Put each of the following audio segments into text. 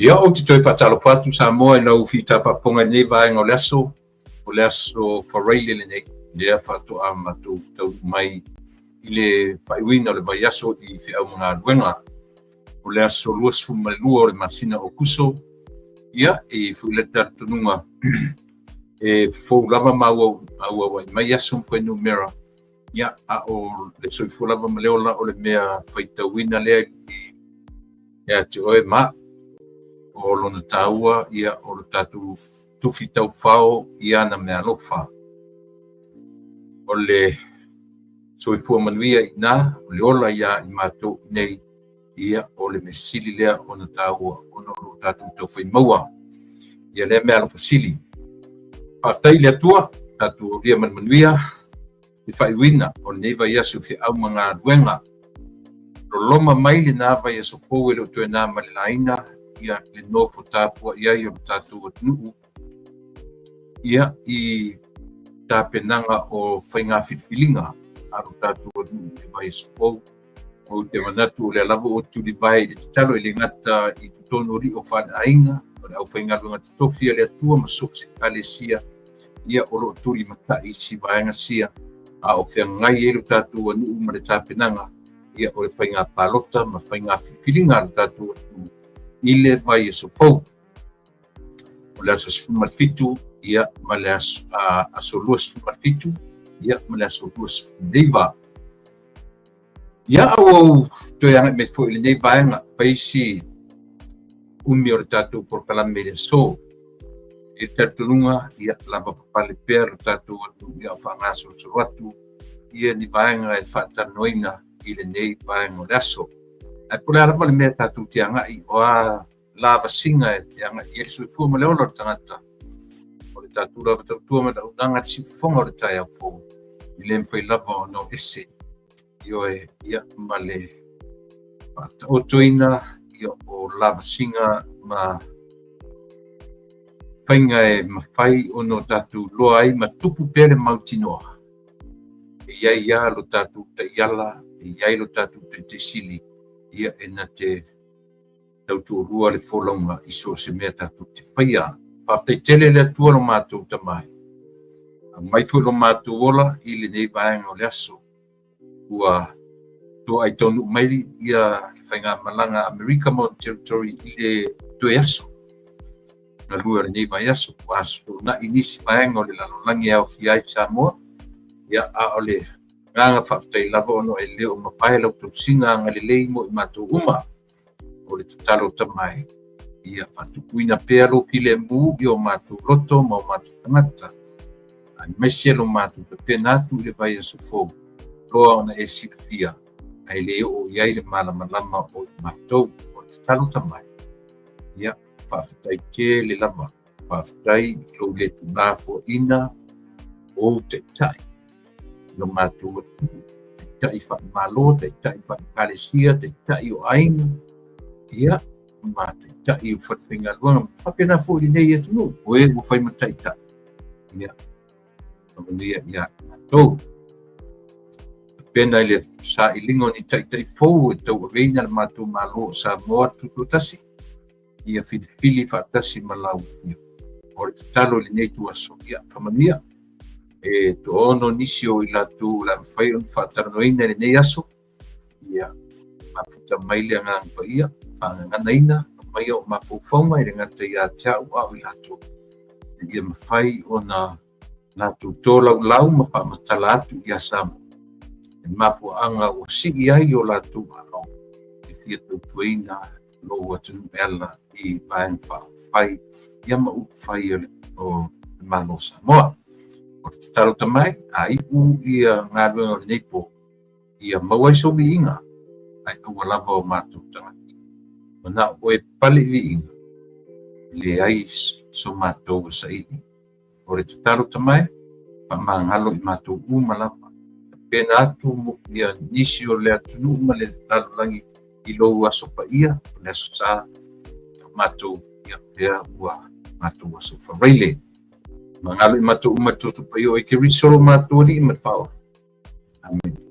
Ia, ou te toe faatalofa atu Samoa i lau fita faafofoga i lenei vaega o le aso, o le aso Faraile lenei, lea faatoa matou taunuu mai i le faaiuina o le vaiaso i feau ma galuega. O le aso 22 o le masina o Kuso, ia, e foi le talitonuga e fou lava ma auauai mai aso ma fuainumera, ia, a o le soifua lava ma le ola o le mea faitauina lea ia te oe ma o lona taua, ia, o lo tatou tufi taufao i ana meaalofa. O le soifua manuia i ina, o le ola ia i matou i nei, ia, o le mea sili lea ona taua ona o lo tatou taufai maua ia lea meaalofa sili. Faafetai i le Atua, tatou aulia ma le manuia le faaiuina o lenei vaiaso i feau ma galuega. Loloma mai lena vaiaso fou e le o toe na ma le laina ia le nofo tapuai ai o le tatou atunuu ia i tapenaga o faiga filifiliga a lo tatou atunuu i le vaiaso fou. Ou te manatu o lea lava ua tulivae i le tatalo e le gata i totonu o alii o faleaiga, o le aufaigaluega totofi a le Atua ma so o se ekalesia, ia o lo o tulimatai i si vaega sia, a o feagai ai lo tatou atunuu ma le tapenaga, ia o le faiga palota ma faiga filifiliga a lo tatou atunuu i le vaiaso fou. O le aso 17, ia, ma le aso, aso 27, ia, ma le aso 29. Ia, a ua ou toe agai mai foi i lenei vaega, fai si umi o le tatou polokalame i le aso. E talitonuga, ia, lava papale pea lo tatou atunuu ia o faagasolosolo atu ia ni vaega e faatalanoaina i lenei vaega o le aso. Ae po o le a lava le mea tatou te agai, o a lavasiga e agai i ai le soifua ma le ola o le tagata, o le tatou lava tautua ma le auaunaga i le siufofoga o le taeao fou, e le mafai lava ona o ese ioe ia ma le faataotoina ia o lavasiga ma faiga e mafai ona o tatou iloa ai ma tupu pea le mautinoa e i ai lava lo tatou taiala, e i ai lo tatou taitaisili, ia e na te tautoalua le folauga i so o se mea tatou te faia. Faafetai tele le Atua lo matou Tama e. Aumai foi lo matou ola i lenei vaega o le aso. Ua toai taunuu mai ia le faigamalaga Amerika ma ona Territory i le toe aso galue o lenei vaiaso. Ua aso na'i nisi vaega o le lalolagi e aofia ai Samoa. Ia, a o le agaga faafetai lava ona e le o mavae lau tausiga agalelei mo i matou uma. O le tatalo Tama e, ia faatupuina pea lou filemu i o matou loto ma o matou tagata, aemaise lo matou tapena atu i le vaiaso fou, loa ona e silafia, ae le oo i ai le malamalama o i matou. O le tatalo Tama e, ia. Faafetai tele lava. Faafetai i lou le tuulafoaiina o ou taitai i lo matou atunuu, taitai faale-Malo, taitai faale-Ekalesia, taitai o aiga, ia, ma taitai o falefaigaluega, faapena foi i lenei atunuu, o e ua fai ma taitai. Ia, faamanuia ia i matou. Tapena i le sailiga o ni taitai fou e tauaveina le matou Malo o Samoa Tutoatasi, ia filifili faatasi ma lau Afioga. O le tatalo i lenei ituaso, ia faamanuia. E toaono nisi o i latou o le a mafai ona faatalanoaina i lenei aso, ia mafuta mai le Agaga Paia, faagaganaina, aumaia o mafaufauga e le gata ia te au a o i latou, ina ia mafai ona latou tolaulau ma faamatala atu ia Samoa le mafuaaga ua sii ai o latou aao e fia tautuaina lou atunuu e ala i Vaega Faaupufai ia ma upufai o le Malo o Samoa. O le tatalo tamai, a iu ia galuega o lenei po, ia maua ai sou viiga, ae aua lava o matou tagata. Manao oe e pale i viiga, e leai so matou e saili. O le tatalo tamai, faamagalo i matou uma lava. Tapena atu ia nisi o le atunuu ma le lalolagi i lou aso paia, o le aso sa, o matou, ia, lea ua matou aso faraile. Magalo i matou uma i le Toto Paia o Keriso lo matou Alii ma le Faaola. Amene.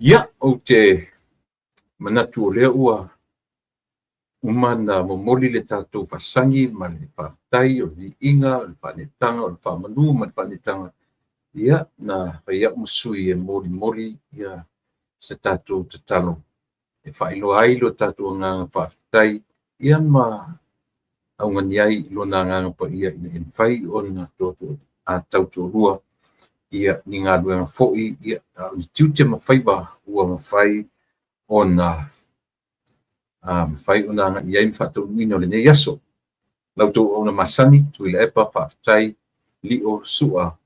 Ia, ou te manatu o lea ua uma na momoli le tatou faasagi ma le faafetai, o le viiga, o le faaneetaga, o le faamanu ma le faaneetaga, ia, na fai au ma sui e molimoli ia se tatou tatalo e faailoa ai lo tatou agaga faafetai ia ma augani ai i lona Agaga Paia ina ia mafai ona tautoalua ia ni galuega foi ia a o ni tiute ma faiva ua mafai ona agai i ai ma faataunuuina o lenei aso. La outou auauna masani, Tuilaepa, faafetai, Lio, Sua,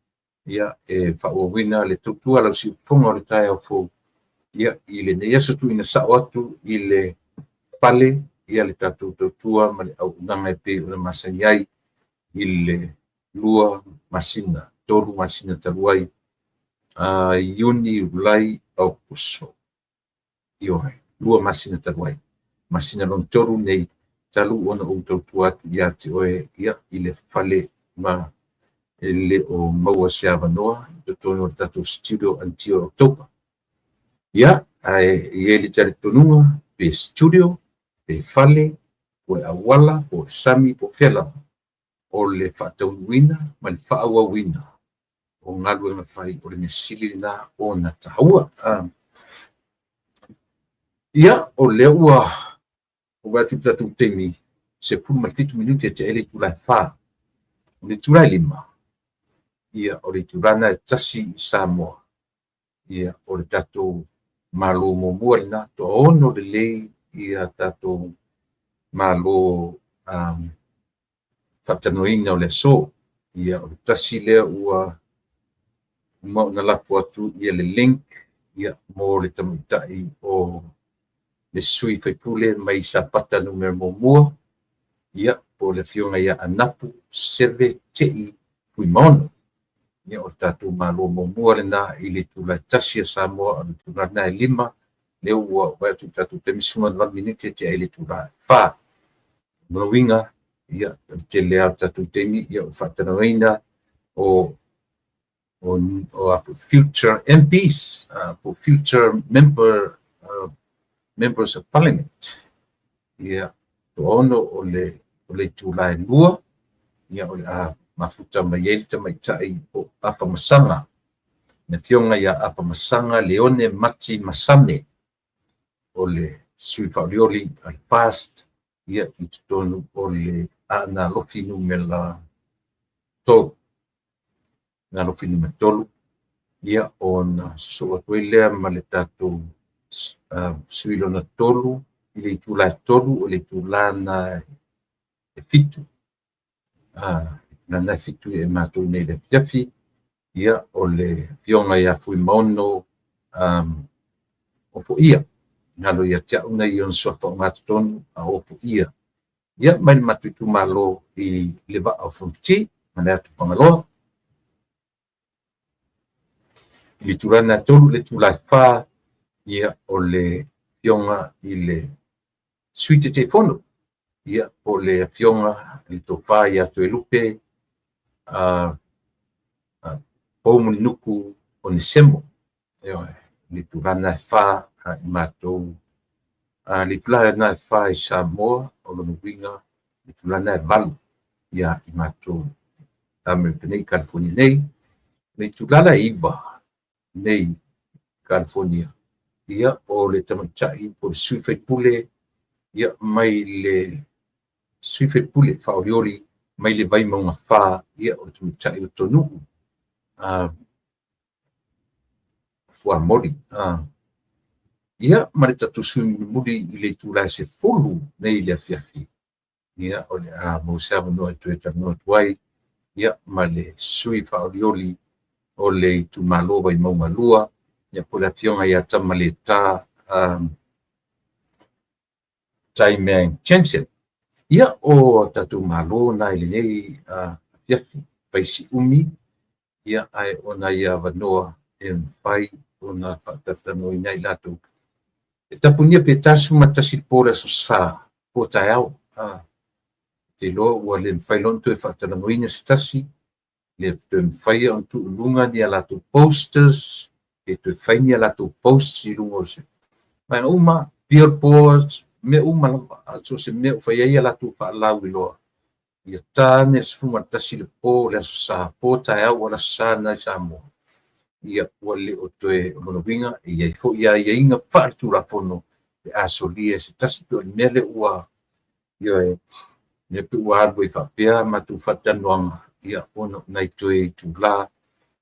ia e faaauauina le tautua a lau siufofoga o le taeao fou ia i lenei aso tuuina sao atu i le fale ia le tatou tautua ma le auaunaga e pei ona masani ai i le 2 masina, 3 masina talu ai, Iuni, Iulai, Aokuso. Ioe, 2 masina talu ai. Masina lona 3 nei talu ona ou tautua atu ia te oe ia i le fale ma e le o maua se avanoa i totonu o le tatou studio until October. Ia, ae i ai le talitonuga pe studio, pe fale, po o le auala, po o le sami, po o fea lava, o le faataunuuina ma le faaauauina o galuega fai o le mea sili lena ona taua. Ia, o lea ua vaai atu i le tatou taimi, 17 minute e tea ai le itula e 4. O le itula e 5, ia, o le itula lena e 1 i Samoa. Ia, o le tatou Malo muamua lena, toaono lelei ia tatou Malo faatalanoaina o le aso. Ia, o le tasi lea ua uma ona lafo atu ia le link ia mo le tamaitai o le sui faipule mai Safata numera 1, ia po o le afioga ia Anapu Seve Tei Fuimaono. Ia, o le tatou Malo muamua lena i le itula e 1 a Samoa, o le itula lena e 5, lea ua vaai atu i le tatou taimi 18 minute e tea ai le itula e 4. Lona uiga, ia, o le tele lava o tatou taimi, ia, o faatalanoaina o o future MPs, po future members of parliament. Ia, toaono o le itula e 2, ia, o le a mafuta mai ai le tamaitai o Afamasaga, le afioga ia Afamasaga Leone Mati Masame, o le sui faaolioli a le FAST, ia, i totonu o le Aana Alofi numera 3. Aana Alofi numera 3, ia, ona sosoo atu ai lea ma le tatou sui lona 3, i le itula e 3, o le itula na e 7. Itula na e 7 e matou nei le afiafi, ia, o le afioga ia Fuimaono Ofoia, galo ia te au nei ona suafa o gatotonu a Ofoia, ia, mai le matou itumalo i le Vaa o Fonoti ma le atu Fagaloa. I le itula na e 3, le itula e 4, ia, o le afioga i le Sui Taitaifono, ia, po le afioga i le Tofa ia Toelupe Poumulinuku Onesemo. Ioe, le itula na e 4 a i matou, le itula na e 4 i Samoa, o lona uiga, le itula na e 8 ia i matou Amerika nei, California nei. Le itula la e 9 nei California, ia, o le tamaitai po le sui faipule, ia, mai le sui faipule faaolioli mai le Vaimauga 4, ia, o le tamaitai o Tonuu Fuamoli. Ia, ma le tatou sui mulimuli i le itula e 10 nei le afiafi, ia, o le a maua se avanoa e toe talanoa atu ai, ia, ma le sui faaolioli o le itumalo Vaimauga 2, ia, po le afioga ia Tamaleta Taimang Jensen. Ia, o tatou malo na i lenei afiafi, fai si umi, ia, ae ona ia avanoa e mafai ona faatalatalanoaina ai latou. E tapunia pe 41 po le aso sa, po taeao. Te iloa ua le mafai loa ona toe faatalanoaina se tasi, le toe mafai ona tuu i luga ni a latou posters, pe toe fai ni a latou posts i luga o se vaega uma, billboards, mea uma lava, so o se mea o fai ai a latou faalauiloa. Ia ta ane le 11 le po le aso sa, po taeao o le aso sa na i Samoa. Ia, ua le o toe o lona uiga, e i ai foi aiaiga faaletulafono pe a solia e se tasi, pe o le mea lea ua, ioe, lea pe ua alu ai faapea matou faatalanoaga, ia, ona o nai toe itula,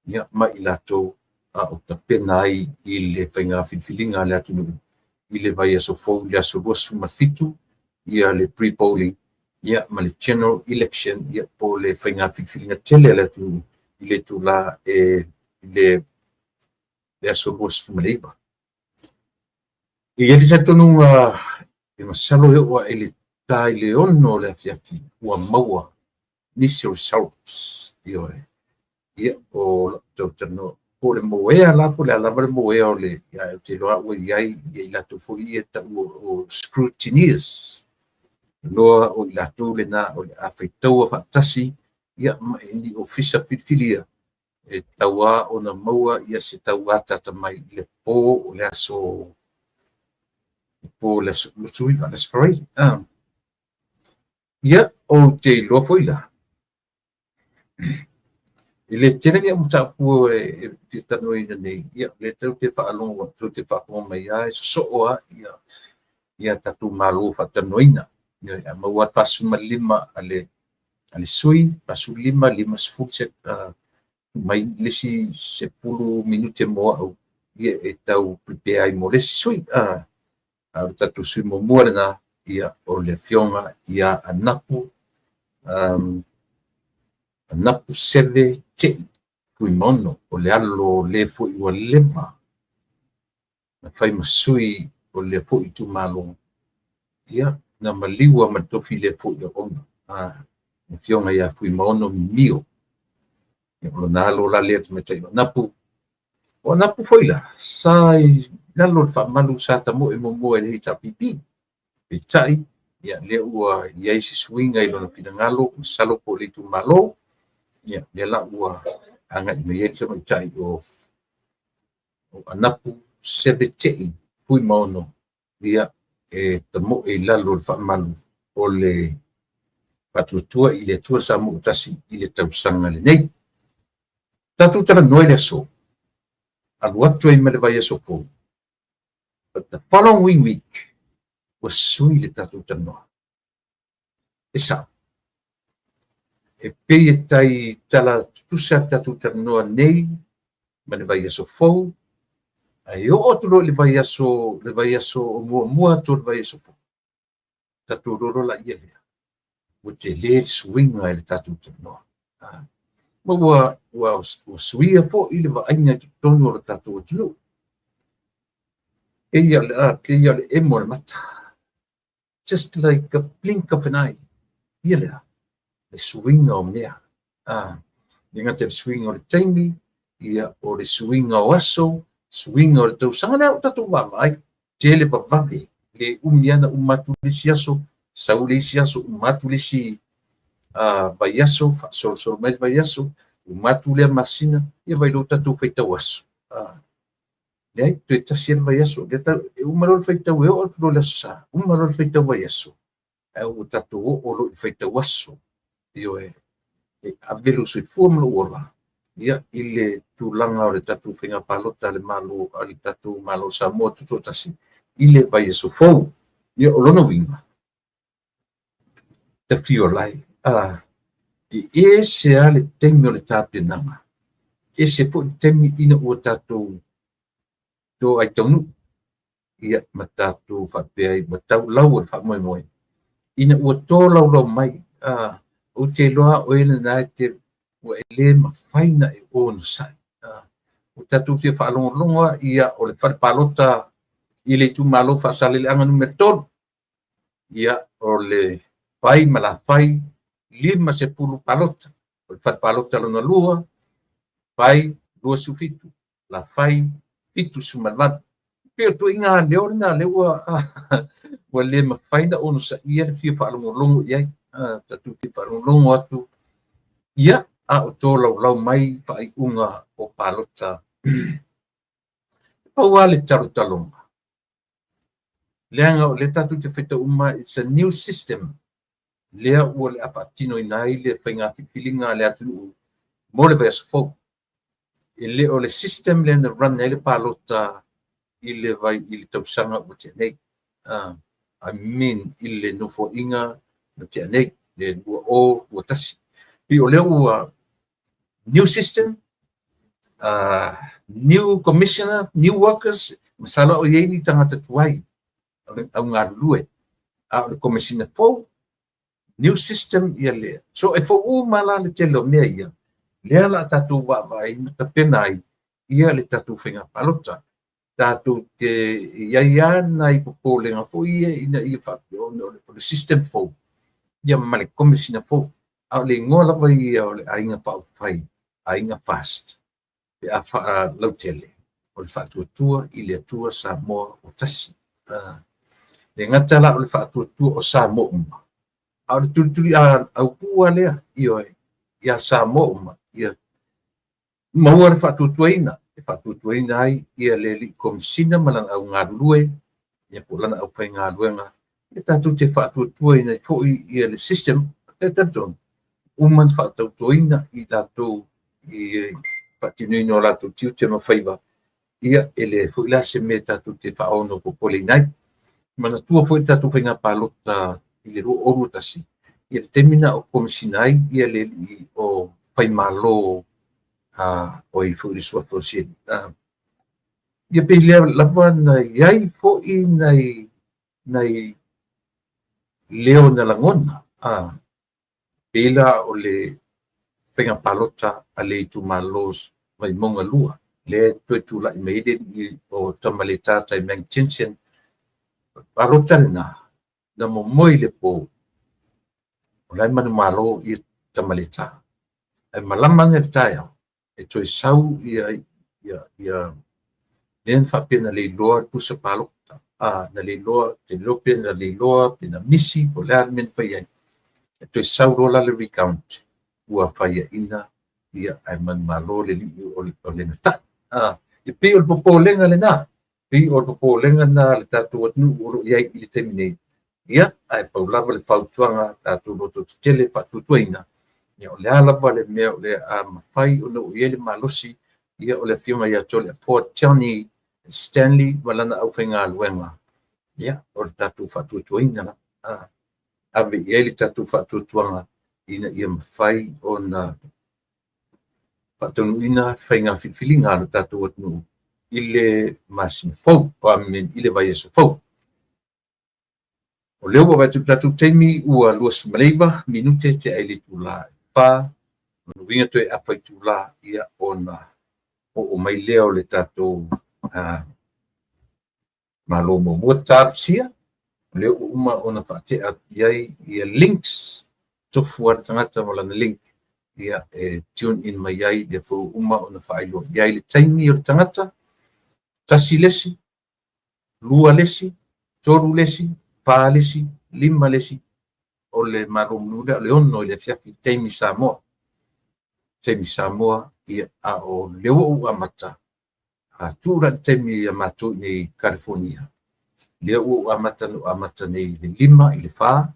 ia, ma i latou a o tapena ai i le faiga filifiliga a le atunuu i le vaiaso fou i le aso 27, ia, le pre-polling, ia, ma le general election, ia, po le faiga filifiliga tele a le atunuu i le itula e le aso 29. E i ai le talitonuga e masalo e oo ae le ta i le 6 o le afiafi ua maua nisi o results. Ioe. Ia, o lau tautalanoa, po o le moea la, po o le a lava le moea o le, ia, ou te iloa ua i ai ia i latou foi ia tau o scrutineers. Loa o i latou lena o le a faitaua faatasi, ia, ma ni ofisa filifilia e tauā ona maua ia se tau ataata mai i le po o le aso, po o le aso 29, le aso Faraile. Ia, ou te iloa foi la, e le tele ni au mataupu e fia talanoaina nei, ia, lea tou te faalogo, tou te faafofoga mai lava e sosoo lava ia tatou malo faatalanoaina. Ia, a maua le 45 a le sui, 45, 50 se mai le isi 10 minute mo au, ia, e tau prepare ai mo le isi sui. A o le tatou sui muamua lena, ia, o le afioga ia Anapu, Anapu Seve Te'i Fuimaono, o le alo le foi ua leva na fai ma sui o le foi itumalo, ia, na maliua ma le tofi le foi auauna, le afioga ia Fuimaono Mimio. Ia, o lona alo la lea tamaitai o Anapu. O Anapu foi la, sa i lalo o le faamalu sa tamoe muamua i le HRPP. Peitai, Ia, lea ua i ai se suiga i lona finagalo, masalo po o le itumalo, ia, lea la ua agai mai ai le tamaitai o Anapu Seve Tei Fuimaono, ia, e tamoe i lalo o le faamalu o le Faatuatua i le Atua Samoa ua Tasi i le tausaga lenei. Tatou talanoa i le aso, alu atu ai ma le vaiaso fou. But the following week, ua sui le tatou talanoa. E sao. E pei e tai tala tutusa le tatou talanoa nei ma le vaiaso fou, ae oo atu loa i le vaiaso o muamua atu o le vaiaso fou, tatou iloa loa laia lea, ua tele le suiga i le tatou talanoa. Ma ua suia foi le vaaiga i totonu o le tatou atunuu. Pei o le emo o le mata. Just like a blink of an eye. Ia lea, le suiga o mea. E le gata i le suiga o le taimi, ia o le suiga o aso, suiga o le tausaga lea o tatou vaavaai, tele vavave, le umi ana uma atu le isi aso, sau le isi aso, uma atu le isi vaiaso, faasolosolo mai le vaiaso, uma atu lea masina, ia vaai loa tatou faitau aso. Leai, toe tasi le vaiaso. E uma loa le faitau e oo atu loa le aso Sa, uma loa le faitau vaiaso, ae ua tatou oo loa i le faitau aso. Ioe, e ave lou soifua ma lou ola, ia, i le tulaga o le tatou faiga palota a le Malo, a le tatou Malo o Samoa Tutoatasi i le vaiaso fou. Ia, o lona uiga, tafio lai, e ese lava le taimi o le tapenaga, ese foi le taimi ina ua tatou toai taunuu, ia, ma tatou faapea ai ua tau lau o le faamoemoe, ina ua tolaulau mai, ou te iloa o e lena e te, ua e le mafai na e onosai. Ua tatou fia faalogologo ia o le fale palota i le itumalo Faasaleleaga numera 3. Ia, o le fai ma la fai, 50 palota. O le fale palota lona lua, fai 27, la fai 78. Pei o tuaiga leo lena lea ua le mafai na onosaia le fia faalogologo i ai. Tatou fia faalogologo atu, ia, a o tolaulau mai faaiuga o palota. Pau lava le talotaloga, leaga o lea tatou te faitau uma, it's a new system. Lea ua le faatinoina ai le faiga filifiliga a le atunuu mo le vaiaso fou. E le o le system lea na run ai le palota i le vai i le tausaga ua tea nei. I mean i le nofoaiga na tea nei, le 2021. Pei o lea ua new system, new commissioner, new workers, masalo o i ai ni tagata tuai o le au galulue. A o le komesina fou, new system ia lea. So e fou uma la le tele o mea ia, lea la tatou vaavaai ma tapena ai ia le tatou faiga palota. Tatou te i ai lava nai popolega foi ia ina ia faapea ona o le system fou, ia ma le komesina fou. A o le igoa lava ia o le Aiga Faaupufai, Aiga FAST, pe a faalautele, o le Faatuatua i le Atua Samoa ua Tasi. Le gata la o le faatuatua o Samoa uma, a o le tulituli autu lava lea, ioe, ia Samoa uma, ia maua le faatuatuaina, e faatuatuaina ai ia le alii komesina ma lana au galulue, ia po o lana aufaigaluega, ia tatou te faatuatuaina ai foi ia le system, e talitonu, uma na faatautoina i latou i faatinoina o latou tiute ma faiva, ia e le foi la se mea tatou te faaono popoleina ai. Manatua foi le tatou faiga palota i le 2021, ia le taimi na o komesina ai ia le alii o Faimalo, o i foi le suafa o Sieni. Ia pei lea lava na i ai foi nai leo na lagona. Pei la o le faiga palota a le itumalo Vaimauga 2, lea toe tulai mai ai le alii o Tamaleta Taimang Jensen. Palota lena, na momoe i le po, o la e manumalo ia Tamaleta. Ae malama ane le taeao, e toe sau ia lea na faapea na leiloa le pusa palota. Na le iloa, te iloa pe na le iloa, pe na misi, po o le a le mea na fai ai. E toe sau loa la le recount, ua faiaina, ia, ae manumalo le alii o le gatai. E pei o le popolega lena, pei o le popolega lena a le tatou atunuu o lo o i ai i le taimi nei. Ia, ae pau lava le fautuaga tatou loto tetele faatuatuaina, ia o le a lava le mea o le a mafai ona oo i ai le malosi, ia o le afioga ia Toleafoa Johnny Stanley ma lana aufaigaluega, ia o le tatou faatuatuaina lava. Ave i ai le tatou faatuatuaga ina ia mafai ona faataunuuina faiga filifiliga a lo tatou atunuu i le masina fou, i le vaiaso fou. O lea ua vaai atu i le tatou taimi ua 29 minute tea i le itula e 4, o lona uiga toe afa itula ia ona oo mai lea o le tatou Malo muamua. Talosia, o lea ua uma ona faatea atu i ai ia links, tofu lava le tagata ma lana link ia e tune in mai ai, lea foi ua uma ona faailoa i ai le taimi o le tagata, 1 le isi, 2 le isi, 3 le isi, 4 le isi, 5 le isi, o le Malo mulimuli lea o le 6 i le afiafi, taimi Samoa. Taimi Samoa, ia, a o lea ua ou amata, a tuu la i le taimi ia matou i inei i Kalifonia, lea ua ou amata, na ou amata nei i le 5 i le 4,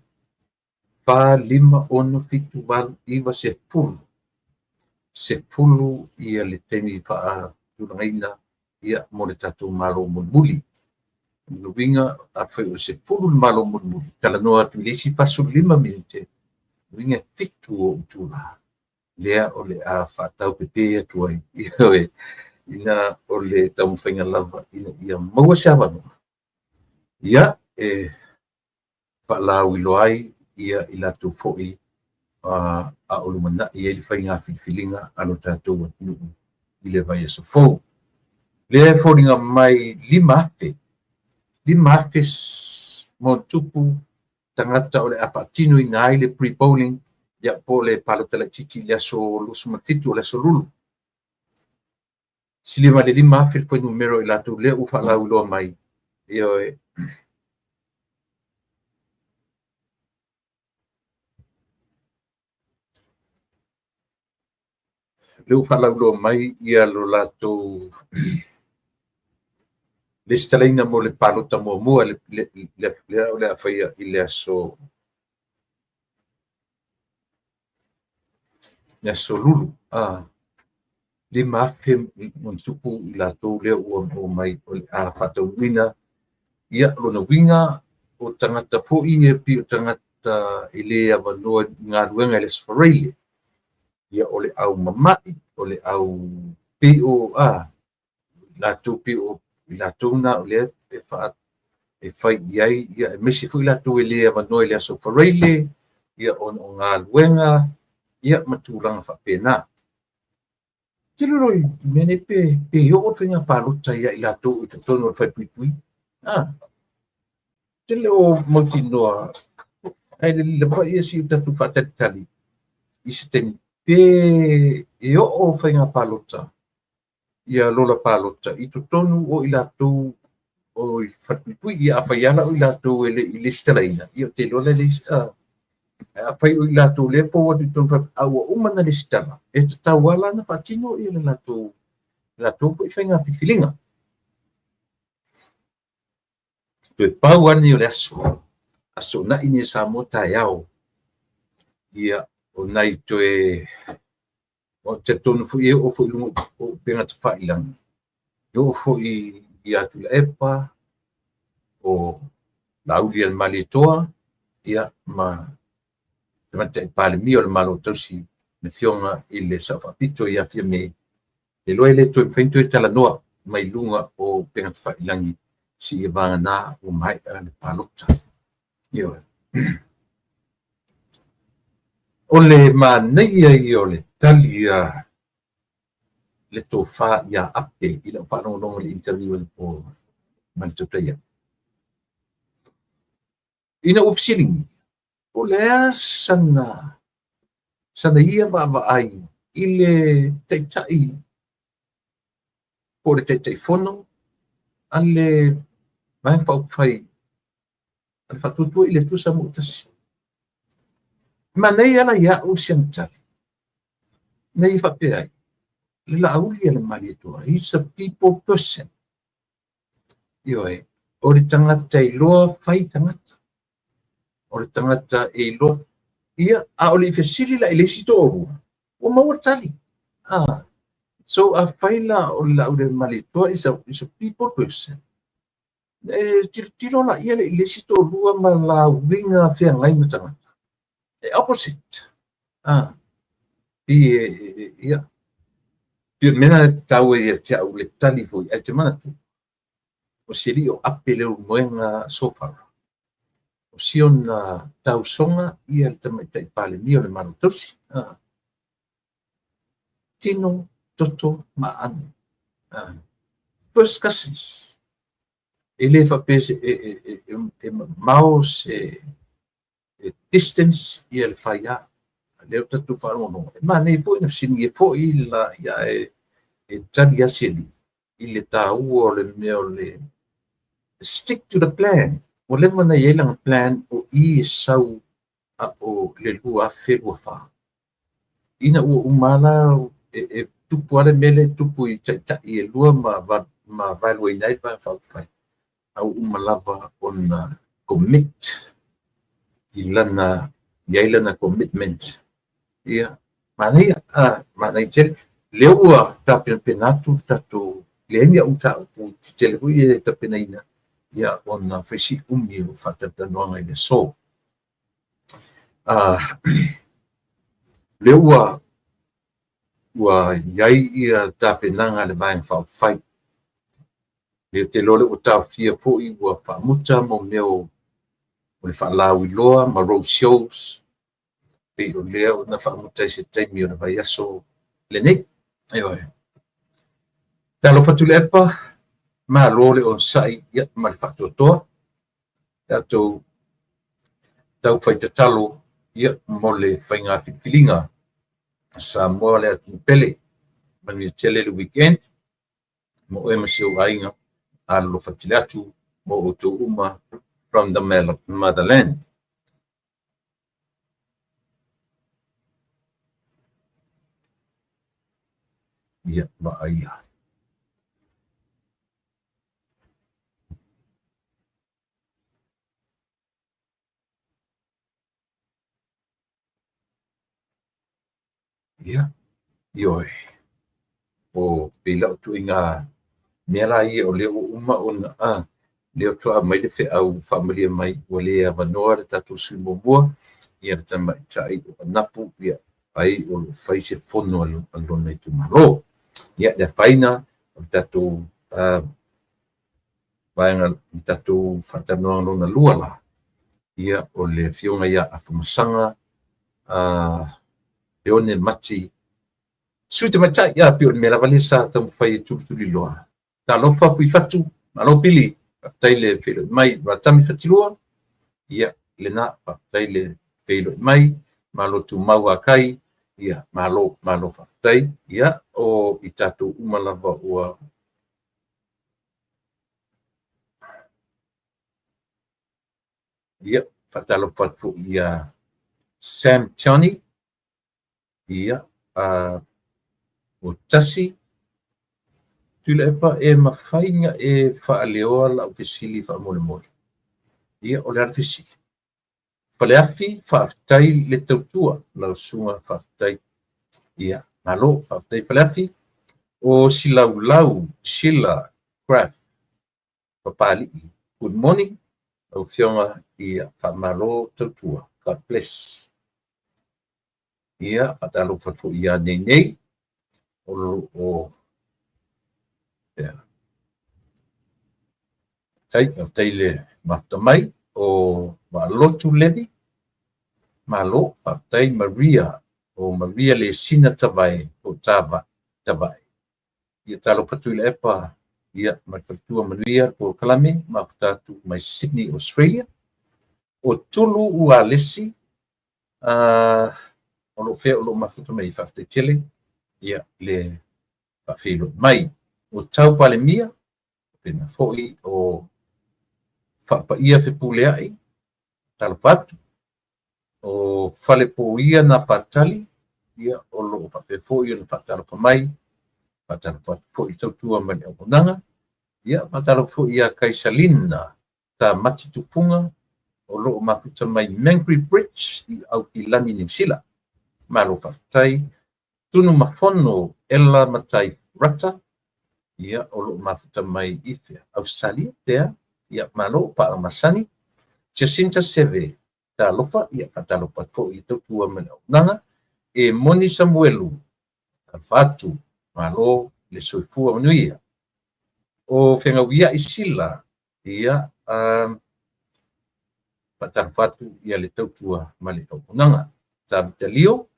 4, 5, 6, 7, 8, 9, 10. 10 ia le taimi faatulagaina ia mo le tatou Malo mulimuli. O lona uiga, afai o le 10 le Malo mulimuli, talanoa atu i le isi 45 minute, lona uiga e 7 ou itula lea o le a faataupepe atu ai, ioe, ina o le taumafaiga lava ina ia maua se avanoa, ia, e faalauiloa ai ia i latou foi a o lumanai ai le faiga filifiliga a lo tatou atunuu i le vaiaso fou. Lea e foliga mai 5,000, 5,000 ma tupu tagata o le a faatinoina ai le pre-polling, ia, po o le palota laitiiti i le aso 27 o le aso Lulu. Silia ma le 5,000 le fuainumera o i latou lea ua faalauiloa mai. Ioe. Lea ua faalauiloa mai ia lo latou lesitalaina mo le palota muamua lea o le a faia i le aso Lulu. 5,000 ma tupu i latou lea ua maua mai o le a faataunuuina. Ia, lona uiga, o tagata foi e pei o tagata e le avanoa i galuega i le Aso Faraile. Ia, o le au mama'i, o le au pei o latou pei o i latou na o lea e e fai i ai, ia, aemaise foi latou e le avanoa i le Aso Faraile, ia, ona o galuega, ia, ma tulaga faapena. Tilotilo i mea nei pe oo le faiga palota ia i latou i totonu o le falepuipui. Tele o mautinoa, ae lelei lava ia se i o tatou faatalitali i se taimi pe e oo faiga palota ia lola palota i totonu o i latou o i falepuipui. Ia afai lava la o i latou e le i lesitalaina, ia ou te iloa la e leai se, ae afai o i latou lea e fou atu i totonu o falepuipui a ua uma ona lesitala, e tatau lava la ona faatino ia le latou foi faiga filifiliga. Toe pau lava lenei o le aso, aso na'i nei a Samoa taeao, ia, o nai toe ou te talitonu foi e oo foi i luga o upega tafailagi, e oo foi ia Tuilaepa, o Laaulialemalietoa, ia, ma Tamaitai Palemia o le Malo Tausi, le Afioga i le Sao Faapito ia Fiame, e iloa e le toe mafai ona toe talanoa mai luga o upega tafailagi seia vagana ua maea le palota. Ioe. O le manaia ia o le tali a le tofa ia Ape i lau faalogologo i le interview anapo ma le Tautaia. Ina ua fesiligia, po o le a sana ia vaavaai i le taitai po o le Taitaifono a le Vaega Faaupufai a le Faatuatua i le Atua Samoa ua Tasi. E manaia la ia au si ana tali, na ia faapea ai, le Laauli a le Malietoa, he's a people person. Ioe, o le tagata iloa fai tagata. O le tagata e iloa, ia, a o le i fesili la i le isi toalua, ua maua le tali. Ah, so afai la o le Laauli a le Malietoa is a people person, e tilotilo la ia le i le isi toalua ma la uiga feagai ma tagata. E opposite. Ah, i e, ia, pei o le mea lena e taua ia te au le tali foi, ae te manatu, o se alii o Ape Leulumoega Sofara, o si ona tausoga ia le Tamaitai Palemia o le Malo Tausi. Ah, tino, toto ma aano. Ah, first cousins. E le faapea e mamao se distance ia le faia. Lea o tatou faalogologo. E manaia foi na fesiligia foi la ia e tali lava si alii i le taua o le mea o le stick to the plan. Ua leva ona i ai lana plan o i e sau a o le 2024. Ina ua uma la e tupu lava le mea lea e tupu i taitai e lua ma vaeluaina ai le Vaega Faaupufai, a ua uma lava ona commit i lana, i ai lana commitment. Ia, manaia, manaia tele. Lea ua tapenapena atu le tatou, leai ni au mataupu tetele foi ia e tapenaina, ia ona fai si umi o faatalatalanoaga i le aso. Lea ua i ai ia tapenaga a le Vaega Faaupufai. Lea ou te iloa lea ua taofia foi ua faamuta mo mea o le faalauiloa ma road shows, pei o lea na faamuta i se taimi o le vaiaso lenei. Ioe. Talofa Tuilaepa, malo le onosai ia ma le faatoatoa. Tatou tau fai tatalo ia mo le faiga filifiliga a Samoa le atunuu pele. Manuia tele le weekend mo oe ma si ou aiga. Alolofa tele atu mo outou uma from the motherland. Ia, vaai la. Ia, ioe. O pei lau tuuaiga mea la ia o lea ua uma ona lea faatoa aumai le feau faamalie mai ua le avanoa le tatou sui muamua ia le tamaitai o Anapu ia ai o lo o fai se fono a lona itumalo. Ia, le afaina o le tatou vaega, le tatou faatalanoaga lona lua la, ia o le afioga ia Afamasaga Leone Mati, sui tamaitai, ia pei o le mea lava lea sa taumafai e tulituliloa. Talofa Fuifatu, malo Pili, faafetai le feiloai mai. Ratami Fatilua, ia lena, faafetai le feiloai mai. Malo tumau Akai, ia malo, malo faafetai. Ia o i tatou uma lava ua ia faatalofa atu foi ia Sam Johnny, ia o tasi Tuilaepa e mafai na e faaleoa lau fesili faamolemole. Ia o le a le fesili. Faleafi, faafetai le tautua, lau susuga faafetai. Ia, malo, faafetai Faleafi. O Silaulau, Sheila Craft, Papalii, good morning. Lau afioga, ia, faamalo tautua. God bless. Ia, faatalofa atu foi ia nei nei. O lo o, ia. Faafetai le mafuta mai. O Vaalotu Levi, malo, faafetai Maria, o Maria Lesina Tavae, po Tavae. Ia talofa Tuilaepa, ia ma le faletua manuia polokalame, mafuta atu mai Sydney, Australia. O Tulu Ualesi, o lo o fea o lo o mafuta mai, faafetai tele, ia le faafeiloai mai. O Tau Palemia, pena foi o Faapaia Fepuleai, talofa atu. O Falepoia Napatali, ia, o loo faapea foi ona faatalofa mai, faatalofa atu foi i le tautua ma le auaunaga. Ia, faatalofa foi ia Kaisalina Tamati Tufuga, o loo mafuta mai Mangry Bridge i Aukilani, Niu Sila. Malo faafetai. Tunumafono Ella Matai Rata, ia, o loo mafuta mai i fea? Australia, pea? Ia, malo, paaga masani. Jacinta Seve, talofa, ia, faatalofa atu foi i le tautua ma le auaunaga. E Moni Samuelu, talofa atu, malo le soifua manuia. O Fegauiai Sila, ia, faatalofa atu ia le tautua ma le auaunaga. Tavita Lio,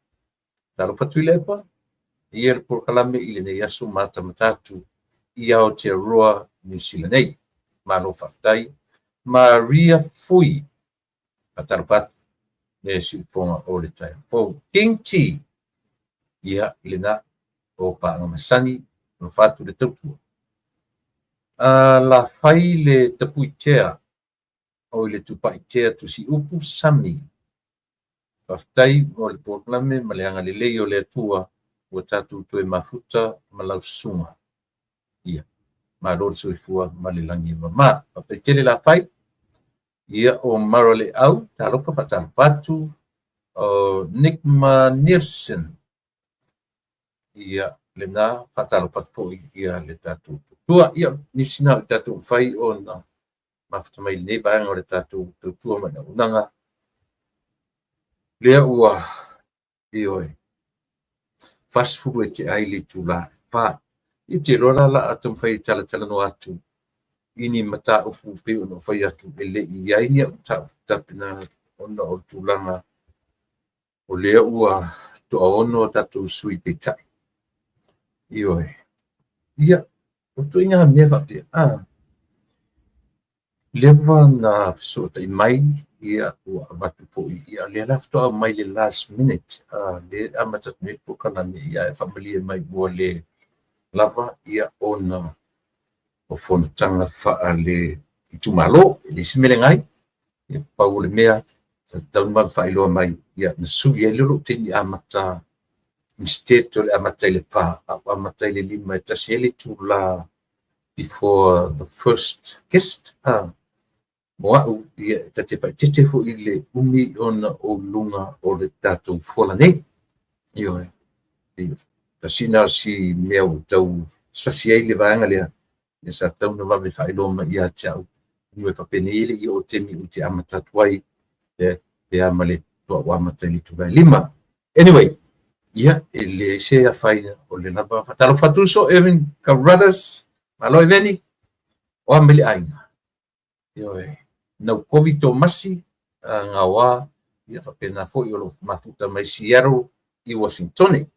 talofa Tuilaepa, ia le polokalame i lenei aso matamata atu i Aotearoa, Niu Sila nei. Malo faafetai. Maria Fui, faatalofa atu le siufofoga o le taeao fou. King T, ia lena o paaga masani, alofa atu le tautua. La fai le tapuitea o i le tupaitea tusiupu Sami. Faafetai mo le polokalame ma le agalelei o le Atua ua tatou toe mafuta ma lau susuga. Ia, malo le soifua ma le lagi e mama. Faafetai tele la fai. Ia, o Maraleau, talofa, faatalofa atu. O Nick Ma Nielsen, ia, lena, faatalofa atu foi ia le tatou tautua. Ia, nisi na o tatou mafai ona mafuta mai lenei vaega o le tatou tautua ma le auaunaga. Lea ua, ioe, 40 e tea ai le itula e 4. Ia, ou te iloa la o le a taumafai e talatalanoa atu i ni mataupu pei ona ou fai atu e le i i ai ni au mataupu tapena ona o le tulaga o lea ua toaono a tatou sui peitai. Ioe. Ia, o ituaiga mea faapea, leva na fesootai mai, ia, ua avatu foi, ia, lea la faatoa aumai le last minute, lea e amata atu nei le polokalame, ia, e faamalie mai ua le lava, ia, ona o fonotaga faale itumalo. E leai se mea leaga ai, ia, pau o le mea sa tatau ona faailoa mai, ia, na sui ai le lou taimi amata instead o le amata i le 4, a ua amata i le 5 e tasi ai le itula before the first guest. Mo au, ia, ta te faaeteete foi i le umi ona o luga o le tatou fola nei. Ioe. Tasi na o si mea ua tau sasi ai le vaega lea, ia sa tatau ona vave faailoa mai ia te au. E faapenei e le i oo taimi ou te amata atu ai, pe a ma le toa ua amata i le itula e 5. Anyway, ia, e leai se afaina o le lava. Faatalofa atu uso Irving Carruthers, malo Eveni, o a mai le aiga. Ioe, Naukovi Tomasi, Gaoa, ia faapena foi o lo mafuta mai Seattle i Washingtone.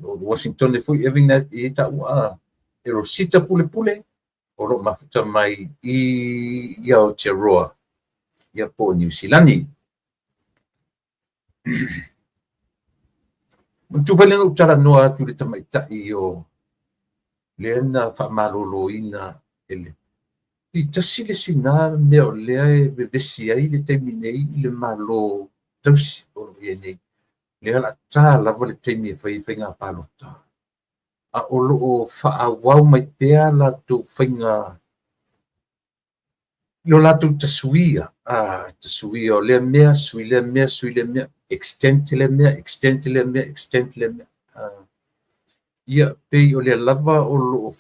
O Washingtone foi Irving na e taua e Rosita Pulepule, o lo mafuta mai i Aotearoa, ia po o Niu Silani. Manatua foi lea na ou talanoa atu i le tamaitai o lea na faamaloloina e le i tasi le sina mea o lea e vevesi ai le taimi nei i le malo tausi o lo o i ai nei. Lea o le a ta lava le taimi e fai ai faiga palota, a o loo faaauau mai pea latou faiga lo latou tasuia, tasuia o lea mea, sui lea mea, sui lea mea, extend lea mea, extend lea mea, extend lea mea. Ia, pei o lea lava o loo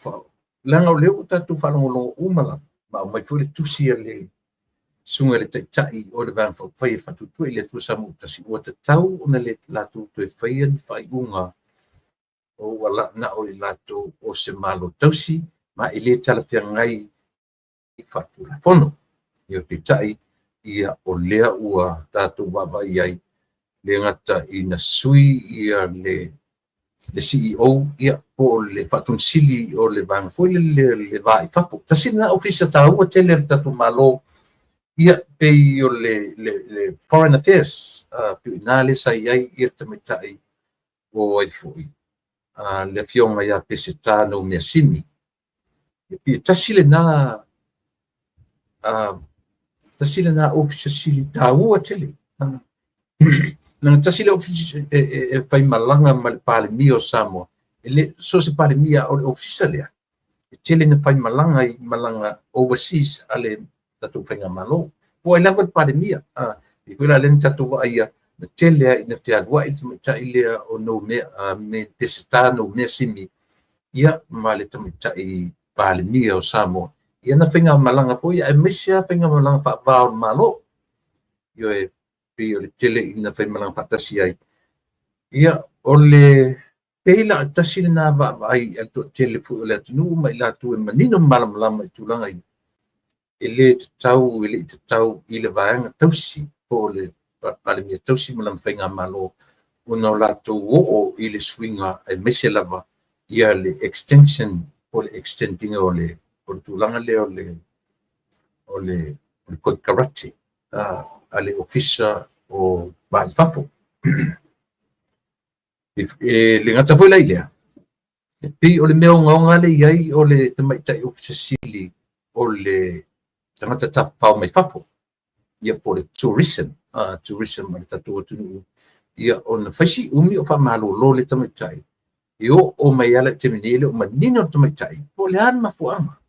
leaga o lea ua tatou faalogologo uma lava, ma aumai foi le tusi a le susuga i le Taitai o le Vaega Faaupufai e Faatuatua i le Atua Samoa ua tasi, ua tatau ona le latou toe faia ni faaiuga o ua na o i latou o se malo tausi ma e le talafeagai faatulafono. Ia, peitai, ia, o lea ua tatou vaavaai ai, le gata ina sui ia le CEO, ia, po o le faatonisili o le vaega foi le va i fafo. Tasi lena ofisa taua tele o le tatou malo, ia, pei o le Foreign Affairs, pei o ina lea sa i ai ia le tamaitai o ai foi, le afioga ia Peseta Noumeasini. Ia, pei tasi lena Tasi lena Ofisa Sili taua tele. Leaga tasi lea Ofisa e faimalaga ma le Palemia o Samoa. E le so o se Palemia, o le Ofisa lea e tele na faimalaga i malaga overseas a le tatou faigamalo. Po o ai lava le Palemia. E pei foi la lea na tatou vaaia na tele ai ina fealuai le tamaitai lea o Noumea, me Peseta Noumea Simi, ia ma le tamaitai Palemia o Samoa i ana faigamalaga foi, aemaise lava faigamalaga faava o le Malo. Ioe, pei o le tele ina faimalaga faatasi ai. Ia, o le pei la tasi lena vaavaai a le toatele foi o le atunuu ma i latou e manino ma malamalama i tulaga ia, e le tatau, e le i tatau i le vaega tausi po o le Palemia tausi ma lana faigamalo ona o latou oo i le suiga, aemaise lava ia le extension po o le extend ina o le tulaga lea o le konekarate a le Ofisa o Va i Fafo. E le gata foi la i lea, e pei o le mea ogaoga lea i ai o le tamaitai Ofisa Sili o le tagata tafafao mai fafo, ia po o le tourism, tourism a le tatou atunuu, ia ona fai si umi o faamalolo le tamaitai, e oo mai lava i le taimi nei e le o manino le tamaitai po o le a le mafuaaga.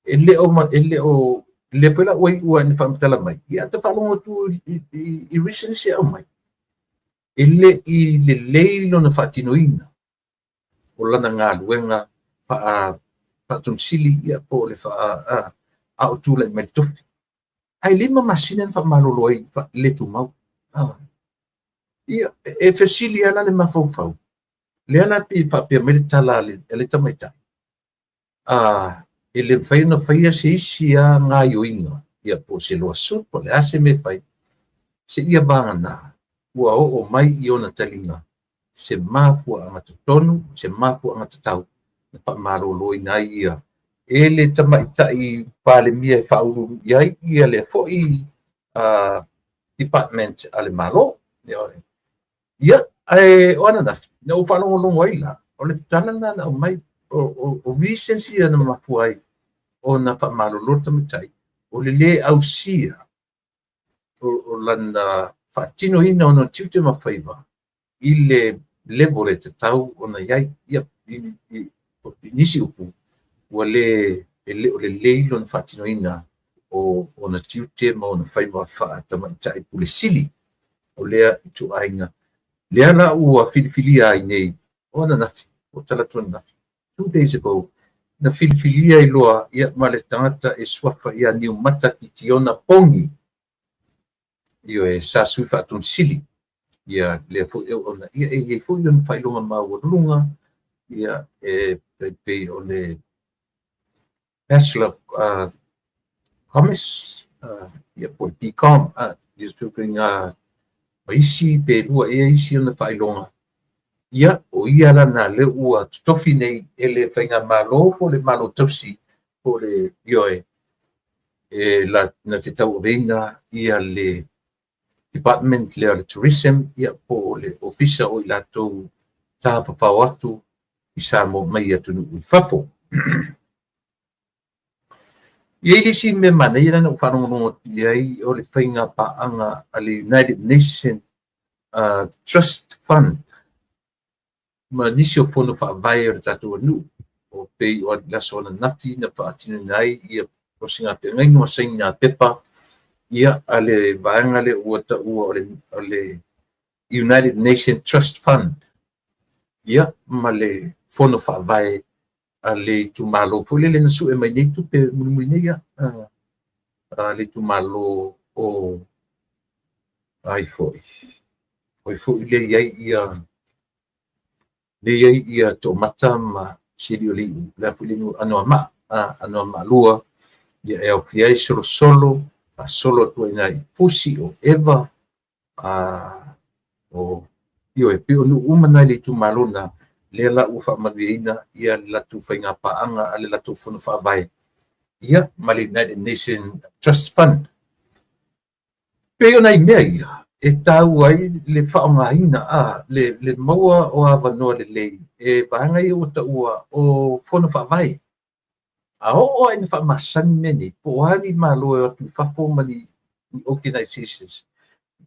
E le o, e le o, lea foi la ua iu ina faamatala mai, ia a ta faalogo atu i reasons e aumai, e le i lelei lona faatinoina o lana galuega Faatonusili ia po o le a o tulai mai le tofi. Ae 5 masina na faamalolo ai le tumau. Ia, e fesili lava la le mafaufau, lea la pei e faapea mai le tala a le tamaitai, e le mafai ona faia se isi lava gaoioiga, ia po o se lawsuit po o le a se mea e fai, seia vagana ua oo mai i ona taliga se mafuaaga totonu, se mafuaaga tatau na faamaloloina ai ia e le tamaitai Palemia e faauluulu i ai ia lea foi department a le Malo. Ia, ae o ananafi, na ou faalogologo ai la, o le tala lena na aumai, o reasons ia na mafua ai ona faamalolo le tamaitai, o le lē ausia o lana faatinoina o ona tiute ma faiva i le level e tatau ona i ai. Ia, i nisi upu, ua le, e le o lelei lona faatinoina o ona tiute ma ona faiva faatamaitai Pule Sili o lea ituaiga. Lea la ua filifilia ai nei, o ananafi, o talaatu ananafi, 2 days ago, na filifilia ai loa ia ma le tagata e suafa ia Niumata Kitiona Pongi. Ioe, sa Sui Faatonu Sili. Ia, lea foi auauna. Ia, e i ai foi lona faailoga maualuluga, ia, e pei o le Bachelor of Commerce, ia po o le BCom, ia ituaiga ma isi pe lua ea isi ona faailoga. Ia, o ia la na lea ua totofi nei e le faigamalo po o le Malo tausi po o le, ioe, e la, na te tauaveina ia le department lea o le tourism, ia po o le ofisa o i latou tafafao atu i Samoa mai atunuu i fafo. E i ai le isi mea manaia na ou faalogologo atu i ai, o le faiga paaga a le United Nation Trust Fund ma nisi o fono faavae o le tatou atunuu. O pei o le aso ananafi na faatinoina ai ia osigafeagaiga ma saina pepa ia a le vaega lea ua taua o le United Nation Trust Fund, ia ma le fono faavae a le itumalo foi lele na sue mai nei tupe mulimuli nei ia, a le itumalo o ai foi, oi foi lea i ai ia, lea i ai ia Toomata ma Sili o le Iu, le a foi le Anoamaa, Anoamaa 2, ia e aofia ai Solosolo, faasolo atu ai i Fusi, o Eva, o ioe, pei o nuu uma na i le itumalo na, lea la ua faamanuiaina ia le latou faiga paaga a le latou fono faavae, ia ma le United Nation Trust Fund. Pei o nai mea ia e taua ai le faaaogaina le maua o avanoa lelei e vaega ia ua taua o fono faavae. A oo lava ina faamasani mea nei, po o a ni malo e o atu i fafo ma ni organizations,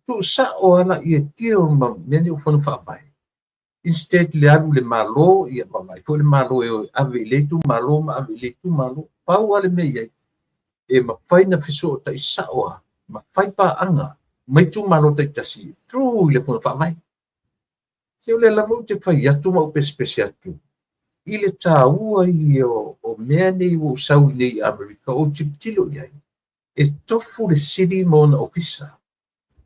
tuusao lava laia e deal ma mea nei o fono faavae, instead le alu i le Malo, ia vaavaai foi le Malo e o e ave i lea itumalo ma ave i lea itumalo. Pau lava le mea i ai, e mafai ona fesootai sao lava ma fai paaga ma itumalo taitasi through i le fono faavae. Se o lea lava ou te fai atu ma ou pesepese atu i le taua ia o mea nei ua ou sau i inei i Amerika ou tilotilo i ai, e tofu le sili ma ona ofisa.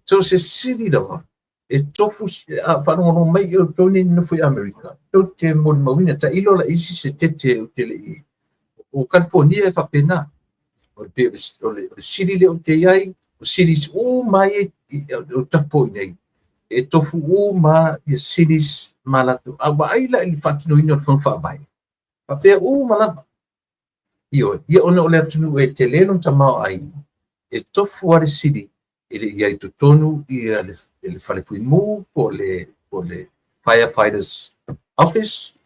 So se sili lava e tofu, a faalogologo mai outou nei nonofo i Amerika, tou te molimauina, tailo laiti se tete ou te le i o Kalifonia e faapena. O le sili lea ou te i ai, o cities uma ia o tafo i nei, e tofu uma ia cities ma latou. A vaai la i le faatinoina o le fono faavae, faapea uma lava. Ioe, ia ona o le atunuu e tele lona tamaoaiga, e tofu lava le sili e le i ai i totonu ia le fale fuimu po o le Firefighters Office,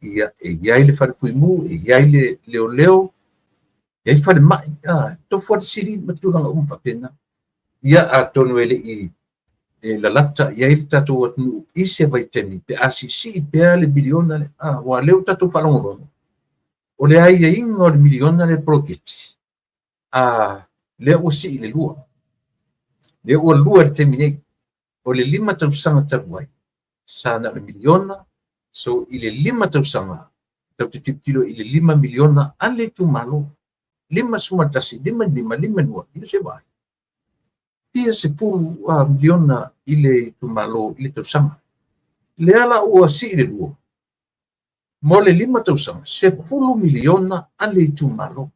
ia e i ai le fale fuimu, e i ai le leoleo, e i ai falemai, tofu lava le sili ma tulaga uma faapena. Ia atonu e le i lalata i ai le tatou atunuu i se vaitaimi pe a siisii pea le miliona lea. Aua o lea ua tatou faalogologo, o le aiaiga o le miliona lea poloketi, lea ua sii i le 2. Lea ua 2 i le taimi nei. O le 5 tausaga talu ai, sa na o le miliona, so i le 5 tausaga, tatou te tilotilo i le 5 miliona a le itumalo. 51, 52, 52, ia se vaai. Fia sepulu miliona i le itumalo i le tausaga. Lea la ua sii i le 2, mo le 5 tausaga, 10 miliona a le itumalo.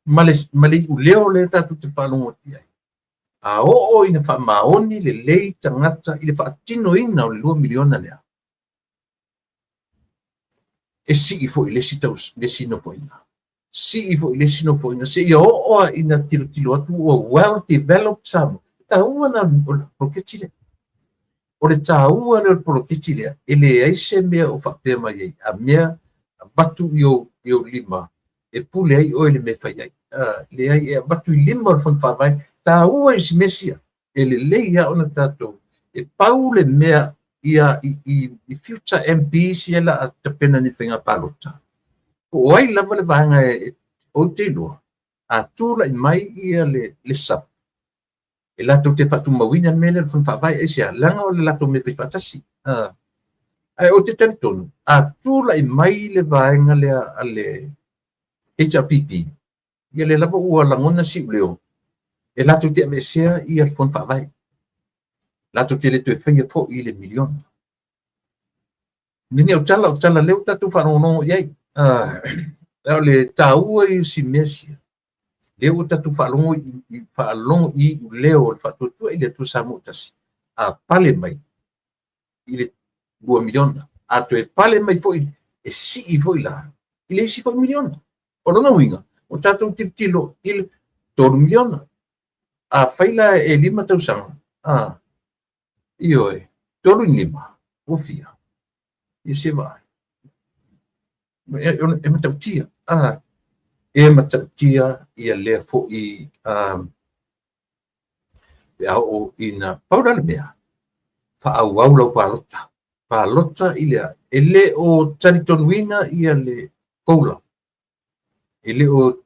Ma le iuleo lea tatou te faalogo atu i ai. A oo ina faamaoni lelei tagata i le faatinoina o le 2 miliona lea, e sii foi le isi nofoaiga. Sii foi le isi nofoaiga, seia oo lava ina tilotilo atu ua well developed Samoa. E taua na o le poloketi lea. O le taua lea o le poloketi lea, e leai se mea o faapea mai ai, a mea avatu i ou lima, e pule ai oe i le mea e fai ai. Leai, e avatu i lima o le fono faavae, taua i si mea sia, e lelei lava ona tatou, e pau le mea ia i future MPs ia la a tapena ni faiga palota. Po o ai lava le vaega e ou te iloa, a tulai mai ia le SUPP, e latou te faatumauina le mea lea o le fono faavae, aisea, leaga o le latou mea faifaatasi. Ae ou te talitonu, a tulai mai le vaega lea a le HRPP, ia lea lava ua lagona siuleo, e latou te aveesea ia le fono faavae. Latou te le toe faia foi i le miliona. Mea o tala, o tala lea ua tatou faalogologo i ai. O le taua i si mea sia, lea ua tatou faalogo i leo o le faatuatua i le Atua Samoa tasi, a pale mai i le 2 miliona, a toe pale mai foi, e sii foi la i le isi foi miliona. O lona uiga, o tatou tilotilo i le 3 miliona. A fai la e 5 tausaga, ioe, 3 i 5, ua fia. Ia se vaai. E matautia. E matautia ia lea foi pe a oo ina pau la le mea, faaauau lau palota. Palota i lea. E le o talitonuina ia le COLA. E le o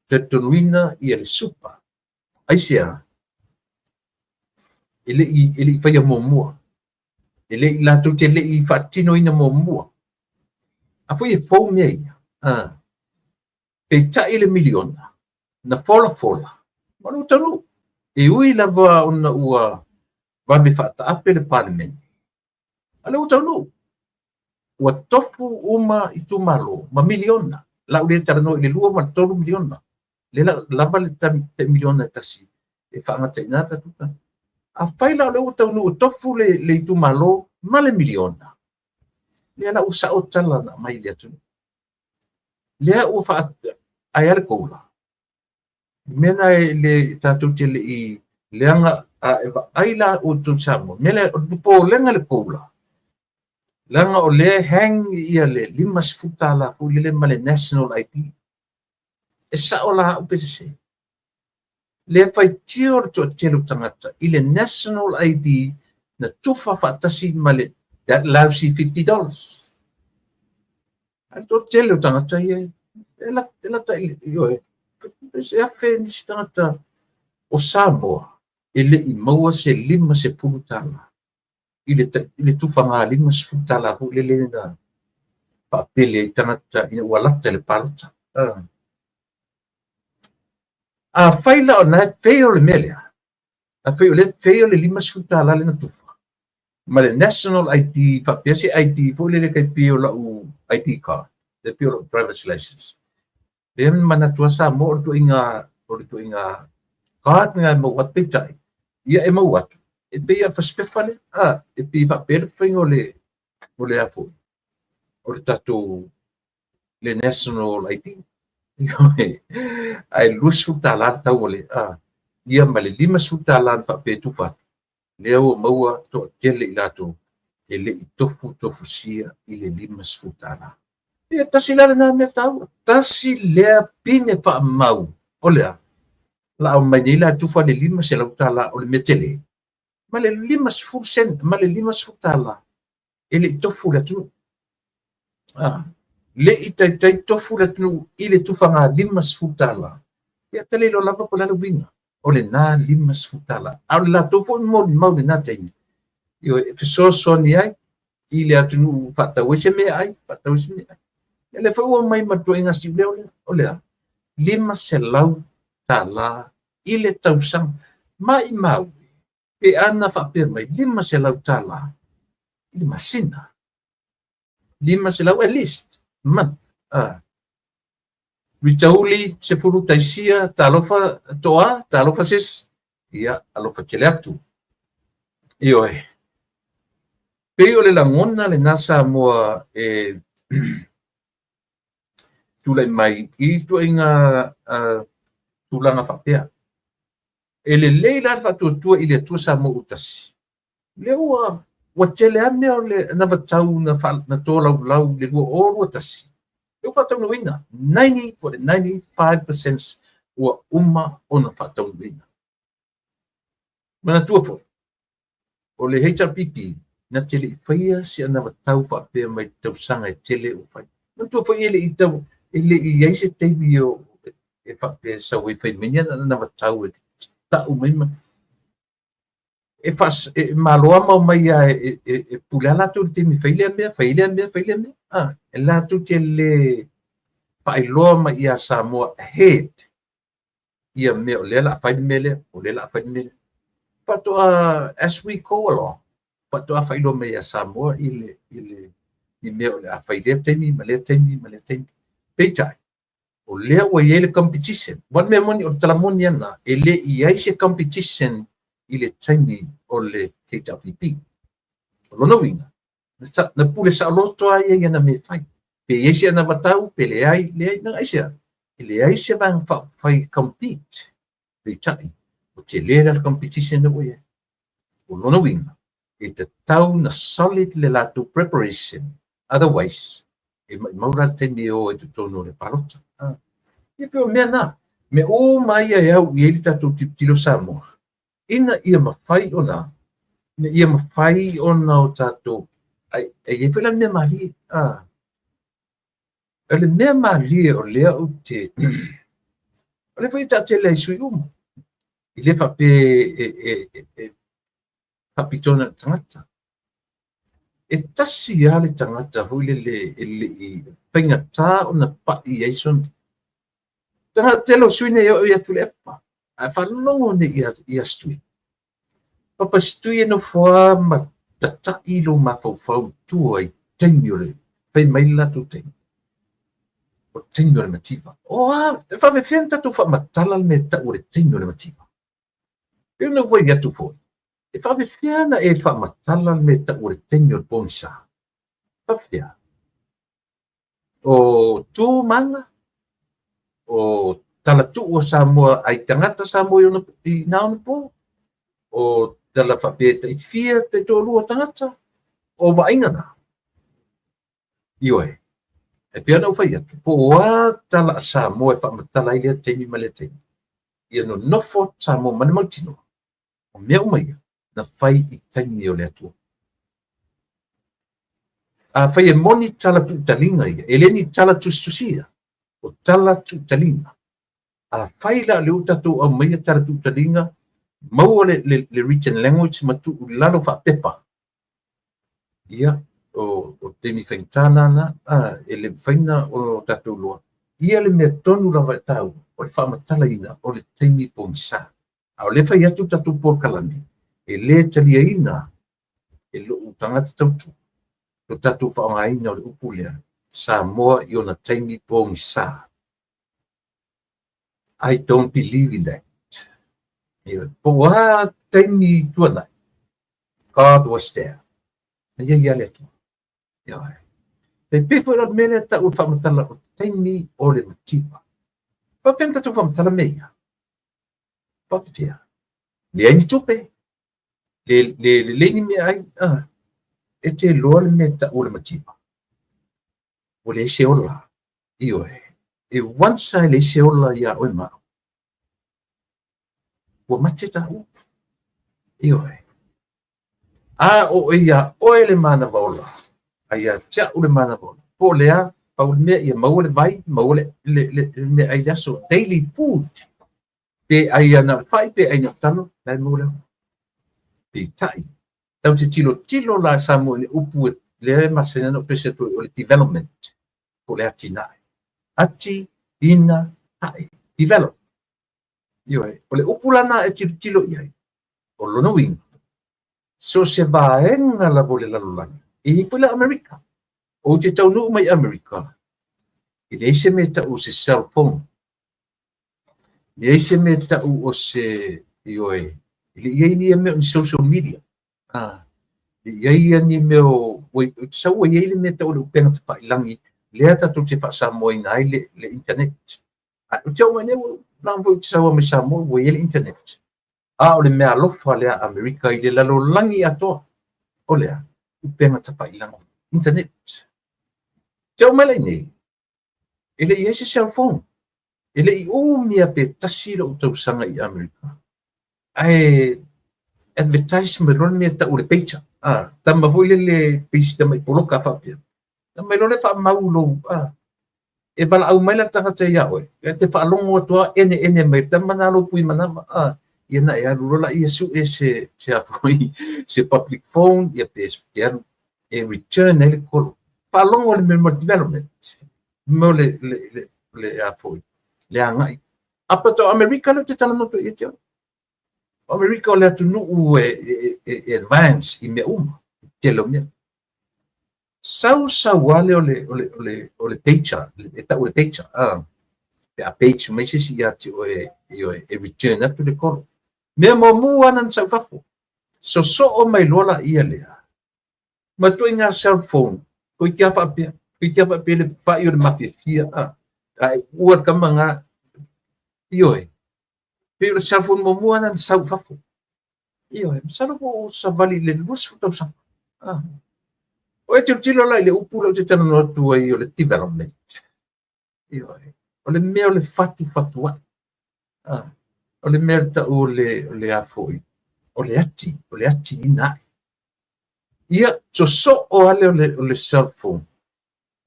talitonuina ia le super. Aisea, e le i faia muamua. E le i latou te le i faatinoina muamua. A foi e fou mea ia. Peitai le miliona, na fola fola, ma lou taunuu. E ui lava ona ua vave faataape le Palemene, a lea ua taunuu. Ua tofu uma itumalo ma miliona. Lau le talanoa i le 2 ma le 3 miliona. Le lava le tai miliona e tasi e faagata i nā tatou. A fai la o lea ua taunuu tofu le itumalo ma le miliona, lea la ua sao tala na mai le atunuu. Lea ua ae a le COLA. Mea na e le tatou te le i leaga a e vaai la outou Samoa. Mea lea o le popolega le COLA. Leaga o lea hang ia le $50 foi lele ma le National ID. E sao la au pe sese? Le faitio le toatele o tagata i le National ID na tufa faatasi ma le that lousy $50. Ae le toatele o tagata ia e lata i le, se afe nisi tagata o Samoa e le i maua se $50 i le tufaga $50 foi lele na faapele ai tagata ina ua lata i le palota. Afai la o lena e fail le mea lea, afai o lea e fail le $50 lea na tufa, ma le National ID faapea se ID foi lele tai pei o lau ID card, tai pei o lau driver's license. Lea na manatu lava Samoa o le ituaiga card lena e maua atu, peitai, ia e maua atu, e pei lava o le fasipepa lea, e pei e faapea le faiga o le a foi, o le tatou le National ID. Ae $20 le tau o le, ia ma le $50 na faapea e tufa atu, lea ua maua toatele i latou e le i tofu tofusia i le $50. Ia tasi la lena mea taua, tasi lea pine faamau o le a, la aumai nei la tufa le $500 o le mea tele, ma le 50 cent, ma le $50 e le i tofu le atunuu. Le i taitai tofu le atunuu i le tufaga $50. Ia te le iloa lava po o le a le uiga o lena $50. A o le latou foi molimau i lena taimi, e fesoasoani ai i le atunuu faatau ai se meaai, faatau ai se meaai. Ia lea foi ua omai ma le ituaiga siuleo lea, o le a? $500 i le tausaga. Maimau pe ana faapea mai $500 i le masina. 500 at least month. Ritauli 10 taisia, talofa toa, talofa sis. Ia, alofa tele atu. Ioe. Pei o le lagona lena Samoa e tulai mai i ituaiga tulaga faapea. E lelei la le faatuatua i le Atua Samoa ua tasi. Lea ua tele lava mea o le anavatau na tolaulau i le 2021. Lea ua faataunuuina 90.95% ua uma ona faataunuuina. Manatua foi, o le HRPP na te le i faia se anavatau faapea mai tausaga e tele ua fai. Manatua foi e le i i ai se taimi e faapea sau ai fai mai ni anavatau e tau mai ma e malo lava ma omai lava e pule lava latou i le taimi e fai lea mea, fai lea mea, fai lea mea. E latou te le faailoa mai ia Samoa ahead ia mea o lea o le a fai le mea lea, o lea o le a fai le mea lea. Faatoa as we go along, faatoa faailoa mai ia Samoa i le mea o le a fai lea taimi ma lea taimi ma lea taimi. Peitai, o lea ua i ai le competition. Aua o le mea moni, o le tala moni lava lena, e le i ai se competition i le taimi o le HRPP. O lona uiga, na pule saoloto lava ia i ana mea e fai. Pe i ai se anavatau, pe leai, leai, na aisea. E leai se vaega faaupufai compete. Peitai, ua tele la le competition lea ua i ai. O lona uiga, e tatau na solid le latou preparation, otherwise, e maumau la le taimi e o ai totonu o le palota. Ia pei o mea na, mea uma ia e au i ai le tatou tilotilo Samoa, ina ia mafai ona, ina ia mafai ona o tatou, ai i ai foi la le mea malie. O le mea malie o lea ou te, o lea foi e taatele ai sui uma, i le faapea e faapitoa na o le tagata. E tasi lava le tagata foi lele e le i faigata ona pai ai sona. Tagata tele o sui nei e oo atu i le epa, ae faalogo nei ia Stui. Papa Stui e nofo lava ma tatai lou mafaufau i tua i taimi o le fai mai le latou taimi. O le taimi o le mativa. O a, e faapefea ona tatou faamatala le mea e tau o le taimi o le mativa. Pei ona ou fai atu foi, e faapefea ona e faamatala le mea e tau o le taimi o le pogisa. Faapefea. O tu ma aga, o talatuu o Samoa ai tagata Samoa i na ona po, o tala faapea taifia taitoalua o tagata, o vaaiga na. Ioe. E pei ona ou fai atu, po o a tala a Samoa e faamatala ai lea taimi ma lea taimi, ia nonofo Samoa ma le mautinoa, o mea uma ia, na fai i taimi o le Atua. Afai e moni tala tuutaliga ia, e le ni tala tusitusia, o tala tuutaliga. Afai la o lea ua tatou aumaia tala tuutaliga, maua le written language ma tuu i lalo faapepa, ia, o le taimi faigata lena, e le mafai ona o tatou iloa ia le mea tonu lava e taua, o le faamatalaina o le taimi pogisa. A o lea e fai atu le tatou polokalame, e le taliaina e lou tagata tautua lo tatou faaaogaina o le upu lea, Samoa i ona taimi pogisa. I don't believe in that. Po o a taimi tuanai, God was there. Na i ai lava le Atua. Ioe. E pei foi la o le mea lea e tau o le faamatala o taimi o le mativa. Faapefea ona tatou faamatala mea ia? Faapefea? Leai ni tupe, le lelei ni meaai, e te iloa le mea e tau o le mativa. Ua leai se ola. Ioe. E once lava e leai se ola ia oe ma au, ua mate taua. Ioe. A o ia oe le manava ola, a ia te au le manava ola, po o le a, pau le mea ia maua le vai, maua le meaai i le aso, daily food, pe ai ana o le fai, pe ai na o le talo, la e maua le ola. Peitai, tatou te tilotilo la Samoa i le upu lea e masani ona ou pese atu ai, o le development, po o le atinae. Ati, ina, ae, develop. Ioe, o le upu la na e tilotilo i ai, o lona uiga, so o se vaega lava o le lalolagi, e i ai foi la Amerika. Ou te taunuu mai Amerika, e leai se mea e tau o se cell phone. Leai se mea e tau o se, ioe, e le i ai ni mea o ni social media. E le i ai ni mea o, sau ua i ai le mea e tau o le upega tafailagi, lea tatou te faasamoaina ai le internet. Ae ou te oo mai nei, leaga foi ou te sau mai Samoa ua i ai le internet. A o le mea alofa lea a Amerika i le lalolagi atoa, o le a? Upega tafailagi, internet. Te oo mai la i nei, e le i ai se cell phone. E le i umi lava pe tasi lou tausaga i Amerika, ae advertise mai loa le mea e tau o le pager. Tama foi lele pei si tamai poloka faapea. Aumai loa le faamau lou, e valaau mai la le tagata ia oe, e te faalogo atu lava ene ene mai le tama na lou pui manava, ia na e alu loa laia sue se a foi, se public phone, ia pe te alu e return ai le kolo. Faalogo le mea mo le development, mo le a foi, le agai. Apa to Amerika lea ou te talanoa atu ai ia te oe. O Amerika o le atunuu e advance i mea uma, i tele o mea. Sau sau lava lea o le pager, e tau o le pager, pe a page mai se isi ia te oe e return atu le kolo. Mea muamua lava na sau i fafo, sosoo mai loa laia lea, ma ituaiga cell phone, toeitiiti lava faapea, toeitiiti lava faapea le pai o le mafiafia, ae ua le tama lena, ioe, pei o le cell phone muamua lena na sau i fafo. Ioe, masalo po o savali i le 20 tausaga. O e tilotilo la i le upu lea ou te talanoa atu ai o le development. Ioe, o le mea o le fatufatuai. O le mea e tau o le a foi, o le ati, o le atiina ae. Ia, sosoo lava lea o le cell phone.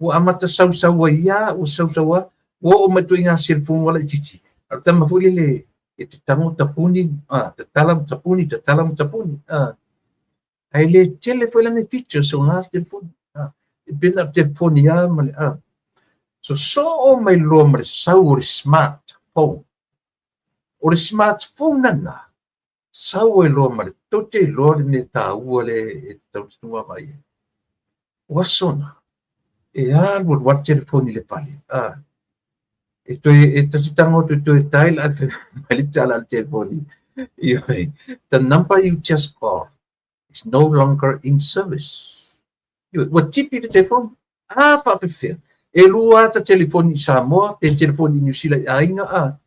Ua amata sausau ai lava, ua sausau lava, ua oo mai ituaiga cell phone ua laitiiti. A o le tama foi lele e te tago tapuni, tatala ma tapuni, tatala ma tapuni. Ae le tele foi lana features o na telefoni. E pei na o le telefoni lava ma le, sosoo mai loa ma le sau o le smartphone. O le smartphone lena, sau ai loa ma le, tou te iloa le mea taua lea e tatau ona vaavaai i ai. O aso na, e alu alu lava le telefoni i le fale. E toe, e ta te tago atu e toe dial ae fai mai le tala a le telefoni. Ioe, the number you just called is no longer in service. Ioe, ua tipi le telefoni. A faapefea, e lua ata telefoni i Samoa pe telefoni i Niu Sila i aiga, a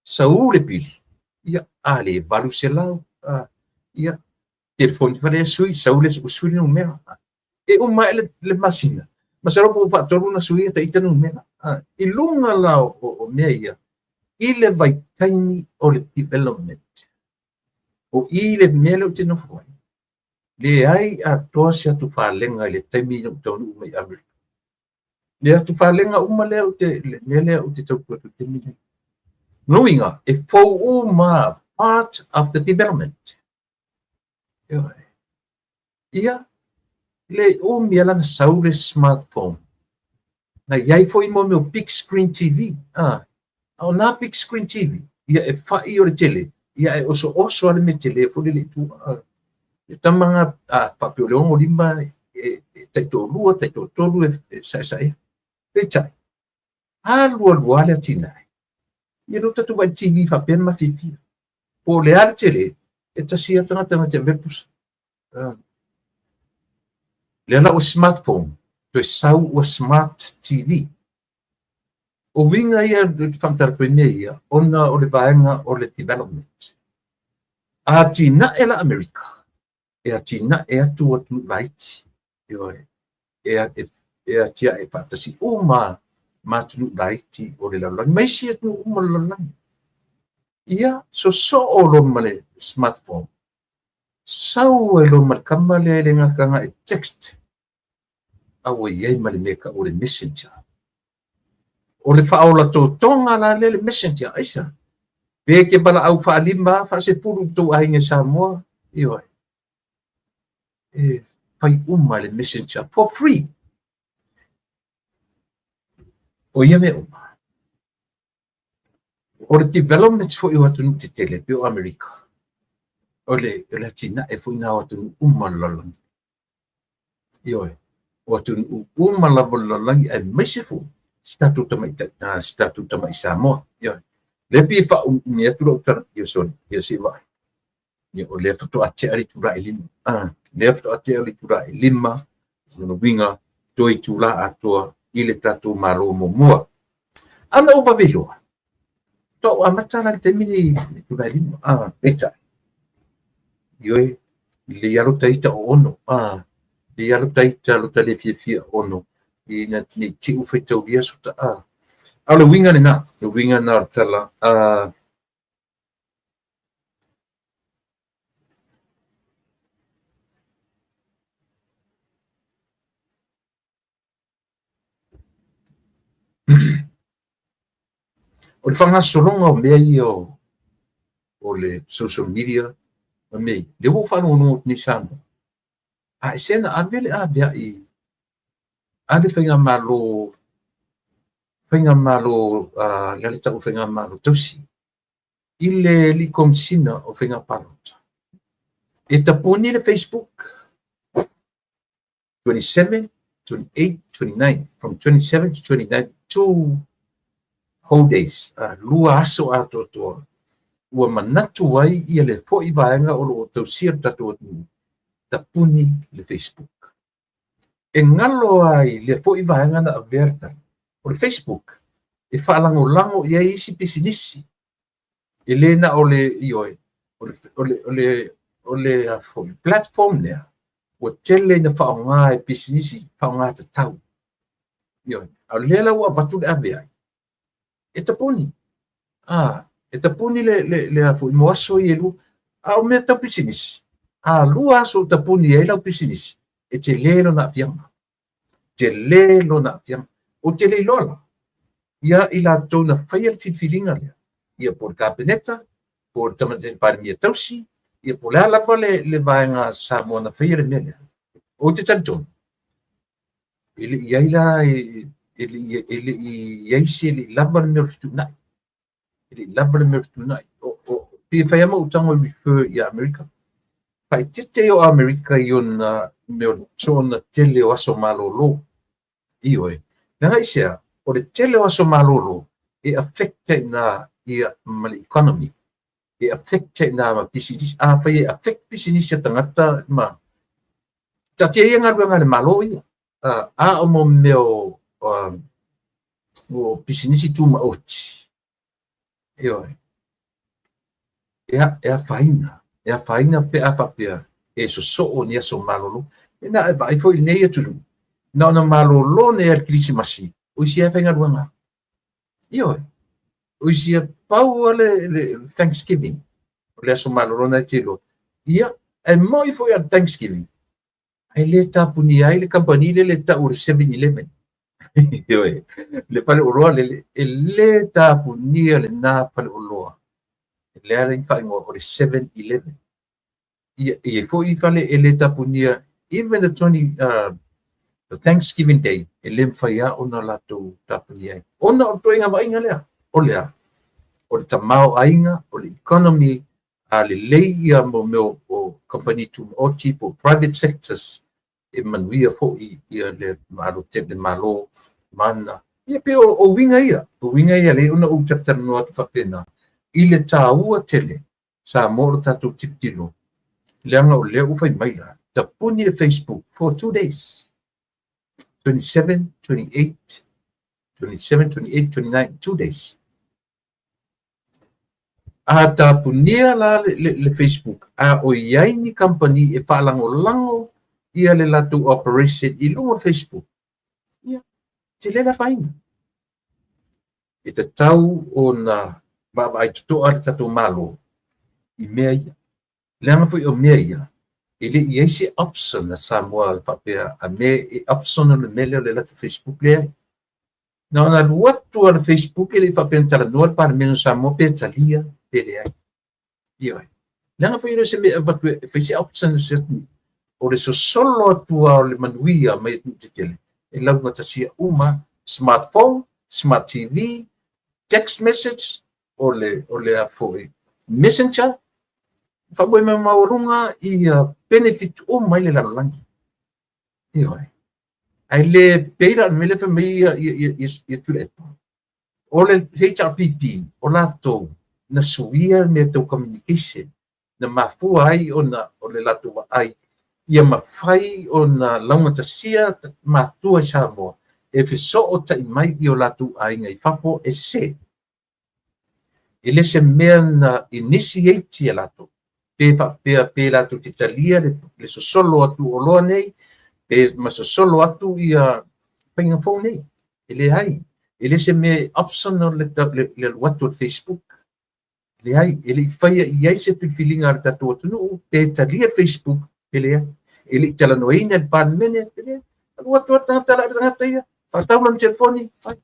sau le pili, ia, a le 800, a, ia, telefoni fale e sui, sau le sui le numera. E uma ai le masina, Masalo po ua faatolu ona suia ta ita numera. I luga la o mea ia, i le vaitaimi o le development, o i le mea lea ou te nofo ai, leai atoa se atufalega i le taimi na ou taunuu mai i Amerika. Le atufalega uma lea ou te, le mea lea ou te tautua atu i le taimi lenei. Lona uiga, e fou uma part of the development. Ioe. Ia, le umi lava na sau le smartphone. Na i ai foi mo mea o big screen TV. A o na big screen TV, ia e fai o le tele, ia e osooso lava le mea tele foi lele i tua. E tama nga a faapea o le 65 e taitoalua, taitoatolu e saesaea. Peitai, alu alu lava le atinae. Ia lea ua tatou vaai i le TV faapea le mafiafia. Po o le a le tele, e tasi lava le tagata na te avea le pusa. Lea la ua smartphone, toe sau ua smart TV. O uiga ia ou te faamatala atu ai mea ia, ona o le vaega o le development. A atinae la Amerika, e atinae atu atunuu laiti, ioe, e atiae faatasi uma ma atunuu laiti o le lalolagi, ma isi atunuu uma o le lalolagi. Ia, sosoo loa ma le smartphone, sau ai loa ma le tama lea e le gata na e text, a ua i ai ma le mea e tau o le messenger. O le faaola totoga la lea le messenger, aisea? Pe e te valaau faalima, faasefulu i tou aiga i Samoa, ioe, e fai uma le messenger for free. O ia mea uma, o le development foi o atunuu tetele pei o Amerika, o le atinae foi na o atunuu uma o le lalolagi. Ioe, o atunuu uma lava o le lalolagi aemaise foi si tatou tamaitai, si tatou tamai Samoa. Ioe, lea pei e faaumiumi atu lau tala, ia sorry, ia se i vaai. Ia, o lea faatoa tea le itula e 5. Lea faatoa tea le itula e 5, lona uiga, toe itula atoa i le tatou Malo muamua. A na ou vave iloa, faatoa ou amata la i le taimi nei i le itula e 5. Peitai, ioe, lelei lava lo ta ita o ono. Lelei lava lo ta ita, lo ta le fiafia ono, ina ne i te i ua faitaulia so ta. A o le uiga lena, le uiga lena o le tala. O le faagasologa o mea ia o le social media ma mea ia, lea ua ou faalogologo atu nei i Samoa, a e se na ave le aveai a le faigamalo, faigamalo, le a le tau o faigamalo tausi i le alii Komesina o Faiga Palota, e tapuni le Facebook 27, 28, 29, from 27 to 29, two whole days, lua aso atoatoa, ua manatu ai ia le foi vaega o lo o tausia le tatou atunuu, tapuni le Facebook. E galo ai lea foi vaega na avea le tala. O le Facebook, e faalagolago i ai isi pisinisi. E le na o le, ioe, o le, o le, o le, o le a foi, platform lea, ua tele ina faaaoga e pisinisi, faaaoga tatau. Ioe, a o lea la ua avatu le aveai, e tapuni. E tapuni le, le, le a foi, mo aso ia e lua. A o mea tau pisinisi, a lua aso o tapuni ai lau pisinisi, e tele lona aafiaga. Tele lona aafiaga. Ou te le iloa la, ia i latou na faia le filifiliga lea, ia po o le Kapeneta, po o le Tamaitai Palemia tausi, ia po o le a lava le vaega Samoa na faia le mea lea. Ou te talitonu, e le i ai la, e le i i ai se, e le i lava le mea o le fetuunai. E le i lava le mea o le fetuunai. Pei e fai lava ma ou tago e refer ia Amerika. Faaeteete ia o Amerika i ona mea o le soona tele o aso malolo. Ioe. Leaga aisea, o le tele o aso malolo e affect ai ina ia ma le economy, e affect ai ina ma pisinisi. Afai e affect pisinisi a tagata ma taatia ia galuega a le Malo ia, a o mo mea o pisinisi tumaoti, ioe, e afaina, e afaina pe a faapea e sosoo ni aso malolo. Ina e vaai foi i lenei atunuu, Na ona malolo nei a le Kerisimasi, o isi e faigaluega. Ioe, o isi e pau le Thanksgiving, o le aso malolo na e te iloa. Ia, e moi foi a le Thanksgiving, ae le tapunia ai le kamupani lea le tau o le 7-Eleven. Ioe, le faleoloa lele, e le tapunia lena faleoloa. E le ala i faaigoa o le 7-Eleven. Ia, e foi fale e le tapunia, even the 20, the Thanksgiving Day, e le mawhai a ona latou tapunia ai. Ona o le toenga vaaiga lea, o lea, o le tamaoaiga, o le economy, a lelei ia mo mea o kamupani tumaoti po private sectors, e manuia foi ia le malo te le malo mana. Ia pe o uiga ia, o uiga ia le ona ou talatalanoa atu faapena, i le tāua tele, Samoa o le tatou tilotilo, leaga o lea ua fai mai la, tapuni le Facebook for 2 days. 27, 28, 27, 28, 29, 2 days. A tapunia la le Facebook, a o i ai ni company e faalagolago ia le latou operation i luga o le Facebook, ia, tele le afaina. E tatau ona vaavaai totoa le tatou Malo i mea ia. Leaga foi o mea ia, e le i ai se option a Samoa faapea a mea e option o le mea lea o le latou Facebook lea. Na ona alu atu a le Facebook e le i faapea na talanoa le Palemene o Samoa pe talia pe leai. Ioe. Leaga foi e le o se mea e avatu e fai se option a se atunuu. O le sosolo atu o le manuia mai atunuu tetele e laugatasia uma smartphone, smart TV, text message, o le a foi messenger, faamoe mai maualuga ia benefit uma i le lalolagi. Ioe. Ae le pei la o le mea lea fai mai ia Tuilaepa. O le HRPP, o latou na suia le mea tau communication, na mafua ai ona o le latou vaai ia mafai ona laugatasia matua i Samoa e fesootai mai i o latou aiga i fafo e sese. E le se mea na initiate e latou, pe faapea pe latou te talia le sosolo atu o oloa nei, pe ma sosolo atu ia faiga fou nei. E leai, e le se mea optional le alu atu o le Facebook. Leai, e le i faia i ai se filifiliga a le tatou atunuu, pe talia Facebook, pe leai. E le i talanoaina le Palemene, pe leai. Alu atu a le tagata la le tagata ia, faatau lana telefoni, fai.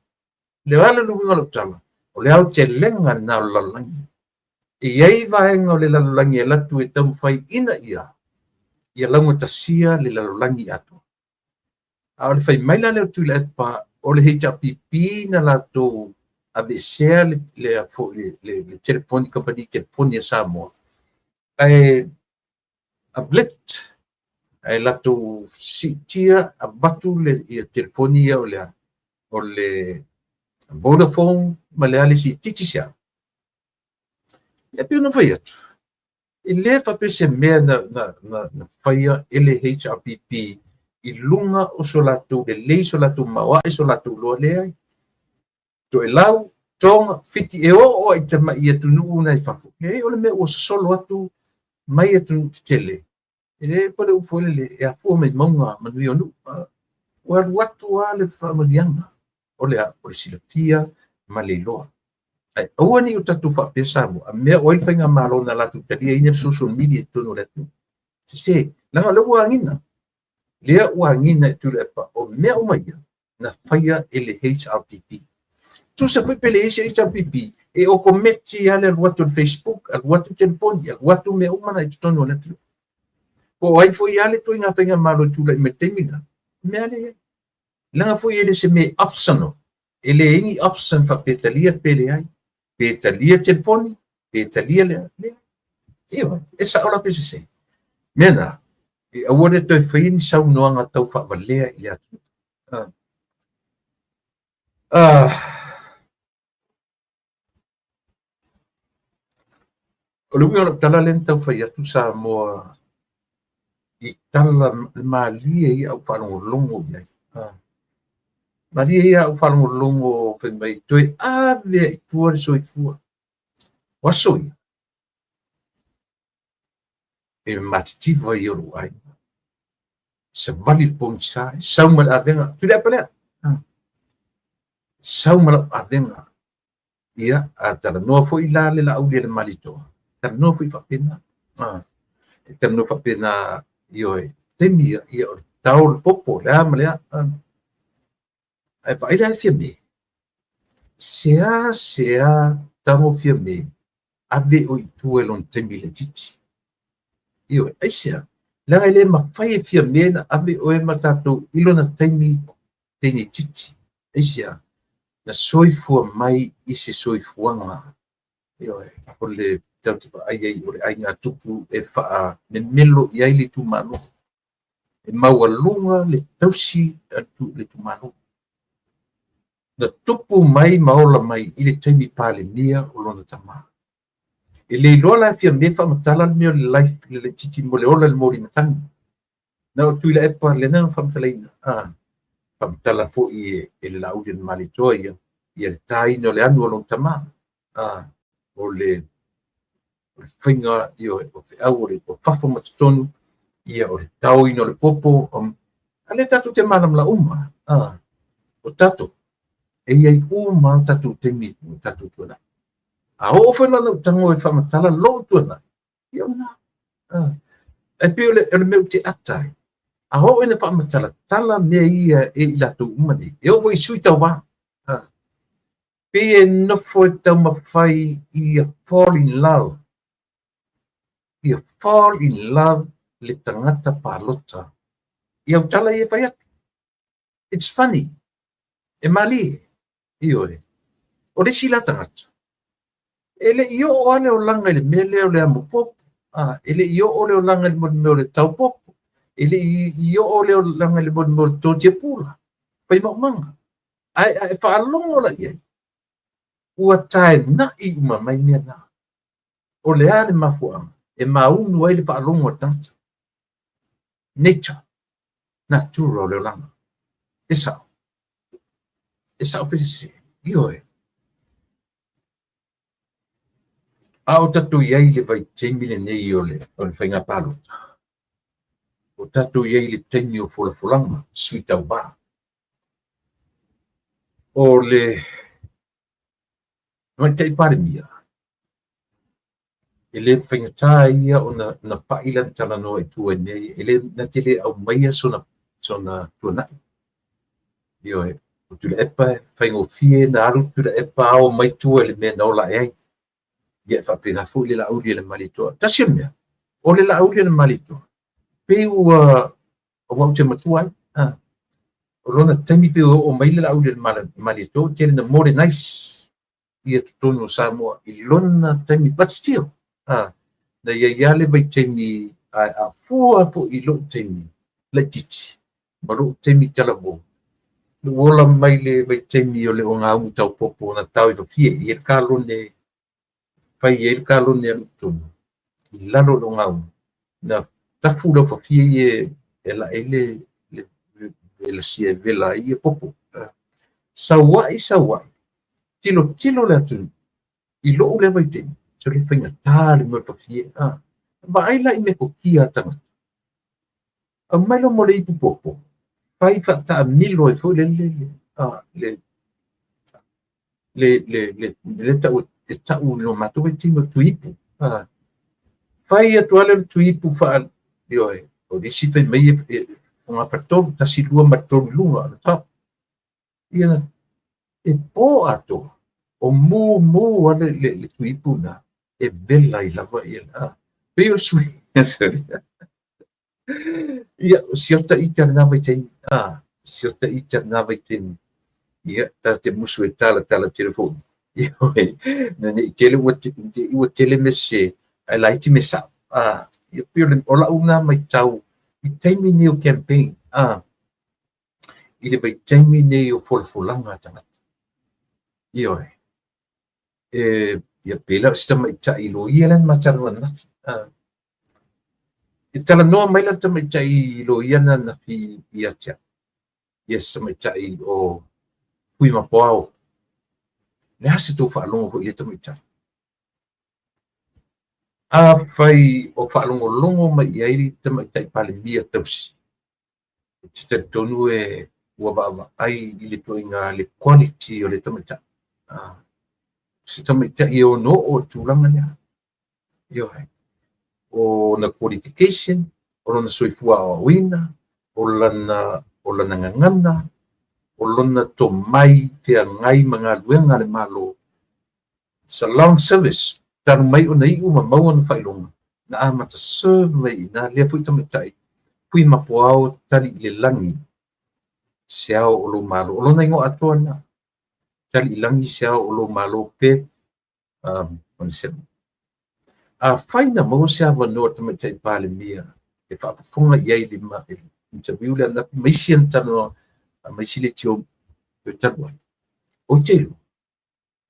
Le ala le uiga o lau tala, o le aotelega lena o le lalolagi. E i ai vaega o le lalolagi e alu atu e taumafai ina ia laugatasia le lalolagi atoa. A o le fai mai la lea o Tuilaepa, o le HRPP na latou aveesea le telefoni, kamupani telefoni a Samoa. Ae avlet, ae latou siitia avatu le telefoni ia o le Vodafone ma le ale isi Digicel. E pei ona fai atu, e le faapea se mea na faia e le HRPP i luga o so latou lelei, so latou maoae, so latou loa leai. Toelau, Tonga, Fiti, e oo ai tamai atunuu na i fafo. Leai, o le mea ua sosolo atu mai atunuu tetele. E le pale upu foi lele, e afua mai mauga manuia o nuu. Ua alu atu lava le faamanuiaga o le silafia ma le iloa. Ae aua ne i o tatou faapea Samoa, a mea o ai le faigamalo na latou taliaina le social media i totonu o le atunuu. Sese, leaga o lea ua agina. Lea ua agina e Tuilaepa, o mea uma ia na faia e le HRPP. Tusa foi pe leai se HRPP, e okometi lava le alu atu o le Facebook, alu atu telefoni, alu atu mea uma na i totonu o le atunuu. Po o ai foi lava le ituaiga faigamalo e tulai mai le taimi lena, mea lea i ai. Leaga foi e le se mea optional, e leai ni option faapea talia pe leai, pe talia telefoni, pe talia le leai. Ioe, e sao la pe sese. Mea na, e aua le toe faia ni saunoaga tau faavalea i le atunuu. O le uiga o lau tala lea na tau fai atu Samoa i tala malie ia au faalogologo i ai. Malie ia au faalogologo fai mai toe ave i tua le soifua. O aso ia, e matitiva ia o lou aiga. Savali le pogisa, sau ma le avega, Tuilaepa lea. Sau ma lau avega. Ia, a talanoa foi la le Laaulialemalietoa, talanoa foi faapena. E talanoa faapena, ioe, taimi ia, ia o le tao o le popo, le a ma le a. Ae vaai la le Fiame, sea sea tago Fiame, ave oe i tua i lona taimi laitiiti. Ioe, aisea? Leaga e le mafai e Fiame na ave oe ma tatou i lona taimi teine itiiti. Aisea? Na soifua mai i se soifuaga, ioe, o le tatou te vaai ai o le aiga tupu e faamemelo i ai le itumalo. E maualuga le tausi a le itumalo. Na tupu mai ma ola mai i le taimi Palemia o lona tama. E le iloa la e Fiame faamatala le mea o le life le laitiiti mo le ola i le moli matagi. Na o Tuilaepa lena na faamatalaina. Faamatala foi e le Laaulialemalietoa ia, ia le taina o le anu o lona tama. O le faiga, ioe, o feau o le o fafo ma totonu, ia o le taoina o le popo, a lea tatou te malamalama uma. O tatou, e i ai uma tatou taimi o tatou tuanai. A oo foi la ona ou tago e faamatala lou tuanai, ia o lena. E pei o le mea ou te ata ai, a oo ina faamatalatala mea ia e i latou uma nei, e oo foi i sui tauva, pei e nofo e taumafai ia fall in love, ia fall in love le tagata palota i au tala ia e fai atu. It's funny. E malie. Ioe. O le isi la tagata, e le i oo lava le olaga i le mea lea o le amo popo. E le i oo le olaga i le mea o le tau popo. E le i oo le olaga i le mea o le totia pula. Fai maumaga. Ae a e faalogo la i ai, ua taenai uma mai mea na. O le a le mafuaaga e maunu ai le faalogo a le tagata. Nature. Natura o le olaga. E sao. E sao pe sese. Ioe. A o tatou i ai i le vaitaimi lenei o le faiga palota, o tatou i ai i le taimi o folafolaga, sui tauva. O le Tamaitai Palemia, e le faigata ia ona pai lana talanoa i tua i mea ia, e le, na te le aumaia sona tuanai. Ioe, o Tuilaepa e faigofie na alu Tuilaepa ao mai tua i le mea na ola ae ai. Ia e faapena foi le Laaulialemalietoa. Tasi o le mea, o le Laaulialemalietoa, pei ua, aua ou te matua ai, o lona taimi pei ua oo mai le Laaulialemalietoa, ua tele na modernize ia totonu o Samoa i lona taimi, but still, na i ai lava le vaitaimi, a fua foi i lou taimi laitiiti ma lou taimi talavou, na ou ola mai le vaitaimi o le ogaumu taupopo na tao i fafie, e i ai le kalone, fai ai le kalone alu i totonu, i lalo o le ogaumu, na tafu le aufafie ia e lae ai le lasia e vela ai ia popo. Sau ai, sau ai, tilotilo le atunuu i lou lea vaitaimi, so le faigata le mea o le fafie. Vaai la i metotia a tagata. Aumai loa mo le ipu popo, fai faataamilo ai foi le le le tau e tau i lo matou vaitaimi o tuipu. Fai atu lava le tuipu faa, ioe, o le isi fai mai e fogafaletolu, 1, 2 ma le 3 i luga, on the top. Ia, e po atoa, o mumu a le tuipu na, e vela ai lava ia. Pei o sui, ia, o siota ita lena vaitaimi. Siota ita lena vaitaimi. Ia, ta te musu e tala tala telefoni. Ioe, na nei tele ua tele me se, ai laiti me sao. Ia, pei o lau na maitau i taimi nei o campaign. I le vaitaimi nei o folafolaga a tagata. Ioe. E, ia, pei la o se tamaitai loia lea na ma talanoa ananafi. E talanoa mai la le tamaitai loia lena ananafi ia te au. Ia se tamaitai o Fuimapuao. Le a se tou faalogo foi i lea tamaitai? Afai o faalogologo mai i ai le tamaitai Palemia tausi, Ou te talitonu e ua vaavaai i le ituaiga le quality o le tamaitai. Se tamaitai e ono oo i le tulaga lea. Ioe. O lona qualification, o lona soifua aoaoina, o lana gagana, o lona tomai feagai ma galuega a le Malo. It's a long service. Talu mai ona iu ma maua ona faailoga, na amata serve mai i ina lea foi tamaitai, Fuimapuao Taliilelagi Se Ao o Lou Malo. O lona igoa atoa lena, Taliilagi Se Ao o Lou Malo Beth Onesemo. Afai na maua se avanoa o le Tamaitai Palemia e faafofoga i ai i le interview lea ananafi ma isi ana talanoaga ma isi leitio talu ai, ou te iloa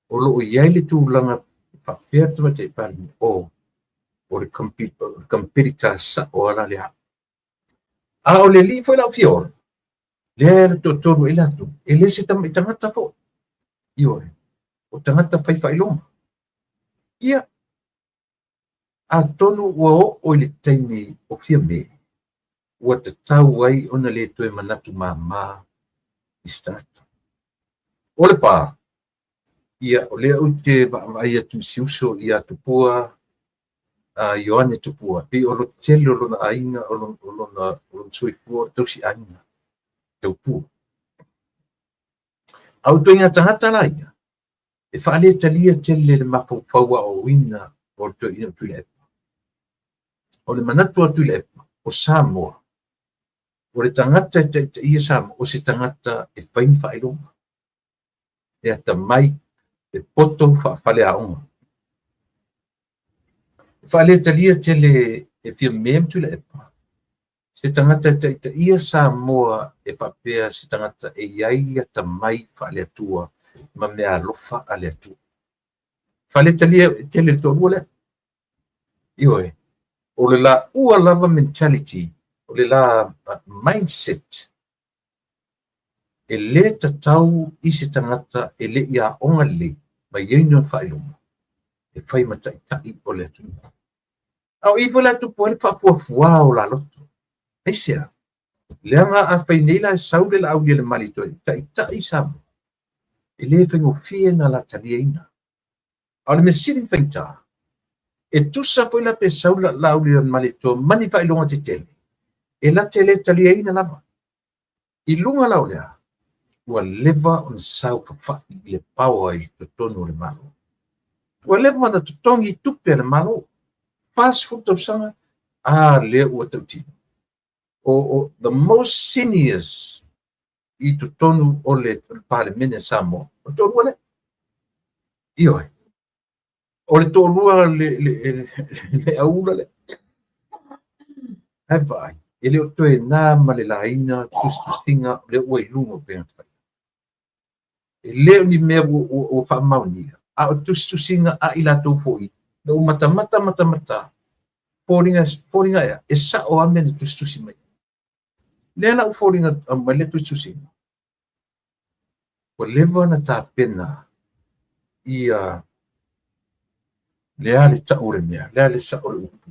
o lo o i ai le tulaga faapea le Tamaitai Palemia, o le competitor sao lava la lea. A o le alii foi la o Fiaola, lea e toatolu ai latou, e le se tamai tagata foi. Ioe, o tagata fai faailoga. Ia, atonu ua oo i le taimi o Fiame, ua tatau ai ona le toe manatu māmā i se tagata. O le pa, ia, o lea ou te vaavaai atu i si uso ia Tupua, Ioane Tupua, pei o le tele o lona aiga, o lona soifua, o le tausi aiga, tautua. A o ituaiga tagata la ia, e faaletalia tele le mafaufau aoaoina o le toeaina o Tuilaepa. O le manatu o Tuilaepa, o Samoa, o le tagata e taitaia Samoa, o se tagata e fai ni faailoga, e atamai, e poto faafaleaoga. E faaletalia tele e Fiame ma Tuilaepa, se tagata e taitaia Samoa e faapea se tagata e i ai le atamai faale-Atua ma meaalofa a le Atua. Faaletalia tele le toalua lea. Ioe, o le laua lava mentality, o le la mindset, e le tatau i se tagata e le i aoga lelei ma i ai ni ona faailoga e fai ma taitai o le atunuu. A o i foi la e tupu ai le faafuafua o la loto. Aisea? Leaga afai nei la e sau le Laaulialemalietoa e taitai Samoa, e le faigofie ona la taliaina. A o le mea sili ona faigata, e tusa foi la pe sau le Laaulialemalietoa ma ni faailoga tetele, e la te le taliaina lava. I luga la o lea, ua leva ona saofafai i le power i totonu o le Malo. Ua leva ona totogi tupe a le Malo, 40 tausaga, a lea ua tautino. O the most seniors i totonu o le Palemene a Samoa, o le toalua lea. Ioe, o le toalua le aula lea. Ae vaai, e le o toe na ma le laina tusitusiga lea ua i luga o upega tafailagi. E le o ni mea ua faamaonia, a o tusitusiga a i latou foi, na ua matamata matamata, foliga ea, e sao lava mea na tusitusi mai. Lea la ua foliga mai le tusitusiga, ua leva ona tapena ia lea le tau o le mea, lea le sao o le upu,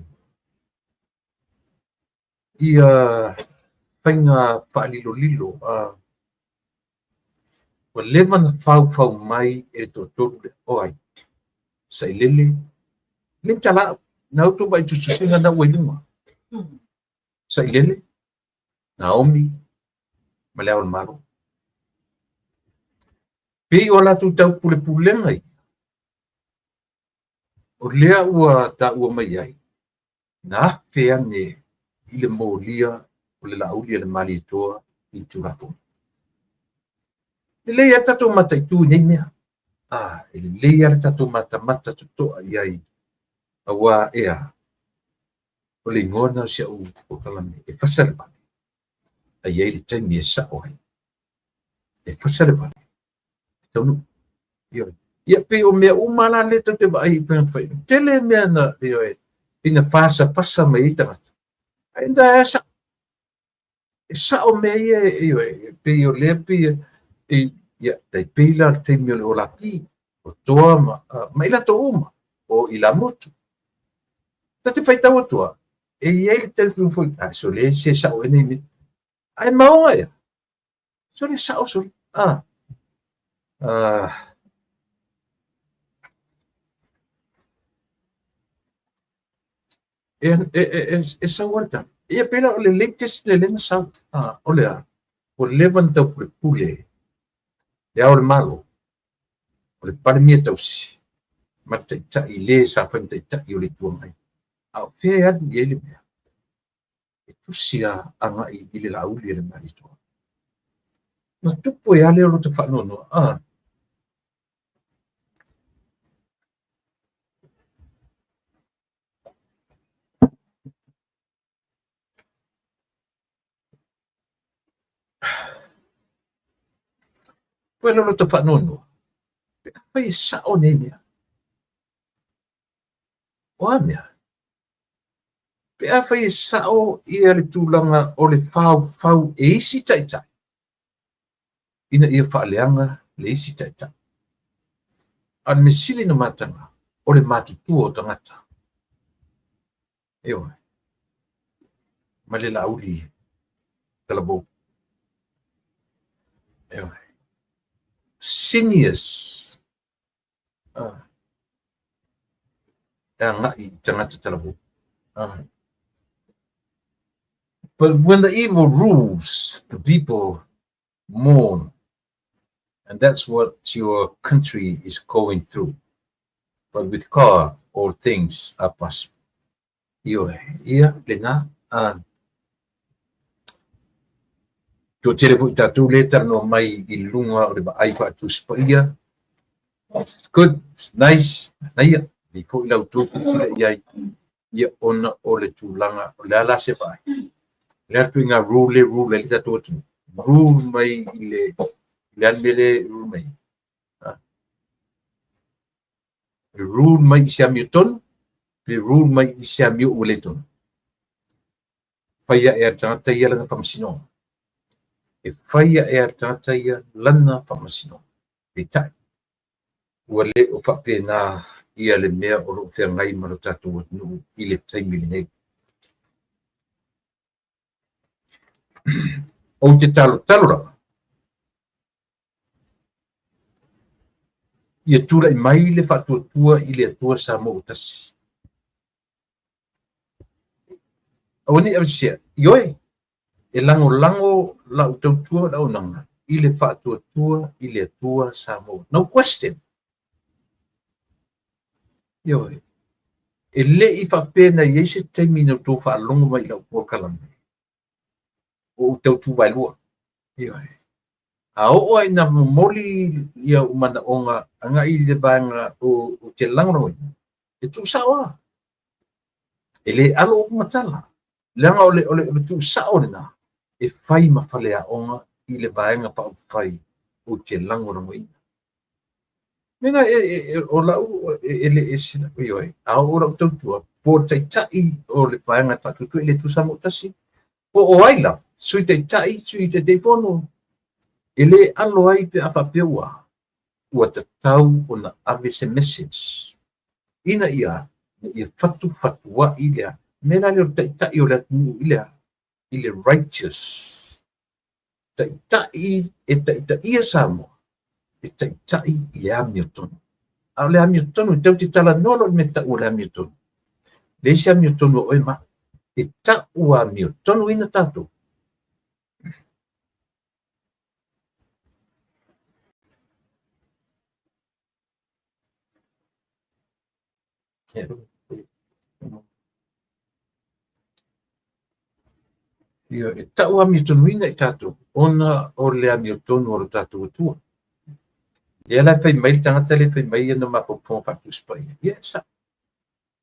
ia faiga faalilolilo, ua leva ona faufau mai e le toatolu lea, o ai, Sailele, le talao, na outou vaai tusitusiga na ua i luga. Sailele, Naomi, ma Le Ao o le Malo. Pei o latou taupulepulega ia, o lea ua taua mai ai, na afe ane i le molia o le Laaulialemalietoa i le Tulafono. Lelei lava le tatou mataitu i nei mea. E lelei lava le tatou matamata totoa i ai, aua ea, o le igoa lena o si au polokalame, e fasa le vale, a i ai le taimi e sao ai. E fasa le vale, e taunuu. Ioe. Ia, pei o mea uma la lea tou te vaai i upega tafailagi. Tele mea na, ioe, ina fasafasa mai ai tagata. Ai nda e sao. E sao mea ia, ioe, pei o lea pei e, ia, tai pei la le taimi o le Olapi, o Toa ma i latou uma, o Ilamutu. Ta te faitau atua, e i ai le telefoni foi, a so le se sao e nei mea. Ae maoga ea. Sole sao sole. Ah. Ah. E, e, e, e, e sau le tala. Ia pela o le latest le lena sau. Ah, o le a. Ua leva na taupulepule le Ao o le Malo, o le Palemia tausi, ma le Taitai le sa fai ma Taitai o le Itu Agai. A o fea e alu i ai le mea? E tusi a agai i le Laauli a le Malietoa. Na tupu e a lea o lota faanoanoa? Ah. Koe lolo ta whaanoanoa. Pe afai e sao nei mea. O a mea? Pe afai e sao ia le tulaga o le faufau e isi taitai, ina ia faaleaga le isi taitai. A o le mea sili ona mataga, o le matutua o tagata. Ioe. Ma le Laauli talavou. Ioe. Seniors. Ah. E agai i tagata talavou. Ah. But when the evil rules, the people mourn. And that's what your country is going through. But with God, all things are possible. Ioe, ia, lena, a. Toatele foi tatou lea e talanoa mai i luga o le vaai faatusi paia. It's good, it's nice, manaia. Lelei foi la outou tilotilo i ai, ia ona o le tulaga, o le a la se vaai? O le a le ituaiga rule lea e rule ai le tatou atunuu? Rule mai i le, i le a le mea lea e rule mai ai? Ha? E rule mai i se amiotonu, pe rule mai i se amio ua le tonu? Fai ae a le tagata ia lana faamasinoga. E fai ae a le tagata ia lana faamasinoga. Peitai, ua le o faapena ia le mea o lo o feagai ma lo tatou atunuu i le taimi lenei. Ou te talotalo lava, ia tulai mai le faatuatua i le Atua Samoa ua tasi. Aua ne i aveesea, ioe, e lagolago lau tautua ma le auaunaga i le faatuatua i le Atua Samoa. No question. Ioe. E le i faapea na i ai se taimi na outou faalogo mai i lau polokalame ua ou tautu vaelua. Ioe. A oo lava ina momoli ia ou manaoga agai i le vaega ou te lagolagoina, e tuusao lava. E le alo upu ma tala, leaga o le, o le, o le tuusao lena e fai ma faleaoga i le Vaega Faaupufai ou te lagolagoina. Mena e, e, e, o lau e, e le ese ioe, a oo lau tautua, po o le taitai o le Vaega Faatuatua i le Atua Samoa Tasi, po o ai lava, Sui Taitai, Sui Taitaifono, e le alo ai pe a faapea ua ua tatau ona ave se message ina ia ina ia fatufatua'i le mea la lea o le taitai o le atunuu i le i le righteous taitai e taitaia Samoa e taitai i le amiotonu. A o le amiotonu, e tatou te talanoa loa i le mea tau o le amiotonu, leai se amiotonu a oe ma au. E tau amiotonuina tatou. Ia, e tau amiotonuina i tatou ona o le amiotonu o lo tatou Atua. Lea la e fai mai le tagata lea e fai mai ana mafaufauga faatusi paia. Ia, e sao.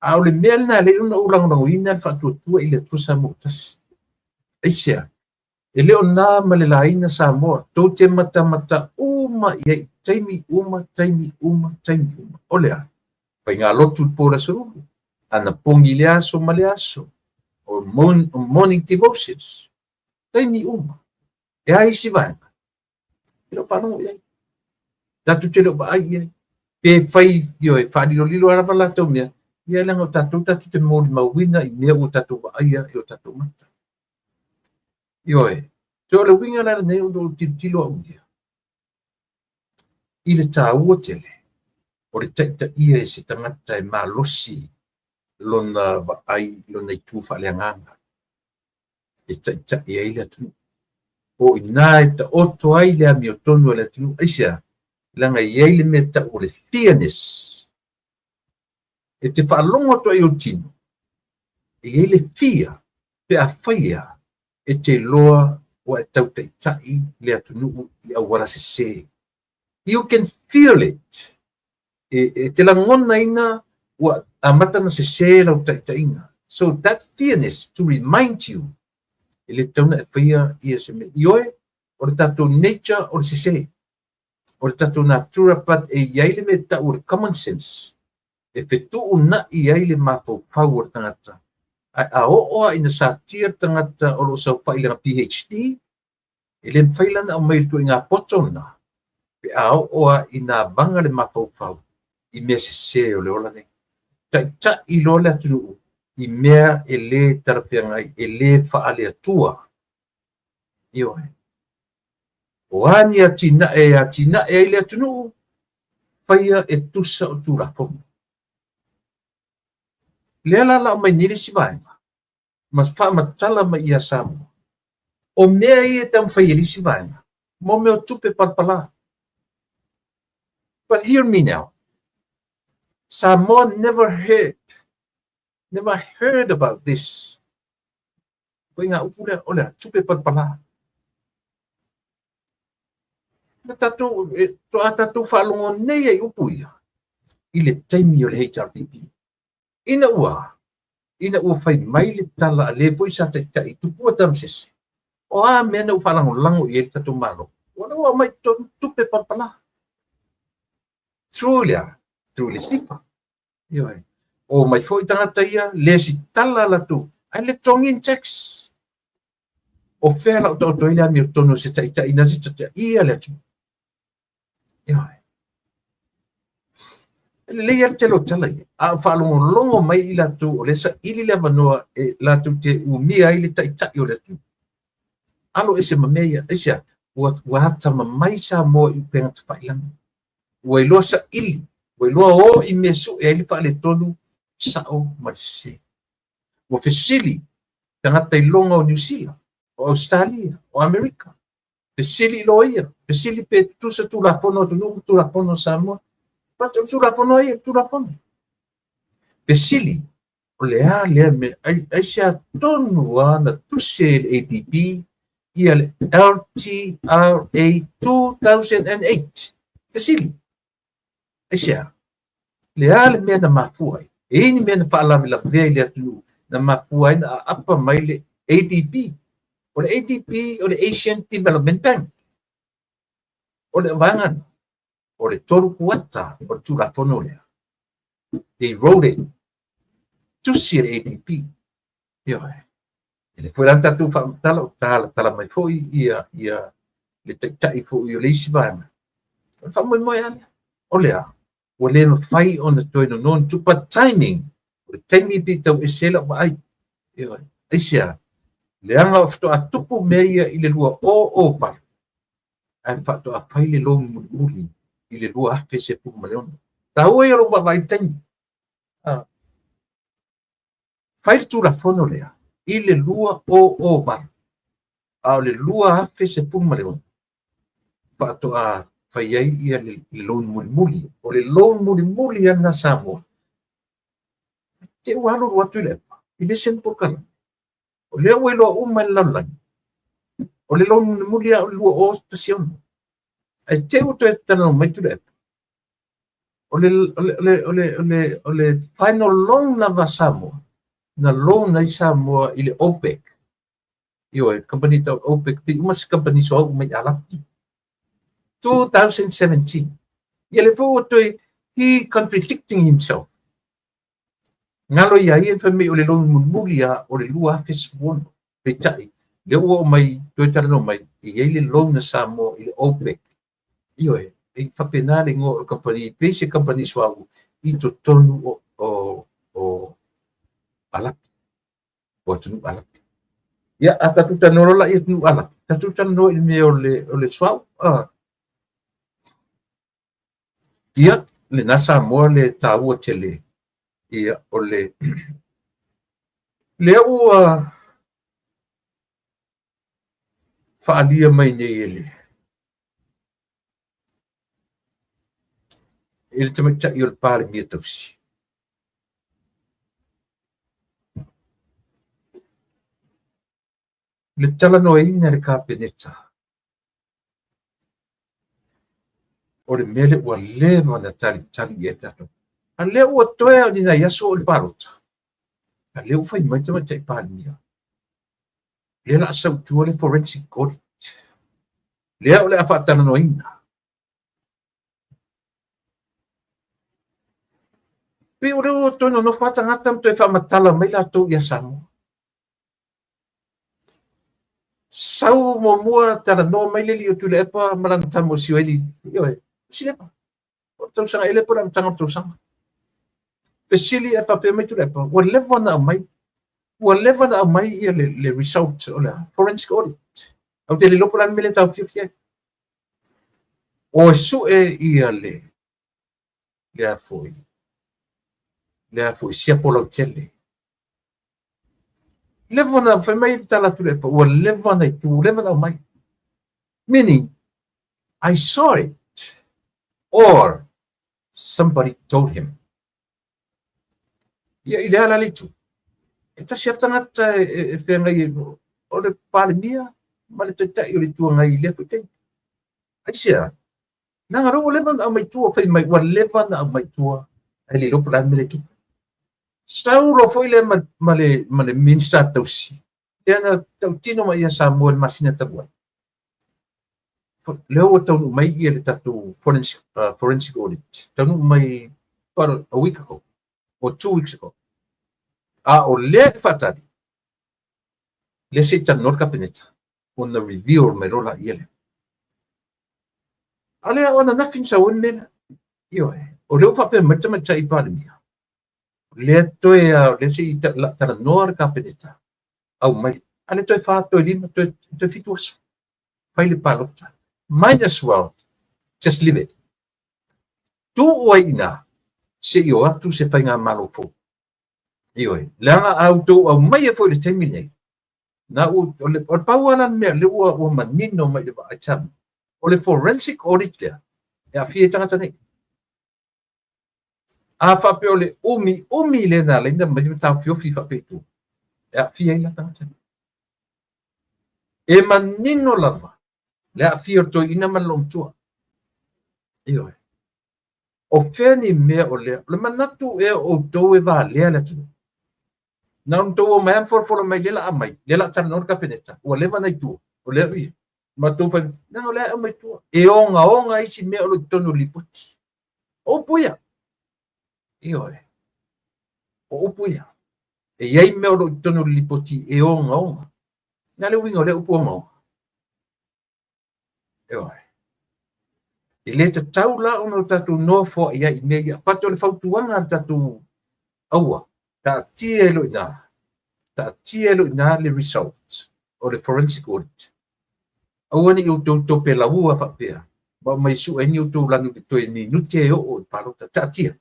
A o le mea lena e ala ai ona ou lagolagoina le faatuatua i le Atua Samoa tasi. Aisea? E le o na ma le laina Samoa, tou te matamata uma i ai i taimi uma, taimi uma, taimi uma. O le a? Faigalotu i le po o le Aso Lulu, anapogi i lea aso ma lea aso, o morning devotions, taimi uma. E a isi vaega? E le o faalogo i ai. Tatou te le o vaai i ai. Pe fai, ioe, faalilolilo lava latou mea, ia leaga o tatou tatou te molimauina i mea ua tatou vaaia e o tatou mata. Ioe. So o le uiga la lenei o lou tilotilo au ia i le taua tele o le taitaia e se tagata e malosi lona vaai i lona itu faaleagaga e taitai ai le atunuu. O i ina e taoto ai le amiotonu a le atunuu. Aisea? Leaga e i ai le mea e tau o le fairness. E te faalogo atu ai i ou tino, e i ai le fear pe afai ea e te iloa ua e tau taitai le atunuu i auala sese. You can feel it. E te lagonaina ua amata ona sese lau taitaiga. So that fearness to remind you, e le tatau ona e faia ia se mea. Ioe, o le tatou nature o le sese. O le tatou natura, but e i ai le mea e tau o le common sense e fetuunai ai le mafaufau o le tagata. Ae a oo lava ina satia le tagata o lo o saofai i lana PhD, e le mafai la ona aumai le ituaiga poto lena pe a oo lava ina avaga le mafaufau i mea sese o le ola nei. Taitai loa le atunuu i mea e le talafeagai, e le faale-Atua. Ioe. O a ni atinae e atinae ai le atunuu, faia e tusa o Tulafono. Lea la la aumai nei le isi vaega ma faamatala mai ia Samoa. O mea ia e taumafai e le isi vaega, mo mea o tupe palapala. But hear me now. Samoa never heard about this. Ko ngā upu lea, o le tupe palapala. Na tatou, e, to a tatou faalogo nei ai upu ia i le taimi o le HRPP. Ina ua fai mai le tala a le foi sa taitai Tupua Tamasese, o a mea na ua faalagolago i ai le tatou Malo, ua la ua aumai totonu tupe palapala. Through lea, through le SIFA. Ioe. O mai foi tagata ia, le sitala latou, ae le totogi tax. O fea lau taoto ai le amiotonu o se taitai na se taitaia le atunuu? Ioe. E lelei lava le tele o tala ia, a o faalogologo mai i latou o lea saili le avanoa e latou te umia ai le taitai o le atunuu. Alo ese ma mea ia, aisea? Ua atamamai Samoa i upega tafailagi. Ua iloa saili, ua iloa o i mea sue ai le faaletonu, sao ma le sese. Ua fesili tagata iloga o Niu Sila, o Australia, o Amerika. Fesili loia, fesili pe tutusa Tulafono atunuu ma Tulafono o Samoa. But o le Tulafono ai, o le Tulafono. Fesili, o le a lea mea, aisea tonu lava na tusi e le ADB ia le LTRA 2008? Fesili, aisea? Le a le mea na mafua ai? E i ai ni mea na faalavelavea i le atunuu na mafua ai na aapa mai le ADB? O le ADB o le Asian Development Bank. O le vaega lena, o le 3/4 o le Tulafono lea. They wrote it. Tusi e le ADB. Ioe. E le foi la na tatou faamatala o talatala mai foi ia le taitai foi o le isi vaega. O le faamoemoe lava lea. O le a? Ua le mafai ona toe nono ni tupe timing. O le taimi pe tau ese ai lau vaai. Ioe. Aisea? Leaga o faatoa tupu mea ia i le 2008, ae faatoa fai le loan mulimuli i le 2016. Taua ia lou vaavaai i le taimi. Ah. Fai le Tulafono lea i le 2008, a o le 2016 faatoa fai ai ia le loan mulimuli. O le loan mulimuli ana Samoa. Te ua alu atu i le epa, i le isi polokalame. O lea ua iloa uma e le lalolagi. O le loan mulimuli a o le 2016. Ae te ua toe talanoa mai Tuilaepa. O le final loan lava Samoa, na loan ai Samoa i le OPEC. Ioe, company tau OPEC, pe uma se company suauu mai Alapi. 2017. Ia le foi ua toe, he contradicting himself. Ngalo ia ia fai mai o le loan mulimuli a o le 2016. Peitai, lea ua oo mai toe talanoa mai, e i ai le loan a Samoa i le OPEC. Ioe, e faapena le igoa o le kamupani, pei se kamupani suauu i totonu o Alapi, o atunuu Alapi. Ia, a tatou talanoa loa la i atunuu Arapi, tatou talanoa i le mea o le suauu. Ia, lena Samoa le taua tele. Ia, o le lea ua faaalia mai nei e le i le tamaitai o le Palemia tausi. Le talanoaina e le Kapeneta o le mea lea ua leva ona talitali i ai tatou. A lea ua toe o ni nai aso o le palota, a lea ua fai mai le tamaitai Palemia, lea la a sau i tua le forensic audit. Lea o le a faatalanoaina. Pei o lea ua toe nonofo lava tagata ma toe faamatala mai latou ia Samoa. Sau muamua talanoa mai le alii o Tuilaepa ma lana tama o Sioeli, ioe, Silepa. O le tausaga ele po o le amataga o le tausaga. Fesili ae faapea mai Tuilaepa, ua leva ona aumai, ua leva ona aumai ia le result o le forensic audit. Ou te le iloa po o le a le mea lea e taofiofi ai. O e sue ia le a foi, le a foi siapo lautele. Leva ona fai mai le tala a Tuilaepa, ua leva ona itu, ua leva ona aumai. Meaning, I saw it or somebody told him. Ia, i le ala le itu. E tasi lava tagata e feagai o le Palemia ma le Taitai o le Itu Agai i lea foi taimi. Aisea? Leaga lea ua leva ona aumai tua, fai mai ua leva ona aumai tua, ae le iloa po o le a le mea lea e tupu. Sau loa foi lea ma le Minisita tausi, lea na tautino mai ia Samoa i le masina talu ai. Lea ua taunuu mai ia le tatou forensic audit. Taunuu mai about a week ago or 2 weeks ago. A o lea e faatali, lea se i talanoa le Kapeneta, ona reveal mai loa laia lea. A lea o ananafi na sau ai le mea lea. Ioe, o lea ua faapea mai le tamaitai Palemia, lea toe lea se i talanoa le Kapeneta, aumai, a lea toe 4, toe 5, toe 7 aso, fai le palota. Might as well just leave it. Tuu ai ina, se i o atu se faigamalo fou. Ioe, leaga a outou aumai foi i le taimi nei, na o le pau lava la mea lea ua manino mai le vaai Samoa, o le forensic audit lea, e aafia ai tagata nei. A faapea o le umi umi lea na ala ai ona aumai ma taofiofi faapea i tua, e aafia ai la tagata nei. E manino lava le aafia o le toeaina ma le loomatua. Ioe. O fea ni mea o lea? O le manatu ea o outou e valea le atunuu. Na ona outou omai lava ma folafola mai lea la aumai, lea la talanoa le Kapeneta, ua leva ona i tua, o lea ua matou fai, leaga o lea e aumai tua. E ogaoga isi mea o lo o i totonu o le lipoti. O upu ia. Ioe. O upu ia. E i ai mea o lo o i totonu o le lipoti e ogaoga. Na le uiga o lea upu ogaoga. Ioe. E le tatau la ona o tatou nofoai ai i mea ia. But o le fautuaga a le tatou aua, taatia i lo ina. Taatia i lo ina le result o le forensic audit. Aua ne i outou tope laua faapea, ma mai sue ai ni outou lanu i toe minute e oo i le palota. Taatia.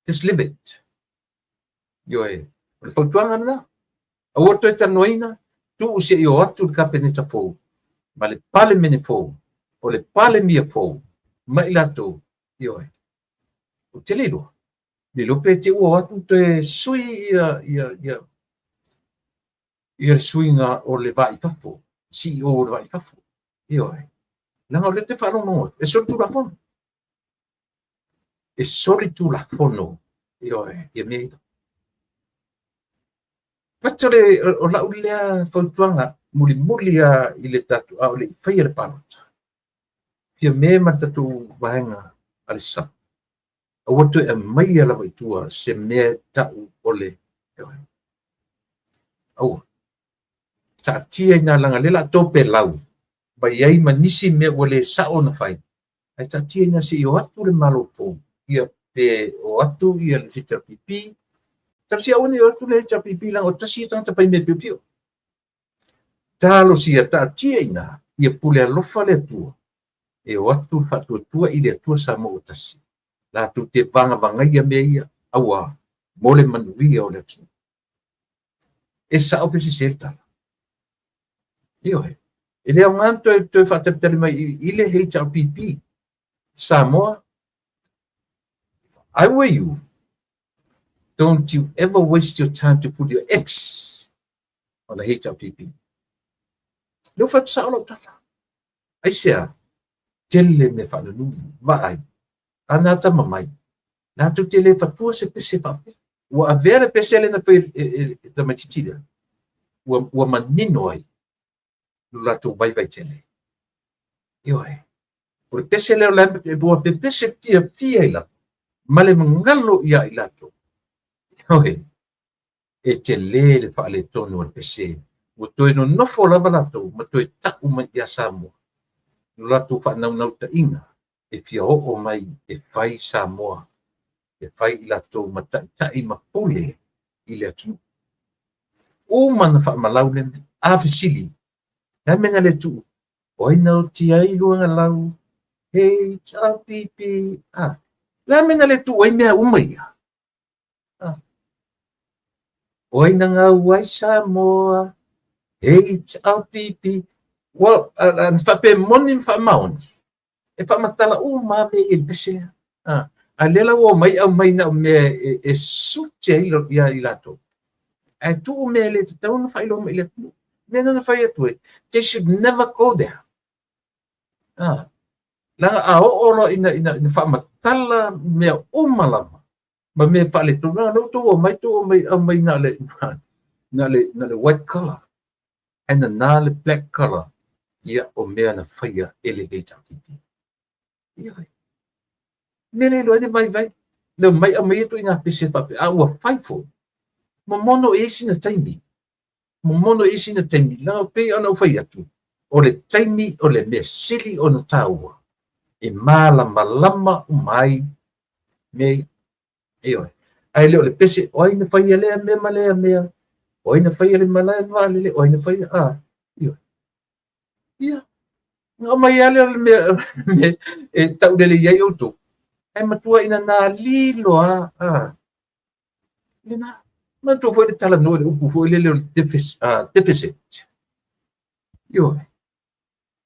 Just leave it. Ioe. O le fautuaga lena. Aua toe talanoaina, tuu se i o atu le Kapeneta fou, ma le Palemene fou, o le Palemia fou, ma i latou, ioe. Ou te le iloa. Le iloa pe te ua o atu toe sui ia le suiga o le Va i Fafo, CEO o le Va i Fafo. Ioe. Leaga o lea te faalogologo atu, e solitulafono. E solitulafono, ioe, ia mea ia. But o lau lea fautuaga mulimuli a i le tatou, a o le i faia le palota. Fia me ma le tatou vaega a le SUP. Aua toe aumaia lava i tua se mea tau o le, ioe. Aua. Taatia ina leaga lea la tope lau, mai ai ma nisi mea ua le sao ona fai. Ae taatia ina se i o atu le malo fou, ia pe o atu ia le HRPP. Talosia aua ne i o atu le HRPP leaga o tasi ia tagata fai mea piopio. Talosia, taatia i ina, ia pule alofa le Atua, e o atu le faatuatua i le Atua Samoa ua tasi, latou te vagavagaia mea ia, auā mo le manuia o le atunuu. E sao pe sese le tala? Ioe. E le aoga ona toe faatalitali mai i le HRPP. Samoa, if I were you, don't you ever waste your time to put your X on the HRPP. Lea ua fai atu sao lau tala. Aisea? Tele mea faanunumi, vaai, a na tama mai, latou te le fatua se pese faapea. Ua avea le pese lea na fai e le tamaitiiti lea, ua manino ai lo latou vaivai tele. Ioe. O le pese lea ua pepese fiafia ai lava ma le galo ia i latou. Ioe. E tele le faaletonu o le pese. Ua toe nonofo lava latou ma toe ta'u mai ia Samoa lo latou faanaunautaiga e fia oo mai e fai Samoa, e fai i latou ma taitai ma pule i le atunuu. Uma na faamalau le mea. A fesili, le a le mea na le tuu? O ai na oti ai luaga lau? HRPP. A, le a le mea na le tuu ai mea uma ia? A, o ai na gau ai Samoa? HRPP. Ua faapea moni ma faamaoni. E faamatala uma lava mea ia i le pese lea. A, a lea la ua omai aumai na o mea e sute ai ia i latou. Ae tuu mea e le tatau ona faailoa mai i le atunuu. Mea na fai atu ai, they should never go there. A, leaga a oo loa ina faamatala mea uma lava ma mea faaletonu, lea ua outou omai, tou omai aumai na o le white color, ae nana le black color, ia o mea na faia e le HRPP. Ia, mea le iloa ai le vaivai. Le omai aumai ituaiga pese faapea, a ua fai foi. Momono i ai sina taimi. Momono i ai sina taimi. Leaga pei ona ou fai atu, o le taimi o le mea sili ona taua e malamalama uma ai mea ia. Ioe. Ae le o le pese, o ai na faia lea mea ma lea mea, o ai na faia le malae vaalele, o ai na faia, a, ioe. Ia, na aumai lava lea o le mea e taulele i ai outou. Ae matua ina na lilo lava, a, lena. Manatua foi le talanoa i le upu foi lele o le deficit. Ioe.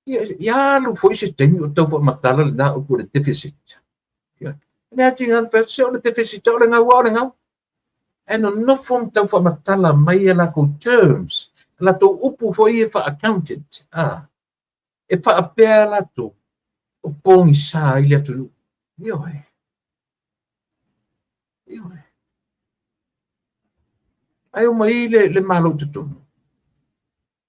Ia, ia alu foi se taimi o tau faamatala lena upu o le deficit. Ioe. Le atiga na se o le deficit o le gau o le gau. Ae nonofo ma tau faamatala mai a latou terms, a latou upu foi e faa-accountant. A, e faapea latou o pogisa ai le atunuu. Ioe. Ioe. Ae omai le Malo i totonu.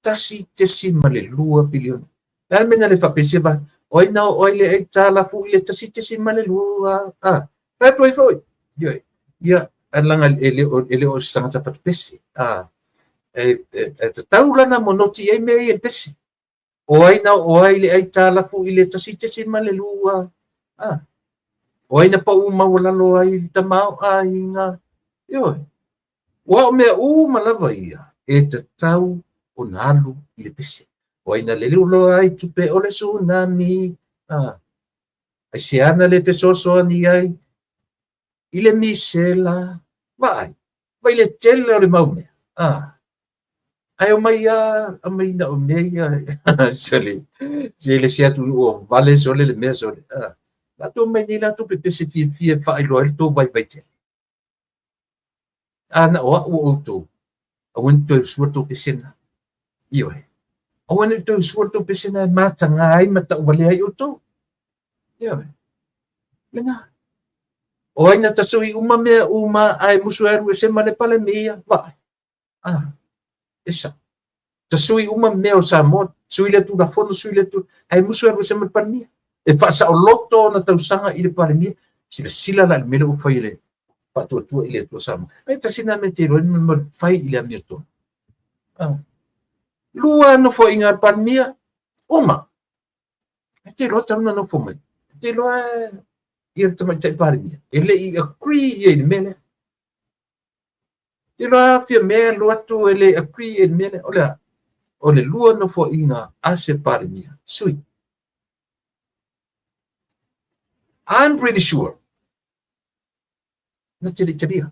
1.2 piliona. Le a le mea na le faapea se va? O ai na oo ai le aitalafu i le 1.2? A, fai atu ai foi. Ioe. Ia, leaga e le o se tagata fatupese. A, e tatau la na monoti ai mea ia i le pese. O ai na oo ai le aitalafu i le 1.2? A, o ai na pau maualalo ai le tamaoaiga? Ioe. Ua o mea uma lava ia e tatau ona alu i le pese. O ai na lele loa ai tupe o le tsunami? A, aisea na le fesoasoani ai i le misela? Vaai, vai le tele o le mau mea. A, ae omai a aumai na o mea ia sole. Se le se atunuu o vale sole le mea sole. A, latou mai nei latou pepese fiafia e faailoa ai le tou vaivai tele. A na o au o outou, aua ne i toe usua le tou pese lena. Ioe. Aua ne i toe usua le tou pese lena e mataga ai ma tauvalea ai outou. Ioe. Lena. O ai na tasui uma mea uma ae musu e alu ese ma le Palemia? Vaai. A, e sao. Tasui uma mea o Samoa, sui le Tulafono, sui le ae musu e alu ese ma le Palemia. E faasaoloto ona tausaga i le Palemia. Silasila la i le mea lea ua fai e le Faatuatua i le Atua Samoa. Ai tasi na mea te iloa ma le fai i le amiotonu. Ah. Lua nofoaiga a le Palemia, uma. E te iloa talu na nofo mai. E te iloa ia le tamaitai Palemia. E le i agree ia i le mea lea. Te iloa fia mea alu atu e le agree i le mea lea. O le a? O le lua nofoaiga a se Palemia, sui. I'm pretty sure na te le i talia.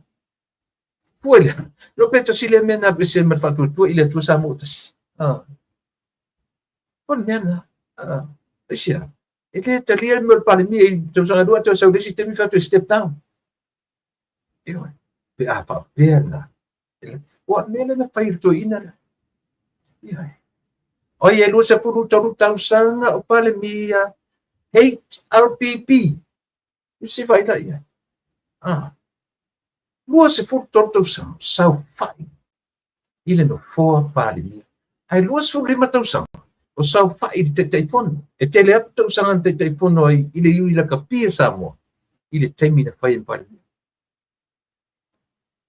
Fua i lea, no pe tasi lea mea na alu ese ma le faatuatua i le Atua Samoa tasi. Ah. O le mea na. Ah. Aisea, e le talia le mea o le Palemia i tausaga lua toe sau le isi taimi fai atu e step down. Ioe, pe a faapea na. Ua mea lea na fai e le toeaina lea. Ioe. O ia 23 tausaga o Palemia, HRPP. I se vaai la i ai. Ah. 23 tausaga, saofai i le nofoa Palemia. Ae 25 tausaga, o saofai i le Taitaifono. E tele atu tausaga na Taitaifono ai i le iui lakapi a Samoa i le taimi na fai e Palemia.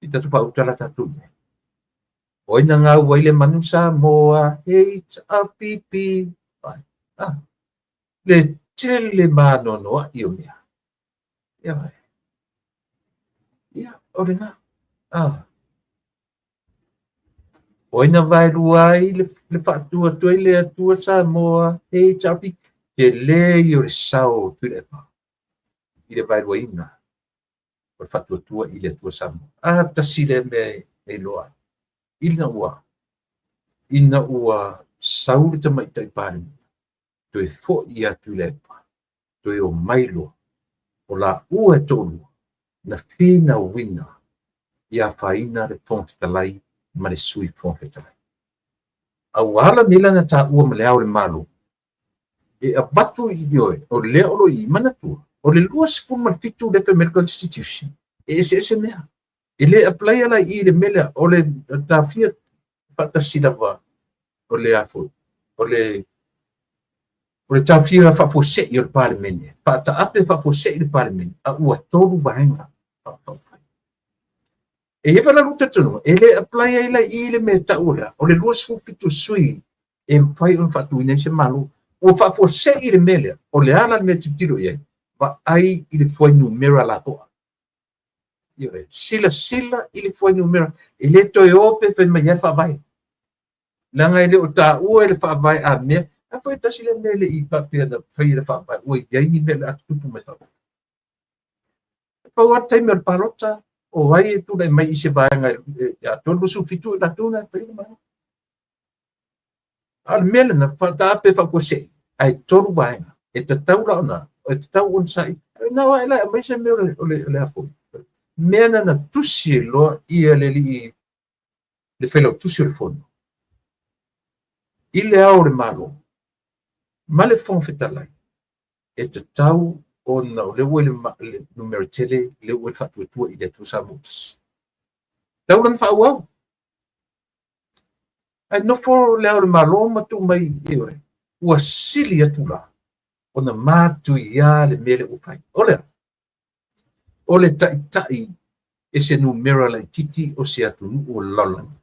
I tatou faautala tatou i ai. O ai na gau ai le manu Samoa, HRPP. Ah. Le tele maanoanoa'i o mea. Ioe. Ia, o lena. Ah. O ai na vaelua ai le faatuatua i le Atua Samoa, HRP, tele ia o le sao o Tuilaepa i le vaeluaina o le faatuatua i le Atua Samoa. A tasi lea mea e iloa ai. Ina ua, ina ua sau le tamaitai Palemia, toe foi ia Tuilaepa, toe omai loa, o laua e toalua na finauina ia afaina le Fofoga Fetalai ma le Sui Fofoga Fetalai. A ua ala nei la na taua ma le Ao o le Malo e avatu i ioe, o lea o lo o i i. Manatua, o le 27 lea fai mai le Constitution, e eseese mea. E le apply la i i le mea lea, o le taofia faatasi lava o le a foi, o le taofia faafuasei o le Palemene, faataape faafuasei le Palemene, a ua tolu vaega faaupufai. E i ai foi la lou talitonuga, e le apply ai la i i le mea e taua lea, o le 27 sui e mafai ona faatuina ai se Malo. Ua faafuasei le mea lea, o le a la le mea e tilotilo i ai? Vaai i le fuainumera lapoa. Ioe, silasila i le fuainumera, e le toe o pe fai mai ai le faavae. Leaga e le o taua i le faavae a mea, a foi tasi lea mea e le i faapea na fai e le faavae, ua i ai ni mea o le a tutupu mai faavae. E pau lava le taimi o le palota, o ai e tulai mai i se vaega e atoa le 27 i latou na e fai le Malo. A o le mea lena, faataape faafuasei, ae tolu vaega. E tatau la ona, e tatau ona saili. Na o la e aumai se mea o le a foi. Mea na na tusi ai loa ia le alii le failautusi o le Fono i le Ao o le Malo ma le Fofoga Fetalai, e tatau ona o lea ua i le numera tele, lea ua i le faatuatua i le Atua Samoa tasi. Tau lana faaauau. Ae nofo le Ao o le Malo ma tuu mai ioe, ua sili atu la ona matuia le mea lea ua fai. O lea, o le taitai e se numera laitiiti o se atunuu o le lalolagi.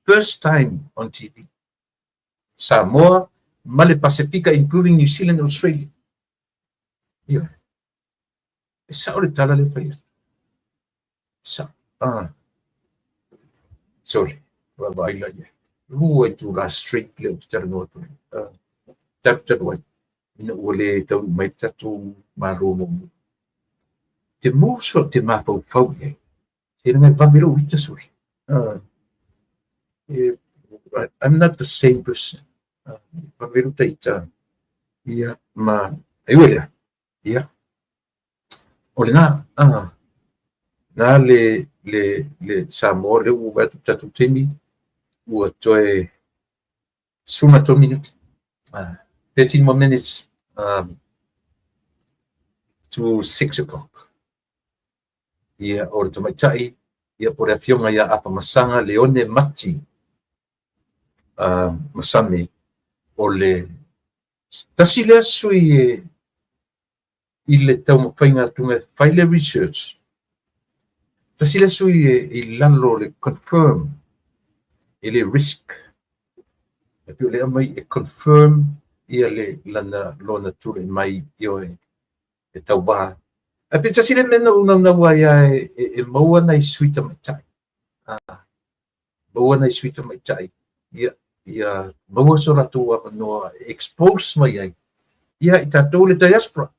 First time on TV. Samoa ma le Pasefika, including New Zealand and Australia. Ioe. E sao le tala lea fai atu. Sa, ah. Sorry, vaavaai la ia. 2 itula straight lea ou te talanoa atu ai. Talu talu ai, ina ua le taunuu mai le tatou Malo muamua. Te musu te mafaufau i ai. Seiloga e vave lou ita sole. I'm not the same person. Vave lou taita. Ia, ma, ai ua lea. Ia, o lena, na le Samoa lea ua vaai atu tatou taimi, ua toe 13 minute. 13 more minutes to 6 o'clock. Ia, o le tamaitai, ia, po o le afioga ia Afamasaga Leone Mati Masame, o le tasi lea sui e i le taumafaiga atu e fai le research. Tasi lea sui e i lalo le confirm e le risk. E pei o le aumai e confirm ia le lana lona tulai mai ioe e tauvā. Ae pe tasi le mea na ou naunau ai lava e maua nai sui tamaitai. Maua nai sui tamaitai. Ia, Ia maua so latou avanoa e expose mai ai ia i tatou le diaspora.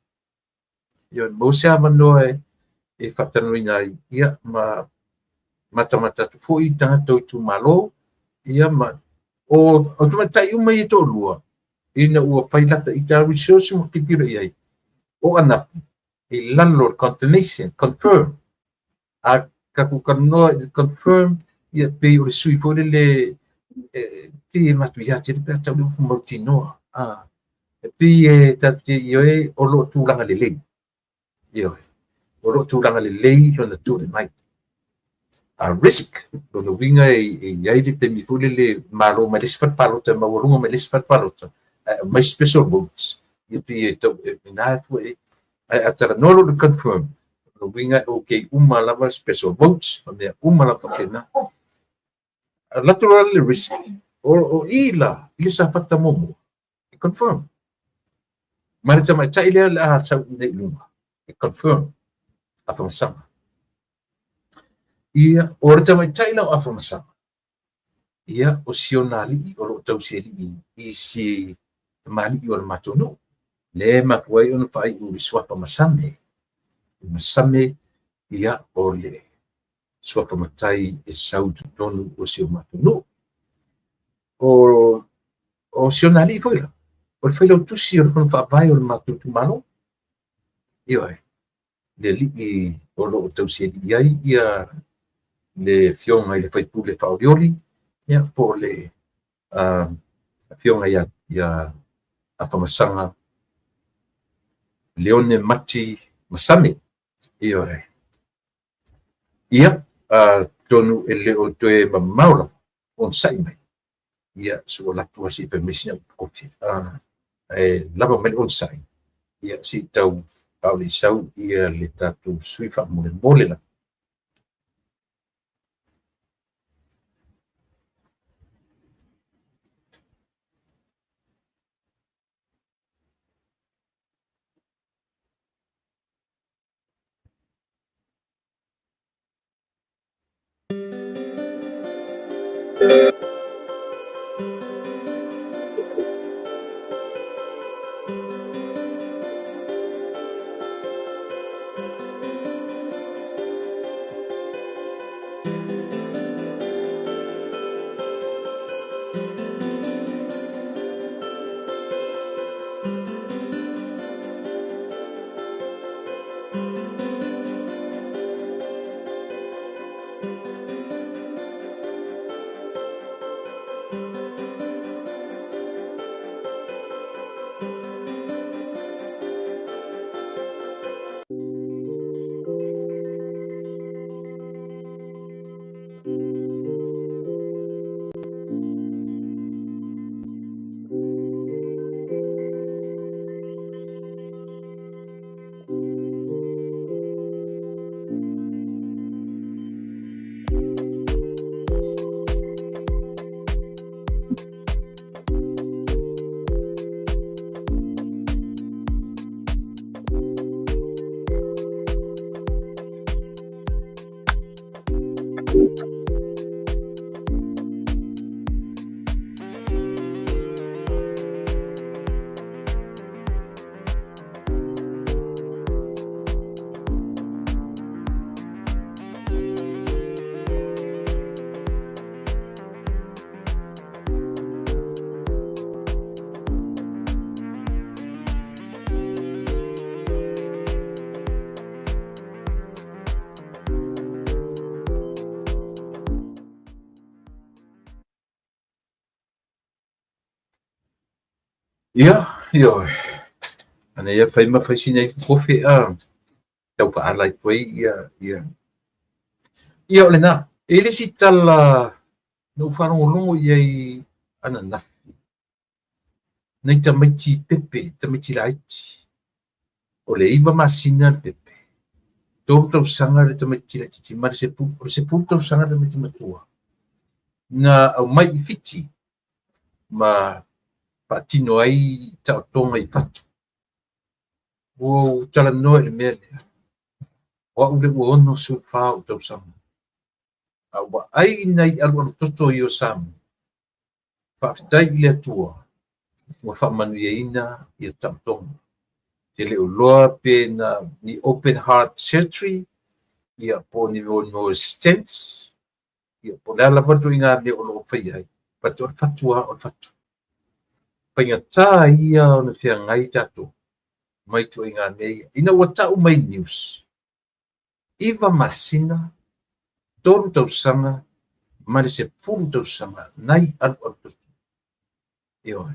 Ia maua se avanoa e faatalanoaina ai ia ma matamata atu foi i tagata o itumalo ia ma o tamaitai uma ia e toalua ina ua fai lata ita research ma tilotilo i ai o Anapu i lalo o le confirmation, confirm. A tatou talanoa i le confirm, ia pei o le sui foi lele e pei e matuia tele pe a tau le upu mautinoa. E pei e tatou te ioe o lo o tulaga lelei. Ioe. O lo o tulaga lelei lona tulai mai. A risk, lona uiga e i ai le taimi foi lele malo mai le isi fale palota e maualuga mai le isi fale palota, ae aumai special votes, ia pei e tau e na e fua i ai. Ae a talanoa loa i le confirm, lona uiga e okay uma lava special votes ma mea uma lava faapena. Alu atu loa le risk, o i la i le Safata muamua, e confirm. Ma le tamaitai lea o le a sau nei i luga, e confirm, Afamasaga. Ia, o le tamaitai la o Afamasaga, ia, o si ona alii o lo o tausialii i si tamalii o le matou nuu. Lea e mafua ai ona faaiu i le suafa Masame. Masame, ia, o le suafa matai e sau i totonu o si o matou nuu. O si ona alii foi la, o le failautusi o le Fono Faavae o le matou itumalo. Ioe, le alii o lo o tausialii ai ia le afioga i le faipule faaolioli, ia, po o le afioga ia Afamasaga Leone Mati Masame. Ioe. Ia, atonu e le o toe mamao lava, onosai mai. Ia, se i ou alu atu lava se i fai mai sina upu kofi. Ae lava mai le onosai, ia, se i tau a o le i sau ia le tatou sui faamolemole lava. Ia, ioe. Ana ia fai ma fai sina ipu kofi a tau whaala i koe ia, ia. Ia o lena, e le isi tala na ou faalogologo i ai ananafi, nai tamaiti pepe, tamaiti laiti. O le 9 masina le pepe, 3 tausaga le tamaiti laitiiti ma le 10, o le 10 tausaga le tamaiti matua. Na aumai i Fiti ma faatino ai taotoga i fatu. Ua ou talanoa i le mea lea, o au lea ua 64 ou tausaga. A ua ai nai alualu toto ia o Samoa. Faafetai i le Atua ua faamanuiaina ia taotoga. Ou te le o iloa pe na ni open heart surgery, ia po o ni mo stents, ia po o le a lava le ituaiga mea o lo o faia ai, but o le fatu lava o le fatu. Faigata ia ona feagai tatou ma ituaiga mea ia. Ina ua tau mai news, 9 masina, 3 tausaga ma le 10 tausaga nai alualu toto. Ioe.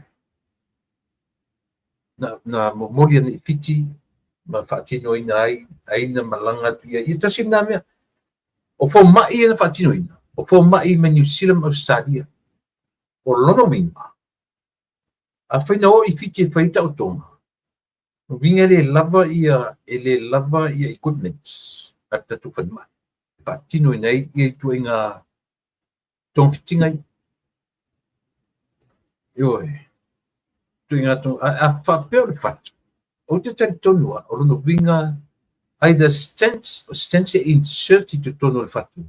Na momoli ane i Fiti ma faatinoina ai, ai na malaga atu ia. Ia tasi lena mea. O fomai ia na faatinoina, o fomai mai Niu Sila ma Ausetalia. O lona uiga, afai na o i Fiti e fai ai taotoga, o uiga e le lava ia, e le lava ia equipments a le tatou falemai e faatinoina ai ia ituaiga togafitiga ia. Ioe. Ituaiga a faapea o le fatu, ou te talitonu lava, o lona uiga, either stents, o stents e insert i totonu o le fatu,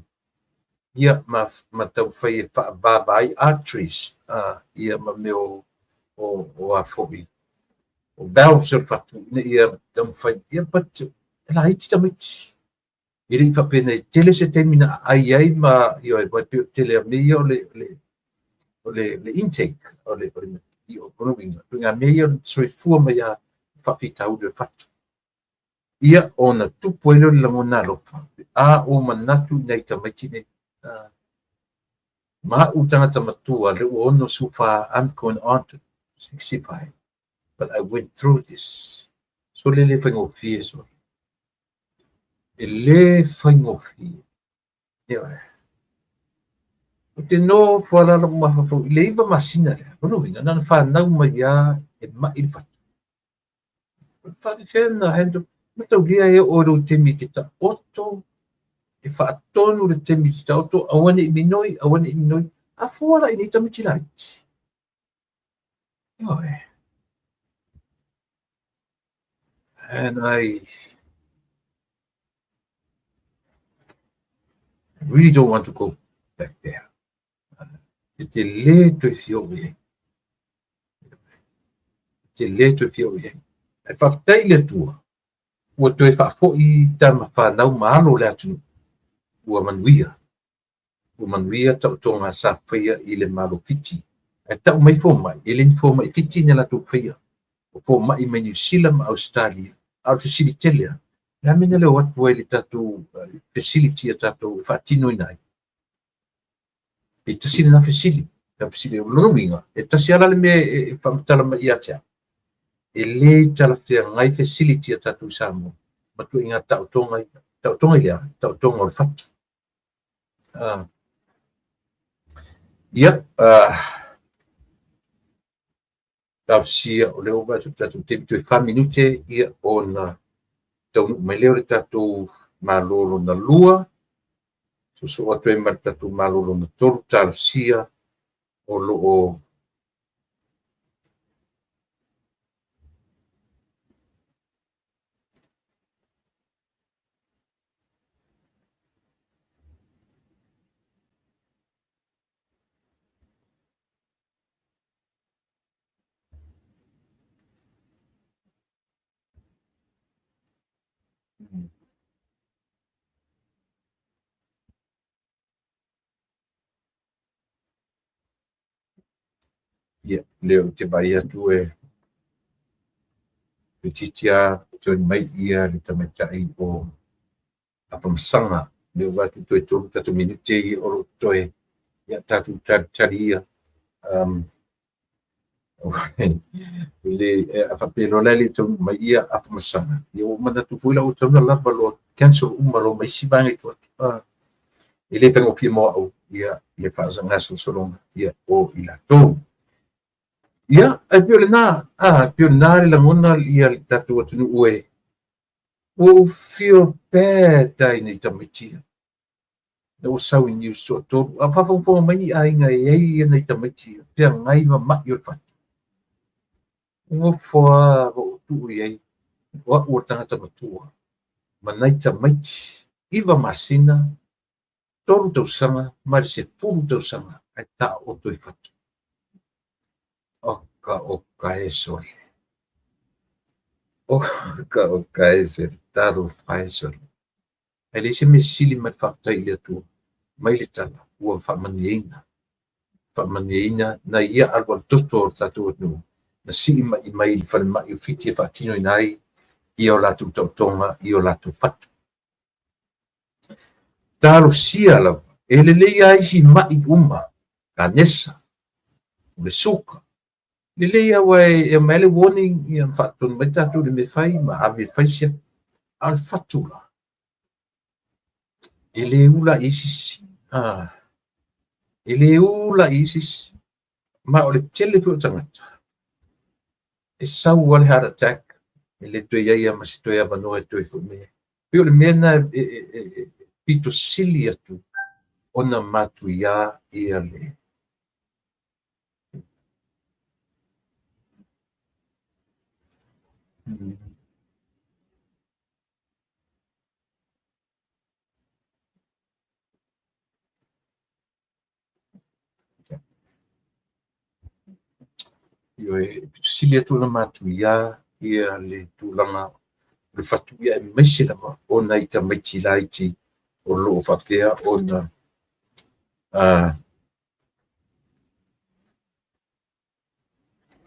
ia ma taumafai e faavava ai arteries, ia ma mea o a foi, o valves o le fatu, ina ia taumafai, ia, but e laiti tamaiti. E le i faapea e tele se taimi na aai ai ma, ioe, aua e pei o le tele o mea ia o le intake, o le, o lona uiga, ituaiga mea ia o le soifua mai lava faafitauli o le fatu. Ia, ona tupu ai lea o le lagona alofa, a ou manatu i nai tamaiti nei, ma au tagata matua, lea ua 64, I'm going on to 65, but I went through this. So le le faigofie, so. E le faigofie. Ioe. Ou te nofo lava lou mafaufau i le 9 masina lea, lona uiga, na ona fanau mai lava e mai le fatu. O le faafefea na handle, mataulia e oo i lou taimi e te taoto, e faatonu le taimi e te taoto, aua ne i minoi, aua ne i minoi. A fua la i nei tamaiti laiti. Ioe. And I really don't want to go back there. E te le toe fia oo i ai. E te le toe fia oo i ai. Ae faafetai i le Atua, ua toe faafoi tama fanau ma alo o le atunuu. Ua manuia. Ua manuia taotoga sa faia i le Malo Fiti. Ae tau mai fomai, e le ni fomai Fiti na latou faia. O fomai mai Niu Sila ma Ausetalia. A o le fesili tele lava, o le a mea na le o atu ai i le tatou facility a tatou e faatinoina ai? Pe tasi lena fesili. Ta fesili, o lona uiga, e tasi lava la le mea e faamatala mai ia te au. E le talafeagai facility a tatou i Samoa ma ituaiga taotoga ia. Taotoga i le a? Taotoga o le fatu. Ia, talosia o lea ua vaai atu i le tatou taimi, toe 4 minute ia ona taunuu mai lea o le tatou Malo lona lua, soosoo atu ai ma le tatou Malo lona tolu, talosia o lo o Ia, lea ou te vaai atu e toeitiiti lava join mai ia le tamaitai o Afamasaga. Lea ua vaai atu toe 3 tatou minute ia o lo o totoe. Ia, tatou talitali ia. Le a faapea loa la e le taunuu mai ia Afamasaga, ia ua ou manatu foi la ua tatau ona lava loa cancel uma loa ma isi vaega i tua atu. E le faigofie mo au ia le faagasolosologa ia o i latou. Ia, ae pei o lena, pei o lena le lagona ia le tatou atunuu e ua ou feel bad ai nei tamaiti ia. Na ua sau i news toatolu, a faafogafoga mai ni aiga e i ai ia nai tamaiti ia, feagai ma mai o le fatu. Nofo lava ma ou tuu i ai, o au o le tagata matua ma nai tamaiti, 9 masina, 3 tausaga ma le 10 tausaga ae taooto i fatu. Oka oka e sole. Oka oka e sole. Talofa e sole. Ae leai se mea sili mai le faafetai i le Atua mai le tala ua faamanuiaina. Faamanuiaina nai ia alualu toto o le tatou atunuu na sii mai mai le falemai o Fiti e faatinoina ai ia o latou taotoga i o latou fatu. Talosia lava, e lelei lava isi mai uma, kanesa, o le suka, lelei lava aua e aumai lava le warning ia ma faatonu mai tatou i le mea e fai ma ave e fai sia. A o le fatu la, e le ula i ai se isi. E le ula i ai se isi. Ma o le tele foi o tagata, e sau lava le heart attack, e le toe i ai lava ma se toe avanoa e toe foi mai ai. Pei o le mea lena e pito sili atu ona matuia ia le Ioe, e sili atu ona matuia ia le tulaga o le fatu, ia aemaise lava o nai tamaiti laiti o lo o faapea ona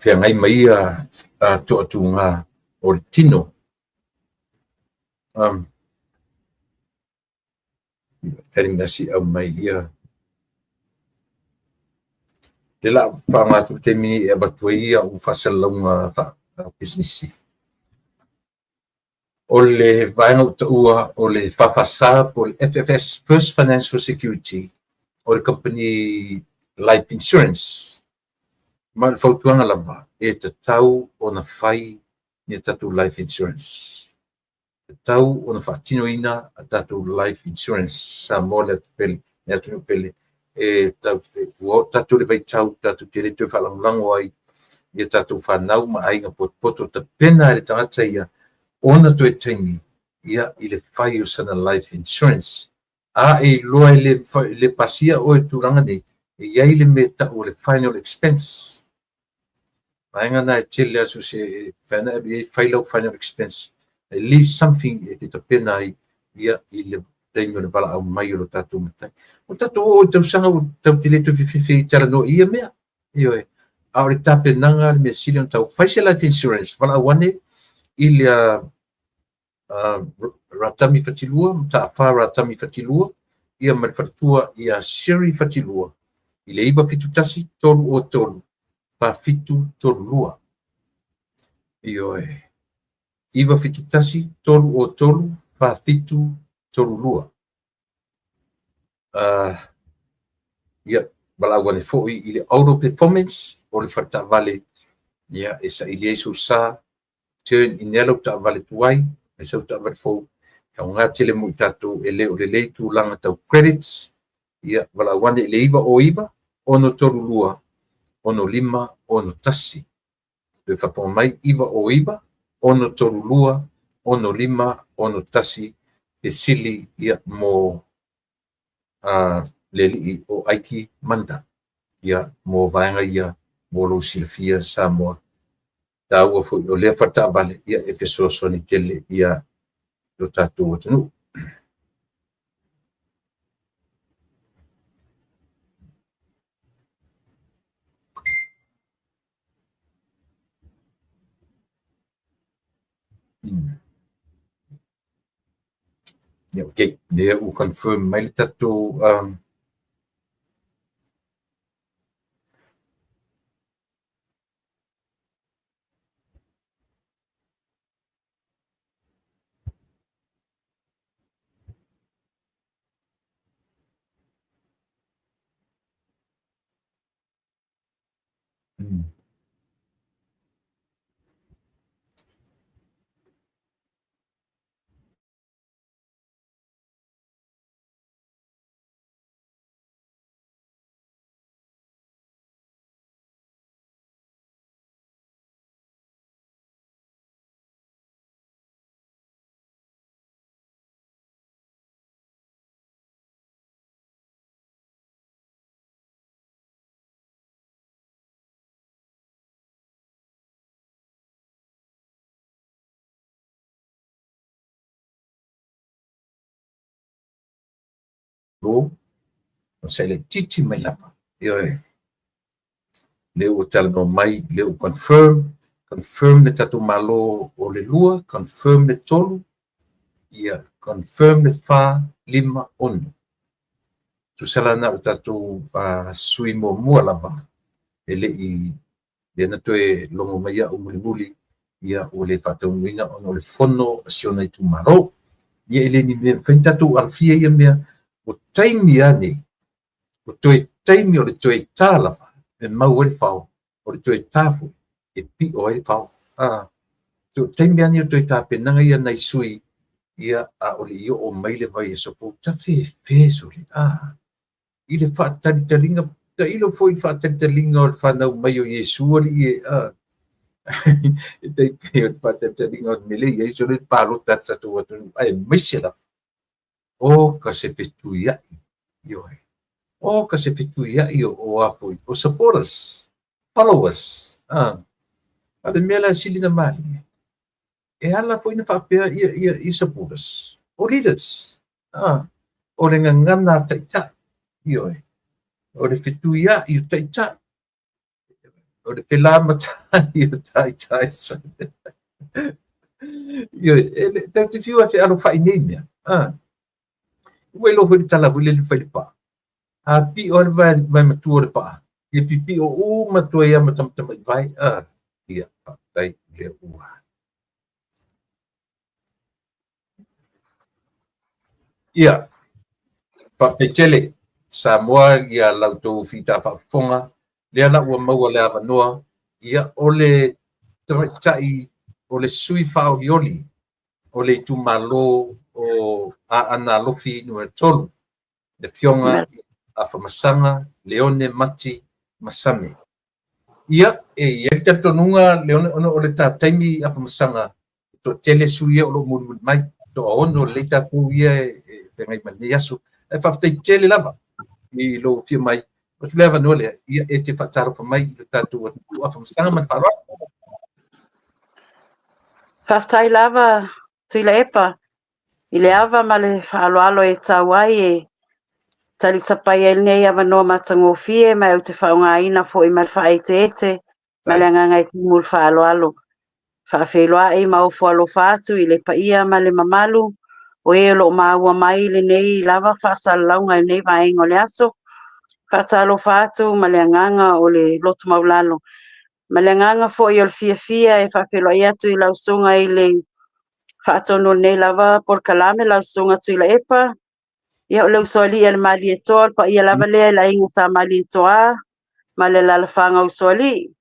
feagai ma ia toatuga o le tino. Tali mea se i aumai ia. Le la faaaoga atu le taimi e avatu ai au faasalalauga faapisinisi. O le vaega ua taua o le FFS po o le FFS, First Financial Security, o le company life insurance. Ma o le fautuaga lava, e tatau ona fai ni a tatou life insurance. Tatau ona faatinoina a tatou life insurance. Samoa le atunuu pele, e ua oo tatou i le vaitau tatou te le toe faalagolago ai i a tatou fanau ma aiga potopoto. Tapena e le tagata ia ona toe taimi ia i le fai o sana life insurance. A e iloa e le pasia oe i tulaga nei, e i ai le mea e tau o le final expense. Vaega na e tele aso se e fai lau final expense. At least something e te tapena ai ia i le taimi o le valaau mai o lo tatou matai. O tatou oo i tausaga ua tatou te le toe fefefe i talanoa i ia mea. Ioe. A o le tapenaga le mea sili ona tau. Fai se life insurance, valaau ane i le Ratami Fatilua, Mataafa Ratami Fatilua, ia ma le faletua ia Sherry Fatilua i le 971 303 4732. Ioe. 971 303 4732. Ia, valaau ane foi i le Auto Performance o le faletaavale, ia, e saili ai sou sa, turn in ea lau taavale tuai, ai sau taavale fou, e aoga tele mo i tatou e le o lelei tulaga tau credits, ia, valaau ane i le 909 632 6561. Toe faafofoga mai, 909 632 6561, fesili ia mo le alii o Aiki Manda, ia mo vaega ia mo lou silafia Samoa. Taua foi o lea faletaavale ia e fesoasoani tele ia lo tatou atunuu. Ia, okay. Lea ua confirm mai le tatou O se laitiiti mai lava. Ioe. Lea ua talanoa mai, lea ua confirm, confirm le tatou Malo o le lua, confirm le tolu, ia, confirm le fa, lima, ono. Tusa la na o le tatou sui muamua lava e le i lea na toe logo mai au mulimuli, ia ua le faataunuuina ona o le fono a si ona itumalo. Ia e le ni mea mafai ona tatou alofia ia mea, ua taimi lava nei, ua toe taimi o le toe ta lava e mau ai le fao, o le toe ta foi e pio ai le fao. A, o taimi lava nei o toe tapenaga ia nai sui, ia a o le i oo mai le vaiaso fou, tafefe sole, a, i le faatalitaliga, tailo foi i le faatalitaliga o le fanau mai o Iesu alii e, a, e tai pei o le faatalitaliga o le mea lea e i ai sole le palota a le tatou atunuu, aemaise lava, o ka se fetuiai, ioe, o ka se fetuiai o a foi, o supporters, followers, a, a le mea la e sili na malie, e ala foi na faapea ia supporters, o leaders, a, o le gagana a taitai, ioe, o le fetuiai o taitai, o le felamatai o taitai. Ioe, e le, tatou te fiu e fealofai nei mea, a. Ua iloa foi le tala foi lele fai le paa. A pio le vae matua o le paa, ia pipio uma atu ai lava ma tamatamai vae. A, ia, faafetai lea ua. Ia, faafetai tele Samoa ia la outou fita faafofoga, lea la ua maua le avanoa, ia o le tamaitai o le sui faaolioli o le itumalo o Aana Alofi numera 3, le afioga Afamasaga Leone Mati Masame. Ia, e i ai le talitonuga Leone, ona o le ta taimi Afamasaga, toatele sui ia o loo mulimuli mai, toaono lelei tatou ia e feagai ma lenei aso. Ae faafetai tele lava i lou afio mai. O atu le avanoa lea, ia e te faatalofa mai i le tatou atunuu Afamasaga ma le faaaloalo. Faafetai lava Tuilaepa i le ava ma le faaaloalo e tau ai e talisapai ai lenei avanoa matagofie ma ou te faaaogaina foi ma le faaeteete ma le agaga e tumu le faaaloalo. Faafeiloai ma ofo alofa atu i le paia ma le mamalu o e o loo maua mai lenei lava faasalalauga i lenei vaega o le aso. Faatalofa atu ma le agaga o le loto maulalo. Ma le agaga foi o le fiafia e faafeiloai atu i lau susuga i le faatonu o lenei lava polokalame, lau susuga Tuilaepa. Ia o le usoalii a le Malietoa, o le paia lava lea i le aiga Sa Malietoa ma le alaalafaga usoalii.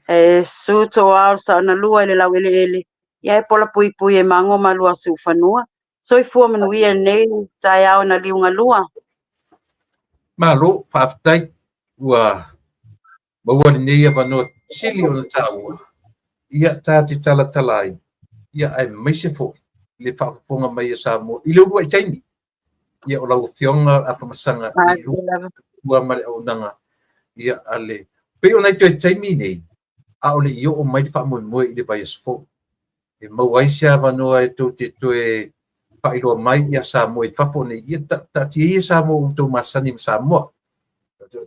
E susu toa o le saonalua i le laueleele, ia e pola puipui e mago ma lua siufanua. Soifua manuia lenei taeao na liugalua. Malo, faafetai ua maua lenei avanoa sili ona taua, ia ta te talatala ai, ia aemaise foi le faafofoga mai a Samoa i le uluai taimi. Ia o lau afioga Afamasaga i lua ma le auaunaga, ia a le pei o nai toe taimi nei, a o le i oo mai le faamoemoe i le vaiaso fou. E maua ai se avanoa e tou te toe faailoa mai ia Samoa i fafo nei, ia taatia ia Samoa ua outou masani ma Samoa.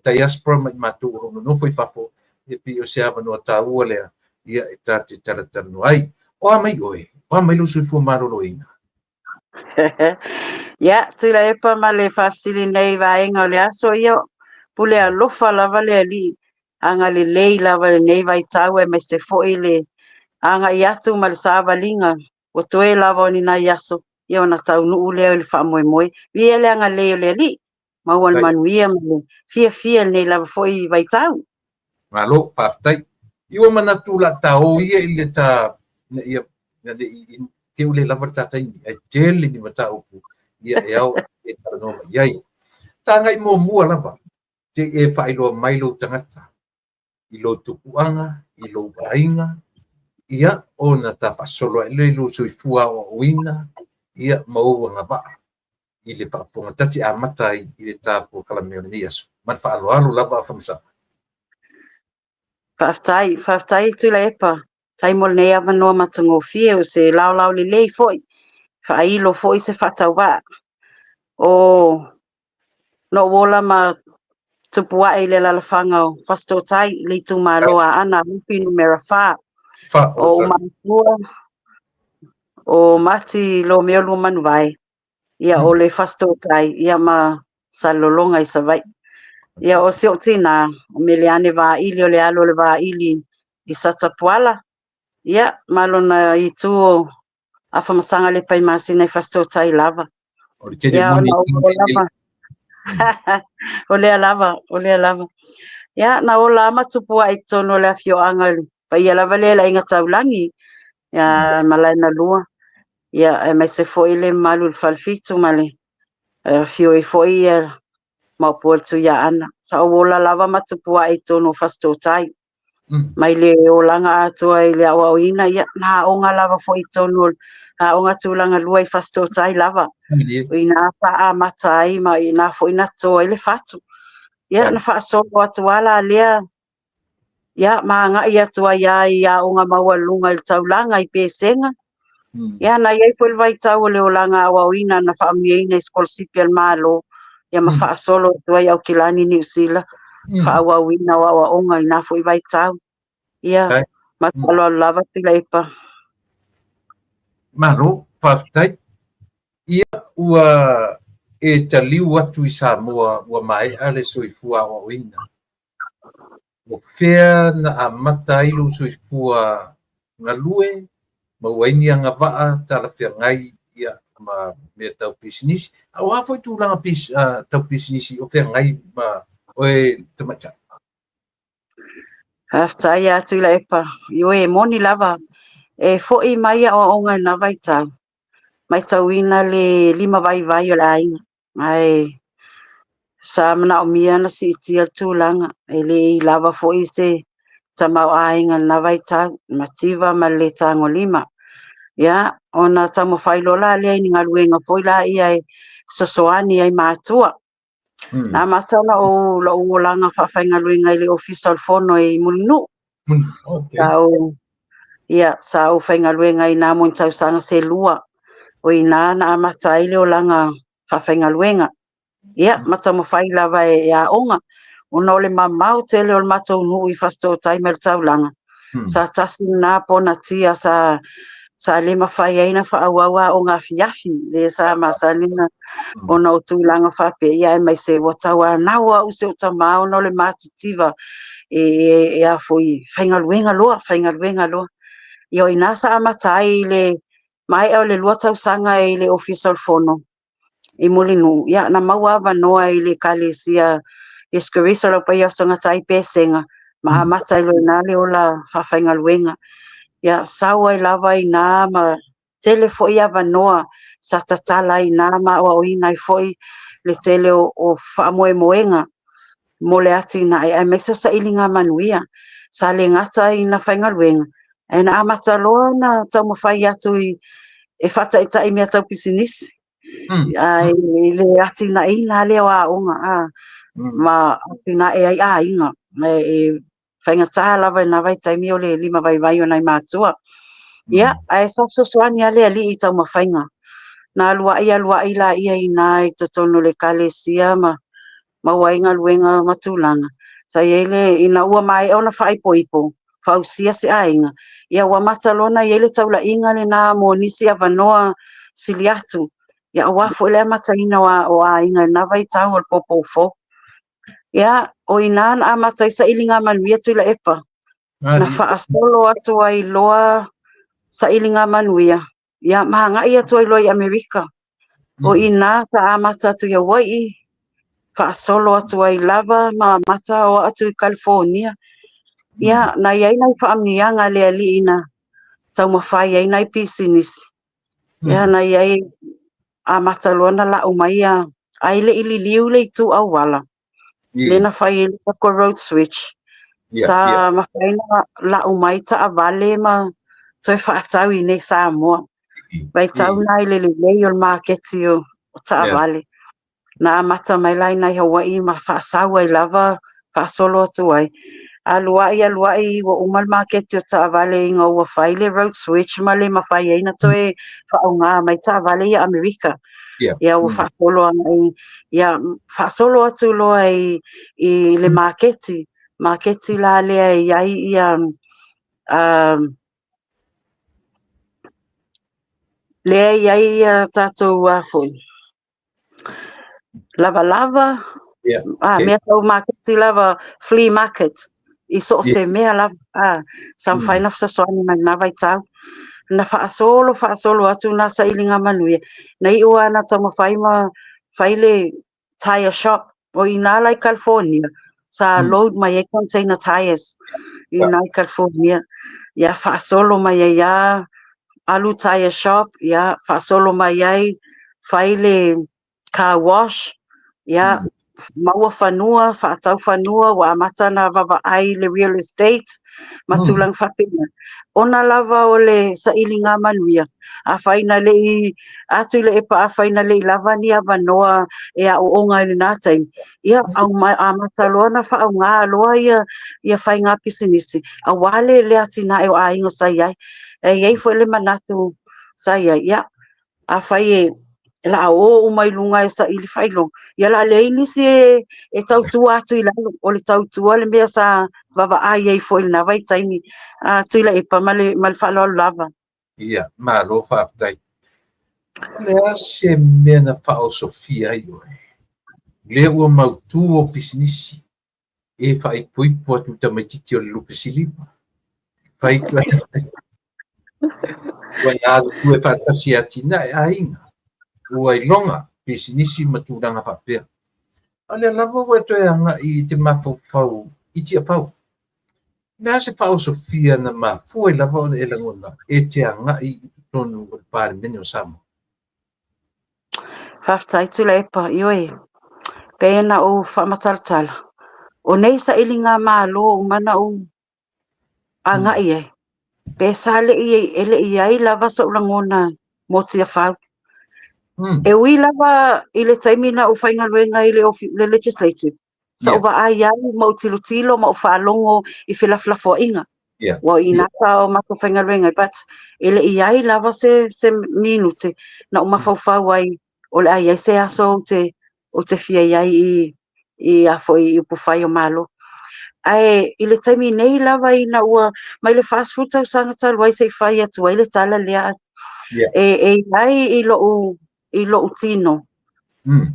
Diaspora ma i matou o lo o nonofo i fafo, e pei o se avanoa taua lea, ia e ta te talatalanoa ai. O a mai oe, o a mai lou soifua maloloina? Ia, Tuilaepa ma le faafesili nei vaega o le aso, ia pule alofa lava le Alii, agalelei lava lenei vaitau aemaise foi le agai atu ma le savaliga, ua toe lava o ni nai aso, ia ona taunuu lea i le faamoemoe. Viia le agalelei o le Alii, maua le manuia ma le fiafia lenei lava foi vaitau. Malo, faafetai. I ua manatu la ta o ia i le ta, ia, i te ule lava le ta taimi, ai tele ni mataupu, ia e au e talanoa mai ai. Ta ngai muamua lava, te e faailoa mai lou tagata, i lou tupuaga, i lou aiga, ia ona ta faasolo ai le lou soifua aoaoina, ia ma ou agavaa i le faafofoga tati amata ai i le ta polokalame o lenei aso. Ma le faaaloalo lava Afamasaga. Faafetai, faafetai Tuilaepa. Tai mo lenei avanoa matagofie o se laolao lelei foi, faailo foi se faatauvaa. O Na ou ola ma tupu ae i le alaalafaga o Fasitoo-tai i le itumalo o Aana Alofi numera 4. O ou matua o Mati Lomeo Luamanuvae, ia o le Fasitoo-tai ia ma Salelologa i Savaii. Ia o si ou tinā, o Meleane Vaili o le alo o le Vaili i Satapuala, ia ma lona itu o Afamasaga Lepa i Masina i Fasitoo-tai lava. O le tele moni. O lea lava, o lea lava. Ia, na ola lava ma tupu ae i totonu o le afioaga i le paia lava lea i le Aiga Taulagi, ia Malaenalua, ia aemaise foi le mamalu i le Falefitu ma le afio ai foi ia Maopu o le Tuiaana. Sa ou ola lava ma tupu ae i totonu o Fasitoo-tai. Mai le olaga atoa i le aoaoina, ia, na aoga lava foi i totonu o aoga tulaga lua i Fasitoo-tai lava. O i ina sa amata ai ma i ina foi na toto ai le fatu. Ia, na faasolo atu lava la lea, ia, ma agai atu ai lava i aoga maualuluga i le taulaga i Pesega. Ia, na i ai foi le vaitau o le olaga aoaoina na faamanuiaina i sikolasipi a le Malo, ia ma faasolo atu ai i Aukilani, Niu Sila, faaauauina o aoaoga i na foi vaitau. Ia, ma le faaaloalo lava Tuilaepa. Malo, faafetai. Ia, ua e taliu atu i Samoa ua maea le soifua aoaoina. O fea na amata ai lou soifua galue, maua ai ni agavaa talafeagai ia ma mea tau pisinisi? A o a foi tulaga tau pisinisi o feagai ma oe tamaitai? Faafetai ia Tuilaepa. Ioe, e moni lava, e foi mai aoaoga i na vaitau, matauina le limavaivai o le aiga. Ae sa manaomia ona siitia le tulaga, e le i lava foi se tamaoaiga i lena vaitau, mativa ma le tagolima. Ia, ona taumafai loa la lea i ni galuega foi la ia e fesoasoani ai matua. Na amata ona ou lou olaga faafaigaluega i le Ofisa o le Fono i Mulinuu. Sa ou, ia, sa ou faigaluega i nā mo ni tausaga se lua. O i nā na amata ai le olaga faafaigaluega. Ia, ma taumafai lava e aoga. Ona o le mamao tele o le matou nuu i Fasitoo-tai mai le taulaga, sa tasi lena ponatia sa sa le mafai ai ona faaauau aoga afiafi, lea sa masani na ona o tulaga faapea, ia aemaise ua tauanau au i si ou tama ona o le matitiva e, e, e a foi, faigaluega loa, faigaluega loa. Ia o i ina sa amata ai i le maea o le 2 tausaga i le Ofisa o le Fono i Mulinuu, ia na maua avanoa i le Ekalesia Iesu Keriso o le Aupaia o Aso Gata ai Pesega, ma amata ai loa i ina le ola faafaigaluega. Ia sau ai lava i ina ma tele foi avanoa sa tatala ai i ina ma aoaoina ai foi le tele o faamoemoega mo le atinae aemaise o sailiga manuia. Sa le gata ina faigaluega, ae na amata loa ona taumafai atu i e faataitai mea tau pisinisi. Ae i le atinaeina lea o aoga ma atinae ai aiga. E faigata lava i na vaitaimi o le limavaivai o nai matua. Ia, ae sa fesoasoani lava le Alii i taumafaiga. Na aluai aluai laia i ina i totonu o le Ekalesia ma maua ai galuega ma tulaga. Sa i ai le, ina ua maea ona faaipoipo, fausia se aiga, ia ua amata loa ona i ai le taulaiga lena mo nisi avanoa sili atu, ia aua foi le amataina o aiga i lena vaitau o le poupou fou. Ia, o i ina na amata ai sailiga manuia Tuilaepa, na faasolo atu ai loa sailiga manuia, ia ma agai atu ai loa i Amerika. O i ina sa amata atu i Hawaii, faasolo atu ai lava ma amata o atu i California. Ia, na i ai nai faamanuiaga a le Alii na taumafai ai nai pisinisi. Ia, na i ai amata loa ona lau mai ia, ae le i liliu le itu auala, lea na fai ai le tatou road switch. Sa mafai ona lau mai taavale ma toe faatau i inei i Samoa. Vaitau na i le lelei o le maketi o taavale. Na amata mai la i inā i Hawaii ma faasau ai lava, faasolo atu ai. Alu ai, alu ai, ua uma le maketi o taavale ina ua fai le road switch ma le mafai ai ona toe faaaoga mai taavale ia Amerika. Ia ua faasolo agai, ia faasolo atu loa i le maketi, maketi la lea e i ai ia lea e i ai ia tatou a foi lavalava, mea tau maketi lava, flea market, i so o se mea lava, sa mafai ona fesoasoani mai i lena vaitau. Na faasolo faasolo atu na sailiga manuia, na iu lava ina taumafai ma fai le tire shop, o i ina la i California, sa load mai ai container tires i ina i California. Ia faasolo mai ai lava, alu tire shop, ia faasolo mai ai, fai le car wash, ia maua fanua, faatau fanua, ua amata ona vaavaai i le real estate ma tulaga faapena. Ona lava o le sailiga manuia, afai na le i atu i le epa, afai na le i lava ni avanoa e aooga i lena taimi, ia amata loa ona faaaoga loa ia faiga pisinisi, aua le atinae o aiga sa i ai. E i ai foi le manatu sa i ai, ia, afai e la o uma i luga e saili faailoga, ia la leai nisi e tautua atu i lalo, o le tautua le mea sa vaavaai ai foi i lena vaitaimi, a Tuilaepa ma le faaaloalo lava. Ia, malo faafetai. O le a se mea na faaosofia ai oe? Lea ua mautu o pisinisi e faaipoipo atu i tamaitiiti o le lupe siliva. Fai ua galulue faatasi e atinae aiga, ua iloga pisinisi ma tulaga faapea. A o lea lava ua e toe agai i te mafaufau i Tiafau. O le a se faaosofia na mafua ai lava ona e lagona e te agai i totonu o le Palemene o Samoa? Faafetai Tuilaepa, ioe, pei ona ou faamatalatala, o nei sailiga malo uma na ou agai ai, pe sa le i, e le i ai lava so'u lagona mo Tiafau. E ui lava i le taimi na ou faigaluega i le legislative, sa ou vaai ai ma ou tilotilo ma ou faalogo i felafolafoaiga. Ua i ina sa o matou faigaluega, but e le i ai lava se minute na ou mafaufau ai o le a i ai se aso ou te fia i ai i a foi i upufai o Malo. Ae i le taimi nei lava ina ua mai le 40 tausaga talu ai se i fai atu ai le tala lea, e i ai i lo'u tino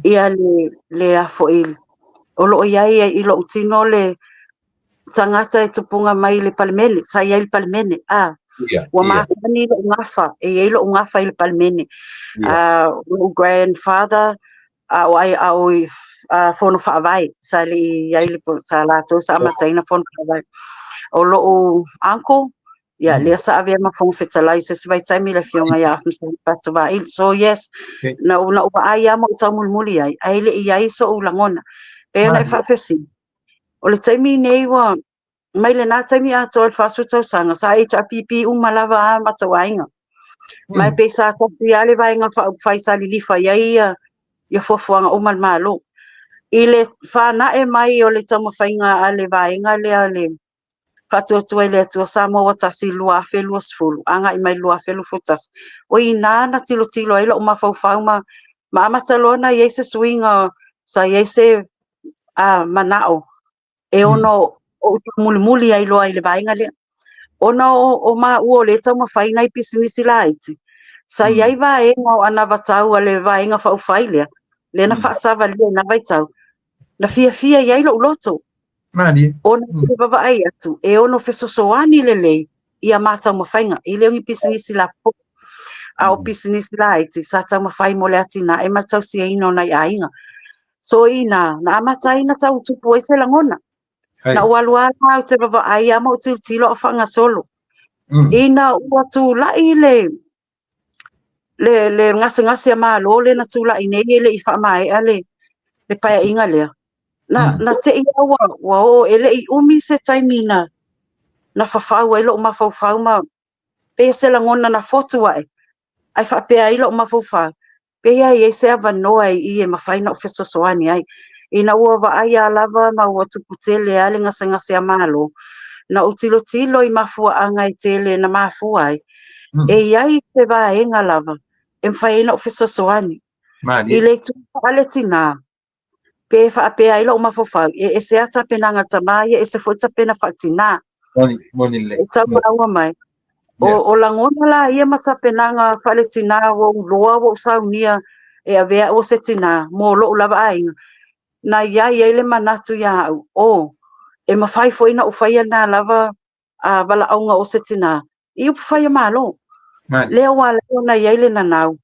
ia le a foi o loo i ai i lo'u tino le tagata e tupuga mai i le Palemene, sa i ai le Palemene, ua masani lo'u gafa, e i ai lo'u gafa i le Palemene. Lo'u grandfather a o ai a o i fono faavae sa le i ai le sa latou sa amataina fono faavae. O lo'u uncle, ia lea sa avea ma Fofoga Fetalai se isi vaitaimi, le afioga ia Afamasaga Pata Vaili. So yes, na ou vaai lava ma ou taumulimuli ai, ae le i ai so'u lagona. Pei ona e faafesili, o le taimi nei ua mai lena taimi atoa i le 40 tausaga, sa HRPP uma lava a matou aiga. Ma e pei sa tasi lava le vaega faaupufai sa lilifa i ai ia fuafuaga uma a le Malo. I le whanae mai o le taumafaiga a le vaega lea le Faatuatua i le Atua Samoa ua tasi 2020, agai mai 2021. O i nā na tilotilo ai lo'u mafaufau ma amata loa na i ai se suiga, sa i ai se mana'o e ono ou mulimuli ai loa i le vaega lea. Ona o maua o le taumafai nai pisinisi laiti, sa i ai vaega o anavatau a le vaega faaupufai lea, lea na faasavalia i na vaitau, na fiafia i ai lo'u loto. Ona e vaavaai atu, e ono fesoasoani lelei ia ma taumafaiga, e le o ni pisinisi lapopoa, a o pisinisi laiti sa taumafai mo le atinae ma le tausiaina o nai aiga. So ina, na amata ai na tau tupu ai se lagona. Na ou alu lava ou te vaavaai lava ma ou tilotilo a o faagasolo. Ina ua tulai le gasegase a Malo lea na tulai nei e le i faamaea le paeaiga lea. Na tei ua o e le i umi se taimi na fafau ai lo'u mafaufau ma pei se lagona na fotu ae, ai faapea ai lo'u mafaufau, pei ai ai se avanoa i e mafai na ou fesoasoani ai. Ina ua vaai a lava ma ua tupu tele a le gasegase a Malo, na ou tilotilo i mafuaaga e tele na mafua ai, e i ai se vaega lava e mafai ai na ou fesoasoani. I le itu faale-tinā, pe faapea ai lou mafaufau, e ese lava tapenaga a tamā ia, ese foi tapena faatinā. Moni, moni lelei. E tau maua mai. O, o lagona la ia ma tapenaga faale-tinā ua ou iloa ua ou saunia e avea au o se tinā mo lou lava aiga, na i ai ai le manatu iā au, o, e mafai foi ona ou faia lena lava a valaauga o se tinā i upufai o Malo. Lea ua ala ai ona i ai le nanau,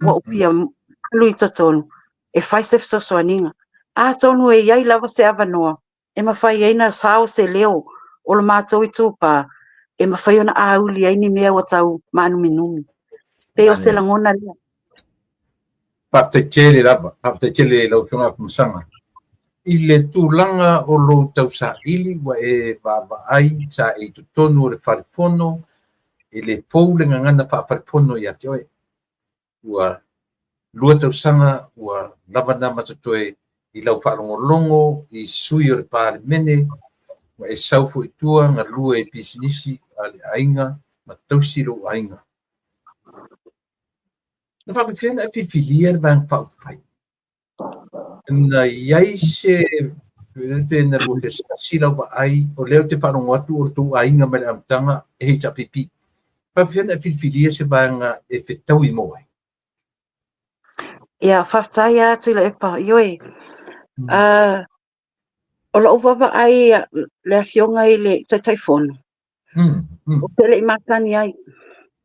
ua ou fia alu i totonu e fai se fesoasoaniga. Atonu e i ai lava se avanoa e mafai ai ona sao se leo o lo matou itupa e mafai ona auli ai ni mea ua tau maanuminumi. Pei o se lagona lea. Faafetai tele lava, faafetai tele i lau Afioga Afamasaga. I le tulaga o lou tausaili ua e vaavaai sa e i totonu o le Fale Fono, e le fou le gagana faa-Fale Fono ia te oe. Ua lua tausaga ua lava na ma totoe i lau faalogologo i sui o le Palemene, ua e sau foi i tua galue i pisinisi a le aiga ma tausi lou aiga. Na faapefea ona e filifilia le Vaega Faaupufai? Na i ai se pe na lua sasi lau vaai, o lea ou te faalogo atu o le tou aiga mai le amataga e HRPP. Faapefea ona e filifilia se vaega e fetaui mo oe? Ia, faafetai lava Tuilaepa. Ioe, o lou vaavaai le Afioga i le Taitaifono, ou te le i masani ai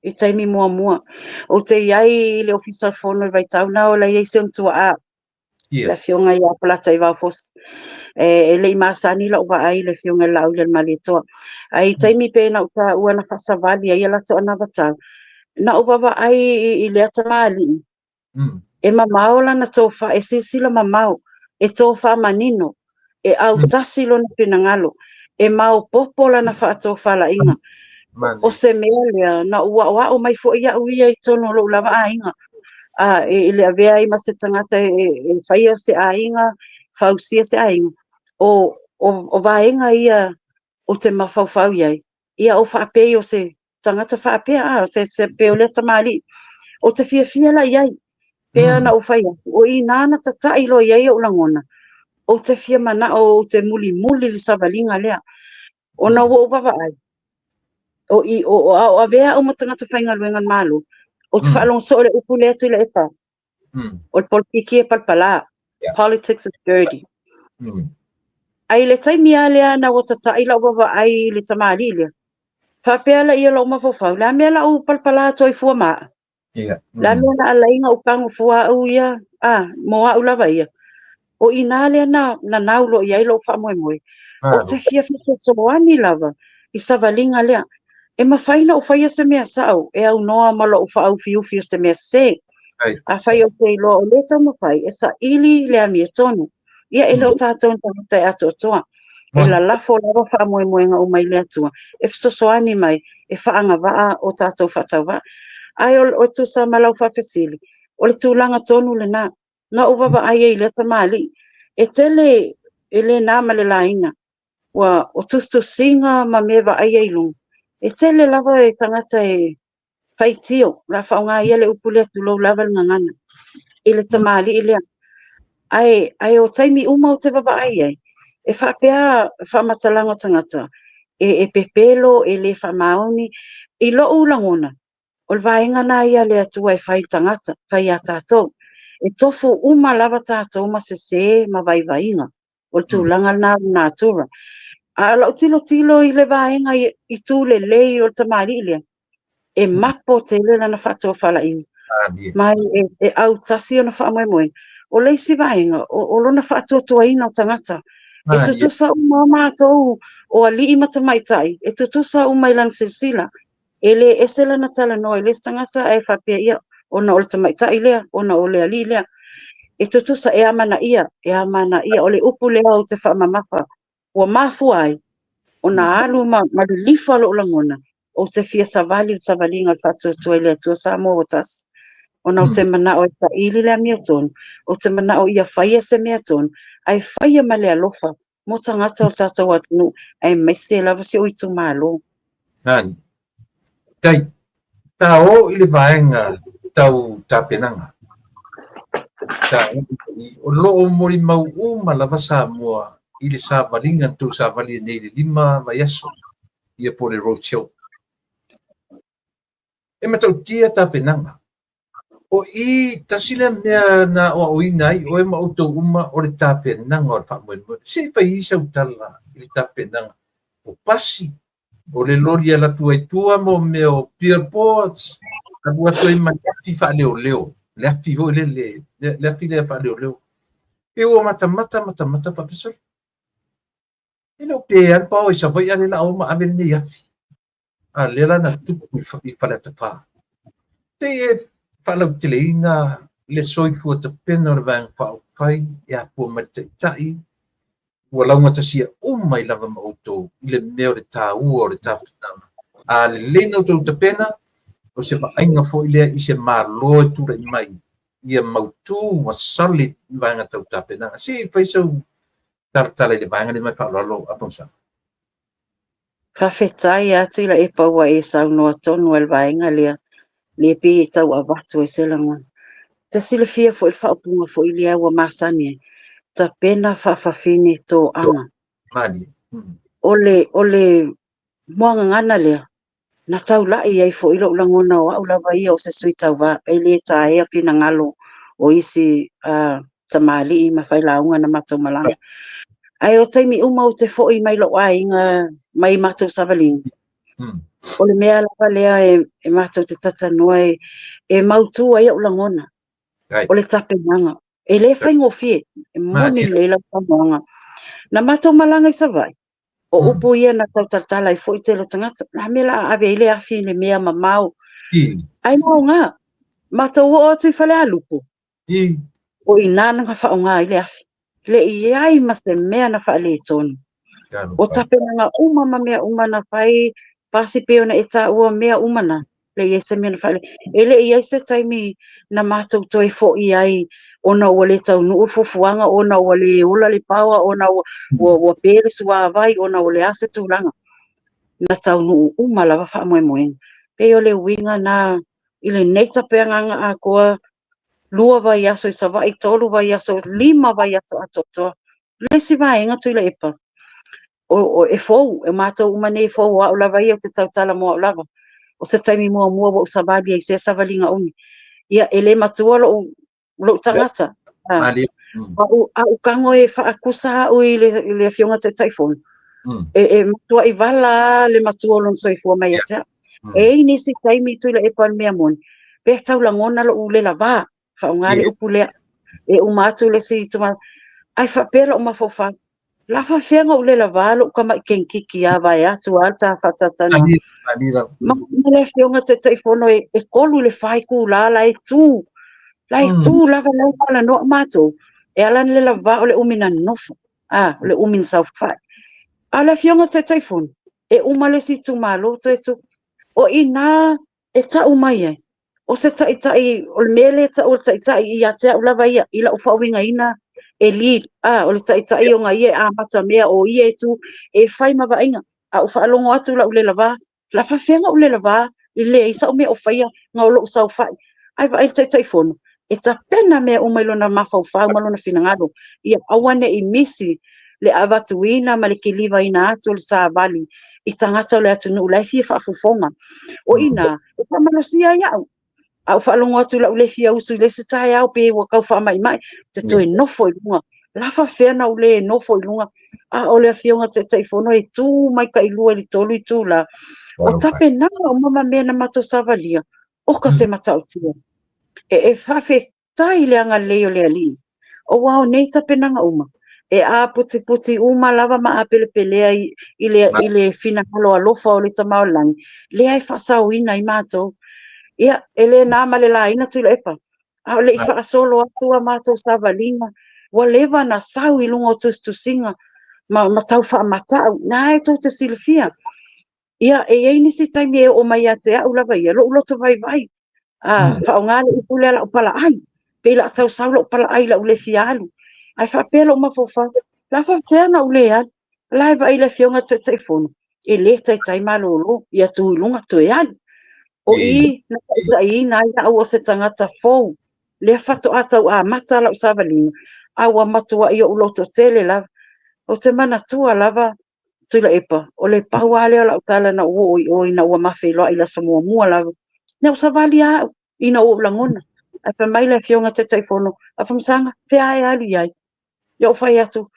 i taimi muamua. Ou te i ai i le Ofisa o le Fono i le vaitau lena o la e i ai si ona tuaa, le Afioga ia Polataivao Fosi. E le i masani lou vaai i le Afioga i le Laaulialemalietoa. Ae i taimi pei ona ou taua na faasavali ai a latou anavatau, na ou vaavaai i lea tamalii, E mamao lana tofa, e silasila mamao, e tofa manino, e autasi lona finagalo, e maopoopo lana faatofalaiga. O se mea lea na ou aoao mai foi au ia i totonu o lou lava aiga, a, i le avea ai ma se tagata e faia se aiga, fausia se aiga. O, o, o vaega ia ou te mafaufau i ai, ia ou faapei o se tagata faapea, a, se, se pei o lea tamalii. Ou te fiafia la i ai, pei ona ou fai atu, o i nā na tataʻi loa i ai ou lagona, ou te fia manaʻo ou te mulimuli le savaliga lea. Ona ua ou vaavaai, o i, o, o, a o avea au ma tagata faigaluega a le Malo, ou te faalogo soo i le upu lea Tuilaepa, o le polokiki e palapala, politics is dirty. Ae i le taimi lava lea na ua tataʻi lau vaavaai i le tamalii lea, faapea lea o lou mafaufau, o le a mea la ou palapala atu ai fua ma au? O le a mea na ala ai ona ou pago fua au ia, a, mo au lava ia. O i inā lea na nanau loa i ai lou faamoemoe, ou te fia fesoasoani lava i savaliga lea. E mafai ona ou faia se mea sao e aunoa ma lou faaufiufi o se mea sese. Afai ou te iloa o lea e taumafai e saili le amiotonu, ia e le o tatou ni tagata e atoatoa. E lalafo lava faamoemoega uma i le Atua e fesoasoani mai e faaagavaa o tatou faatauvaa. Ae o e tusa ma lau faafesili, o le tulaga tonu lena. Na ou vaavaai ai i lea tamalii, e tele e le na ma le laina, ua o tusitusiga ma mea e vaaia i luga, e tele lava e tagata e faitio, o le a faaaoga ia le upu lea, tulou lava le gagana, i le tamalii lea. Ae, ae o taimi uma ou te vaavaai ai, e faapea faamatalaga o tagata, e, e pepelo, e le faamaoni. I lou lagona, o le vaega lena ia a le Atua e fai i le tagata, fai iā tatou. E tofu uma lava tatou ma sesē ma vaivaiga. O le tulaga lena o le natura. A o lau tilotilo i le vaega i itu lelei o le tamalii lea, e mapo tele lana faatofalaiga, ma e autasi ona faamoemoega. O le isi vaega, o lona faatuatuaina o tagata. E tutusa uma lava matou o alii ma tamaitai, e tutusa uma i lana silasila. E le ese lana talanoa i le isi tagata ae faapea, ia, ona o le tamaitai lea, ona o le alii lea. E tutusa, e amanaia, e amanaia. O le upu lea ou te faamamafa, ua mafua ai ona alu ma, ma lilifa lou lagona, ou te fia savali le savaliga o le faatuatua i le Atua Samoa ua tasi. Ona ou te manao e saili le amiotonu, ou te manao ia faia se mea tonu, ae faia ma le alofa mo tagata o le tatou atunuu, aemaise lava si ou itumalo. Nani. Tai, ta o i le vaega tau tapenaga. Sa o lo o molimau uma lava Samoa i le savaliga na tou savali ai nei i le 5 vaiaso, ia po o le road show. E matautia tapenaga. O i, tasi lea mea na aoaoina ai oe ma outou uma o le tapenaga o le faamoemoe. Se i fai sau tala i le tapenaga o pasi, o le loli e alu atu ai tua mo mea o billboards, alu atu ai ma le afi faaleoleo, le afi foi lele, le afi lea faaleoleo. E ua matamata, matamata faapea, sole. E le o pe lava le paoa i Savaii a o lea o le a o ma ave lenei afi. A lea la na tupu i Faleata 4. Se i e faalauteleina le soifua tapena o le Vaega Faaupufai e afua mai le Taitai ua laugatasia uma ai lava ma outou i le mea o le taua o le tapenaga. A lelei na outou tapena, o se vaaiga foi lea i se Malo e tulai mai ia mautu ua solid vaega tau tapenaga. Se i fai sau talatala i le vaega lea ma le faaaloalo a Pagasa. Faafetai lava Tuilaepa ua e saunoa tonu ai i le vaega lea, lea pei e tau avatu ai se lagona. E te silafia foi le faaupuga foi lea ua masani ai, tapena faafafine toaga. Malie. O le muagagana lea, na taulai ai foi lou lagona o au lava ia o se sui tauva, e le taea finagalo o isi tamalii ma failauga na matou malaga. Ae o taimi uma ou te foi mai lou aiga mai matou savaliga. O le mea lava lea e matou te tatanoa e mautu ai au lagona. O le tapenaga. E le faigofie, e moni lelei lau saunoaga. Na matou malaga i Savaii, o upu ia na tautalatala ai foi tele o tagata. Na mea la a ave ai le afi i le mea mamao. Ai no ngā, matou oo atu i Falealupo. O ina na faaaoga ai le afi. Le i ai ma se mea na faaletonu. O tapenaga uma ma mea uma na fai, pasi pei ona e taua mea uma na, le i ai se mea na faale. E le i ai se taimi na matou toe foi ai ona ua le taunuu le fuafuaga, ona ua le ola le paoa, ona ua pe le suavai, ona ua le a se tulaga. Na taunuu uma lava faamoemoega. Pei o le uiga na i lenei tapeagaga atoa, 2 vaiaso i Savaii, 3 vaiaso, 5 vaiaso atoatoa. Le isi vaega Tuilaepa, o e fou, e matou uma nei e fou, o au lava ia ou te tautala mo au lava. O se taimi muamua ua ou savali ai se savaliga umi. Ia, e le matua lou tagata. Au tago e faakusa au i le afioga Taitaifono. E matuai vala le matua o lona soifua mai ia te au. E i ai nisi taimi Tuilaepa le mea moni, pe tau lagona lou le lava, faaaoga le upu lea. E uma atu le isi tuma, ai faapea lou mafaufau. La faafefea ona ou le lava lou tama'i kenikiki a vae atu a le ta faatalatanoa. Ma le afioga Taitaifono e 3 i le 4 itula la e tu. La e tu lava la e talanoa matou. E ala ona le lava o le umi na nonofo. O le umi na saofai. A o le afioga Taitaifono, e uma le isi itumalo toe tu. O ina e tau mai ai, o se taitai, o le mea lea e tau o le taitai ia te au lava ia, i lau faauigaina e lead, o le taitai ona ia e amata mea, o ia e tu, e fai ma vaaiga. A ou faalogo atu lau le lava, la faafefea ona ou le lava, i leai sau mea o faia, na o lou saofai. Ai vaai le Taitaifono, e tapena mea uma i lona mafaufau ma lona finagalo, ia aua ne i misi le avatuina ma le kilivaina atu o le savali i tagata o le atunuu la e fia faafofoga. O ina, e faamalosia ai au. A ou faalogo atu lau le fia usu i le isi taeao pe ua tau faamaimai, te toe nofo i luga. La faafefea ona ou le nofo i luga. A o le afioga Taitaifono e tu mai tai 2 i le 3 itula. O tapenaga uma ma mea na matou savalia, oka se matautia. E faafetai le agalelei o le Alii. Aua o nei tapenaga uma, e aputiputi uma lava ma apelepelea i le finagalo alofa o le Tama o le Lagi, lea e faasaoina ai matou. Ia, e le na ma le laina Tuilaepa, a o le i faasolo atu a matou savaliga, ua leva na sau i luga o tusitusiga ma tau faamatau, na e tou te silafia. Ia, e i ai nisi taimi e oo mai ia te au lava ia, lou loto vaivai. Faaaoga le upu lea lau palaai, pei la tau sau lou palaai lau le fia alu. Ai faapea lou mafaufau, la faapea na ou le alu. La e vaai le afioga Taitaifono, e le taitai malolo, ia tu i luga toe alu. O i na taitaiina ai au o se tagata fou. Lea faatoa tau amata lau savaliga, a ua matuai ou lototele lava. Ou te manatua lava Tuilaepa, o le pau lava lea o lau tala na ou oo i o ina ua ma feiloai i le aso muamua lava. Na ou savali lava au ina ua ou lagona. Ae fai mai le Afioga Taitaifono, Afamasaga, fea e alu i ai? Ia ou fai atu,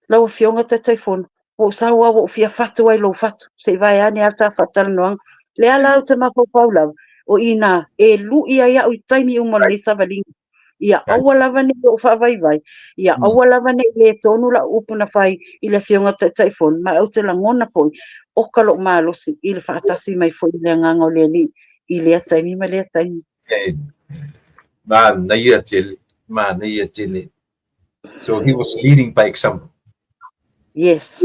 lau Afioga Taitaifono, ua ou sau lava ua ou fia fatu ai i lou fatu, se i vaeane lava le ta faatalanoaga. Lea la ou te mafaufau lava, o i ina e lui ai au i taimi uma o lenei savaliga. Ia aua lava ne i ou faavaivai, ia aua lava ne i le tonu lau upu na fai i le Afioga Taitaifono, ma ou te lagona foi, oka lou malosi i le faatasi mai foi i le agaga o le Alii i lea taimi ma lea taimi. Manaia tele, manaia tele. So he was leading by example. Yes.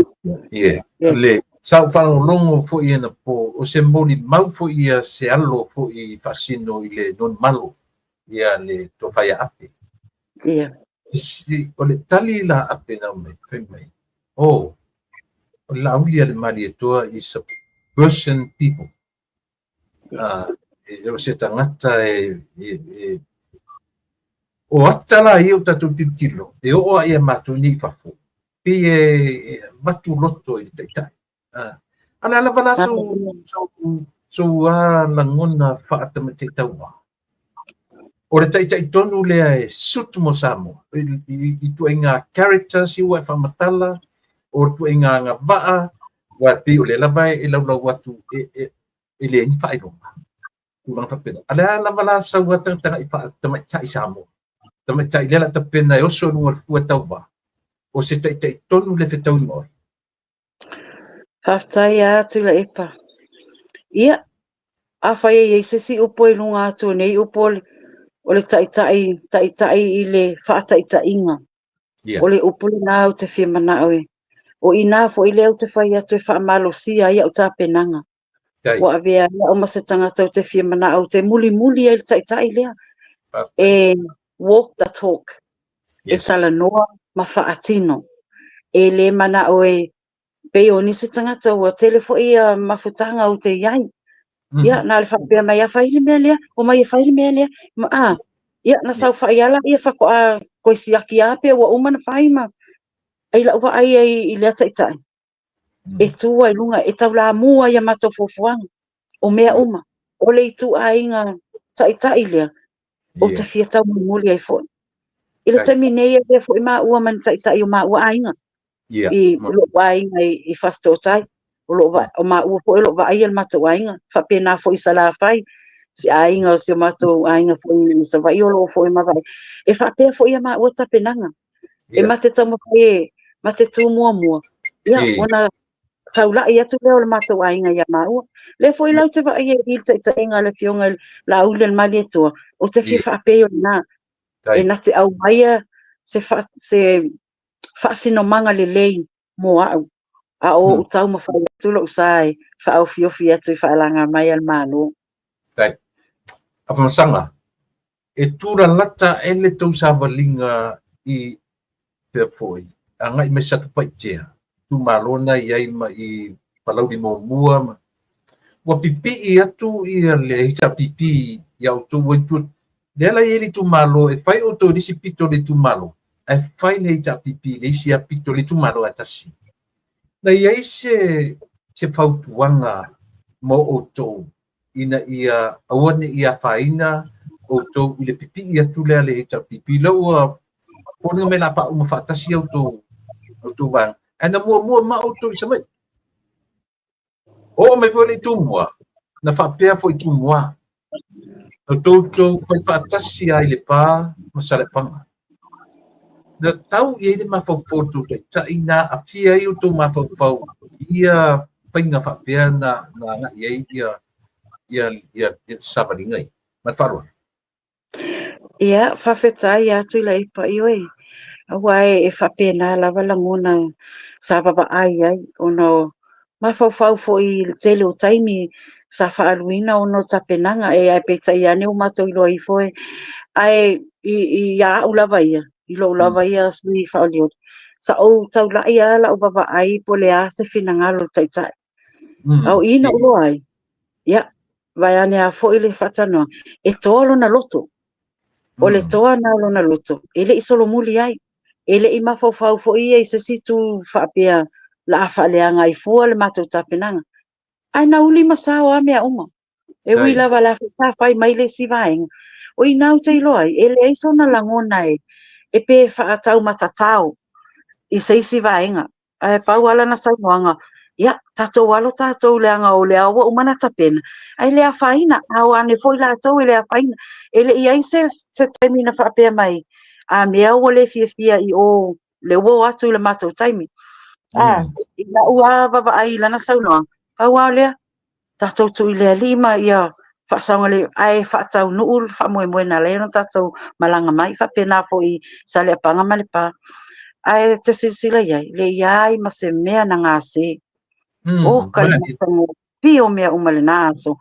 Yeah. Yes. Le sa ou faalogologo foi anapo, o se molimau foi ia se alo foi faasino i le Nonimalo ia le tofa ia Ape. Yeah. O le tali la Ape na aumai, fai mai, oh, o le Laauli a le Malietoa is a person people. Yes. O se tagata e, e, e o ata la ia o tatou tilotilo, e oo lava ia matou nei i fafo, pei e avatu loto i le taitai. A o le a lava la sou a lagona faatamaitai tauva? O le taitai tonu lea e suit mo Samoa, i ituaiga characters ia ua e faamatala, o ituaiga agavaa, aua e pei o lea lava e laulau atu e leai ni faailoga. Tulaga faapena. A o le a lava la sau a tagatagai faatamaitai Samoa, tamaitai lea o le a tapena e oso i luga o le fua tauva, o se taitai tonu lea e fetaui ma oe? Faafetai lava Tuilaepa. Ia, afai e i ai se isi upu e i luga atu o nei upu o le taitai, taitai i le faataitaiga. Yeah. O le upu lena ou te fia manao e. O i nā foi lea ou te fai atu e faamalosia ai au tapenaga. Ua avea ai au ma se tagata ou te fia manao ou te mulimuli ai i le taitai lea. E walk the talk. E talanoa ma faatino. E le manao e pei o nisi tagata ua tele foi ia mafutaga ou te i ai. Ia, na o le faapea mai, a fai le mea lea, omai e fai le mea lea. Ma, a, ia, na saofai lava laia faatoa toe siaki lava pe ua uma ona fai ma, i lau vaai ai i lea taitai, e tu ai i luga, e taulamua ai a matou fuafuaga, o mea uma, o le ituaiga taitai lea, ou te fia taumolimoli ai foi. I le taimi nei, e avea foi maua ma ni taitai o maua aiga, i lou aiga i Fasitootai, o lo o maua foi o lo o vaaia le matou aiga, faapena foi i Salafai, si aiga o si o matou aiga foi i Savaii o lo o foi ma vaai. E faapea foi a maua tapenaga, e ma te taumafai e ma te tu muamua, ia, ona taulai atu lea o le matou aiga ia maua. Lea foi la ou te vaai ai i le taitaiga a le Afioga i le Laaulialemalietoa, ou te fia faapei o lena, e na te aumaia se, se faasinomaga lelei mo au, a o ou taumafai atu lou sa e faaofiofi atu i faalaga mai a le Malo. Faafetai. Afamasaga, e tūlalata ae le tou savaliga i fea foi, agai mai Satupaitea, itumalo na i ai ma i Palauli muamua ma ua pipii atu ia le HRPP ia outou ua itu lea la i ai le itumalo e fai outou i le isi pito o le itumalo ae fai le HRPP i le isi pito o le itumalo ae tasi. Na i ai se se fautuaga mo outou ina ia aua ne i afaina outou i le pipii atu lea a le HRPP lea ua foliga mai la faauma faatasi outou outou vaega ae na muamua ma outou i Savaii. Oo mai foi le i Tumua, na faapea foi Tumua. Na toutou fai faatasi ai le Pa ma Saleapaga. Na tau i ai le mafaufau o le tou taitai na aafia ai outou mafaufau i ia faiga faapea na agai ai ia ia ia ia savaliga ia. Ma le faaaloalo. Ia, faafetai lava Tuilaepa, ioe, aua e faapena lava lagona sa vaavaai ai ona o mafaufau foi i le tele o taimi sa faaaluina ona o tapenaga e ae peitai ane ua matou iloa ifo e ae ia au lava ia, i lou lava ia sui faaolioli, sa ou taulai lava lau vaavaai po o le a se finagalo o le Taitai. A o i na ou iloa ai, ia, vaeane lava foi le faatalanoaga, e toa lona loto. O le toa na o lona loto, e le i solomuli ai. E le i mafaufau foi ia i se isi itu faapea la a faaleaga ai fua le matou tapenaga. Ae na uli ma sao lava mea uma. E ui lava la sa fai mai le isi vaega. O i ina ou te iloa ai, e leai sona lagona e pe faataumatatao i se isi vaega. Ae pau lava lana saunoaga, ia, tatou alo tatou leaga o lea ua uma ona tapena, ae le afaina, a o ane foi latou e le afaina. E le i i ai se taimi na faapea mai, a mea ua le fiafia i o le ua o atu i le matou taimi. A, i lau lava vaavaai i lana saunoaga, pau lava lea, tatou tuu i le Alii ma ia faasaogalemu, ae faataunuu le faamoemoe na ala ai ona tatou malaga mai, faapena foi i Saleapaga ma Lepa. Ae te silasila i ai, e leai ma se mea na gase. O ka matagofie o mea uma i lena aso.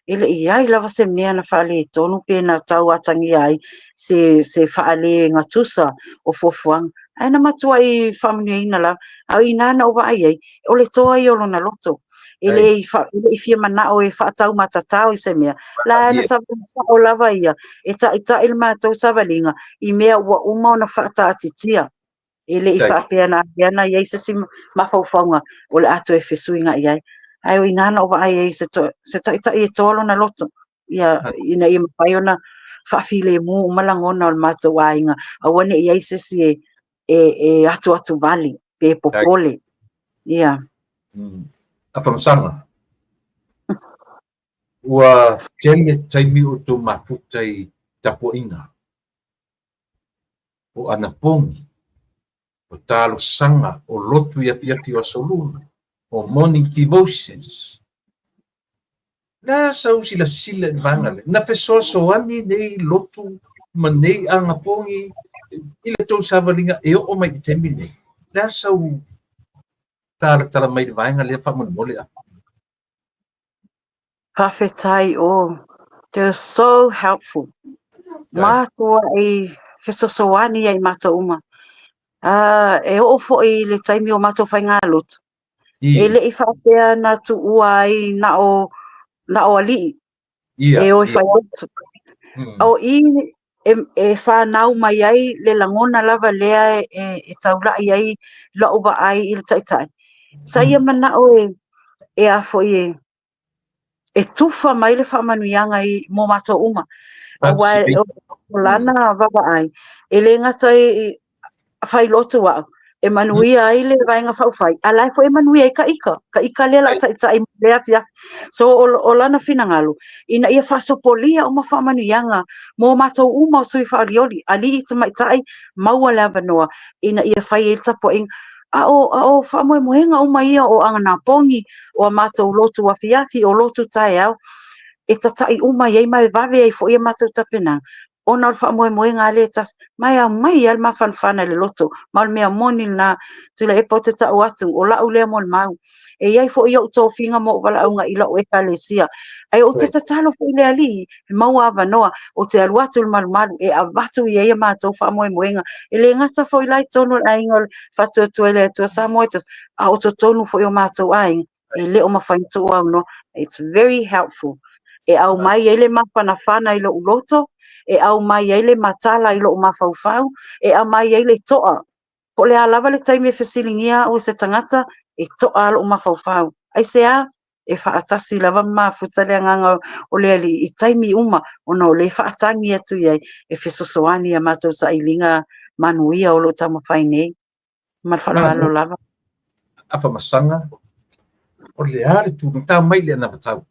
E le i ai lava se mea na faaletonu pe na tau atagia ai se faalegatusa o fuafuaga. Ae na matuai faamanuiaina lava. A o i ina na ou vaai ai, o le toa ia o lona loto. E le i fia manao e faataumatatao i se mea. La na savali sao lava ia, e taitai le matou savaliga i mea ua uma ona faataatitia. E le i faapea na avea na i ai se isi mafaufauga o le a toe fesuigai ai. Ae o i ina na ou vaai ai se taitai e toa lona loto, ia, ina ia mafai ona faafilemu uma lagona o le matou aiga, aua ne i i ai se isi e atuatuvale pe popole. Ia. Afamasaga. Ua tele taimi o outou mafuta i tapuaiga, o anapogi, o talosaga, o lotu i afiafi o Aso Lua, o morning devotions. O le a sau silasila i le vaega lea? Na fesoasoani nei lotu ma nei anapogi i le tou savaliga e oo mai i le taimi lenei. O le a sau talatala mai i le vaega lea faamolemole? Faafetai, oh, they're so helpful. Matuai fesoasoani ia i matou uma. E oo foi i le taimi o matou faigalotu, e le i faapea na tuua ai na o alii e o e fai lotu. O i e whanau mai ai le lagona lava lea e taulai ai la'u vaai i le taitai. Sa ia mana'o e a foi e tufa mai le faamanuiaga i mo matou uma. Aua o lana vaavaai, e le gata i fai lotu a'u, e manuia ai le vaega faaupufai, a la e foi e manuia ai ka ika, ka ika lea la taitai le afiafi. So o lana finagalo, ina ia faasopolia uma faamanuiaga mo matou uma o sui faaolioli, alii tamaitai, maua le avanoa, ina ia fai ai le tapuaiga. A o faamoemoega uma ia o aganapogi, o a matou lotu afiafi, o lotu taeao, e tata'i uma i ai ma e vave ai foi a matou tapenaga, ona o le faamoemoega a lea e tasi, ma e aumai lava le mafanafana i le loto, ma o le mea moni lena. Tuilaepa ou te ta'u atu, o la'u lea molimau. E i ai foi o'u tofiga ma o'u valaauga i la'u ekalesia, ae ou te tatalo foi i le Alii, e maua avanoa, ou te alu atu i le malumalu, e avatu i ai a matou faamoemoega. E le gata foi la i totonu o le aiga o le Faatuatua i le Atua Samoa e tasi, a o totonu foi o matou aiga, e le o mafai ona tuu aunoa. It's very helpful. E aumai ai le mafanafana i lo'u loto, e aumai ai le matala i lo'u mafaufau, e aumai ai le to'a. Po o le a lava le taimi e fesiligia a'u e se tagata, e to'a lo'u mafaufau. Aisea? E faatasi lava ma mafuta le agaga o le Alii i taimi uma, ona o lea e faatagi atu i ai e fesoasoani ia matou sailiga manuia o lo o taumafai nei. Ma le faaaloalo lava. Afamasaga, o le a le tulaga, tau mai le anavatau.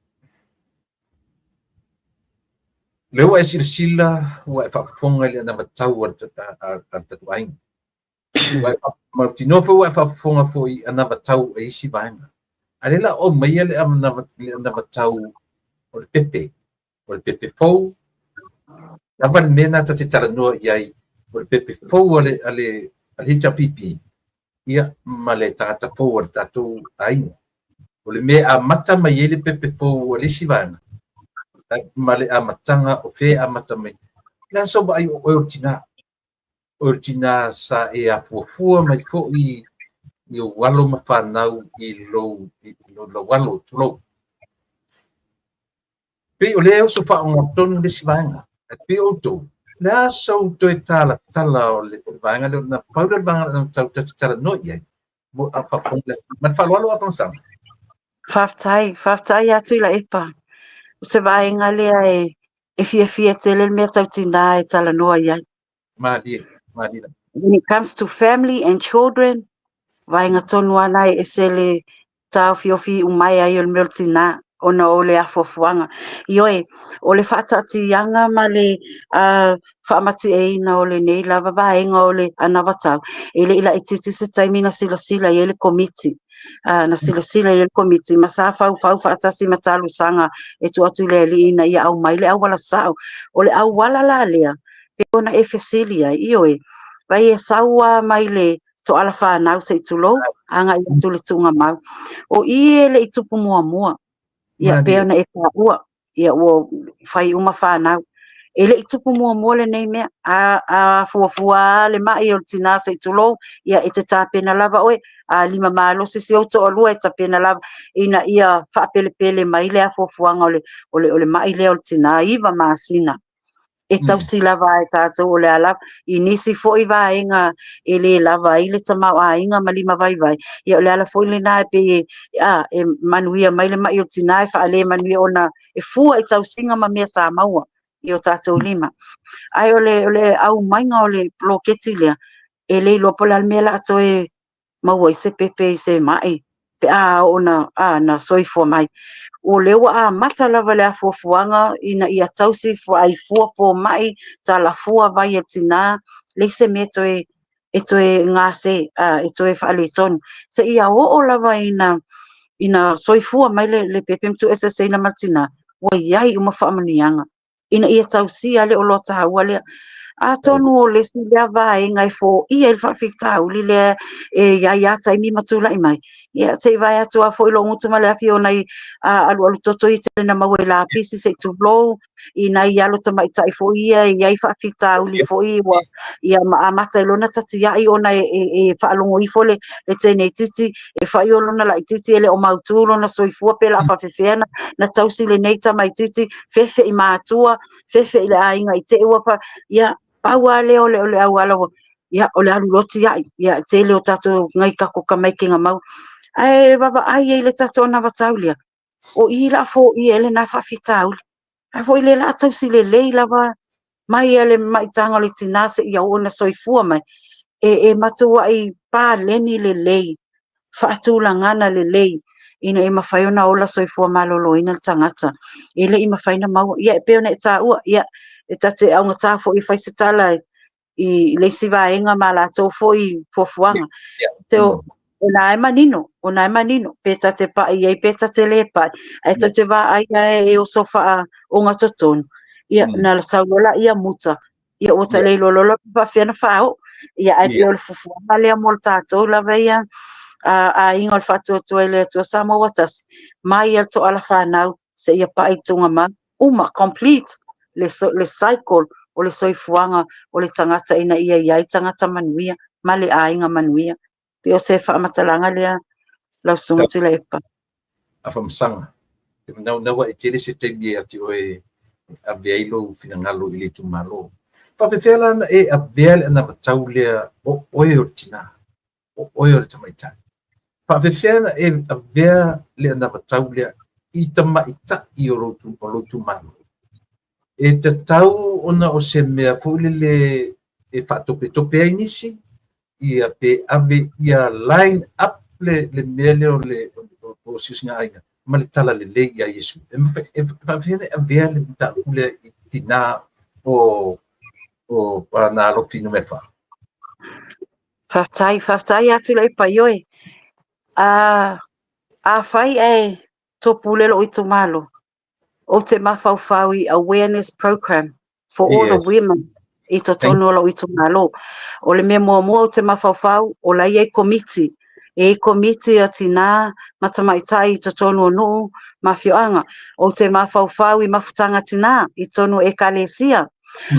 Lea ua e silasila, ua e faafofoga i le anavatau a le tatou aiga. Ua e mautinoa foi ua e faafofoga foi i anavatau a isi vaega. A lea la o aumaia le anavatau o le pepe, o le pepe fou, lava le mea na ta te talanoa i ai, o le pepe fou a le HRPP, ia, ma le tagata fou a le tatou aiga. O le mea e amata mai ai le pepe fou a le isi vaega, ma le amataga o fea e amata mai. O le a sau vaai o oe o le tina? O le tina sa e afuafua mai foi i ou alo ma fanau i lou alo, tulou. Pei o lea e oso faaogatotonu le isi vaega, e pei outou, Le a sou toe talatala o le vaega lea, na pau lea o le vaega na tau ta te talanoa i ai, mo a faafofoga le atunuu. Ma le faaaloalo Afamasaga. Faafetai, faafetai ia Tuilaepa. O se vaega lea e fiafia tele le mea tau tinā e talanoa i ai. Malie, malie. When it comes to family and children, vaega tonu lava na e ese le taofiofi iumaea ai o le mea o le tinā ona o le afuafuaga. Ioe, o le faataatiaga ma le faamatieina o lenei lava vaega o le anavatau, e le i laitiiti se taimi na silasila i ai le Komiti. Na silasila i ai le Komiti ma sa faufau faatasi ma talosaga e tuu atu i le Alii ina ia aumai le auala sao. O le auala la lea, pei ona e fesili ai, ioe, vai e sau lava mai le toala fanau se i tulou, agai atu le tuugamau. O i e le i tupu muamua, ia pei ona e taua, ia ua fai uma fanau. E le i tupu muamua lenei mea, a fuafua lava le mai o le tinā se i tulou, ia e te tapena lava oe, a lima malosi si ou toalua e tapena lava ina ia faapelepele mai le afuafuaga o le mai lea o le tinā, 9 masina. E tausi lava e tatou o le a lava i nisi foi vaega e le lava ai le tamaoaiga ma lima vaivai, ia o le ala foi lena e pei e, a, e manuia mai le mai o le tinā e faale manuia ona e fua i tausiga ma mea sa maua i o tatou lima. Ae o le aumaiga o le poloketi lea, e le iloa po o le a le mea o le a toe maua ai se pepe i se mai pe a oo na, a, na soifua mai. O lea ua amata lava le afuafuaga ina ia tausi faaifua fomai, talafua vai a le tinā, leai se mea toe e toe gase, a, e toe faaletonu. Seia oo lava ina soifua mai le pepe ma tuueseeseina ma le tinā, ua i ai uma faamanuiaga ina ia tausia le oloa taua lea. Atonu o le isi lea vaega e foia ai le faafitauli lea e i ai lava taimi ma tulai mai, ia se i vae atu lava foi lou gutu ma le afi o nai alualu toto ia tele na maua i lapisi se i tulou, i nai alo tamaitai foi ia e i ai faafitauli foi ua ia ma amata i lona tatiai ona e faalogo ifo le teineitiiti e fai o lona laitiiti e le o mautu lona soifua pe la faafefea na tausi lenei tamaitiiti fefe i matua fefe i le aiga i te i ua fa ia pau lava lea o le auala ua ia o le alu loa tiai ia tele o tatou ngai kako kamaikega mau ae vaavaai ai le tatou anavatau lea o i la foia ai lena faafitauli ae foi le la tausi lelei lava mai a le maitaga o le tinā seia oo ina soifua mai, e matuai paleni lelei, faatulagana lelei, ina ia mafai ona ola soifua maloloina le tagata. E le i mafai ona maua. Ia, e pei ona e taua, ia, e ta te augata foi e fai se tala i le isi vaega ma latou foi fuafuaga. O na e manino, o na e manino, pe ta te pai ai, pe ta te le pai, ae tou te vaai ae e oso wha o ngā totonu. Ia, na sau loa ia muta, ia ua ta le iloa loa faafefea ona faaoo. Ia, ae pei o le fuafuaga lea mo le tatou lava ia aiga o le Faatuatua i le Atua Samoa ua tasi, mai ia le toala fanau seia pai i tuugamau, uma, complete le cycle o le soifuaga o le tagata ina ia i ai tagata manuia ma le aiga manuia. Pei o se faamatalaga lea lau Susuga Tuilaepa. Afamasaga, te manaunau e tele se taimi ia te oe ave ai lou finagalo i le itumalo. Faafefea la na e avea le anavatau lea o oe o le tinā, o oe o le tamaitai. Faafefea na e avea le anavatau lea i tamaitai o lou itumalo. E tatau ona o se mea foi lele e faatopetope ai nisi, ia pe ave ia line up le mea lea o le o siosiga aiga ma le tala lelei ia Iesu. E faafefea na e avea le mataupu lea i tinā o Aana Alofi Nu.4. Faafetai, faafetai atu Tuilaepa, ioe. Afai ae topule lou itumalo, ou te mafaufau i awareness program for all the women i totonu o lou itumalo. O le mea muamua ou te mafaufau, o la e i ai komiti. E i ai komiti a tinā ma tamaitai i totonu o nuu ma afioaga. Ou te mafaufau i mafutaga tinā i totonu o ekalesia.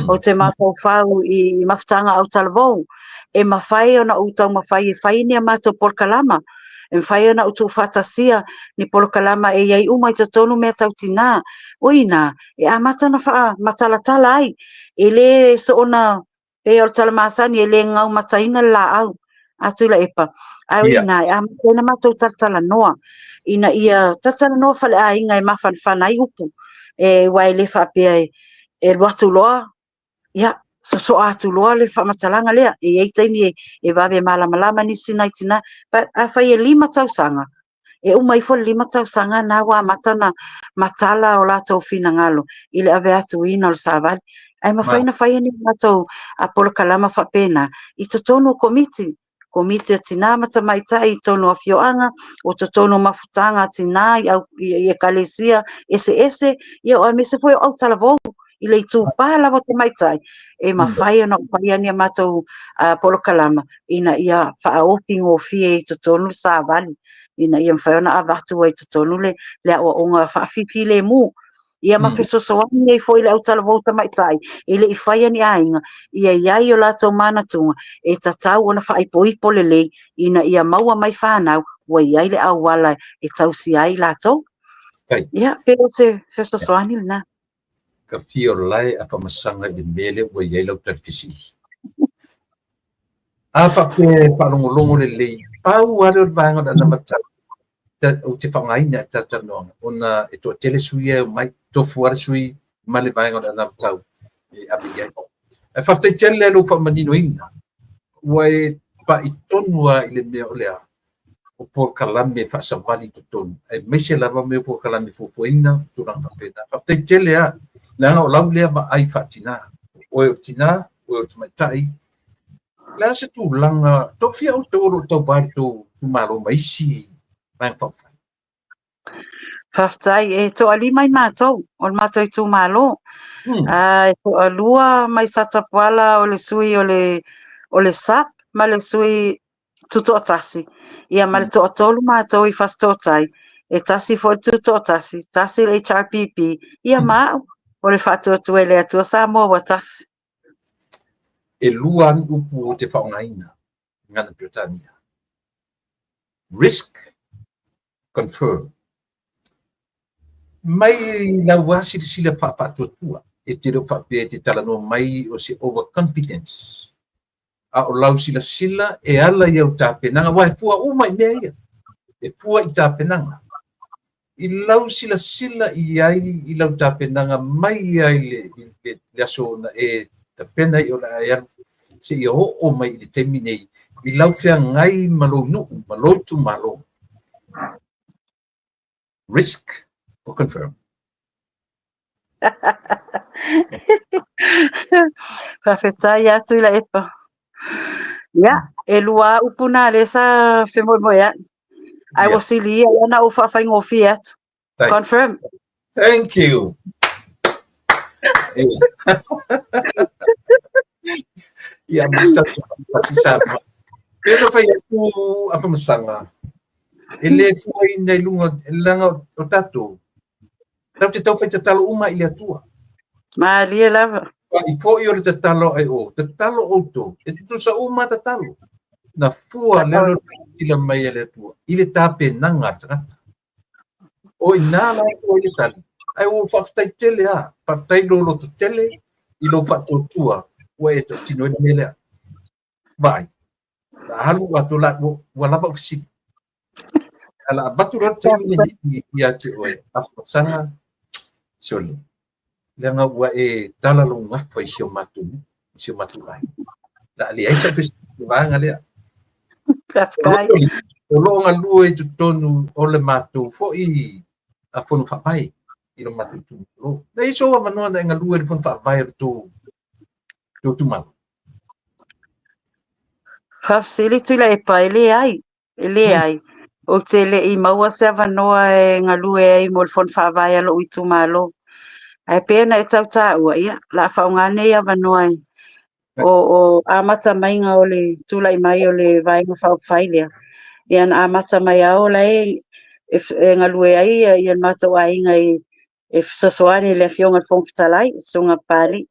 Ou te mafaufau i mafutaga autalavou. E mafai ona ou taumafai e fai ni a matou polokalama. E mafai ona ou tuufaatasia ni polokalama e i ai uma i totonu mea tau tinā. O i ina e amata ona faamatalatala ai, e le soona pei o le tala masani e le gaumataina le laau a Tuilaepa, ae o i ina e amata ai ona matou talatalanoa ina ia talatalanoa faleaiga e mafanafana ai upu, aua e le faapea e alu atu loa, ia, sosoa atu loa le faamatalaga lea. E i ai taimi e vave malamalama nisi nai tinā. But afai e 5 tausaga, e uma ifo le 5 tausaga na ua amata ona matala o latou finagalo i le ave atuina o le savali. Ae mafai ona fai ni matou polokalama faapena i totonu o komiti, komiti a tinā ma tamaitai i totonu o afioaga, o totonu o mafutaga a tinā i ekalesia eseese, ia aemaise foi o autalavou i le itupa lava o tamaitai, e mafai ona faia ni a matou polokalama ina ia faaofi gofie i totonu le savali, ina ia mafai ona avatu ai i totonu le aoaoga faafifilemu. Ia ma fesoasoani ai foi le autalavou tamaitai e le i faia ni aiga, ia i ai o latou manatuga e tatau ona faaipoipo lelei ina ia maua mai fanau ua i ai le auala e tausia ai latou. Ia, pe o se fesoasoani lena. Ka fia o lae a faamasanga i le mea lea ua i ai lau tali fesili. A faapea e faalogologo lelei, pau lava lea o le vaega o le anavatau ou te faaaogaina i le talatalanoaga, ona e toatele sui ia e omai, tofu lava le sui ma le vaega o le anavatau e ave i ai. Ae faafetai tele i lou faamaninoina, ua e pai tonu lava i le mea o le a, o polokalame faasavali i totonu, aemaise lava mea o polokalame fuafuaina ma tulaga faapena. Faafetai tele lava, leaga o lau lea vaai faatinā, o oe o le tinā, o oe o le tamaitai. O le a se tulaga, tofia outou o lo o tauva i le tou itumalo ma isi vaega faaupufai? Faafetai, e toalima i matou o le matou itumalo. E toalua mai Satapuala o le sui o le SAP ma le sui tutoatasi. Ia ma le toatolu matou i Fasitootai, e tasi foi le tutoatasi, tasi le HRPP, ia ma au o le faatuatua i le Atua Samoa ua tasi. E lua ni upu ou te faaaogaina i ngana Peretania. Risk, confirm. Mai lau lava silasila faafaatuatua, e te le o faapea e te talanoa mai o se overconfidence. A o lau silasila e ala i au tapenaga, aua e fua uma i mea ia, e fua i tapenaga. I lau silasila i ai i lau tapenaga mai ia i le aso na e tapena i o le a e alu seia oo mai i le taimi nei, i lau feagai ma lou nuu, ma lou itumalo. Risk or confirm? Faafetai atu Tuilaepa. Ia, e lua upu na lea sa femoemoea'i. Ae ua sili ia ona ou faafaigofie atu. Confirm. Thank you. Ia, Mr. Patisa. Pei ona fai atu Afamasaga, e le fuaina i luga, leaga o tatou, tatou te taufai tatalo uma i le Atua. Malie lava. I foi o le tatalo ai o, tatalo outou, e tutusa uma tatalo. Na fua lea o le silasila mai e le Atua, i le tapenaga a le tagata. O i nā la e fua i le tali, ae ua faafetai tele lava, faafetai lou loto tele i lou faatuatua ua e tautino ai le mea lea. Vaai, la alu atu la, ua lava ou fesili. Ae la avatu loa le taimi lenei ia te oe, Afamasaga, sole, leaga ua e tala lou gafa i si o matou nuu, i si o matou aiga. La a leai sau fesili i le vaega lea. Faafetai. O lo o galue i totonu o le matou foi a fono faavae i lo matou itumalo. Na i ai sou avanoa na e galue i le fono faavae o le tou itumalo? Faafesili Tuilaepa, e leai, e leai. Ou te le i maua se avanoa e galue ai mo le fono faavae a lou itumalo. Ae pei ona e tau taua, ia, la faaaoga nei avanoa e o amata maiga o le tulai mai o le Vaega Faaupufai lea. Ia na amata mai lava o la e galue ai ia le matou aiga e fesoasoani i le Afioga i le Fofoga Fetalai, Susuga Papalii.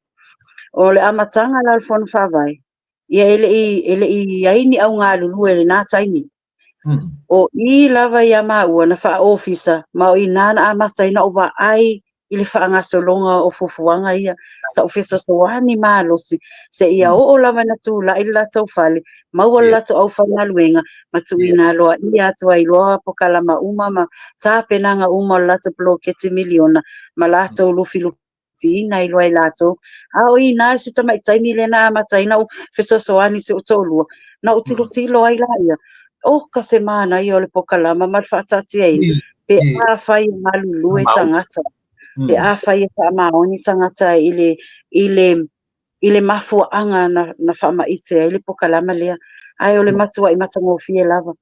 O le amataga la o le fono faavae, ia e le i i ai ni au galulue i lena taimi. O i lava ia maua na faaofisa ma o inā na amata ai ona ou vaai i le faagasologa o fuafuaga ia. Sa ou fesoasoani malosi seia oo lava ina tulai le latou fale, maua le latou aufaigaluega ma tuuina aloaia atu ai loa pokalama uma ma tapenaga uma o le latou poloketi miliona ma latou lufilufiina ai loa e latou. A o i ina i si tamai taimi lea na amata ai ona ou fesoasoani i si ou toalua, na ou tilotilo ai laia, oka se manaia o le pokalama ma le faataatiaina, pe afai e galulue tagata, pe afai e faamaoni tagata i le i le i le mafuaaga na faamaite ai le pokalama lea. Ae o le matuai matagofie lava.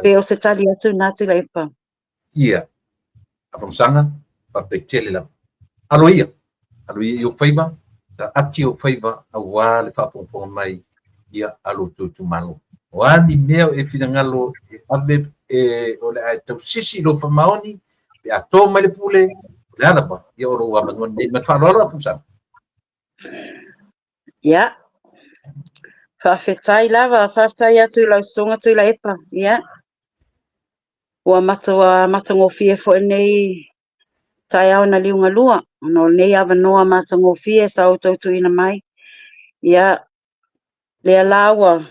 Pe o se tali atu lena Tuilaepa. Ia, Afamasaga, faafetai tele lava. Alo ia, alo ia i ou faiva, saati ou faiva aua le faafogafoga mai ia a lo outou itumalo. O a ni mea o e finagalo e ave e, o le a e tausisi i lou faamaoni, pe a to mai le pule, o le a lava, ia o lou avanoa lenei. Ma le faaaloalo Afamasaga. Ia, faafetai lava, faafetai atu i lau Susuga Tuilaepa. Ia, ua matua matagofie foi lenei taeao na liugalua, ona o lenei avanoa matagofie sa outou tuuina mai. Ia, lea la ua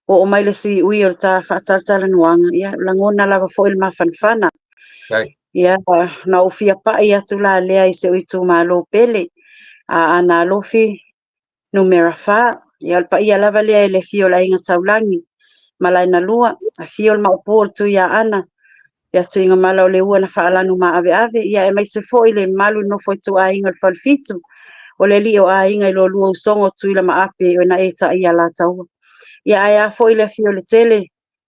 oo mai le siui o le ta faatalatalanoaga, ia, lagona lava foi le mafanafana. Ia, na ou fia pai atu la lea i si ou itumalo pele, Aana Alofi numera 4. Ia, o le paia lava lea i le afio o le Aiga Taulagi, Malaenalua, afio le Maopu o le Tuiaana, ia Tuigamala o le ua na faalanu maaveave, ia aemaise foi le mamalu i le nofo a ituaiga o le Falefitu, o le alii o aiga i lo lua usoga o Tuila ma Ape, o na e taia Alataua. Ia ae a foi le afio o le tele,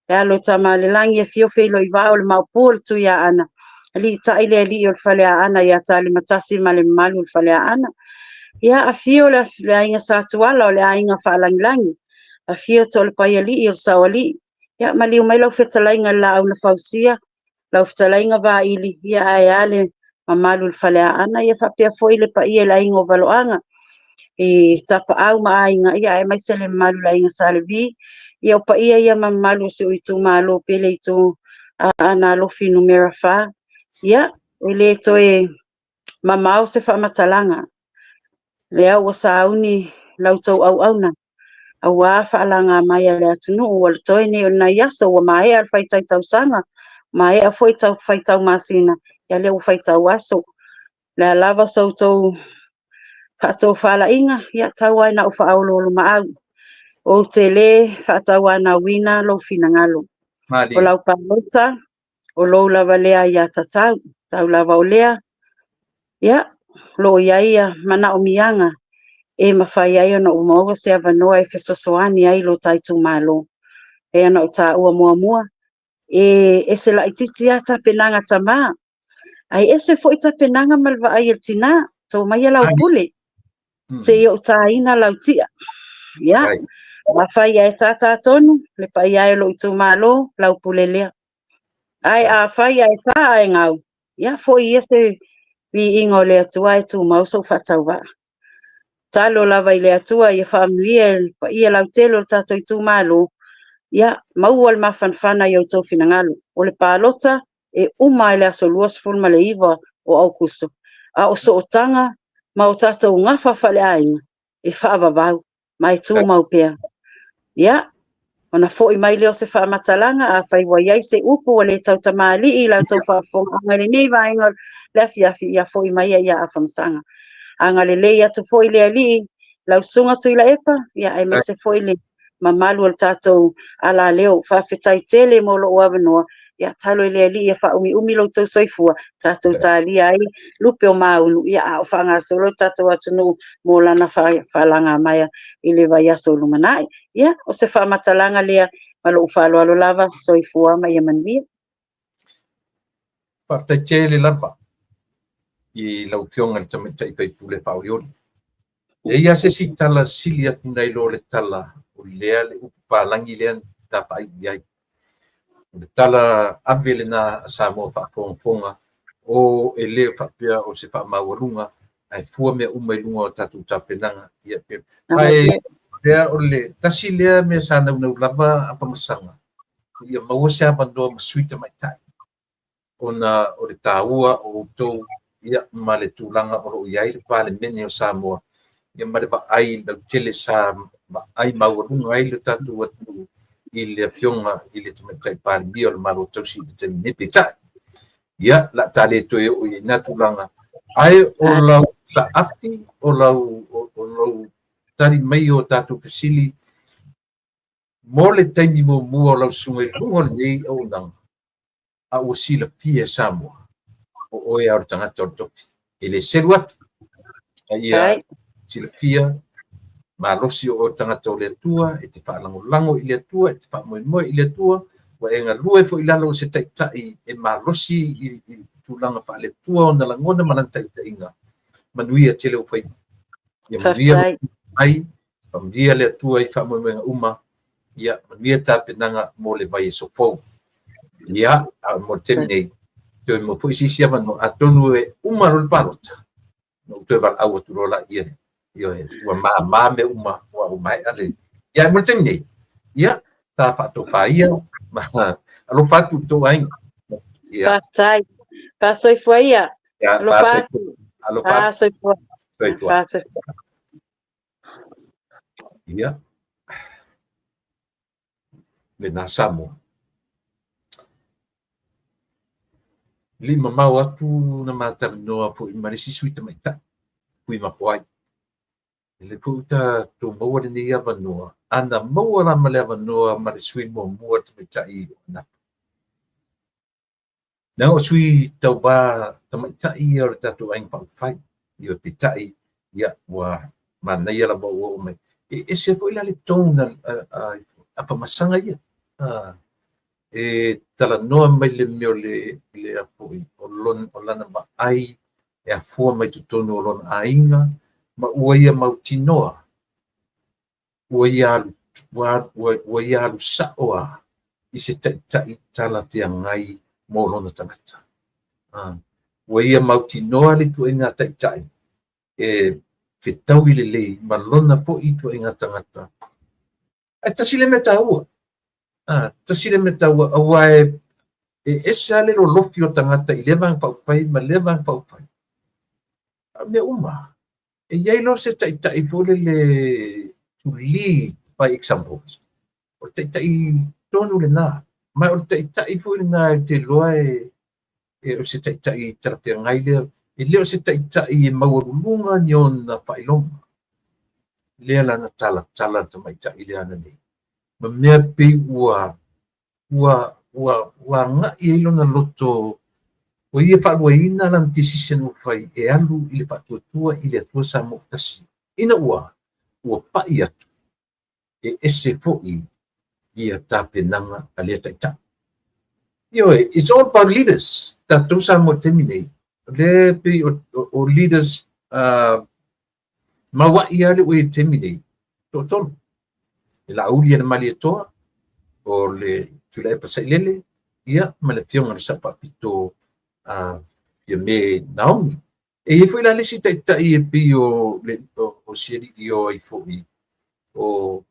le alo o Tamaalelagi, afio Feiloivao o le Maopu o le Tuiaana, aliitai le alii o le Faleaana ia Talimatasi ma le mamalu o le Faleaana. Ia afio le aiga Satuala o le aiga Faalagilagi, afio Toalepaialii o le Saoalii, ia maliu mai lau fetalaiga i le Laau na Fausia, lau fetalaiga Vaili, ia ae a le mamalu i le Faleaana, ia faapea foi le paia i le aiga o Valoaga, i Tapaau ma aiga, ia aemaise le mamalu i le aiga Sa Levi. Ia o paia ia ma mamalu o si ou itumalo pele i itu Aana Alofi numera 4. Ia, e le toe mamao se faamatalaga, lea ua sauni la outou auauna aua faalaga mai a le atunuu. Ua totoe nei o nai aso ua maea le faitau tausaga, maea foi tau faitau masina, ia lea ua faitau aso. O le a lava sa outou faatofalaiga, ia tau lava ina ou faaoloolomaau, ou te le faatauanauina lou finagalo. O lau palota, o lou lava lea aiatatau, tau lava o lea, ia, o lo o i ai ia manaomiaga e mafai ai ona ou maua se avanoa e fesoasoani ai i lo ta itumalo. E pei ona ou taua muamua, e ese laitiiti lava tapenaga a tama, ae ese foi tapenaga ma le vaai a le tinā. To maia lau pule, se i ou tāina lau tia. Ia, afai ae tātā tonu le paia e o lou itumalo, lau pule lea. Ae afai ae tā ae gau, ia foi ia se viiga o le Atua ae tumau sou faatauvaa. Tatalo lava i le Atua ia faamanuia le paia lautele o le tatou itumalo, ia maua le mafanafana i outou finagalo. O le palota e uma i le aso 29 o Aokuso, a o sootaga ma o tatou gafa faaleaiga e faavavau ma e tumau pea. Ia, ona foi mai lea o se faamatalaga, afai ua i ai se upu ua le tautamalii i la outou faafofogaaga i lenei vaega o le afiafi, ia foi mai ia Afamasaga. Agalelei atu foi le Alii, lau Susuga Tuilaepa, ia aemaise foi le mamalu o le tatou alaleo. Faafetai tele mo lou avanoa. Ia talo i le Alii ia faaumiumi lo outou soifua, tatou talia ai lupe o maunu, ia a o faagasolo le tatou atunuu mo lana faalagamaea i le vaiaso o lumanai. Ia, o se faamatalaga lea ma lou faaaloalo lava. Soifua ma ia manuia. Faafetai tele lava i lau Afioga i le Tamaitai Faipule Faaolioli. E i ai se isi tala sili atu nai lo le tala o lea le upu palagi lea na tafaai i ai. O le tala ave lena a Samoa faafogafoga o e le faapea o se faamaualuga ae fua mea uma i luga o tatou tapenaga. Ia, ae lea o le tasi lea mea sa naunau lava Afamasaga. Ia maua se avanoa ma sui tamaitai ona o le taua o outou ia ma le tulaga o lo o i ai le Palemene o Samoa ia ma le vaai lautele sa vaai maualuga ai le tatou atunuu i le Afioga i le Tamaitai Palemia o le Malo Tausi i le taimi nei. Peitai, ia, o le a ta le toe oo i lena tulaga, ae o lau saafi, o lau tali mai o tatou fesili mo le taimi muamua o lau susuga i luga o lenei auaunaga, a ua silafia e Samoa, o oe lava o le tagata o le tofi. E le selu atu, a ia silafia malosi o oe o le tagata o le Atua, e te faalagolago i le Atua, e te faamoemoe i le Atua, ua e galue foi i lalo o se taitai e malosi i tulaga faale-Atua ona lagona ma lana taitaiga. Manuia tele ou faiva. Ia manuia mai, faamanuia le Atua i faamoemoega uma, ia manuia tapenaga mo le vaiaso fou. Ia, a mo le taimi nei, toe maua foi se isi avanoa, atonu e uma loa le palota, ona ou toe valaau atu loa laia lea. Ioe, ua mama mea uma, ua maea le... Ia, mo le taimi nei, ia, ta faatofa ia, ma alofa atu i le tou aiga. Ia. Faafetai. Faasoifua ia. Alofa atu. Alofa atu. Faasoifua. Faasoifua. Ia. Lena Samoa. E le i mamao atu na ma talanoa foi ma le isi sui tamaitai, Tuimapoai. E le foi ua tatou maua lenei avanoa, ana maua la ma le avanoa ma le sui muamua tamaitai o Anapo. Leaga o sui tauva tamaitai ia o le tatou Aiga Faaupufai. Ioe, peitai, ia, ua manaia lava ua oo mai. E ese foi la le tone a Afamasaga ia. E talanoa mai le mea o le, le a foi, o lona, o lana vaai e afua mai totonu o lona aiga, ma ua ia mautinoa, ua ia alu, ua, ua, ua ia alu sa'o lava i se taitai talafeagai mo lona tagata. Ua ia mautinoa le ituaiga taitai e fetaui lelei ma lona foi ituaiga tagata. Ae tasi le mea taua, tasi le mea taua, aua e ese lava le lolofi o tagata i lea vaega faaupufai ma lea vaega faaupufai. A o mea uma, e i ai loa se taitai foi lele to lead by examples. O le taitai tonu lena. Ma o le taitai foi lena ou te iloa e o se taitai talafeagai lea. E le o se taitai e maualuluga ni ona faailoga. Lea la na talatala le tamaitai lea ananei. Ma mea pei ua ua ua ua agai ai lona loto, ua ia faaluaina lana decision ua fai e alu i le faatuatua i le Atua Samoa tasi. Ina ua ua pai atu e ese foi ia tapenaga a lea taitai. Ioe, it's all about leaders. Tatou Samoa i le taimi nei, o lea pei o leaders mauai lava le ua i le taimi nei, toatolu. Le Laauli a le Malietoa, o le Tuilaepa Sailele, ia, ma le Afioga i le Sao Faapito Fiame Naomi. E i ai foi la le isi taitai e pei o le o si alii o ai foi o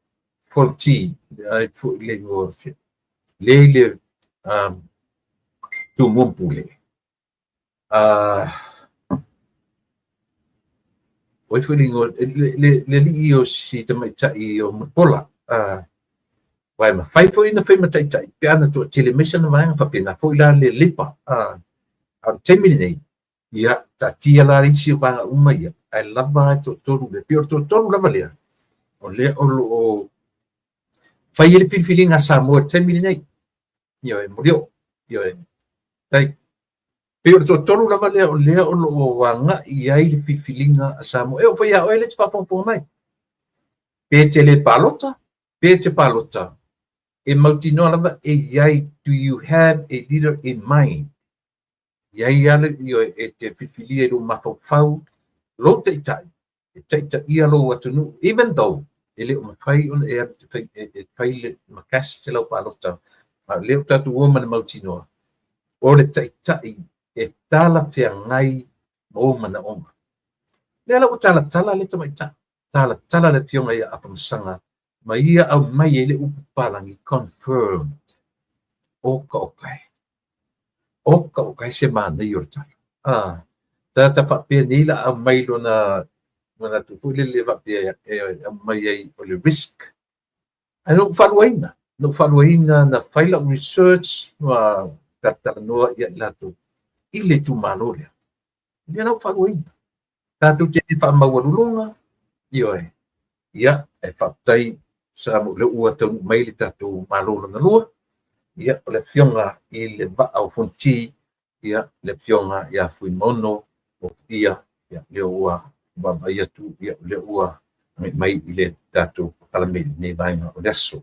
Fonti, ai foi le igoa le i le Tumua Pule. O ai foi le igoa le alii o si tamaitai o Mulipola. Aua e mafai foi ona fai ma taitai pe ana toatele mai sana vaega, faapena foi la le Leipa. A o le taimi lenei, ia, taatia la isi o vaega uma ia, ae lava le toatolu lea. Pei o le toatolu lava lea, o lea o lo o fai ai le filifiliga a Samoa i le taimi lenei. Ioe, molio. Ioe. Tai. Pei o le toatolu lava lea o lea o lo o agai i ai le filifiliga a Samoa. E oo foi ia oe lea e te faafogafoga mai. Pe te le palota, pe te palota, e mautinoa lava e i ai, do you have a leader in mind? I ai lava le, e te filifilia i lou mafaufau, lou taitai, e taitaia lou atunuu, even though e le o mafai ona e alu e fai le ma cast se lau palota, a o lea ua tatou o ma le mautinoa, o le taitai e talafeagai ma ou manaoga. Lea la ua talatala le tamaitai, talatala le Afioga ia Afamasaga ma ia aumai ai le upu palagi, confirmed. Oka oka e. Oka oka e se manaia o le tala. A, tagata faapea nei la aumai lona manatu foi lele faapea e aumai ai o le risk. Ae na ou faaluaina, na ou faaluaina na fai lau research ma talatalanoa ia i latou i le itumalo lea. Lea la ua faaluaina. Tatou te le faamaualuluga, ioe. Ia, e faafetai Samoa o lea ua taunuu mai le tatou Malo lona lua. Ia, o le Afioga i le Vaa o Fonoti, ia, le Afioga ia Fuimaono Ofuia, ia, lea ua vaavaai atu, ia, o lea ua agai mai i le tatou polokalame i lenei vaega o le aso.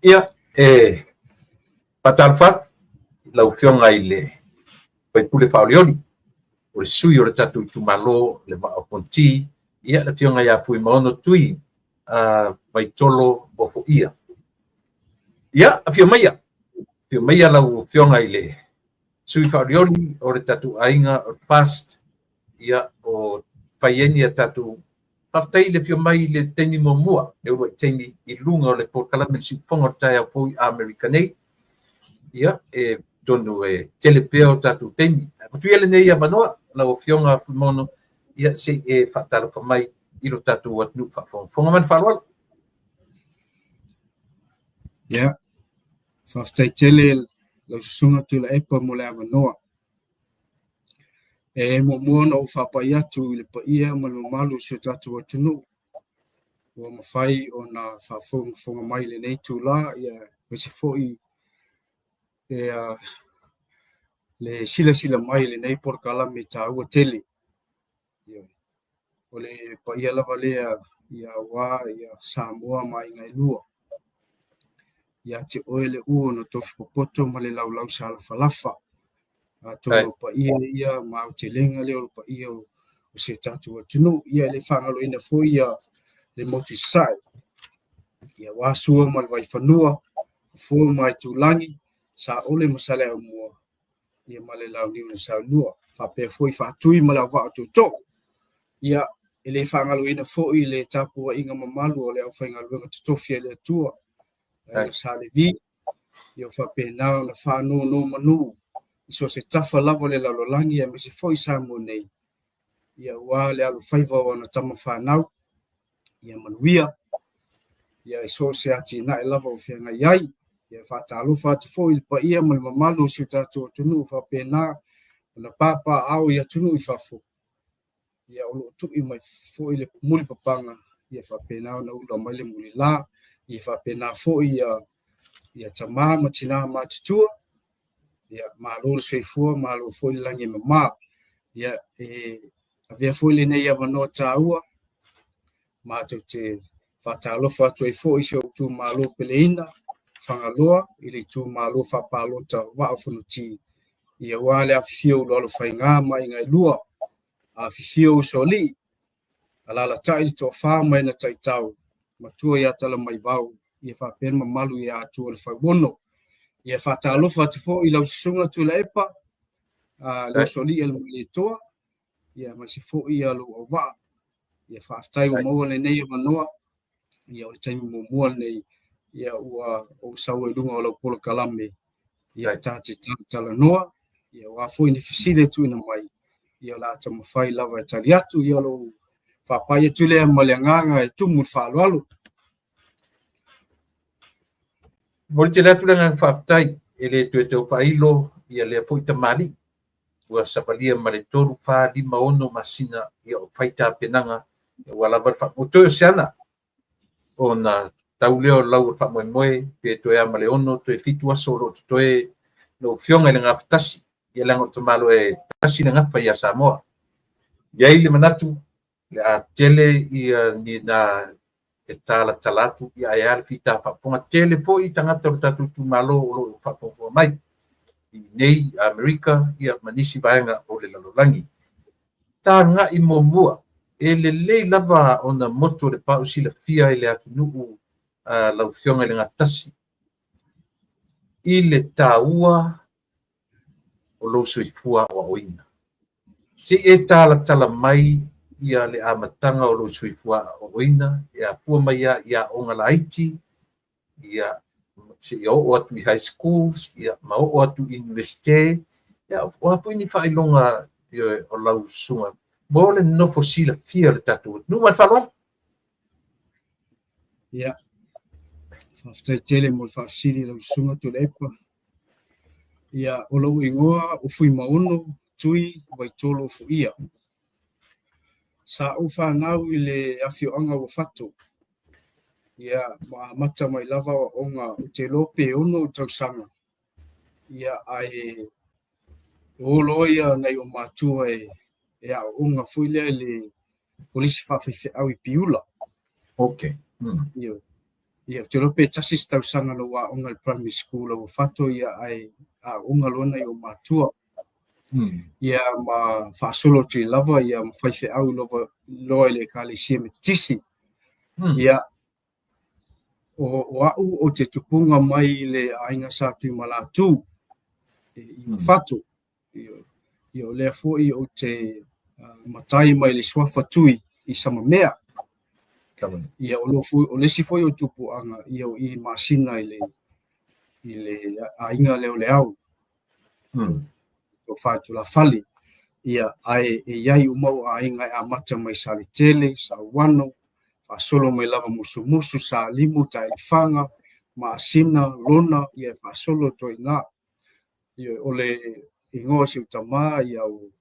Ia, e faatalofa atu i lau Afioga i le sui usufono faaolioli, o le sui o le tatou itumalo le Vaa o Fonoti, ia le Afioga ia Fuimaono Tui Vaitolo Ofoia. Ia, afio maia, afio maia lau Afioga i le sui faaolioli o le tatou aiga o le FAST, ia, o fai ai ni a tatou faafetai i le afio mai i le taimi muamua, le uluai taimi i luga o le polokalame le siufofoga o le taeao fou i Amerika nei. Ia, e tonu e tele pea o tatou taimi. Avatu ia lenei avanoa, lau Afioga Fuimaono, ia se i e faatalofa mai i lo tatou atunuu faafogafoga ma le faaaloalo. Ia, faafetai tele lau Susuga Tuilaepa mo le avanoa. E muamua ona ou faapai atu i le paia ma le mamalu o si o tatou atunuu ua mafai ona faafogafoga mai i lenei itula, aemaise foi le silasila mai i lenei polokalame taua tele. O le paia lava lea aua Samoa ma aiga e lua. Ia te oe le ua na tofi popoto ma le laulau salafalafa. Atonu o paia ia ma aotelega lea o le paia o si o tatou atunuu. Ia e le faagaloina foi le motu i Sasae, aua Sua ma le Vaifanua, Fofo ma Aitulagi, Saole ma Saleaaumua, ia ma le Launiu na Saelua, faapea foi Faatui ma le Auvaa o Tootoo. Ia, e le faagaloina foi le tapuaiga mamalu o le aufaigaluega totofi a le Atua, Aiga Sa Levi, ia faapena ona faanonomanu i so o se tafa lava o le lalolagi aemaise foi Samoa nei, ia aua le alofaiva o ana tama fanau, ia manuia, ia i so o se atinae lava o feagai ai. Ia faatalofa atu foi i le paia ma le mamalu o si o tatou atunuu faapena ona papaaao i atunuu i fafo, ia o lo o tui mai foi le mulipapaga, ia faapena ona ula mai le mulila, ia faapena foi ia tama ma tina matutua, ia malo le soifua, malo foi le lagi e mama. Ia e avea foi lenei avanoa taua, matou te faatalofa atu ai foi i si ou itumalo peleina, Fagaloa, i le itumalo faapalota o Vaa o Fonoti, ia aua le afifio o Ulualofaiga ma Aiga e Lua, afifio Usoalii, alaalatai le toafa ma ena taitau, matua ia Talamaivao, ia faapea le mamalu ia Atua o le Fauono. Ia faatalofa atu foi i lau Susuga Tuilaepa, le Usoalii a le Malietoa, ia aemaise foi ia lou auvaa. Ia faafetai ua maua lenei avanoa, ia o le taimi muamua lenei, ia ua ou sau ai i luga o lau polokalame, ia ta te talanoa, ia aua foi ni fesili e tuuina mai, ia o le a taumafai lava e tali atu, ia o lou faapai atu lea ma le agaga e tumu i le faaaloalo. Momoli tele atu le agaga faafetai, e le toe tau faailo ia lea foi tamalii ua savalia ma le 3, 4, 5, 6 masina ia o fai tapenaga aua lava le faamoemoe. Toe o se ana ona tau lea o lau o le faamoemoe pe toe a ma le 6 toe 7 aso o lo o totoe lau Afioga i le Gafatasi, ia leaga o le tamaloa e tasi le gafa ia Samoa. I ai le manatu le a tele ia ni na e talatala atu ia ae a le fita faafofoga. Tele foi tagata o le tatou itumalo o lo o faafogafoga mai i nei Amerika ia ma nisi vaega o le lalolagi. Tagai muamua, e lelei lava ona motu o le pau silafia i le atunuu lau Afioga i le Gatasi i le taua o lou soifua aoaoina. Se i e talatala mai le amataga o lou soifua aoaoina, e afua mai lava i aoga laiti, ia, seia oo atu i high schools, ia, ma oo atu i Iunivesite, ia, o a foi ni faailoga o lau susuga mo le nofo silafia o le tatou atunuu. Ma le faaaloalo. Ia, faafetai tele mo le faafesili lau susuga Tuilaepa. Ia, o lou igoa o Fuimaono Tui Vaitolo Foia. Sa ou fanau i le afioaga o Uafato, ia, ma amata mai lava aoaoga, ou te iloa pe 6 ou tausaga, ia, ae o loa ia nai ou matua e aooga foi lea i le kolisi faafaifeau i Piula. Okay. Ia, ia, ou te iloa pe tasi se tausaga na ou aoga i le primary school a Uafato, ia, ae aooga loa nai ou matua. Ia, ma faasolo atu ai lava, ia, ma faifeau lava loa i le Ekalesia Metotisi. Ia, o au ou te tupuga mai i le aiga Sa Tuimalatu i Uafato. Ia, o lea foi ou te matai mai le suafa Tui i Samamea. Ia, o lo foi, o le isi foi o tupuaga, ia, o i Maasina i le aiga lea o Leao. Tofa i Tulafale. Ia, ae e i ai uma ou aiga e amata mai Saletele, Sauano, faasolo mai lava Musumusu, Salimu, Taelefaga, Maasina, Lona, ia e faasolo atu ai i ina. Ia, o le igoa o si ou tama, ia, o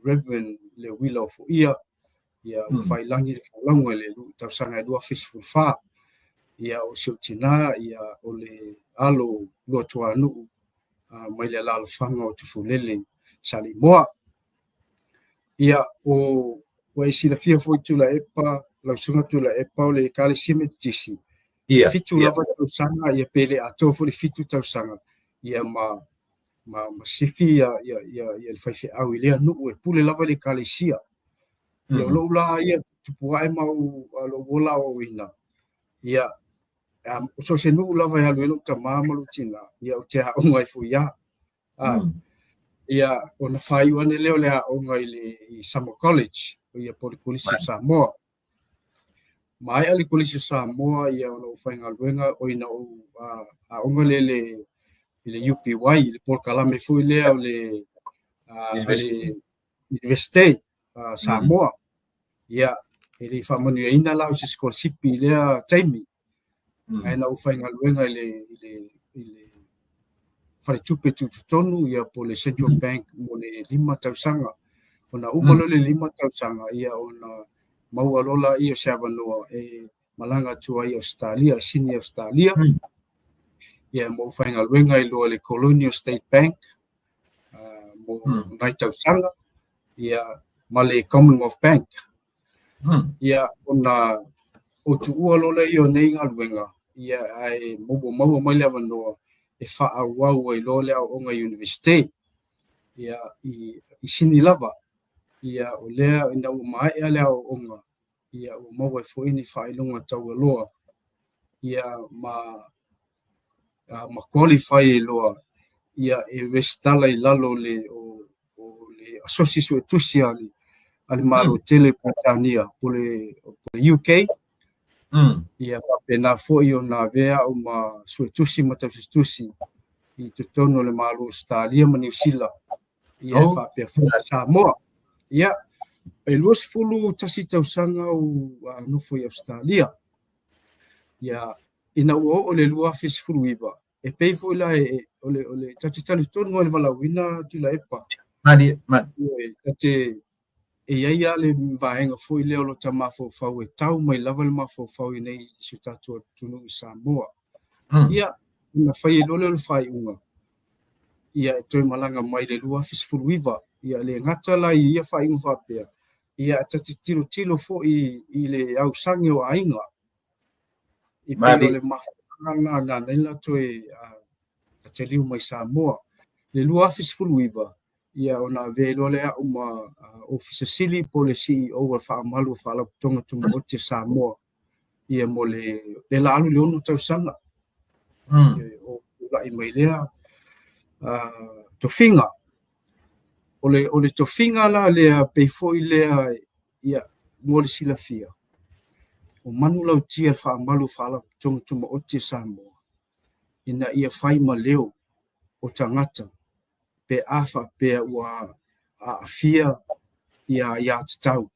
Reverend Leuila Ofoia, ia, ua faiilagi le folauga i le tausaga e 2014. Ia, o si ou tina, ia, o le alo Luatuanuu mai le alaalafaga o Tufulele Saleimoa. Ia, o ua e silafia foi Tuilaepa, lau Susuga Tuilaepa, o le Ekalesia Metotisi, e 7 lava tausaga, ia pe le atoa foi le 7 tausaga, ia ma ma sifi ia ia ia ia le faifeau i lea nuu e pule lava le ekalesia. Ia o lou la ia tupu ae ma ou lou ola aoaoina, ia so o se nuu lava e alu ai lou tama ma lou tina, ia ou te aoga ai foi lava. Ia ona faaiu ane lea o le aoga i le i Summer College, ia po o le Kolisi o Samoa. Maea le Kolisi o Samoa, ia ona ou faigaluega, oi na ou aoga lea i le UPY, i le polokalame foi lea o le Universite Samoa. Ia, e le i faamanuiaina la au i se sikolasipi i lea taimi, ae na ou faigaluega i le faletupe tutotonu, ia po o le Central Bank mo le 5 tausaga. Ona uma loa le 5 tausaga, ia ona maua loa lea o se avanoa e malaga atu ai i Ausetalia, Sini Ausetalia. Ia ma ou faigaluega ai loa i le Colonial State Bank mo nai tausaga, ia ma le Commonwealth Bank. Ia ona ou tuua loa lea o nei galuega, ia ae ua maua mai le avanoa e faaauau ai loa le aoaoga i Iunivesite, ia i Sini lava. Ia o lea ina ua maea le aoaoga, ia ua maua ai foi ni faailoga taualoa, ia ma ma qualify ai loa, ia e resitala i lalo o le o le Asosi Suetusi a le Malo tele o Peretania po o le UK. Ia faapena foi ona avea au ma suetusi ma tausitusi i totonu o le Malo o Ausetalia ma Niu Sila, ia e faapea foi i Samoa. Ia, e 21 tausaga ou nofo i Ausetalia. Ia, ina ua oo i le 2019, e pei foi la o le ta te talitonu lava i le valaauina Tuilaepa. Malie, malie. Ta te e i ai lava le vaega foi lea o lo ta mafaufau e tau mai lava le mafaufau i nei i si o tatou atunuu i Samoa. Ia, ona fai ai loa lea o le faaiuga, ia e toe malaga mai i le 2019. Ia, e le gata la i ia faaiuga faapea, ia ta te tilotilo foi i le ausagi o aiga. E pei o le mafuaaga lena na ala ai ona toe taliu mai Samoa. I le 2019, ia ona avea ai loa lea au ma Ofisa Sili po o le CEO o le Faamalu o Faalapotopotoga Tumaoti a Samoa, ia mo le la alu i le 6 tausaga. O tulai mai lea tofiga. O le tofiga la lea, pei foi lea, ia, Mo le silafia, o manulautia le faamalu o Faalapotopotoga Tumaoti a Samoa ina ia fai ma leo o tagata pe a faapea ua aafia ia aiatatau.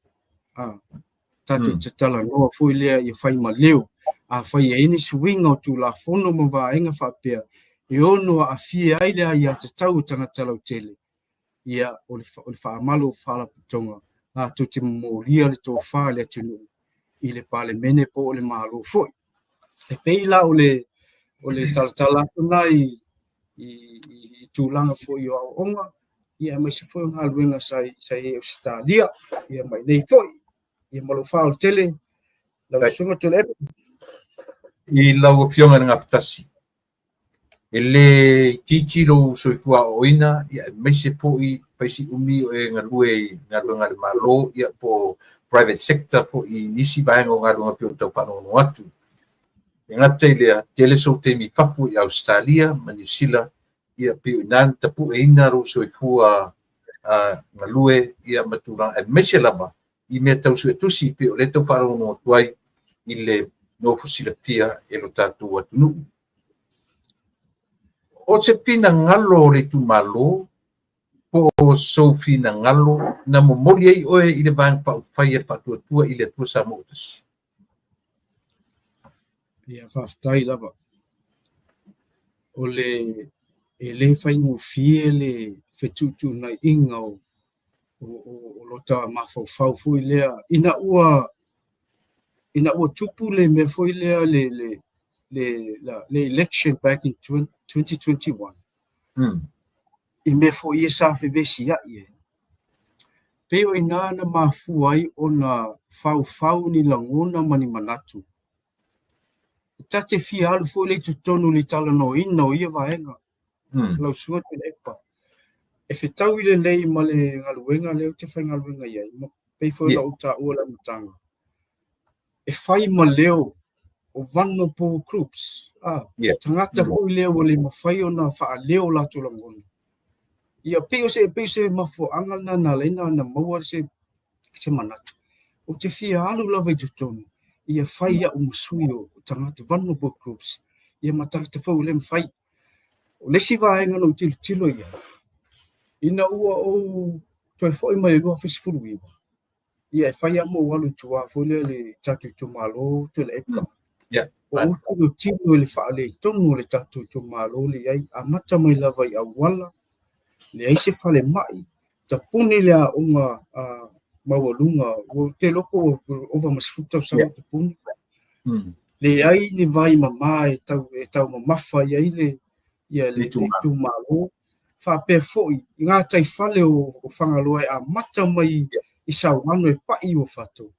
Tatou te talanoa foi lea ia fai ma leo. Afai e i ai ni suiga o Tulafono ma vaega faapea e ono aafia ai le aiatatau o tagata lautele, ia o le faamalu o Faalapotopotoga latou te momolia le tofa a le atunuu i le Palemene po o le Malo foi. E pei la o le o le talatala atu lena i i tulaga foi o aoaoga, ia aemaise foi o galuega sa i ai i Ausetalia, ia ma iinei foi. Ia ma lou faaaloalo tele, lau Susuga Tuilaepa. I lau Afioga i le Gafatasi, e le itiiti lou soifua aoaoina, ia aemaise foi fai si umi o e galue i galuega a le Malo, ia po o private sector foi i nisi vaega o galuega pei ona tau faalogologo atu. E gata i lea, tele sou taimi i fafo i Ausetalia ma Niu Sila, ia pei o i ina na tapueina lou soifua galue ia ma tulaga, aemaise lava i mea tau suetusi pei o lea e tau faalogologo atu ai i le nofo silafia e lo tatou atunuu. O se finagalo o le itumalo po o sou finagalo na momoli ai oe i le Vaega Faaupufai a le Faatuatua i le Atua Samoa ua Tasi? Ia, faafetai lava. O le e le faigofie le fetuutuunaiga o o lota mafaufau foi lea ina ua ina ua tupu le mea foi lea le le le le election back in 2021. I mea foi ia sa fevesiai ai. Pei o i ina na mafua ai ona faufau ni lagona ma ni manatu. Ta te fia alu foi lea i totonu i le talanoaina o ia vaega. Lau Susuga Tuilaepa, e fetaui lelei ma le galuega lea ou te faigaluega i ai, ma pei foi ona ou taua i le amataga, e fai ma leo o vulnerable groups, tagata foi lea ua le mafai ona faaleo o latou lagona. Ia, pei o se, pei o se mafuaaga lena na ala ai ona maua se, se manatu. Ou te fia alu lava i totonu, ia fai au ma sui o tagata, vulnerable groups, ia ma tagata foi ua le mafai. O le isi vaega na ou tilotilo i ai, ina ua ou toe foi mai i le 2019, ia e fai lava ma ou alu i tua foi lea i le tatou itumalo Tuilaepa. Ua ou tilotilo i le faaletonu o le tatou itumalo lea e i ai, amata mai lava i auala, leai se falemai, tapuni le aoga maualuga, ou te iloa po ua ova ma 10 tausaga o tapuni. Leai ni vai mama e tau e taumamafa i ai le ia le itumalo. Faapea foi i gataifale o Fagaloa e amata mai i Sauano e pai i Uafato.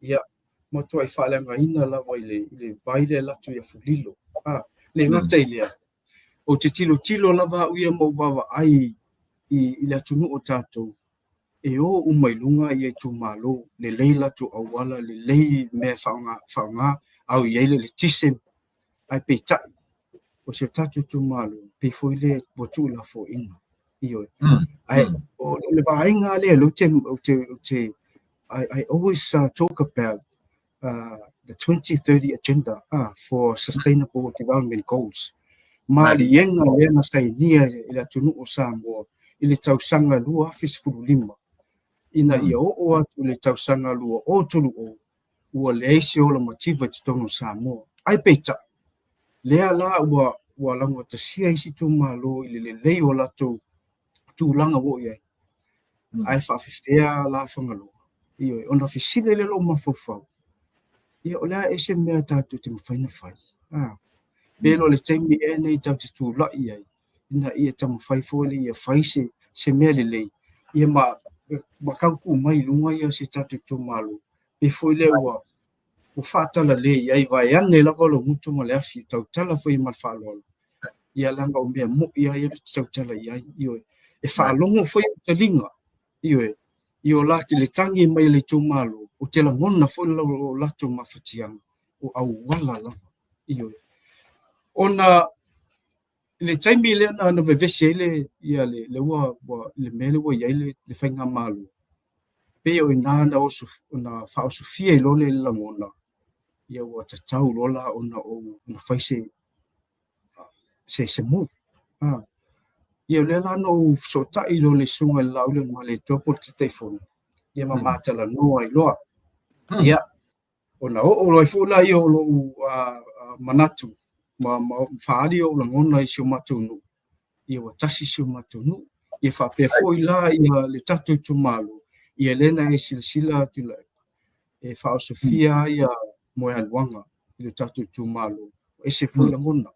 Ia, matuai faaleagaina lava i le i le vai lea e alu atu i Afulilo. Le gata i lea, ou te tilotilo lava au ia ma ou vaavaai i le atunuu o tatou, e o uma i luga ia itumalo, lelei latou auala, lelei mea e faaaoga, au i ai le eletise, ae peitai, o si o tatou itumalo, pei foi lea ua tuulafoaiina. Ioe. Ae o le vaega lea lea ou te, ou te, I always talk about the 2030 agenda for Sustainable Development Goals. Maliega lea na sainia e le atunuu o Samoa i le tausaga 2015 ina ia oo atu i le tausaga 2030 ua leai se ola mativa i totonu o Samoa. Ae peitai, lea la ua ua laugatasia isi itumalo i le lelei o latou tulaga ua oo i ai. Ae faafefea la Fagaloa? Ioe, ona fesili lea o lou mafaufau, ia o le a ea se mea tatou te mafai ona fai? Pe le o le taimi ea lenei tatou te tulai ai ina ia taumafai foi lea ia fai se, se mea lelei, ia ma, ma tau tuu mai i luga ia si tatou itumalo, pei foi lea ua, ua faatalale i ai, vaeane lava lou gutu ma le afi, tautala foi ma le faaaloalo, ia leaga o mea moni lava ia ou te tautala i ai, ioe. E faalogo foi au taliga, ioe, i o latou, le tagi mai a le itumalo, ou te lagona foi lo latou mafatiaga, o auala lava, ioe. Ona i le taimi lea na, na vevesi ai le, ia le, le, ua, ua, le mea lea ua i ai le, le faigamalo. Pei o i ina na oso, na faaosofia ai loa le lagona, ia ua tatau loa la ona ou ona fai se se se move. Ah. Ia o lea la na ou fesootai loa i le susuga i le Laaulialemalietoa po o le Taitaifono, ia ma matalanoa ai loa. Ia, ona oo loa ai foi lea o lou manatu ma faaali ou lagona i si o matou nuu, ia ua tasi si o matou nuu. Ia faapea foi la ia le tatou itumalo, ia lea na e silasila atu e faaosofia ia moealuaga i le tatou itumalo, ese foi lagona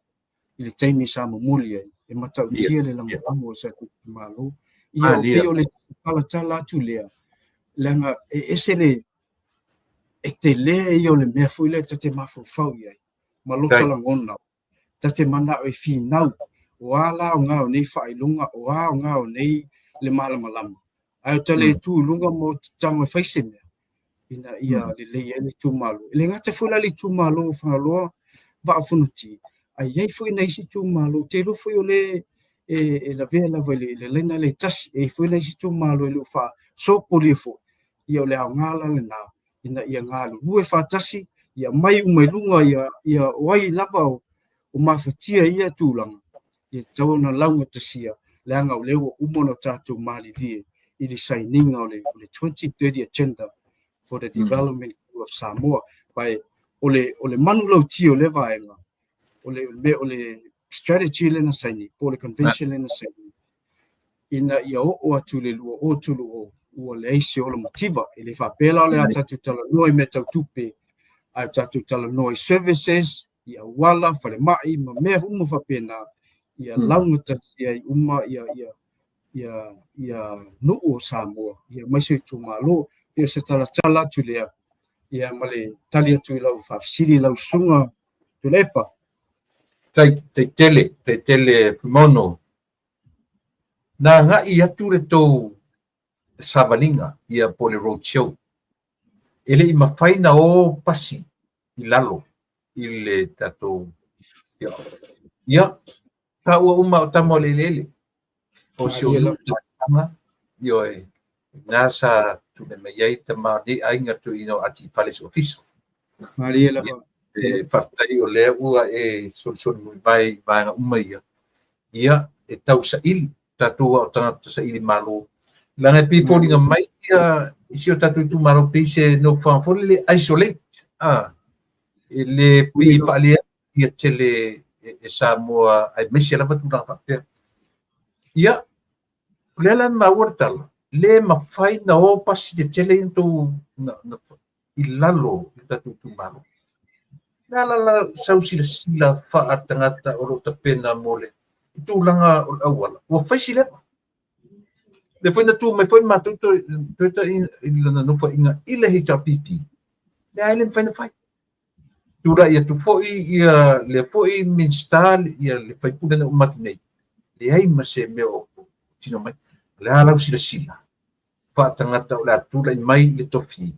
i le taimi sa momoli ai, e matautia le lagolago o si o tatou itumalo. Ia o pei o le talatala atu lea, leaga e ese le, e tele ia o le mea foi lea ta te mafaufau i ai, ma lota lagona, ta te manao e finau, o a la aoga o nei faailoga, o a aoga o nei le malamalama, ae o ta le tu i luga ma o ta tago e fai se mea, ina ia lelei ai le itumalo. E le gata foi la i le itumalo o Fagaloa Vaa o Fonoti, ae i ai foi nai isi itumalo, ou te iloa foi o lea e lavea lava i le laina lea e tasi. E i ai foi nai isi itumalo e le o faasopolia foi, ia o le aoga la lena ina ia galulue faatasi, ia aumai uma i luga ia, ia o ai lava o mafatia i ia tulaga, ia tatau ona laugatasia, leaga o lea ua uma ona tatou malilie i le sainiga o le 2030 Agenda for the Development of Samoa. Ma o le manulauti o lea vaega, o le mea o le strategy lea na saini, po o le convention lea na saini, ina ia oo atu i le 2030 ua leai se ola mativa. E le faapea la o le a tatou talanoa i mea tau tupe, ae tatou talanoa i services, i auala, falemai ma mea uma faapena, ia laugatasi ai uma ia ia ia ia nuu o Samoa, ia aemaise o itumalo. Pei o se talatala atu lea, ia ma le tali atu i lau faafesili lau susuga Tuilaepa. Tai, tai tele, tai tele Fuimaono. Na agai atu le tou savaliga ia po o le road show, e le i mafai na o pasi i lalo i le tatou ia, taua uma o tama o le eleele o si ou nuu talosaga, ioe, na sa tulai mai ai tama o nei aiga toeaina o Ati Fale se Ofisa. Malie lava. E faafetai o lea ua e solisoli mai i vaega uma ia. Ia, e tau saili, tatou a o tagata saili malo. Leaga e pei e foliga mai ia i si o tatou itumalo pei se nofoaga foi lele isolate, a, e le pei e faalea ia tele e Samoa aemaise lava tulaga faapea. Ia, o lea la e maua le tala, le mafai na o pasi tetele ia na tou i lalo i le tatou itumalo. Le a la la sau silasila faatagata o lo o tapena mo le tulaga o le auala, ua fai si leva. Le foi na tu mai foi matou Toyota i lana nofoaiga i le HRPP, leai le mafai na fai. Tulai atu foi ia lea foi Minisita ia le faipule na uma atu nei, leai ma se mea o tino mai. O le a lau silasila faatagata o le a tulai mai i le tofi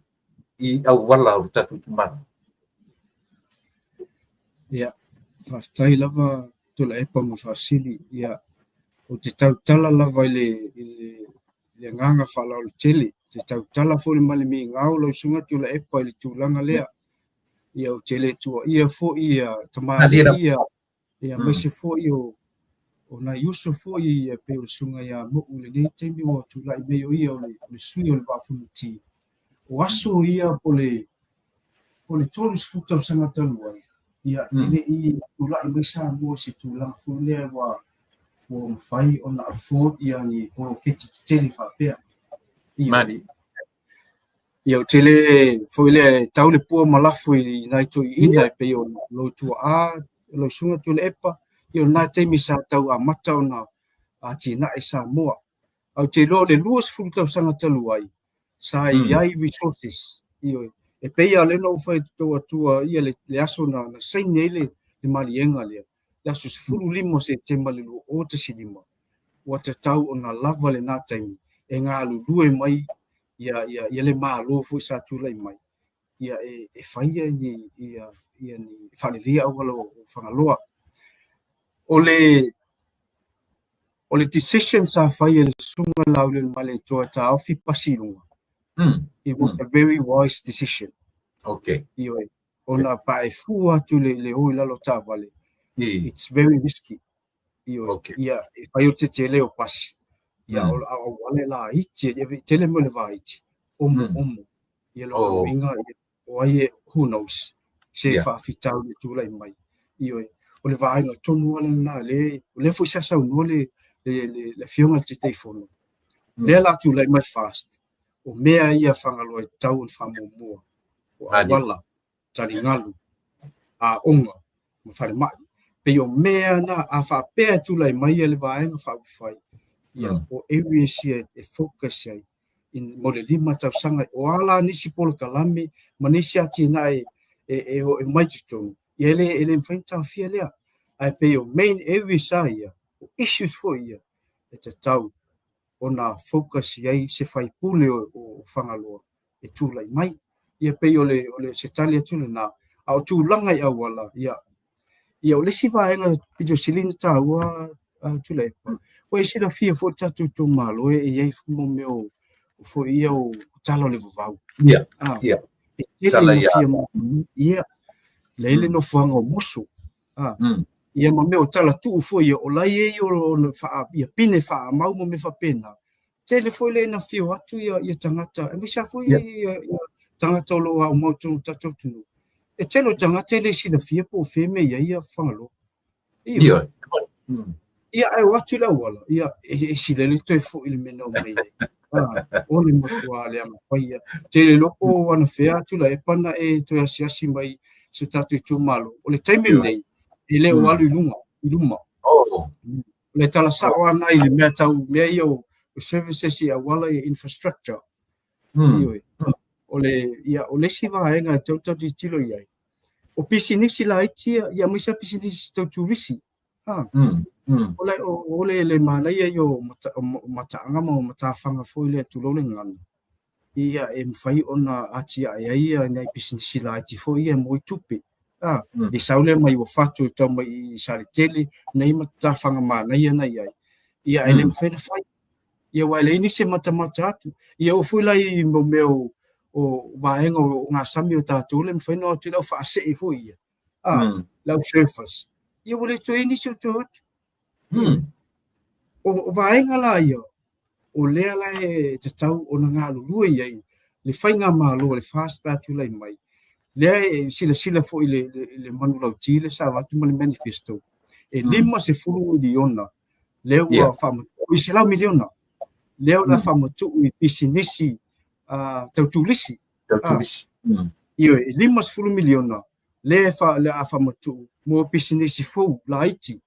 i auala o le tatou itumalo? Ia, faafetai lava Tuilaepa mo le faafesili. Ia, ou te tautala lava i le, i le, i le agaga faaaloalo tele. Ou te tautala foi ma le migao lau Susuga Tuilaepa i le tulaga lea. Ia, ou te le tuuaia foi ia tamalii ia, ia aemaise foi o, o nai uso foi e pei o le Susuga ia Mu'u i lenei taimi ua tulai mai o ia o le, o le sui o le Vaa o Fonoti. O aso ia po le, po le 30 tausaga talu ai, ia e le i tulai mai Samoa i se tulaga foi lea ua, ua mafai ona afford ia ni poloketi tetele faapea. Ia. Mali. Ia, ou te le foi lea e tau le pua ma lafo i nai toeaiina e pei o lou tuaa, lau Susuga Tuilaepa, ia o lena taimi sa tau amata ona atinae Samoa. Ae ou te iloa o le 20 tausaga talu ai, sa i ai resources, ioe. E pei lava o lea na ou fai atu atua ia le aso na saini ai le maliega lea, le aso 15 o Setema i le 2015, ua tatau ona lava lena taimi e galulue mai ia, ia, ia le Malo foi sa tulai mai, ia e, e faia ni, ia, ia ni faaleleia auala o Fagaloa. O le, o le decision sa fai e le Susuga Laaulialemalietoa e taofi pasi i luga, It was a very wise decision. Okay. Ioe. Ona pa e fua atu le o i lalo o taavale, it's very risky. Ioe. Okay. Ia, e fai o le tetele o pasi. Ia, o le auala e laiti, e tele mea o le vaiti. Omo, omo. Ia lona uiga, ia, o ai e, who knows, se faafitauli e tulai mai. Ioe. O le vaega tonu lava lena, le, o lea foi sa saunoa le, le, le, le Afioga i le Taitaifono, lea la tulai mai le FAST, o mea ia a Fagaloa e tatau ona faamuamua, o auala, taligalu, aoga ma falemai. Pei o mea na, a faapea e tulai mai le Vaega Faaupufai, ia, o areas ia e focus ai mo le 5 tausaga. O a la nisi polokalame ma nisi atinae e omai i totonu, ia e le mafai ona taofia lea. Ae pei o main areas lava ia, o issues foi ia e tatau ona focus i ai se faipule o Fagaloa e tulai mai. Ia pei o le se tali atu lena. A o tulaga i auala, ia, ia o le isi vaega pito sili ona taua Tuilaepa, ua e silafia foi le tatou itumalo e i ai mo mea o foi ia o tala o le vavau. Ia, ia. E tele ina fia ia, lea le nofoaga o Moso. Ia ma mea o tala tuu foi ia, o la e i ai o ia pine faaamau ma mea faapena. Tele foi lea ina afio atu ia tagata, aemaise lava foi ia tagata o lo o aumau i totonu o le tatou atunuu. E tele o tagata e le silafia po o fea mea i ai ia Fagaloa. Ioe. Ia, ae o atu i le auala, ia, e silele toe foi i le mea na omai ai. O le matua leaga fai ia. Te le iloa po o anafea Tuilaepa na e toe asiasi mai i so tatou itumalo. O le taimi lenei, e le o alu i luga, i luma. O le tala sao lava lena i le mea tau mea ia o services i auala i infrastructure. Ioe. O le, ia, o le isi vaega e tatau ona tatou tilotilo i ai, o pisinisi laiti ia, ia aemaise lava pisinisi tau turisi. O le, o le, le manaia ia o mataaga ma matafaga foi lea, tulou le gagana, ia e mafai ona atiae ai ia nai pisinisi laiti foi ia e maua ai tupe. Le sau lea mai Uafato e tau mai i Saletele, nei matafaga manaia na i ai, ia e le mafai ona fai. Ia aua e leai nisi e matamata atu. Ia oo foi la i mea o vaega o gasami o tatou le mafai ona o atu i le au faasee foi ia, le au surfers. Ia ua le toe i ai nisi o toe o atu. O vaega la ia, o lea la e tatau ona galulue i ai le faigamalo a le FAST pe a tulai mai, lea e silasila foi i le manulauti lea sa avatu ma le manifesto, e $50 miliona lea ua faamatuu, i $100 miliona lea o le a faamatuu i pisinisi tau turisi. Tau turisi. Ioe, e $50 miliona lea o le a faamatuu mo pisinisi fou laiti.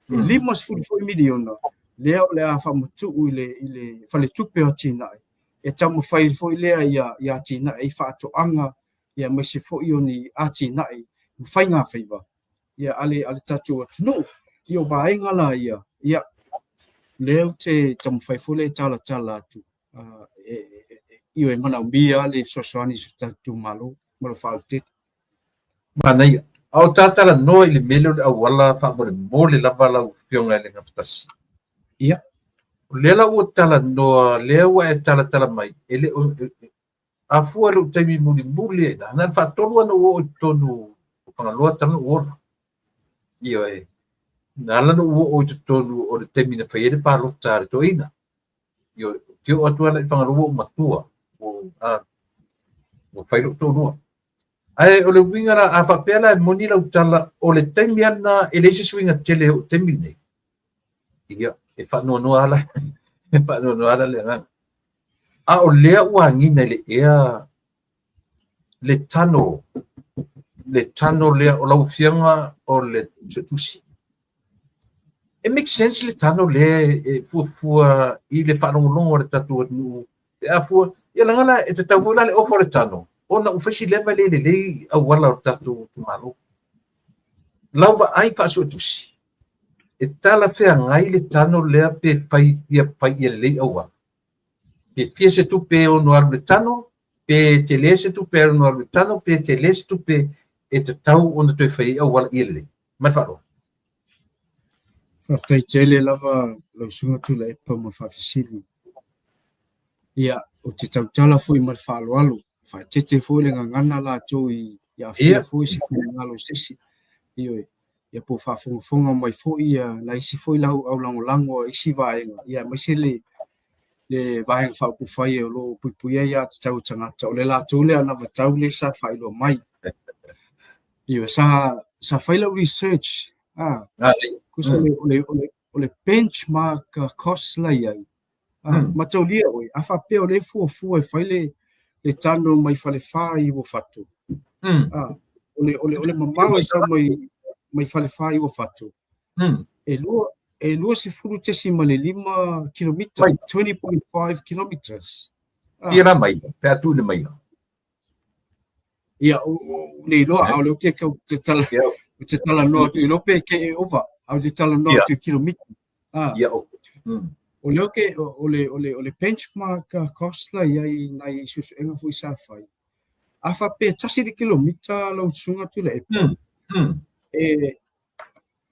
E $50 foi miliona lea o le a faamatuu i le faletupe o atinae e taumafai foi lea ia atinae ai faatoaga aemaise foi o ni atinae ma faigafaiva ia a le tatou atunuu. Ia o vaega la ia, ia lea ou te taumafai foi lea e talatala atu, ioe, e manaomia le fesoasoani i so tatou itumalo ma lou faaaloalo tele. Manaia. A o ta talanoa i le mea lea o le auala faamolemole lava lau Afioga i le Gafatasi. Ia. O lea la ua talanoa, lea ua e talatala mai, e le o, a fua i lou taimi mulimuli, na o le faatolu lava ona ou oo i totonu o Fagaloa talu ona ou ola. Ioe. Na ala ona ou oo i totonu o le taimi na fai ai le palota a le toeaina. Ioe. Ou te oo atu lava i Fagaloa ua ou matua, ua fai lou toalua. Ae o le uiga la, a faapea la e moni lau tala, o le taimi lava lena e leai se suiga tele e oo i le taimi lenei, ia, e faanoanoa lava la, e faanoanoa lava la le agaga. A o lea ua agiga i le ea le tano, le tano lea o lau Afioga o le Suetusi. E make sense le tano lea e fuafua i le faalogologo a le tatou atunuu pe a fua, ia leaga la e tatau foi la le ofa o le tano ona ua fai si leva e le lelei auala o le tatou itumalo. Lau vaai faasuetusi, e talafeagai le tano lea pe fai ia fai ia lelei auala? Pe fia se tupe e ono alu i le tano, pe tele se tupe e ono alu i le tano, pe tele se tupe e tatau ona toe fai ai auala ia lelei. Ma le faaaloalo. Faafetai tele lava lau Susuga Tuilaepa mo le faafesili. Ia, Ou te tautala foi ma le faaaloalo, faaeteete foi le gagana latou i aafia foi se finagalo o se isi. Ioe. Ia po o faafogafoga mai foi ia nai isi foi lau aulagolago a isi vaega, ia aemaise le le Vaega Faaupufai o lo o puipuia aiatatau a tagata, o le latou lea anavatau lea sa faailoa mai. Ioe, sa fai lau research, tusa o le benchmark costs la i ai, mataulia oe, a faapea o lea e fuafua e fai le tunnel mai Falefa i Uafato, o le mamao e sau mai Falefa i Uafato, e 20.5 kilomita, 20.5 kilometers. Fia la maila, pe a tu le maila. Ia, o le iloa, a o le ou te tau te tala, te talanoa atu, iloa pe ke e ova, a o te talanoa atu i kilomita. Ia, o. O le oke, o le benchmark cost la i ai nai suesuega foi sa fai. A faapea 1 le kilomita lau susuga Tuilaepa,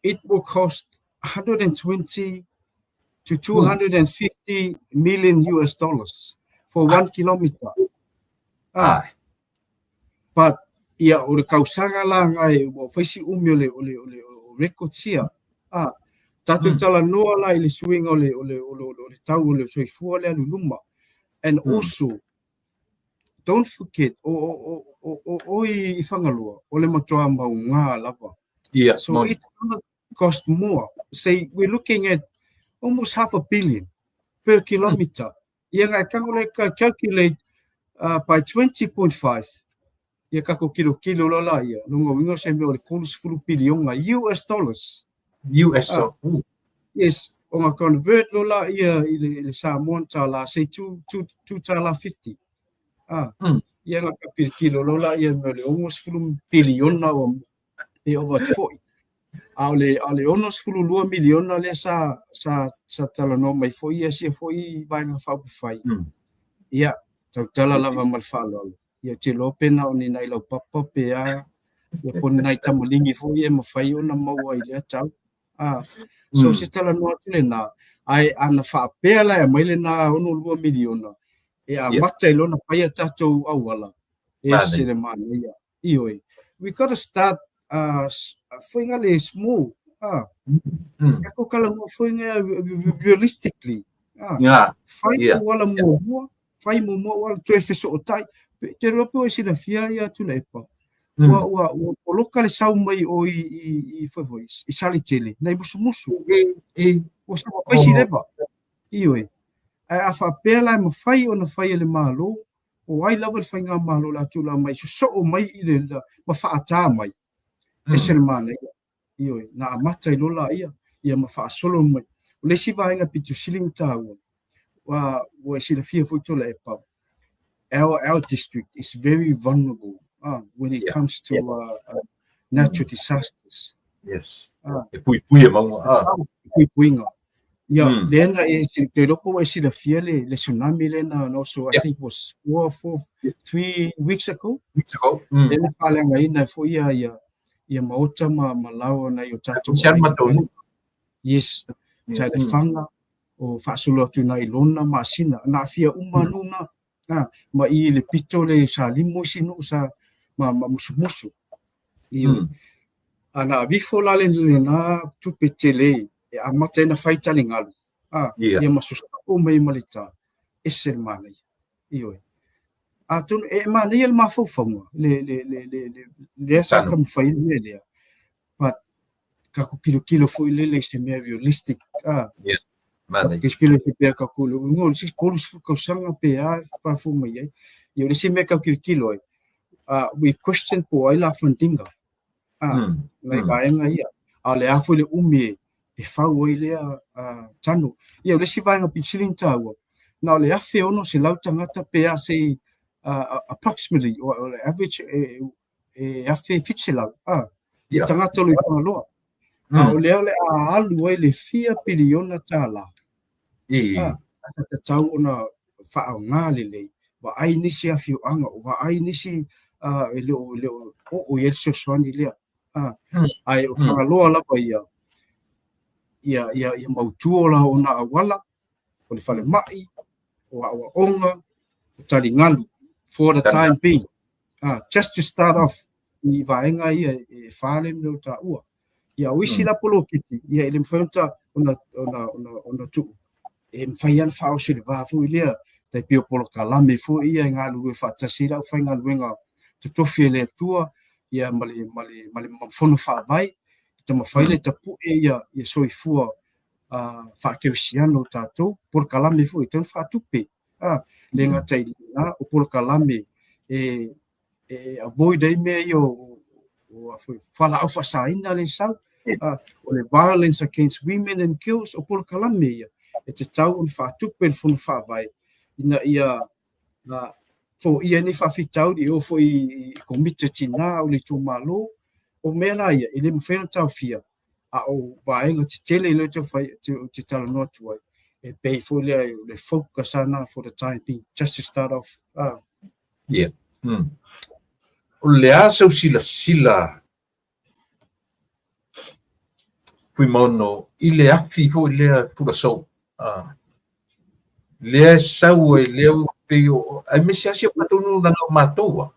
it will cost 120 to 250 million US dollars for 1 kilometer. But ia o le kausaga la ngai ua fai si umi o le o records ia. Tatou talanoa la i le suiga o le tau o le soifua le alu i luma. And also, don't forget, o i Fagaloa, o le matua mauga lava. So it's gonna cost more. Say we're looking at almost half a billion per kilometer. Ia ngai tango le calculate by 20.5. Ia kako kilo kilo la la ia. Lunga winga se mea o le 30 piliona US dollars. US. Yes, o nga convert lo la ia i le Samoan tala, say 2 2 2 tala 50. Ia nga kilo kilo lo la ia mea o le 60 piliona o e ova atu foi. A o le 62 miliona lea sa talanoa mai foi ia sia foi vaega faaupufai. Ia, tautala lava ma le faaaloalo. Ia, ou te iloa pe na o ni nai laupapa pe a, ia po o ni nai tamaligi foi e mafai ona maua i lea tau. So se talanoa atu lena, ae ana faapea la e aumai lena 62 miliona, e amata i lona fai a tatou auala, e ese le manaia. Ioe. We got to start foi nga le small. Kako kala mo foi nga realistically. Fai auala muamua, fai muamua auala toe fesootai. Te iloa pe ua e silafia ia Tuilaepa. Ua poloka le sau mai o i foi foi, i Saletele, nai Musumusu. Ua sa fai si leva. Ioe. Ae a faapea la e mafai ona fai e le Malo, o ai lava le faigamalo le a tulaga mai, sosoo mai i le ma faata mai. Ese le manaia. Ioe, na amata i lola ia, ia ma faasolo mai. O le isi vaega pito sili ona taua, ua e silafia foi Tuilaepa, our district is very vulnerable when it comes to natural disasters. Yes. E pui pui e maunga. Puipuiga. Ia, lea na e, te iloa po ua e silafia le tsunami lea na also, I think was 4, 4, 3 weeks ago. Weeks ago. Lea na faaleagaina ai foi ia maota ma laoa nai o tatou Si ana matou. Yes, Taelefaga, o faasolo atu nai lona masina, na aafia uma nuu na. Ma i le pito le Salimo isi nuu sa ma Musumusu. Ioe. Ana avifo la le lena tupe tele e amata ai na fai taligalu. Ia ma sosoo mai ma le ta, ese le manaia. Ioe. Atonu e manaia le mafaufauga le lea sa taumafai ai le mea lea. But kako kilokilo foi lele i se mea realistic. Manaia. Kilokilo se pea kako le uiga o le isi 30 tausaga pe a e fou mai ai. Ia o le isi mea tau kilokilo ai, we question po o ai la fundinga. Nai vaega ia. A o le a foi le umi e fau ai lea tano. Ia o le isi vaega pito sili ona taua, na o le 1,600 tagata pe a sei approximately, o le average e 1,700 tagata o lo o i Fagaloa. A o lea o le a alu ai le fia piliona tala. Sa tatau ona faaaoga lelei, vaai nisi afioaga, o vaai nisi e le o oo i ai le fesoasoani lea. Ae o Fagaloa lava ia, ia mautu o la ona auala, o le falemai, o aoaoga, o taligalu for the time being. Just to start off i vaega ia e wha le mea o taua. Ia, o isi la poloketi, ia e le mawhai ona, ona, ona, ona tuu. E mawhai ana whaoso i le vā foi lea, tai pei o polokalame foi ia e galulue faatasi ai le aufaigaluega totofi e le Atua, ia ma le, ma le, ma le fono faavae, e taumafai le tapue ia, ia soifua faakerisiano o tatou, polokalame foi e tatau ona faatupe. Le gata i lena, o polokalame e, e avoid ai mea ia o, o, o fualaau faasaina le sau, o le violence against women and girls, o polokalame ia, e tatau ona faatupe le fono faavae, ina ia foia ai nei faafitauli, e oo foi i komiti a tina o le itumalo, o mea la ia, e le mafai ona taofia, a o vaega tetele lea ou te talanoa atu ai, e pei foi lea o le focus lena for the time being, just to start off. Yeah. O le a sau silasila Fuimaono i le afi foi lea Pulasou. Lea e sau ai lea ua pei o aemaise lava si o matou nuu leaga o matou a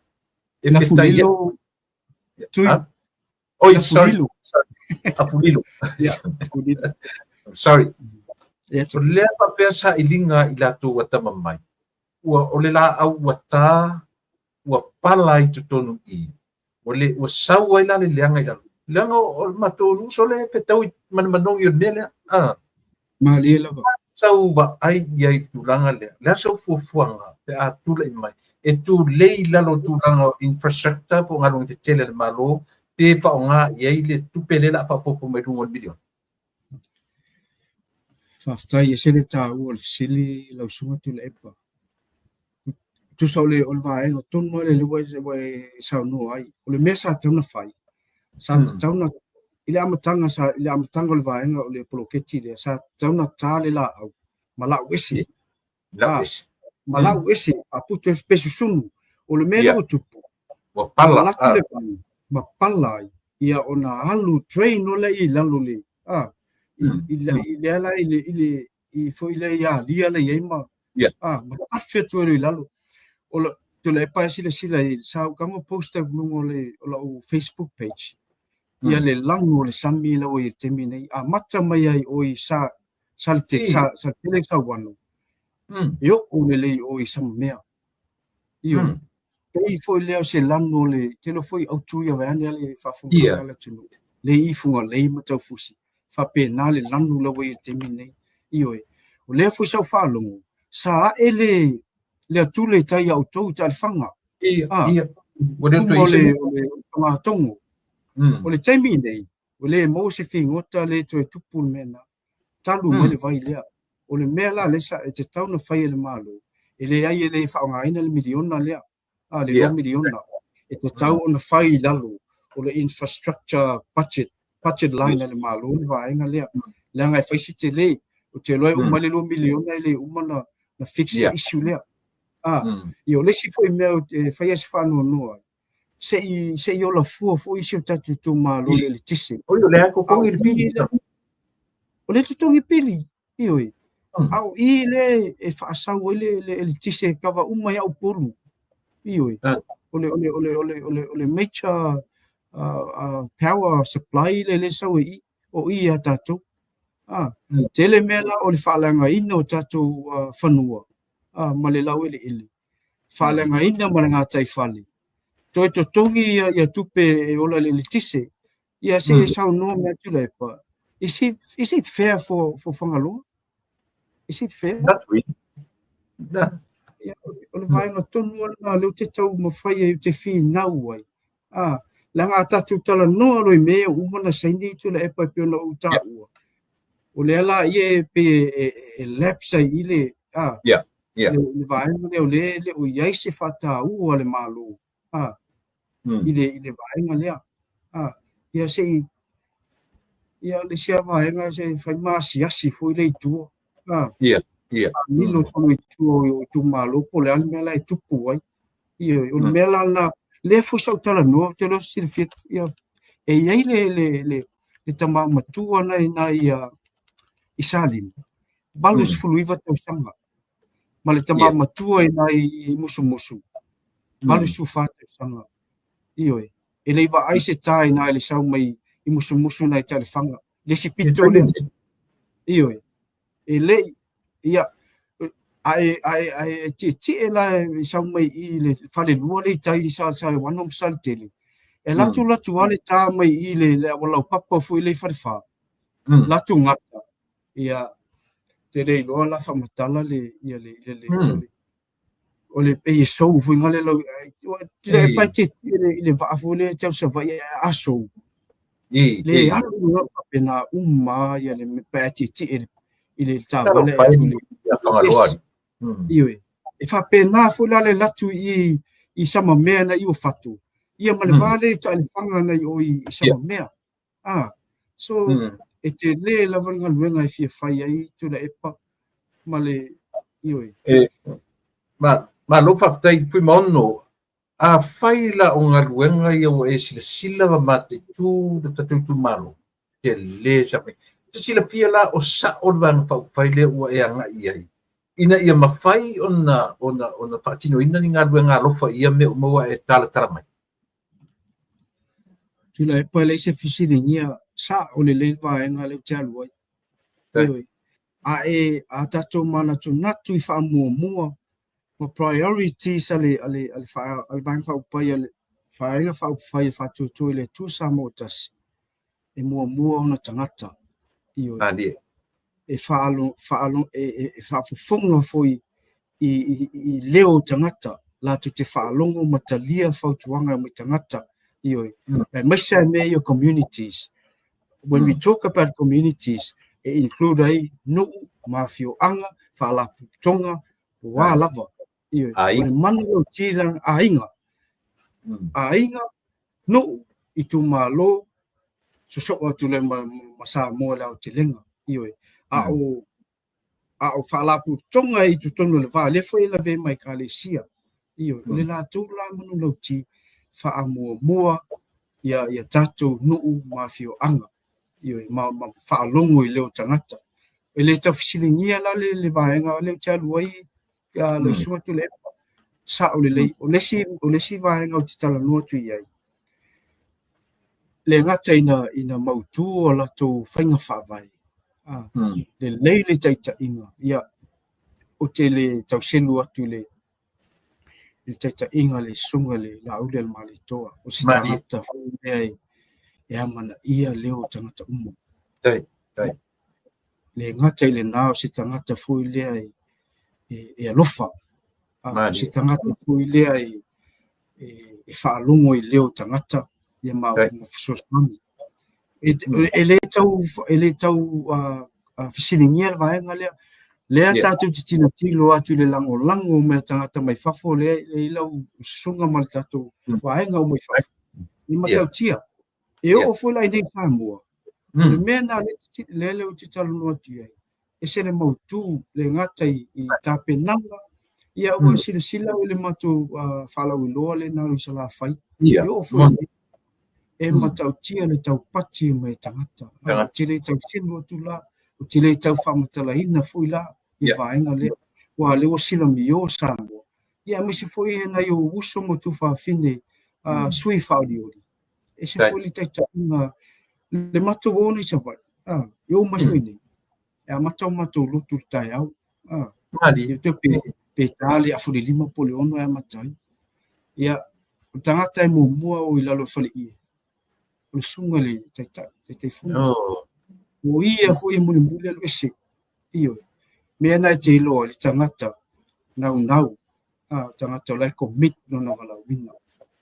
e fetai ai. Tui. Oi, sorry. Afulilo. Sorry. O lea faapea sailiga i latou atamamai, ua o le laau ua ta, ua pala i totonu i i, ua le, ua sau ai la le leaga i lalo. Leaga o le matou nuu sole e fetau ma le manogi o le mea lea. Malie lava. Sau vaai i ai i le tulaga lea. O le a sau fuafuaga pe a tulai mai e tulei i lalo o tulaga o infrastructure po o galuega tetele a le Malo pe faaaoga i ai le tupe lea o le a faaopoopo mai luga o le miliona? Faafetai, e ese le taua o le fesili lau Susuga Tuilaepa. Tusa o le o le vaega tonu lava lea ua e saunoa ai. O le mea sa tatau ona fai, sa tatau ona, i le amataga sa i le amataga o le vaega o le poloketi lea, sa tatau ona ta le laau ma lau ese. Lau ese. Ma lau ese, faaputu pe susunu. O le mea lea ua tupu, ua pala, alu atu le vai ma pala ai, ia ona alu drain loa lea i lalo le, i lea la i le, i le, i foi lea i alia la i ai ma ma tafe atu ai loa i lalo. O le Tuilaepa e silasila i sa ou tago post ai i luga o le o lau Facebook page ia le lanu o le sami la ua i ai i le taimi nei. Amata mai ai o i sa Saletele sa Saletele Sauano e oo lelei i o i Samamea. Ioe. Pei foi lea o se lanu o le tele foi autu ia vaeane le faafofogaaga a le atunuu, le i Fugalei ma Taufusi, faapena le lanu la ua i ai i le taimi lenei. Ioe. O lea foi sa ou faalogo, sa ae le le atule i tai ia outou i Taelefaga. Ia, ia. Ua le toe i se o le togatogo. O le taimi nei, ua le maua se figota le toe tupu le mea lena. Talu mai le vai lea. O le mea la lea sa e tatau ona fai e le Malo, e leai e le faaaogaina le miliona lea, a le $2 miliona. E tatau ona fai i lalo o le infrastructure budget, budget line a le Malo le vaega lea. Leaga e fai si tele, ou te iloa e uma ai le $2 miliona e le uma ona fix le issue lea. Ia o le isi foi mea e fai lava si faanoanoa ai, se i se i ola fua foi si o tatou itumalo i le eletise. Oi, o lea e totogi le pili. O lea e totogi pili, ioe. A o i lea e faasau ai le eletise e kava uma ai Upolu. Ioe. O le o le o le o le o le o le major power supply lea e sau ai i i, o i ia tatou. Tele mea la o le faaleagaina o tatou fanua ma le laueleele, faaleagaina ma le gataifale, toe totogi ia, ia tupe e ola i le eletise, ia se i saunoa mai Tuilaepa, is it fair for Fagaloa? Is it fair? Not really. No. Ia, o le vaega tonu lava lena lea ou te taumafai ai ou te finau ai. Leaga a tatou talanoa loa i mea ia ua uma ona saini Tuilaepa e pei ona ou taua, o lea la ia e pei e lapse ai i le, le vaega lea o lea e le o i ai se faataua a le Malo i le i le vaega lea. Ia se i ia le isi lava vaega se i fai ma asiasi foi lea i tua. Milo tonu i tua o itumalo po o le a le mea la e tupu ai. Ioe, o le mea la lena, lea foi sa ou talanoa, ou te iloa silafia, ia, e i ai le, le, le, le tama matua na i, na i, i Salima, 89 tausaga. Ma le tama matua i nai i Musumusu, 84 tausaga. Ioe. E le i vaai se tā i nai le sau mai i Musumusu nai Taelefaga. Le isi pito lea. Ioe. E le i, ia, a e, a e, a e tietie la e sau mai i le falelua le i tai i sa, Saleoano ma Saletele, e latu latu a le tā mai i le, le auala laupapa foi le i Falefa, latu gata, ia, te le iloa la faamatala le, ia le, le, le, le, o le pei e sou foi ngale lau, e pai tietie le, i le vaa foi le tau Savaii a sou. Le alu i ngau faapena uma ia le pe a tietie i le taavale e alu i Fagaloa. Ioe. E faapena foi la le latu i i Samamea na i Uafato. Ia ma le va lea i Taelefaga na i o i Samamea. Ah, so e tele lava le galuega e fia fai ai Tuilaepa ma le ioe. E, ma, malo faafetai Fuimaono. Afai la o galuega ia ua e silasila ma mataitu le tatou itumalo, tele sa fai. E te silafia la o sao le Vaega Faaupufai lea ua e agai i ai, ina ia mafai ona, ona, ona faatinoina ni galuega alofa i ia mea uma ua e talatala mai. Tuilaepa e leai se fesiligia, sao lelei le vaega lea ou te alu ai. Ioe. A e a tatou manatunatu i faamuamua ma priorities a le, a le, a le, a le Vaega Faaupufai, a le Vaega Faaupufai e Faatuatua i le Atua Samoa Tasi, e muamua ona tagata. Ioe. E faalo, faalo, e, e, e faafofoga foi i, i, i leo o tagata, latou te faalogo ma talia fautuaga mai tagata. Ioe. Aemaise lava mea ia o communities. When we talk about communities, e include ai nuu ma afioaga, faalapotopotoga, po a lava. Ioe. O le manulauti la aiga. Aiga, nuu, itumalo, sosoo atu loa ma, ma Samoa i le aotelega. Ioe. A o a o faalapotopotoga i totonu o le va, lea foi e lavea ma ekalesia. Ioe. O le latou la manulauti faamuamua ia, ia tatou nuu ma afioaga. Ioe, ma, ma faalogo i leo tagata. E le tau fesiligia la le, le vaega lea ou te alu ai ia lau susuga Tuilaepa. Sao lelei. O le isi, o le isi vaega ou te talanoa atu i ai, le gata ina, ina mautu o latou faiga faavae, a, lelei le taitaiga, ia, ou te le tau selu atu i le, i le taitaiga a le Susuga i le Laaulialemalietoa, o se tagata foi lea e, e amanaia leo o tagata uma. Le gata i lena, o se tagata foi lea e, e, e alofa. A, o se tagata foi lea e, e, e faalogo i leo o tagata ia ma, ma fesoasoani. E, e le tau, e le tau uh, fesiligia le vaega lea. Lea yeah. tatou te tilotilo atu i le lagolago mai a tagata mai fafo, lea e i lau susuga ma le tatou vaega o mai fafo. I matautia. E oo foi la i nei Samoa, o le mea lena lea lea ou te talanoa atu i ai, ese le mautu, le gata i, i tapenaga, ia ua silasila i le matou uh, faalauiloa lea na i Salafai, e oo foi i e matautia le taupati mai tagata. Ou te le tau selu atu la, ou te le tau faamatalaina foi la i le vaega lea. Ua lea ua silamio Samoa. Ia aemaise foi e nai ou uso ma tuafafine uh, sui faaolioli. Ese foi le taitaiga, le matou o nei Savaii, ah, e oo mai foi nei. E amata o matou lotu i le taeao. Ah, ia toe pe, pe ta le afu le 5 po o le 6 e amata ai. Ia, o le tagata e muamua o i lalo o le faleie, o le susuga i le taitai, Taitaifono. O ia foi e mulimuli alu ese. Ioe. Mea na e te iloa i le tagata naunau, a, tagata o la e commit lona valaauina.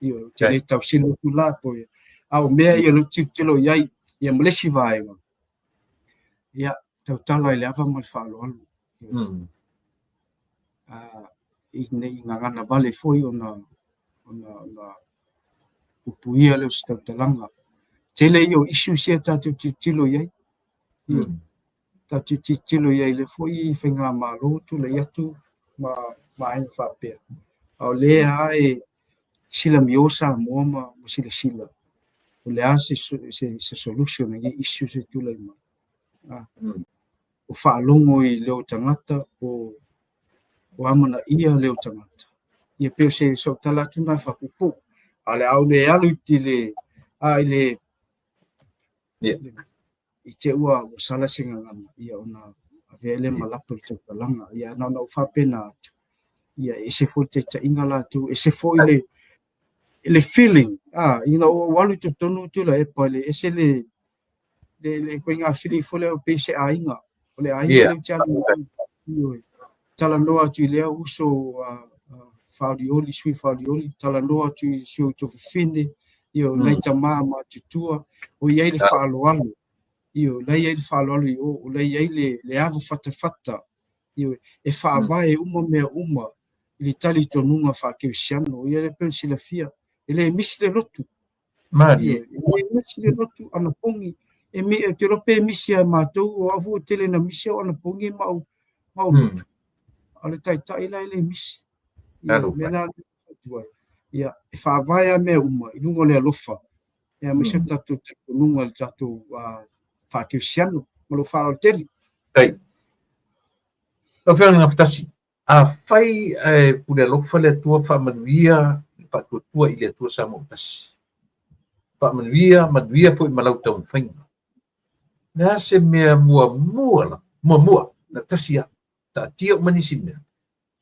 Ioe, ou te le tau selu atu la po ia. A o mea ia o lea ou te tilotilo i ai, ia ma le isi vaega, ia, tautala i le ava ma le faaaloalo. I ne i gagana vale foi ona, ona, ona puipuia lea o se tautalaga. Tele ia o issues ia tatou tilotilo i ai. Tatou tilotilo i ai i lea foi faigamalo tulai atu ma vaega faapea. A o lea lava e silamio Samoa ma silasila o le a se, se, se solution i nei issues e tulai mai. O faalogo i leo tagata o Ua amanaia leo o tagata. Ia pei o se sau tala atu lena e faapuupuu. A o le a ou le alu i le, a i le, i te i ua sala se gagana, ia ona avea ai lea ma lape o le tautalaga. Ia na ona ou faapena atu, ia e ese foi le taitaiga latou, ese foi le, le feeling, a, ina ua ou alu i totonu Tuilaepa, le ese le, le ituaiga feeling foi lea pei se aiga, o le aiga lea ou te alu ai, ioe, talanoa atu i lea uso faaolioli, sui faaolioli, talanoa atu i si ou tuafafine, ioe, nai tama matutua, o i ai le faaaloalo, ioe, o la e i ai le faaaloalo i o, o la e i ai le ava fatafata, ioe, e faavae uma mea uma i le talitonuga faakerisiano. Ia lea pei ona silafia, e le misi le lotu. Malie. E le misi le lotu anapogi. E mi, ou te iloa pe misi ia matou, o au foi ua tele ina misi au anapogi ma au, ma au lotu. A o le taitai la e le misi. Ia, o le mea la lea e fautua ai, ia, e faavae lava mea uma i luga o le alofa, ia, aemaise o tatou talitonuga i le tatou faakerisiano. Ma lou faaaloalo tele. Faafetai. Lau Afioga i le Gafatasi, afai ae pule alofa le Atua faamanuia le faatuatua i le Atua Samoa Tasi. Faamanuia, manuia foi ma lau taumafaiga. O le a se mea muamua lava, muamua, na tasi lava, taatia uma nisi mea.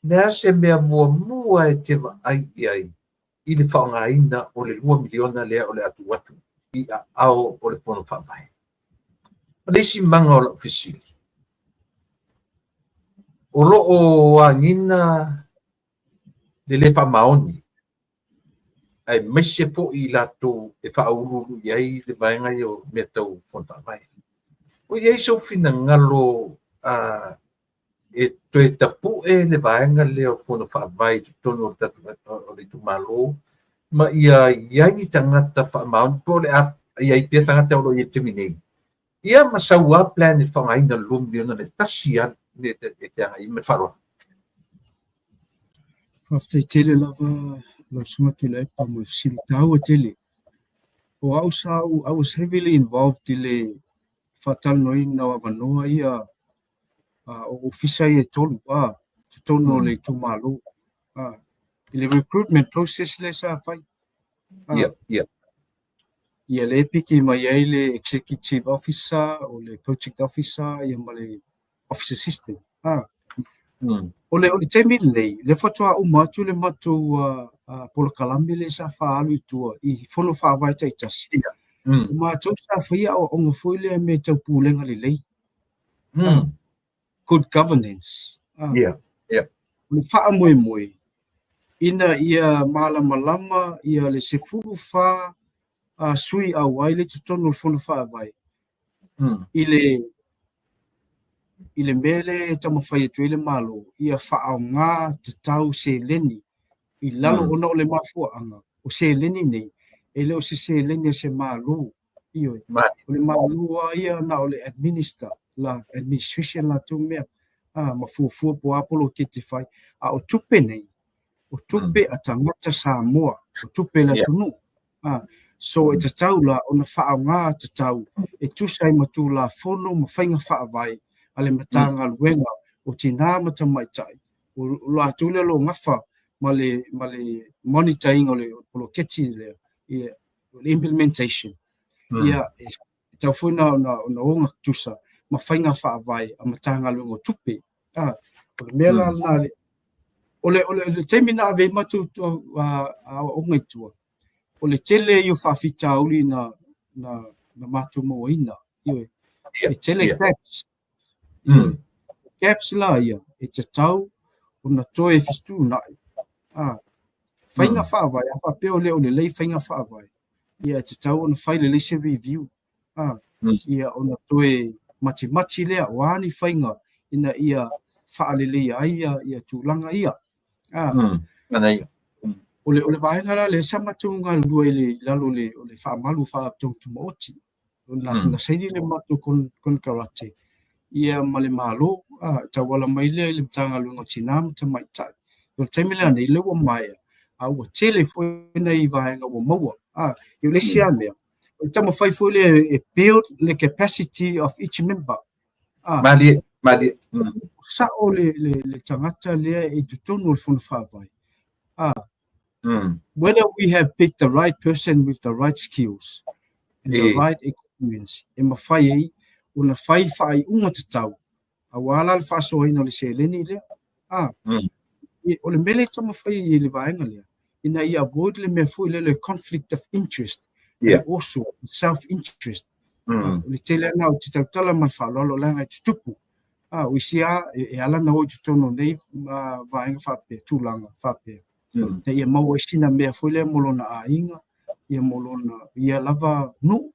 O le a se mea muamua e te vaai i ai i le faaaogaina o le $2 miliona lea o le a tuu atu i aao o le Fono Faavae? O le isi maga o lau fesili, o lo o agiga le le faamaoni, aemaise foi i latou e faauluulu i ai le vaega ia o mea tau Fono Faavae. O i ai sou finagalo e toe tapue le vaega lea o Fono Faavae i totonu o le tatou o le itumalo ma ia i ai ni tagata faamaoni po o le a i ai pea tagata o lo o i ai i le taimi nei. Ia ma sau lava plan i le faaaogaina o le $2 miliona lea, tasi lava le mea e te agai i ai ma le faaaloalo. Faafetai tele lava lau Susuga Tuilaepa mo le fesili taua tele. O au sa ou, I was heavily involved i le faatalanoaina o avanoa ia o ofisa ia e tolu totonu o le itumalo i le recruitment process lea sa fai. Ia lea e piki mai ai le executive officer o le project officer ia ma le office assistant. O le taimi lenei, lea faatoa uma atu le matou polokalame lea sa faaalu i tua i fono faavae taitasi. O matou sa faia aoaoga foi lea mea tau pulega lelei. Good governance. O le faamoemoe ina ia malamalama ia le 14 sui auai lea i totonu o le fono faavae i le i le mea lea e taumafai atu ai le Malo ia faaaoga tatau seleni i lalo ona o le mafuaaga o seleni nei e le o se seleni a se Malo. Ioe. O le Malo lava ia na o le administer la administration latou mea ma fuafua po o a poloketi e fai. A o tupe nei, o tupe a tagata Samoa, o tupe a le atunuu. So e tatau la ona faaaoga tatau e tusa ai ma Tulafono ma faiga faavae a le Matagaluega o Tina ma Tamaitai, o latou lea o lo o gafa ma le ma le monitor ina o le poloketi lea, ia, le implementation. Ia, e tatau foi ona ogatusa ma faiga faavae a Matagaluega o Tupe. O le mea la lena, o le taimi na ave ai matou aoaoga i tua, o le tele ia o faafitauli na matou mauaina. Ioe. E tele gaps. Ioe. Gaps la ia, e tatau ona toe fetuunai. Faiga faavae, a faapea o le o lelei faiga faavae, ia e tatau ona fai lelei se review. Ia ona toe matimati lea, o a ni faiga ina ia faaleleia ai ia tulaga ia. O le vaega la lea sa matou galulue ai i lalo o le faamalu Faalapotopotoga Tumaoti, na saini le matou konekarate ia ma le Malo, e tauala mai lea i le Matagaluega o Tina ma Tamaitai. O le taimi lenei, lea ua maea, a ua tele foi nai vaega ua maua. O le isi lava mea, o le taumafai foi lea e build le capacity of each member. Malie, malie. Sa'o le tagata lea i totonu o le Fono Faavae. Whether we have picked the right person with the right skills and the right experience e mafai ai ona fai faaiuga tatau aua la le faasoaina o le seleni lea. O le mea lea e taumafai i le vaega lea, ina ia avoid le mea foi lea le conflict of interest and also self interest. O le tele lava ou te tautala ma le faaaloalo leaga e tutupu. O isi lava e ala ona o i totonu o nei vaega faapea, tulaga faapea, ina ia maua ai sina mea foi lea mo lona aiga, ia mo lona ia lava nuu.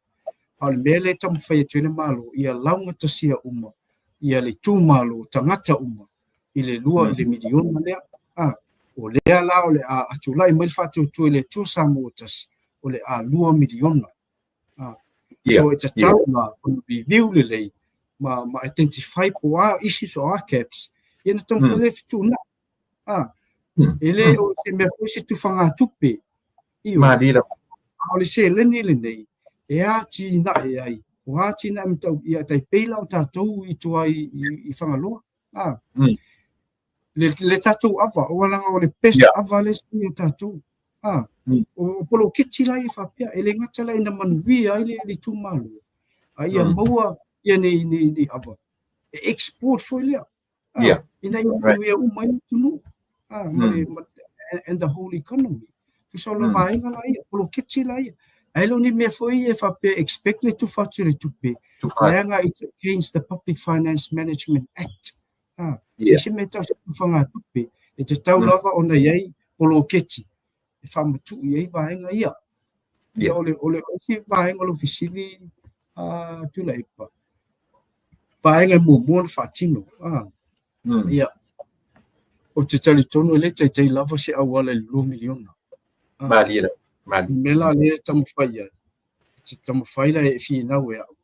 A o le mea lea e taumafai atu ai le Malo, ia laugatasia uma ia le itumalo, tagata uma i le 2 i le miliona lea. O lea la o le a tulai mai le faatuatua i le Atua Samoa tasi, o le a 2 miliona. So e tatau la ona review lelei ma identify po o a issues o a gaps, ia ona taumafai lea e fetuunai. E le o se mea foi se tufagatupe. Ioe. Malie lava. A o le seleni lenei e atinae ai, o atinae ia tai pei la o tatou i tua i Fagaloa. Le tatou ava, aua leaga o le best ava lea e o tatou. O poloketi la ia faapea, e le gata la ina manuia ai le itumalo, a ia maua ia nei ava, e export foi lea. Ina ia manuia uma ai le atunuu, and the whole economy. Tusa o le vaega la ia, poloketi la ia. Ae le o ni mea foi ia e faapea expect le tufa atu i le tupe, leaga it's against the Public Finance Management Act. E se mea tau se tufagatupe, e tatau lava ona i ai poloketi e faamatuu i ai vaega ia. Ia o le isi vaega o lou fesili Tuilaepa, vaega e muamua ona faatino. Ia, ou te talitonu e le taitai lava se auala i le 2 miliona. Malie lava, malie. O le mea la lea e taumafai i ai, ou te taumafai la e finau e au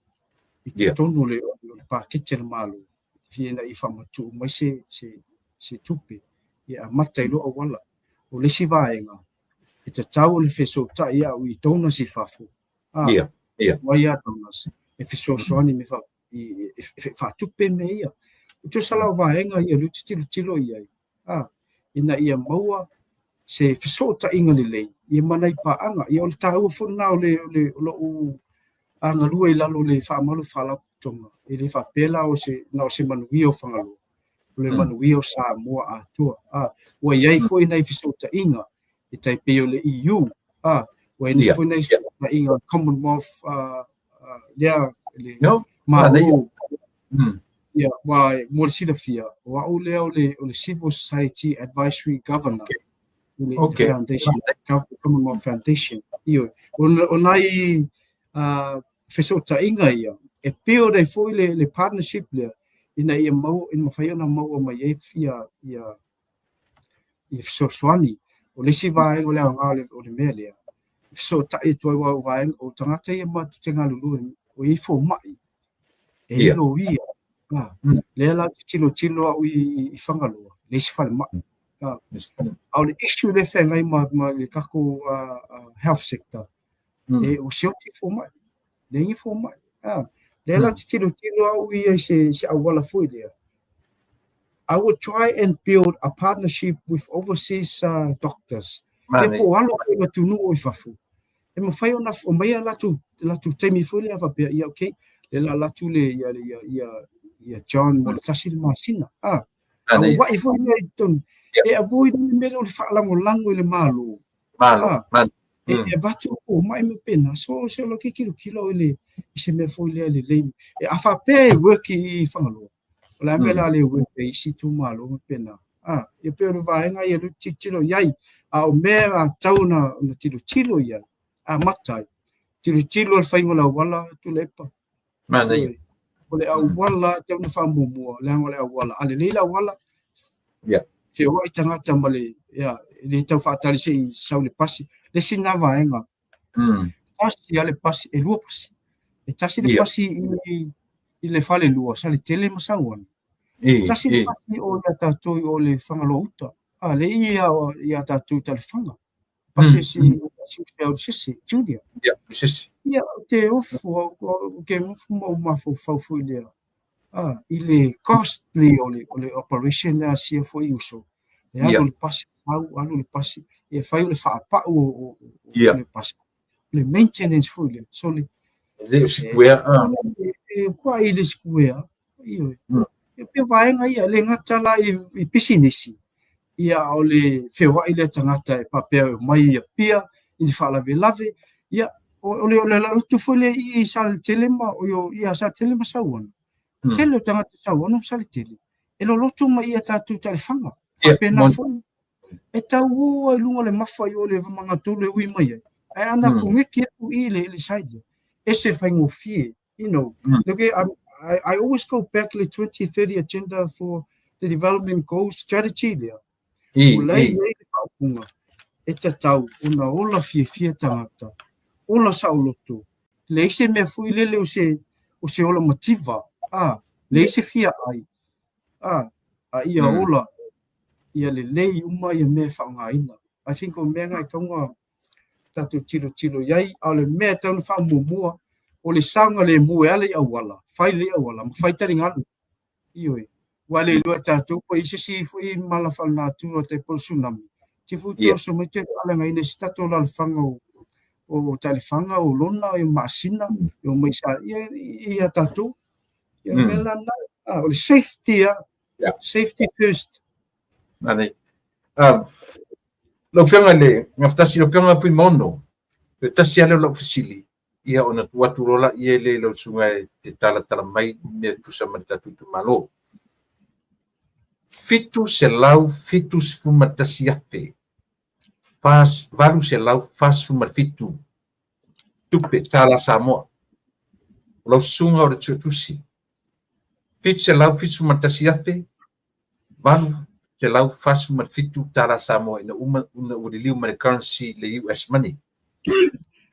i totonu o le paketi a le Malo, ina ia faamatuu mai se tupe e amata ai loa auala. O le isi vaega, e tatau ona fesootai au i donors i fafo, mai lava donors e fesoasoani e faatupe mea ia. E tusa la o vaega ia o lea ou te tilotilo i ai, ina ia maua se fesootaiga lelei ia ma nai paaga. Ia o le taua foi lena o lou galue i lalo o le faamalu o faalapotopotoga, e le faapea la na o se manuia o Fagaloa, o le manuia o Samoa atoa. Ua i ai foi nai fesootaiga e tai pei o le EU, ua i ai foi nai fesootaiga o le Commonwealth lea le Malo. Ia, aua mo le silafia, o au lea o le Civil Society Advisory Governor i le Foundation, Commonwealth Foundation. Ioe, o nai fesootaiga ia, e build ai foi le partnership lea, ina ia maua, ina mafai ona maua mai ai ia fesoasoani. O le isi vaega o le aoga o le mea lea, e fesootai atu ai aua o vaega, o tagata ia matou te galulue, o i ai fomai, e i ai loia. Lea la ou te tilotilo au i Fagaloa, le isi falemai. A o le issue lea e feagai ma le tatou health sector, e ua sioti fomai, leai ni fomai. Lea la ou te tilotilo au ia i se auala foi lea. I will try and build a partnership with overseas doctors. Ia po o alo foi i atunuu i fafo. E mafai ona aumai a latou taimi foi lea faapea, ia okay, lea o le a alu atu le ia John mo le 1 le masina. Auai foi lea i totonu. E avoid le mea lea o le faalagolago i le Malo. Malo, malo. E avatu fomai ma pena. So, se o lo ke kilokilo i le i se mea foi lea lelei. E a faapea e work i Fagaloa, o le a mea la le work ai i isi itumalo ma pena. Ia pei o le vaega ia lea ou te tilotilo i ai. A o mea a tatau ona tilotilo i ai, amata ai, tilotilo i le faiga o le auala, Tuilaepa. Manaia. O le auala e tatau ona faamuamua, leaga o le auala. A lelei le auala, feoai tagata ma le, ia, e le tau faatali se i sau le pasi. Le isi lena vaega, tasi lava le pasi, e 2 pasi. E tasi le pasi i le falelua, Saletele ma Sauano. Tasi le pasi o ia tatou i o le Fagaloa uta. Le ia tatou i Taelefaga. Pasi si si au sisi, Junior. Ia, sisi. Ia, ou te ofo, ou te ofo ma ou mafaufau foi lea. I le costly o le operation lea a sia foi uso, e alu le pasi, au, alu le pasi, e fai o le faapau o le pasi, le maintenance foi lea. So le Le o sikuea. E kua i le sikuea, ioe. E pei vaega ia, le gata la i pisinisi, ia o le feoai lea tagata e faapea e omai i Apia i ni faalavelave, ia o le alotu foi lea i Saletele ma o ia Saletele ma Sauano. Tele o tagata Sauano ma Saletele e loloto mai ia tatou taelefaga. Faapena foi e tau o ai luga o le mafa i o le magatolu e ui mai ai. Ae ana koneki atu i le side lea, ese faigofie. Look, I always go back to the 2030 agenda for the development goals strategy lea. O la e i ai le faaupuga, e tatau ona ola fiafia tagata, ola saoloto, leai se mea foi lele o se ola mativa, leai se fia ai, a ia ola, ia lelei uma ia mea e faaaogaina. I think o mea na e tatau ona tatou tilotilo i ai, a o le mea e tatau ona faamuamua, o le saogalemu e ala i auala, fai lelei auala ma fai taligalu. Ioe. Ua le iloa e tatou po i se isi foi mala faalenatura tai po o le tsunami. Te foi oso mai toe faaleagaina i se tatou alaalafaga o taelefaga, o lona, o maasina, e omai sa ia ia tatou. Ia mea la na, o le safety a. Safety first. Mani. Lau Afioga i le Gafatasi, lau Afioga Fuimaono, e tasi lava lea o lau fesili, ia ona tuu atu loa laia lea i lau susuga e te talatala mai mea e tusa ma le tatou itumalo. 771,847 tupe tala Samoa. O lau susuga o le Suetusi, 771,847 tala Samoa ina uma ina ua liliu mai le currency le US money.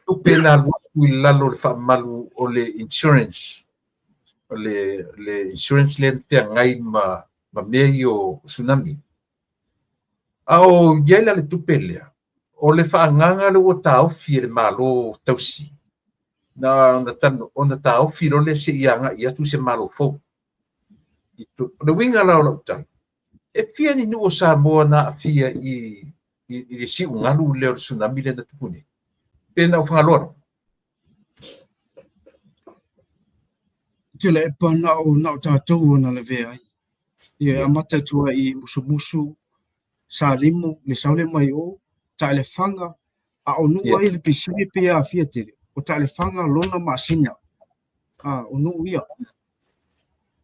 Tupe na alu atu i lalo o le faamalu o le insurance, o le insurance lea na feagai ma mea ia o tsunami. A o i ai la le tupe lea, o le faaagaga lea ua taofi e le Malo tausi, na ona taofi loa lea seia agai atu se Malo fou. O le uiga la o lau tala, e fia ni nuu o Samoa na aafia i le siugalu lea o le tsunami lea na tupu nei? Pe na o Fagaloa lava? Tuilaepa na o tatou na lavea ai. Ia e amata atu ai i Musumusu, Salimu, le saole mai o, Taelefaga, a o nuu ai le pisili pe aafia tele. O Taelefaga lona maasina. O nuu ia.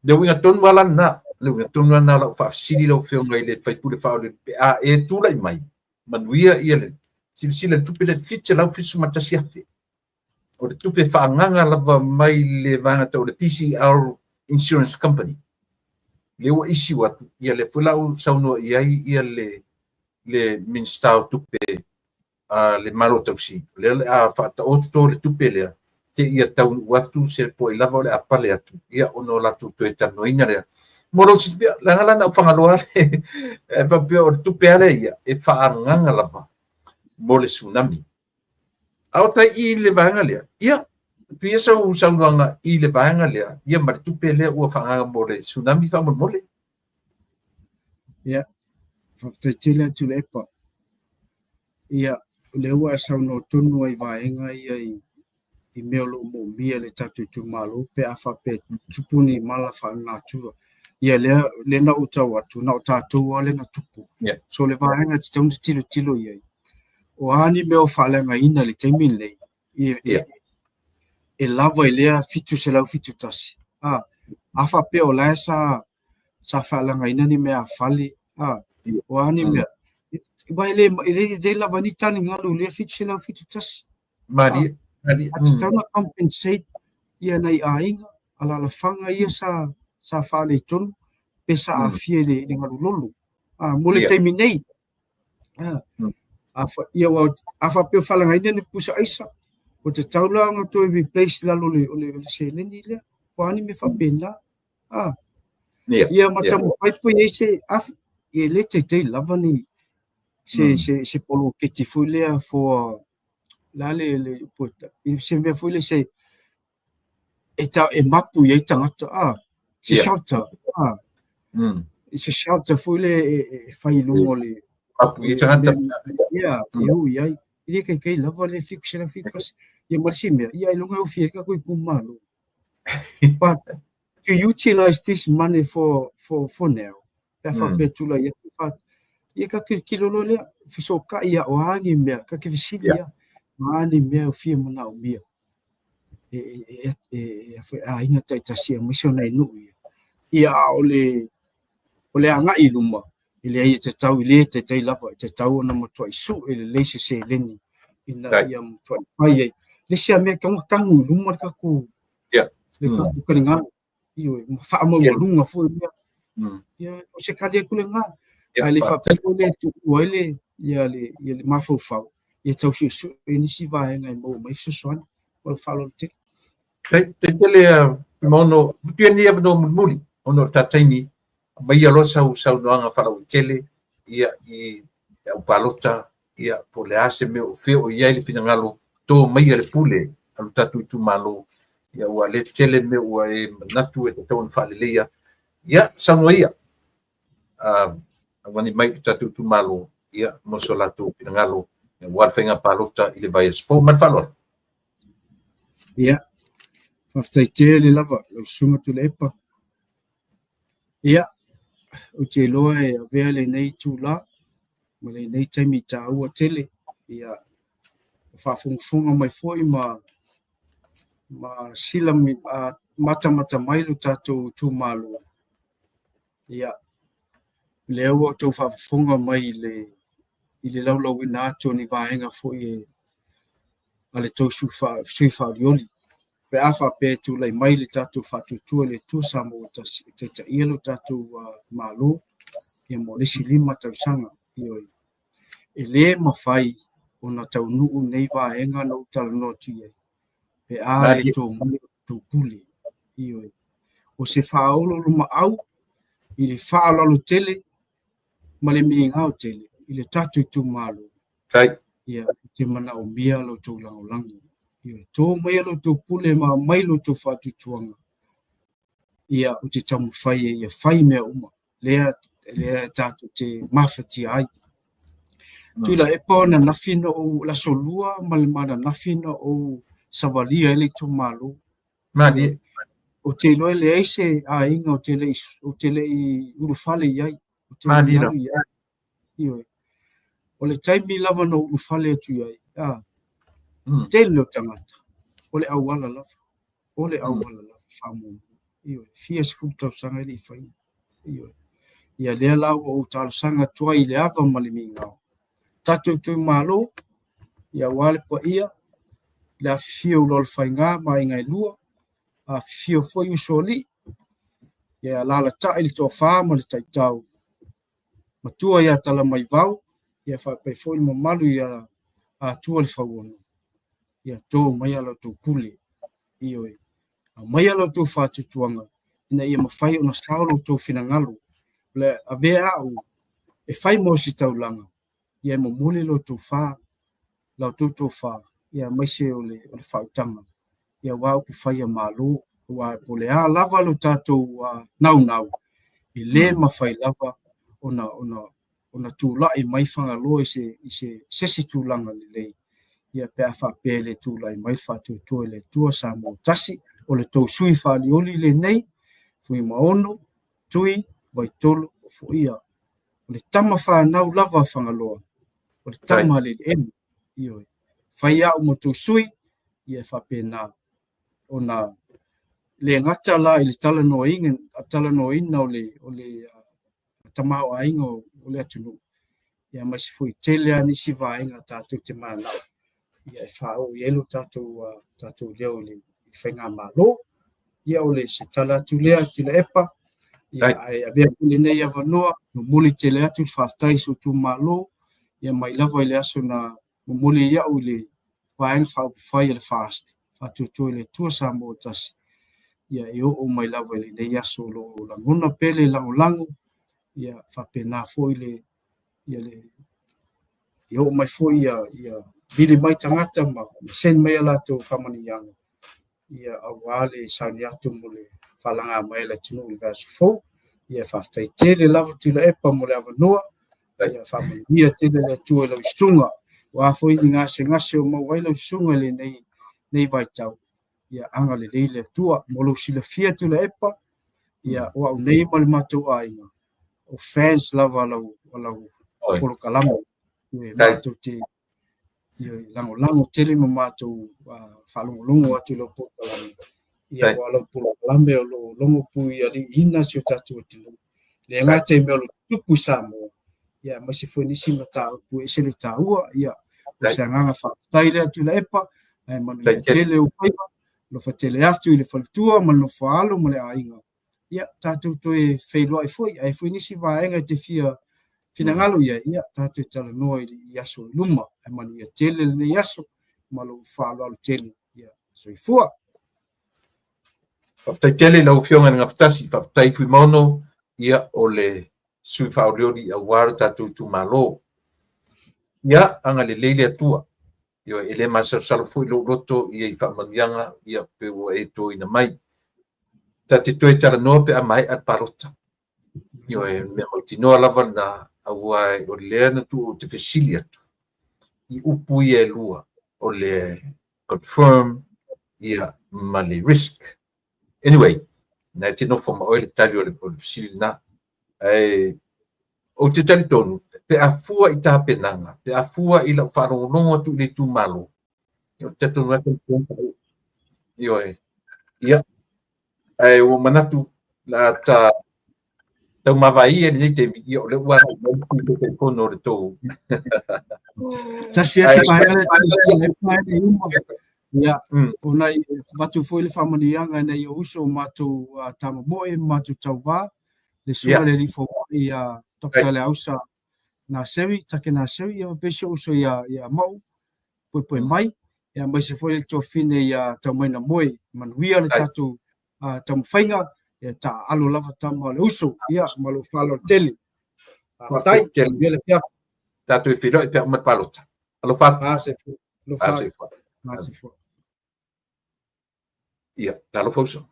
Le uiga tonu lava la lena, le uiga tonu lava lena o lau faafesili lau Afioga i le sui usufono faaolioli pe a e tulai mai, manuia ia le silasila i le tupe lea 771,000. O le tupe faaagaga lava mai le vaega tau le PCR Insurance Company. Lea ua issue atu, ia lea foi la ua saunoa i ai ia le Minisita o Tupe a le Malo Tausi. O lea o le a faataoto le tupe lea, te ia taunuu atu se po ai lava o le a pale atu, ia ona o latou toe talanoaina lea. Mo lou silafia, leaga la na o Fagaloa e faapea o le tupe lava lea ia, e faaagaga lava mo le tsunami. A o tai i le vaega lea, ia, tu ia sau saunoaga i le vaega lea, ia ma le tupe lea ua faaagaga mo le tsunami faamolemole. Ia, faafetai tele atu Tuilaepa. Ia, o lea ua e saunoa tonu ai i vaega ia i mea o lo o moomia e le tatou itumalo pe a faapea e tupu ni mala faalenatura. Ia lea na ou tau atu, na o tatou lava lea na tupu. So le vaega e tatau ona tilotilo i ai, o a ni mea o faaleagaina i le taimi lenei, e lava i lea 771. A faapea o la e sa faaleagaina ni mea fale, o a ni mea, aua e le lava ni taligalu i lea 771. Malie, malie. A tatau ona compensate ia nai aiga, alaalafaga ia sa faaletonu pe sa aafia i le galu lolo. Mo le taimi nei, a faapea o faaleagaina ni pusa aisa, ua tatau la ona toe replace i lalo o le seleni lea. O a ni mea faapena. Ia ma taumafai po i ai se e le taitai lava ni se poloketi foi lea for la le se mea foi lea se e mapu i ai tagata. Se shelter. Se shelter foi lea e fai i luga o le... Apu i tagata. Ia, e o i ai. E le taitai lava le 771. Ia ma le isi mea, ia ailoga e ofi ai tatou itumalo. But to utilize this money for now, pe a faapea e tulai atu fa, ia ka tilotilo loa lea, fesootai ia o a ni mea, ka te fesili ia, o a ni mea o fia manaomia e aiga taitasi aemaise o nai nuu ia. Ia a o le agai i luma, e leai e tatau, e le taitai lava, e tatau ona matuai sue lelei se seleni ina ia matuai fai ai. Le isi lava mea e tatau ona tanu i luma le tatou taligalu, ioe, ma faamaualuga foi lea. Ia, o se tali atu lena. Ae le faapea foi lea e tuua ai le, ia le, ia le mafaufau, ia tau suesue nisi vaega e maua mai fesoasoani. Ma le faaaloalo tele. Faafetai tele Fuimaono, mutu ia nei avanoa mulimuli, ona o le ta taimi, aumaia loa sau saunoaga faalauaitele ia i le au palota, ia po o le a se mea o fea o i ai le finagalo, to maia le pule a lo tatou itumalo, ia ua le tele mea ua e manatu e tatau ona faaleleia. Ia, saunoa ia, augani mai i lo tatou itumalo, ia, mo so latou finagalo, aua le faiga palota i le vaiaso fou. Ma le faaaloalo. Ia, faafetai tele lava lau Susuga Tuilaepa. Ia, ou te iloa e avea lenei itula ma lenei taimi taua tele, ia, ua faafogafoga mai foi ma sila matamata mai lo tatou itumalo. Ia, lea ua outou faafofoga mai i le laulauina atu o ni vaega foi e a le tou sui faaolioli. Pe a faapea e tulai mai le tatou faatuatua i le Atua Samoa tasi e taitaia lo tatou Malo ia mo le isi 5 tausaga. Ioe. E le mafai ona taunuu nei vaega na ou talanoa atu i ai pe a le tō mai la outou pule. Ioe. O se faaoloolomaau i le faaaloalo tele ma le migao tele i le tatou itumalo. Ia, ou te manaomia la outou lagolago. Ia, tō maia la outou pule ma aumai la outou faatuatuaga. Ia, ou te taumafai e ia fai mea uma, lea, lea tatou te mafatia ai. Tuilaepa o ananafi na ou, le aso Lua ma le ananafi na ou savalia ai le itumalo. Malie. Ou te iloa e leai se aiga ou te le i ulufale i ai. Ou te le i alu i ai. Ioe. O le taimi lava na ou ulufale atu i ai, a, tele o tagata, o le auala lava, o le auala lava faamuamua. Ioe. Fia sefulu tausaga e le i faia. Ioe. Ia lea la ua ou talosaga atu ai i le ava ma le migao. Tatou itumalo, ia aua le paia, le afifio o Ulualofaiga ma aiga e lua, afifio foi usoalii, ia alaalatai le toafa ma le taitau, matua ia Talamaivao, ia faapea foi le mamalu ia Atua le Fauono, ia tō maia la outou pule, ioe, aumaia la outou faatuatuaga, ina ia mafai ona sao lo outou finagalo, o le avea au e fai ma ositaulaga, ia e momoli lo outou fa, la outou tofa, ia aemaise o le faautaga, ia aua upu fai a Malo, aua po o le a lava lo tatou naunau, e le mafai lava ona tulai mai Fagaloa i se isi tulaga lelei, ia pe a faapea e le tulai mai le faatuatua i le Atua Samoa tasi, o le tou sui faaolioli lenei, Fuimaono, Tui, Vaitolo, Ofoia. O le tama fanau lava a Fagaloa, o le tama a le eleele. Ioe. Fai au ma tou sui, ia e faapena ona le gata la i le talanoaina o le tamaoaiga o le atunuu, ia aemaise foi tele lava nisi vaega tatou te mananao ia e faaoo i ai lo tatou leo i le faigamalo. Ia o le se tala atu lea Tuilaepa, ia ae avea foi lenei avanoa, momoli tele atu le faafetai i si ou itumalo, ia mai lava i le aso na momoli ai au i le Vaega Faaupufai a le FAST, Faatuatua i le Atua Samoa Tasi, ia e oo mai lava i lenei aso o lo o lagona pea le lagolago, ia faapena foi le, ia le, e oo mai foi ia, ia vili mai tagata ma send mai a latou faamanuiaga, ia aua le sauni atu mo le faalaga mai a le atunuu i le vaiaso fou. Ia faafetai tele lava Tuilaepa mo le avanoa. Ia faamanuia tele le Atua i lau susuga. O a foi ni gasegase o maua ai lau susuga i lenei vaitau, ia agalelei le Atua. Mo lou silafia Tuilaepa, ia o au nei ma le matou aiga, o fans lava o lau polokalame. E matou te lagolago tele ma matou faalogologo atu i lau polokalame. Ia aua o lau polokalame o lo o logo puialiiina si o tatou atunuu. Le gata i mea o lo o tutupu i Samoa, ia aemaise foi nisi mataupu e ese le taua. Ia, o se agaga faafetai lea Tuilaepa, ae manuia tele ou faiva, alofa tele atu i le faletua ma le nofoaalo ma le aiga. Ia, tatou toe feiloai foi, a i ai foi nisi vaega e te fia finagalo i ai, ia, tatou talanoa i aso i luma. Ae manuia tele lenei aso ma lou faaaloalo tele. Ia, soifua. Faafetai tele i lau Afioga i le Gafatasi, faafetai Fuimaono, ia o le sui faaolioli aua lo tatou itumalo. Ia, agalelei le Atua. Ioe, e le masalosalo foi lou loto ia i faamanuiaga ia pe ua e toina mai. Ta te toe talanoa pe a maea le palota. Ioe, o le mea mautinoa lava lena, aua o lea na tuu ou te fesili atu i upu ia e lua, o le confirm ia ma le risk. Anyway, na e te nofo ma oe le tali o le fesili lena. Ae ou te talitonu, pe a fua i tapenaga, pe a fua i lau faalogologo atu i le itumalo, ou te talitonu lava e talitonu. Ioe. Ia, ae ua manatu la ta taumavae ia i lenei taimi, ia o lea ua agai mai le Sui Taitaifono o le tou. Tasi lava se vaega lea e uma. Ia, ona e avatu foi le faamanuiaga i nai ou uso o matou tamamoe ma matou tauva, le susuga i le alii fomai ia Dr. Leausa Naseri, Take Naseri, ia faapea si ou uso ia Mauu Poepoemai, ia aemaise foi le tuafafine ia Taumaina Moe. Manuia le tatou taumafaiga, ia taaalo lava tama o le uso, ia ma lou faaaloalo tele. Faafetai, manuia le afiafi. Tatou e feiloai pe a uma le palota. Alofa atu. Alofa atu. Ia, talofa uso.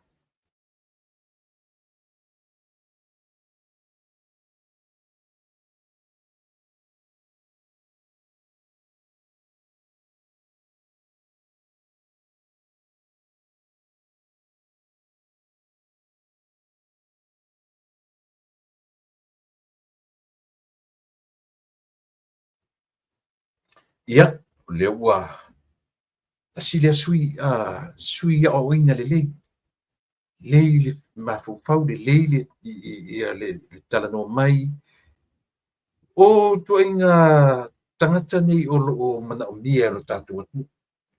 Ia, o lea ua tasi lea sui, sui aoaoina lelei, lelei le mafaufau, lelei le, ia, le, le talanoa mai. O ituaiga tagata nei o lo o manaomia e lo tatou atunuu,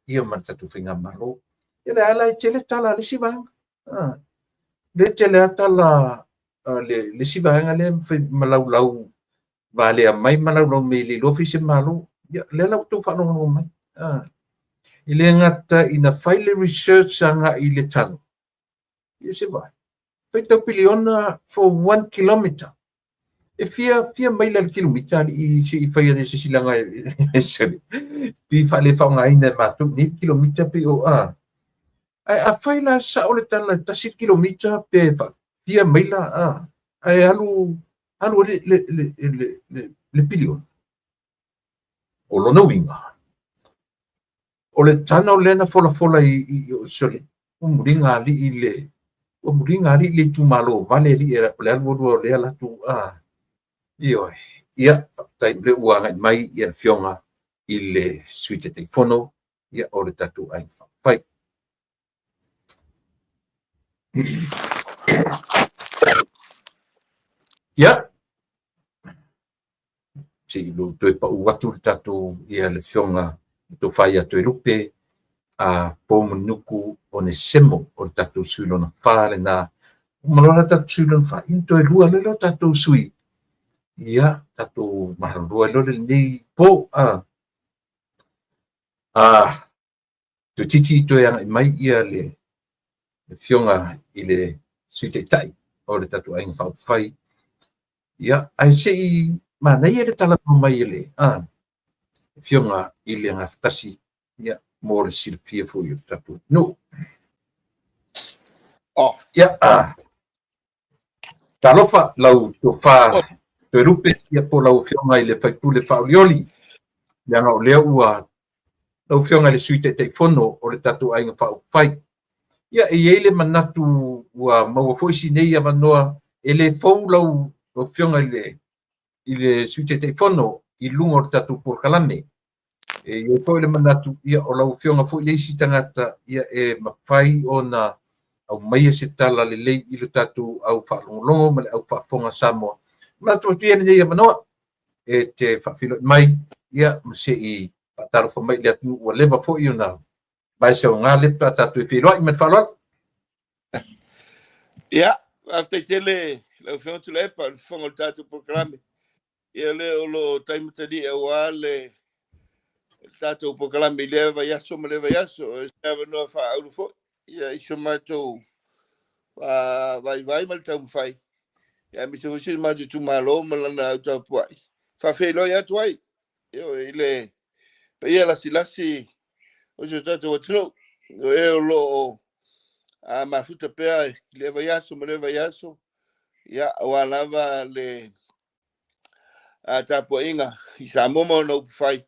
ia ma le tatou faigamalo. Ia lea la e tele tala a le isi vaega. Lea e tele lava tala a le isi vaega lea e malaulau valea mai malaulau mai e le iloa fai se Malo. Ia, lea la ua outou faalogologo mai. E le gata ina fai le research agai i le tano, ia se vaai, faitau piliona for 1 kilometer. E fia, fia maila le kilomita alii se i fai ane se silaga e sole. Pi faale faaaogaina e matou nei kilomita pe o a. Ae afai la sao le tala e tasi le kilomita pe fia maila a, ae alu alu le, le, le, le, le, le piliona. O lona uiga, o le tano lea na folafola i, i, sole, ua muliga alii le, ua muliga alii le itumalo vale alii o le alu alu o lea latou a. Ioe. Ia, faafetai o lea ua agai mai ia le Afioga i le Sui Taitaifono ia o le tatou Aiga Faaupufai. Ia, se i lou toe pau atu le tatou ia le Afioga le Tofa ia Toelupe a Poumulinuku Onesemo o le tatou sui lona fa lena. Uma loa la tatou sui lona fa, ia toe lua loa lea o tatou sui. Ia, tatou malolo ai loa lenei po. A, a toeitiiti toe agai mai ia le Afioga i le Sui Taitai o le tatou Aiga Faaupufai. Ia, ae se i manaia le talanoa mai e le Afioga i le Gafatasi, ia, mo le silafia foi o le tatou atunuu. Oh. Ia, talofa lau tofa Toelupe, ia po lau Afioga i le Faipule Faaolioli, leaga o lea ua lau Afioga i le Sui Taitaifono o le tatou Aiga Faaupufai. Ia, e i ai le manatu ua maua foi si nei avanoa, e le fou lau Afioga i le Sui Taitaifono i luga o le tatou polokalame. E i ai foi le manatu, ia, o lau Afioga foi le isi tagata, ia, e mafai ona aumaia se tala lelei i le tatou au faalogologo ma le au faafofoga Samoa. Manatu atu ia lenei avanoa e te faafeiloai mai, ia, ma se i faatalofa mai i le atunuu ua leva foi ona vaeseoga le pe a tatou e feiloai ma le faaaloalo. Ia, faafetai tele lau Afioga Tuilaepa i le fofoga o le tatou polokalame. Ia lea o lo o taimatali'i aua le tatou polokalame i lea vaiaso ma lea vaiaso. O se avanoa faaauro foi ia i si o matou vaivai ma le taumafai, ia aemaise foi si o matou itumalo ma lana au tapuai. Faafeiloai atu ai i le paia lasilasi o si o tatou atunuu, o e o lo o mafuta pea i lea vaiaso ma lea vaiaso, ia aua lava le tapuaiga i Samoa ma ona upufai,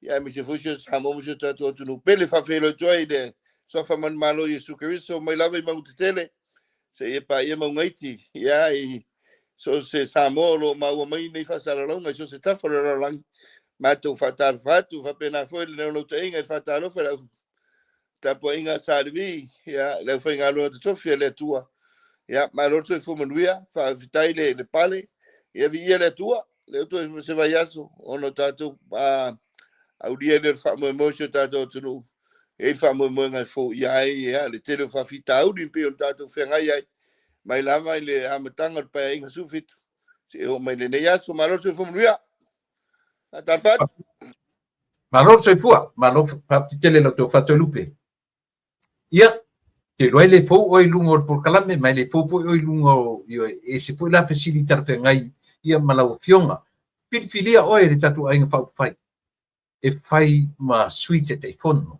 ia aemaise foi si o Samoa ma si o tatou atunuu pele. Faafeiloai atu ai i le Suafa Manumalo Iesu Keriso mai lava i mauga tetele seia paia mauga iti, ia i so o se Samoa o lo o maua mai nei faasalalauga i so o se tafa o le lalolagi. Matou faatalofa atu faapena foi le naunautaiga i le faatalofa i le au tapuaiga a Sa Levi, ia le aufaigaluega totofi a le Atua. Ia malo le soifua manuia, faafetai le pale, ia viia le Atua, lea ua toe se vaiaso ona o tatou aulia lea o le faamoemoe o si o tatou atunuu. E i ai le faamoemoega e foia ai ia le tele o faafitauli pei ona tatou feagai ai mai lava i le amataga o le Paeaiga 17 seia oo mai lenei aso. Malo le soifua manuia. Faatalofa atu. Malo le soifua, malo faafetai tele i la outou faatoelupe. Ia, te iloa e le fou oe i luga o le polokalame, ma e le fou foi oe i luga o, ioe, e ese foi la fesili talafeagai ia ma lau Afioga. Filifilia oe e le tatou Aiga Faaupufai e fai ma Sui Taitaifono. O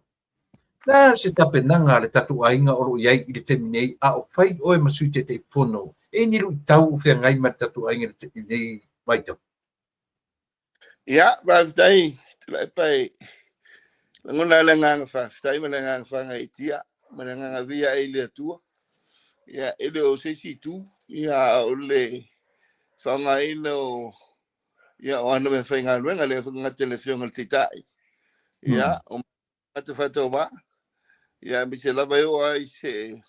le a se tapenaga a le tatou aiga o lo o i ai i le taimi nei, a o fai oe ma Sui Taitaifono, e i ai ni luitau o feagai ma le tatou aiga i lenei vaitau? Ia, faafetai Tuilaepa, e lagona le agaga faafetai ma le agaga faagaeetia ma le agaga viia ai i le Atua. Ia, e le o se isi itu, ia, a o le faaaogaina o ia o ana meafaigaluega, le gata i le Afioga i le Taitai, ia, o tagata faatauvaa, ia aemaise lava e oo ai se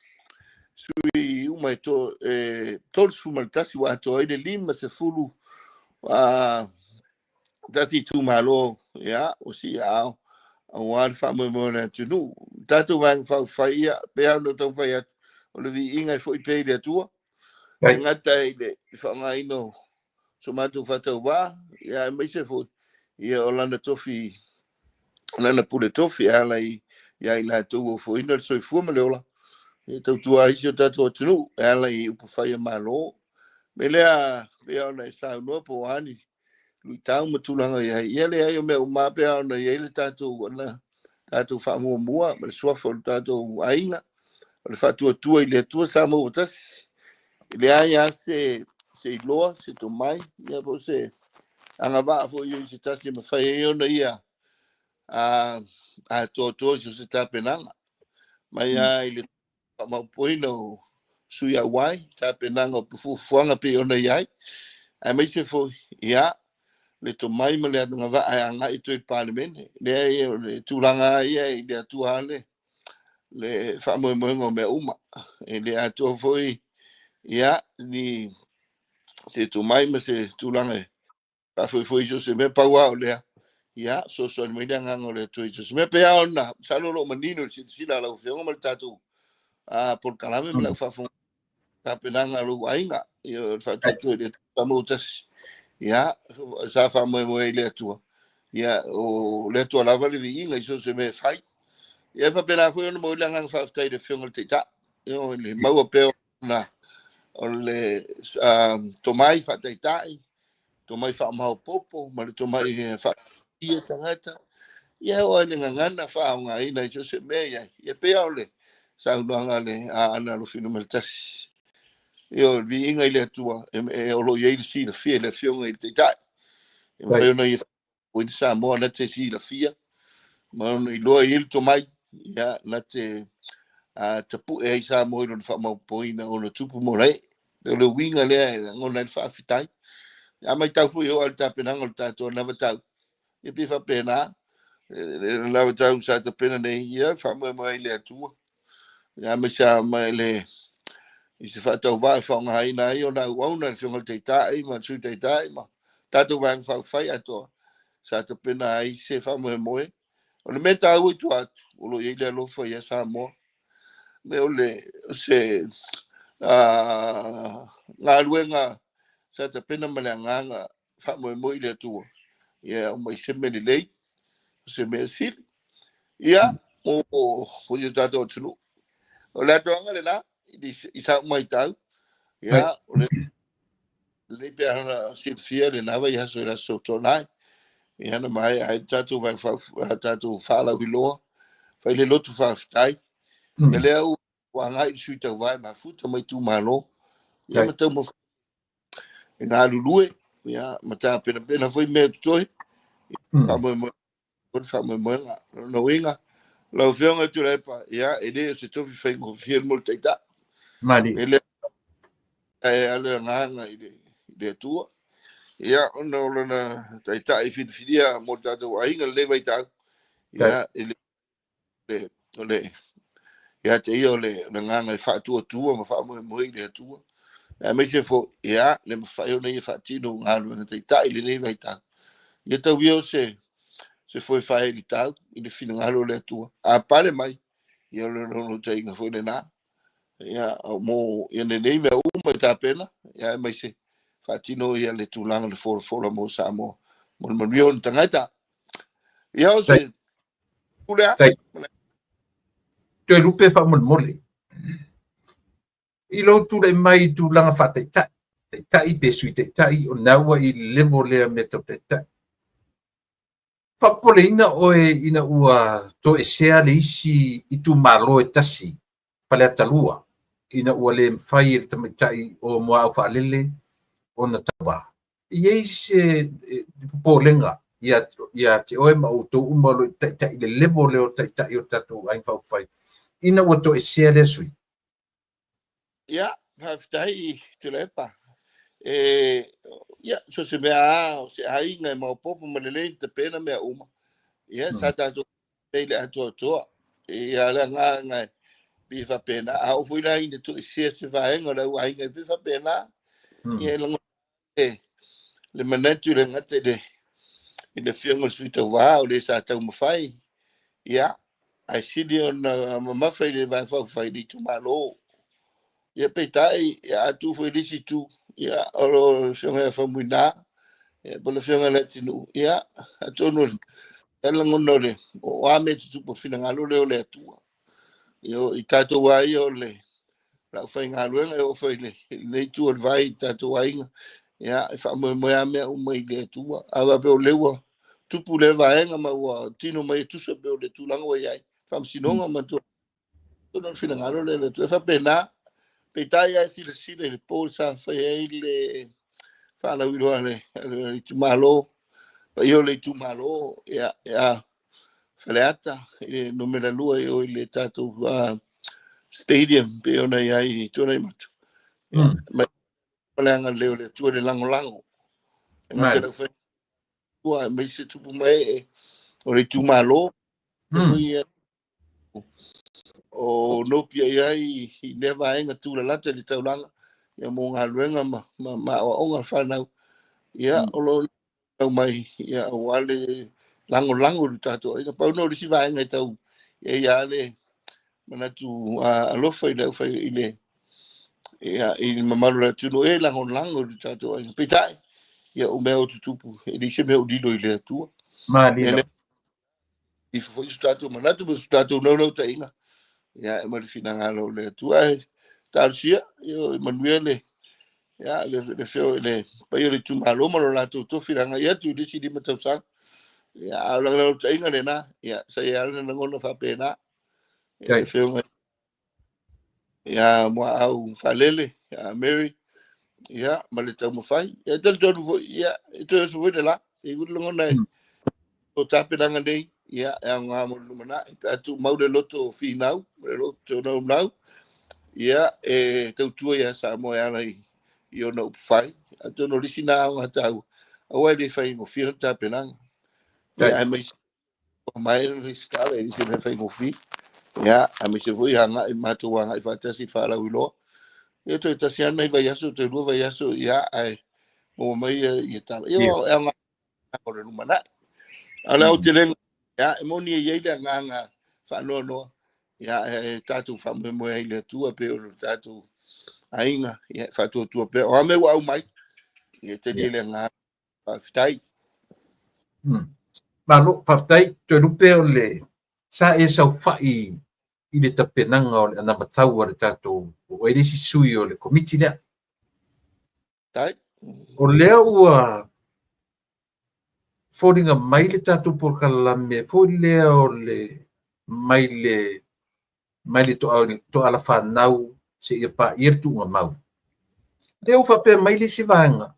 sui uma e to, e 31 ua atoa ai le 50 tasi itumalo, ia, o siaao aua le faamoemoe o le atunuu. Tatou Vaega Faaupufai, ia, pei lava ona ou taumafai atu, o le viiga e foi pea i le Atua, e gata i le faaaogaina o so matou faatauvaa, ia aemaise foi ia o lana tofi, lana pule tofi e ala i ia i latou ua ofoina le soifua ma le ola, e tautua ai si o tatou atunuu e ala i upufai a Malo. Me lea pei ona e saunoa po o a ni luitau ma tulaga i ai, ia leai, o mea uma pei ona i ai le tatou ana tatou faamuamua ma le suafa o le tatou aiga, o le faatuatua i le Atua Samoa ua tasi. E leai lava se iloa, se tomai, ia po o se agavaa foi i se tasi e mafai ai ona ia atoatoa i so o se tapenaga. Mai lava i le faamaopoopoina o sui auai, tapenaga o fuafuaga pei ona i ai, aemaise foi ia le tomai ma le agavaa e agai atu i le Palemene. Leai, o le tulaga ia i le Atua lava le faamoemoega o mea uma. E le atoa foi ia ni se tomai ma se tulaga e faafoefoe i so o se mea, pau lava o lea, ia fesoasoani mai le agaga o le Atua i so o se mea. Pei lava ona masalo o lo o manino i le silasila a lau Afioga ma le tatou polokalame ma lau faafofoga tapenaga a lou aiga, ia o le faatuatua i le Atua Samoa tasi. Ia, sa faamoemoe i le Atua, ia o le Atua lava le viiga i so o se mea e fai. Ia e faapena foi ona momoli le agaga faafetai i le Afioga i le Taitai, ia le maua pea o le tomai faataitai, tomai faamaopoopo ma le tomai faatia tagata. Ia o ai le gagana faaaogaina i so o se mea i ai. Ia pei o le saunoaga a le Aana Alofi Nu.1. Ia, o le viiga i le Atua, e, o lo o i ai le silafia i le Afioga i le Taitai. E mafai ona ia faamaopopoina Samoa na te silafia ma ona iloa i ai le tomai, ia, na te tapue ai Samoa i lona faamaopopoina o ona tupu ma ona ee. O le uiga lea e lagona ai le faafetai. A matau foi e oo lava i le tapenaga o le tatou anavatau, ia pei e faapena, le anavatau sa tapena nei, ia faamoemoe ai i le Atua. Ia aemaise lava mai le i se faatauvaa e faaaogaina ai ona auauna e le Afioga i le Taitai ma le Sui Taitai ma tatou Vaega Faaupufai atoa sa tapena ai se faamoemoe. O le mea taua i tua atu, o lo o i ai le alofa ia Samoa. Me o le se galuega sa tapena ma le agaga faamoemoe i le Atua, ia e aumai se mea lelei, o se mea sili, ia, mo si o tatou atunuu. O le atoaga lena i sa matau, ia, o le lelei pe ana silafia lena vaiaso i le Aso Toonai, ia na maea ai le tatou tatou faalauiloa, fai le lotu faafetai. Ia lea ua agai i le sui tauva e mafuta ma itumalo, ia ma taumafai e galulue, ia, ma tapenapena foi mea totoe, faamoemoe o le faamoemoega. O lona uiga, lau Afioga Tuilaepa, ia, e le o se tofi faigofie mo le Taitai. Mali. E le ae a le agaga i le Atua, ia, ona o lona Taitai filifilia mo le tatou aiga i lenei vaitau, ia, e le le, o le, ia te ia o le agaga e faatuatua ma faamoemoe i le Atua. Aemaise foi, ia, le mafai ona ia faatino galuega taitai i lenei vaitau. Ia tau ia o se, se foe faaelitau i le finagalo o le Atua. A pale mai, ia o le naunautaiga foi lena. Ia, mo ia lenei mea uma e tapena, ia aemaise faatino ia le tulaga o le folafola mo Samoa, mo le manuia o ona tagata. Ia o se pule a. Toelupe faamolemole. I lou tulai mai i tulaga faataitai, taitai pe sui taitai, o lena ua i le level lea mea tau taitai. Faapopoleina oe ina ua toesea le isi itumalo e tasi, Faleata 2, ina ua le mafai e le tamaitai o Muaau Faalele ona tauva. E i ai se popolega ia te oe ma outou uma o lo o taitai i le level lea o taitai o tatou Aiga Faaupufai, ina ua toesea lea sui? Ia, faafetai Tuilaepa. E, ia, so se mea lava, o se aiga e maopoopo ma lelei ona tapena mea uma. Ia, sa tatou pei le atoatoa. Ia, le agaga e pei e faapena. A oo foi la ina toesea se vaega o le au aiga e pei e faapena. Ia, e lagona le manatu i le gata i le Afioga i le Sui Tauva o le sa taumafai, ia, ae sili ona mamafa i le Vaega Faaupufai i le itumalo. Ia, peitai, ia, a tuu foi i le isi itu, ia, o le Afioga ia Faumuina, ia, po o le Afioga ia Leatinuu, ia, atonu e lagona o le, o a mea e tutupu o le finagalo lea o le Atua. Ia, i tatou lava ia o le aufaigaluega e oo foi i lenei itu o le vai i tatou aiga, ia, e faamoemoe lava mea uma i le Atua. A faapea o lea ua tupu lea vaega ma ua tino mai e tusa pei o le tulaga ua i ai, faamasinoga ma tonu le finagalo lea o le Atua. E faapena, peitai lava e silasila i le po sa fai ai le faalauiloa a le itumalo, paia o le itumalo, ia, ia Faleata, i le numera 2 i o i le tatou stadium pei ona i ai i Tuanaimato. Ia, mai le agalelei o le Atua i le lagolago. E gata i le aufaigaluega, aemaise tupu ma ee o le itumalo. Foi ia o nopia i ai i lea vaega tulalata i le taulaga, ia mo galuega ma aoaoga a le fanau. Ia, o lo o tau mai, ia, aua le lagolago i le tatou aiga. Pau lena o le isi vaega e tau i ai lava le manatu alofa i le aufai i le ia i le mamalu o le atunuu e lagolago i le tatou aiga. Peitai, ia o mea o tutupu, e leai se mea o lilo i le Atua. Malie. Ifo foi so tatou manatu ma so tatou naunautai,ga ia e ma le finagalo o le Atua. Ae talosia, ia manuia le ia le le feo le paia o le itumalo ma lo latou tofi le agai atu i le isi 5 tausaga. Ia, a o le naunautaiga lena, ia sa i ai lava le lagona faapena. Ia, le afioga Ia Muaau Faalele, ia Mary, ia ma le taumafai. Ia talitonu foi, ia e toe oso foi le la. E i ai lagona e o tapenaga nei, ia e aoga mo le lumanai. Pe a tumau le loto finau, le loto naunau, ia e tautua ia Samoa e ala i ona upufai. Atonu o le isi na aoga taua, aua e le faigofie ona tapenaga. Ia aemaise mai le resitala e le se mea faigofie. Ia, aemaise foi agai matou agai faatasi faalauiloa. Ia toe tasi lava nai vaiaso, toe lua vaiaso, ia ae maua mai ia tala. Ia e aoga o le lumanai. A o le aotelega, ia e moni e i ai le agaga faanoanoa, ia e tatou faamoemoe ai i le Atua pei o le tatou aiga, ia e faatuatua pea. O a mea ua aumai, ia talia le agaga faafetai. Malo, faafetai. Toelupe o le sa e saofai i le tapenaga o le anavatau a le tatou, o ai le isi sui o le komiti lea. Tai. O lea ua foliga mai le tatou polokalame foi lea o le mai le mai le toala fanau seia paia le tuugamau. Lea ua faapea mai le isi vaega,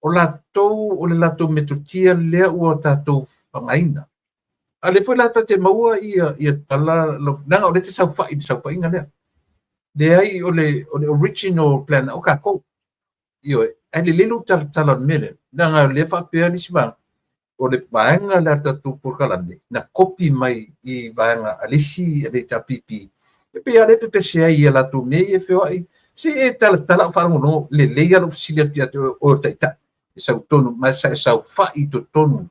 o latou, o le latou metotia lea ua tatou faaaogaina. A o lea foi la tatou te maua ia tala, leaga o lea e te saofai i le saofaiga lea. Leai, o le original plan o tatou. Ioe, ae lelei lou talatala o le mea lea, leaga o lea faapea le isi vaega, o le vaega lea a le tatou polokalame, na kopi mai i vaega a le isi a le HRPP, e pei lava o lea e pepese ai ia latou mea ia e feoai. Se e talatala au faalogologo, lelei lava lou fesili atu ia te oe, o oe o le taitai, e sau tonu, ma sa e saofai i totonu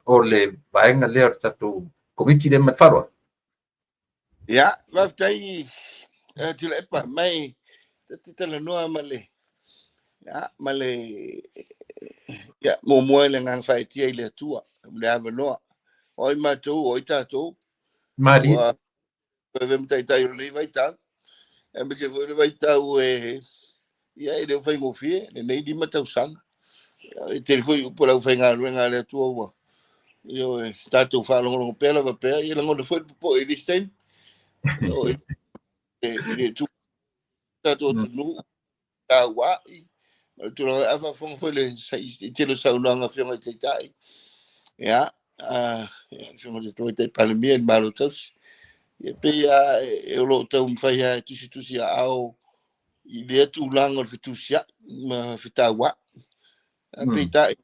o le vaega lea o le tatou komiti lea ma le faaaloalo. Ia, faafetai Tuilaepa, mai ta te talanoa ma le ia, ma le ia, muamua i le agaga faetia i le Atua, le avanoa. O ai matou, o ai tatou. Malie. Ua ave ma taitai o lenei vaitau. Aemaise foi le vaitau e ia e le o faigofie, lenei 5 tausaga. E tele foi upu a le aufaigaluega a le Atua ua ioe, tatou faalogologo pea lava pea, ia lagona foi le popoe i le isi taimi. O, i le tu tatou atunuu, tauai, ma le tulaga, a faafofoga foi le i tele o saunoaga a Afioga i Taitai. Ia, ia, le Afioga i le Tamaitai Palemia i le Malo Tausi. Ia, pei lava e o lo o taumafai lava e tusitusi aao i lea tulaga o le fetusiai ma fetauai. Ae peitai,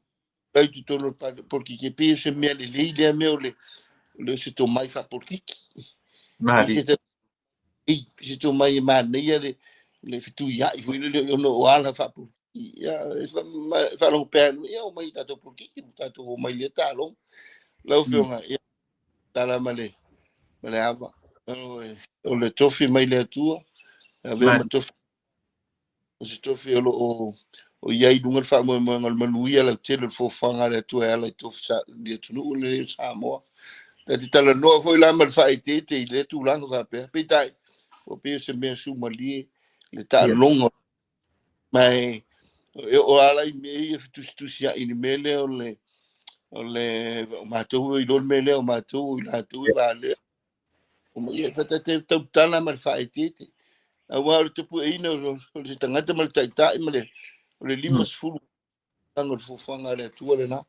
i totonu o le polokiki, e pei o se mea lelei lea mea o le se tomai faapolokiki. Malie. Se tomai e manaia le fetuiai foi lele ona o ala faapolokiki. Ia, e faalogo pea, ia, omai i tatou polokiki, tatou omai lea taaloga. Lau Afioga, ia, tala ma le ava. O le tofi mai le Atua, avea ma tofi. O se tofi o lo o i ai i luga le faamoemoega o le manuia lautele o le foafoaga a le Atua e ala i tofi i atunuu lenei o Samoa. Ta te talanoa foi la ma le faaeteete i lea tulaga faapea. Peitai, ua pei o se mea sumalie le taaloga. Ma e o ala i mea ia fetusitusiai i le mea lea o le o matou i lo le mea lea o matou i latou i valea. Ia fatate tautala ma le faaeteete. Aua o le tapueina o le tagata ma le taitai ma le o le 50 tausaga o le foafoaga a le Atua lena.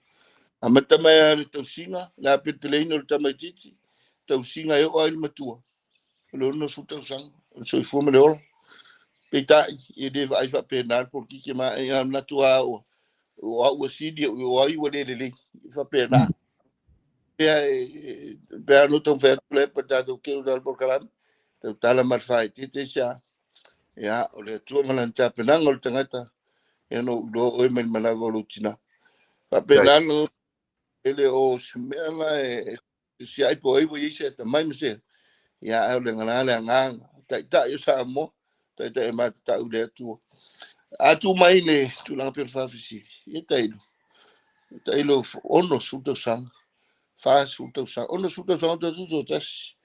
Amata mai lava le tausiga, le apelepeleina o le tamaitiiti, tausiga e oo ai le matua, o le 60 tausaga, o le soifua ma le ola. Peitai, e le vaai faapena le polokiki ma e manatu lava o au ua sili, o ai ua le lelei, faapena. Pea no taumafai atu le pa tatou keu le polokalame, tautala ma le faaeteete sa. Ia, o le Atua ma lana tapenaga o le tagata, ia no iloa oe mai le manava o lou tina. Faapena no ele o se mea la e siai po ai ua i ai se atamai ma se. Ia, ae o le gala le agaga, taitai o Samoa, taitai e matatau i le Atua. A tu mai le tulaga pei o le faafesili, ia tailo, tailo 60 tausaga, 40 tausaga, 60 tausaga o tatou toatasi,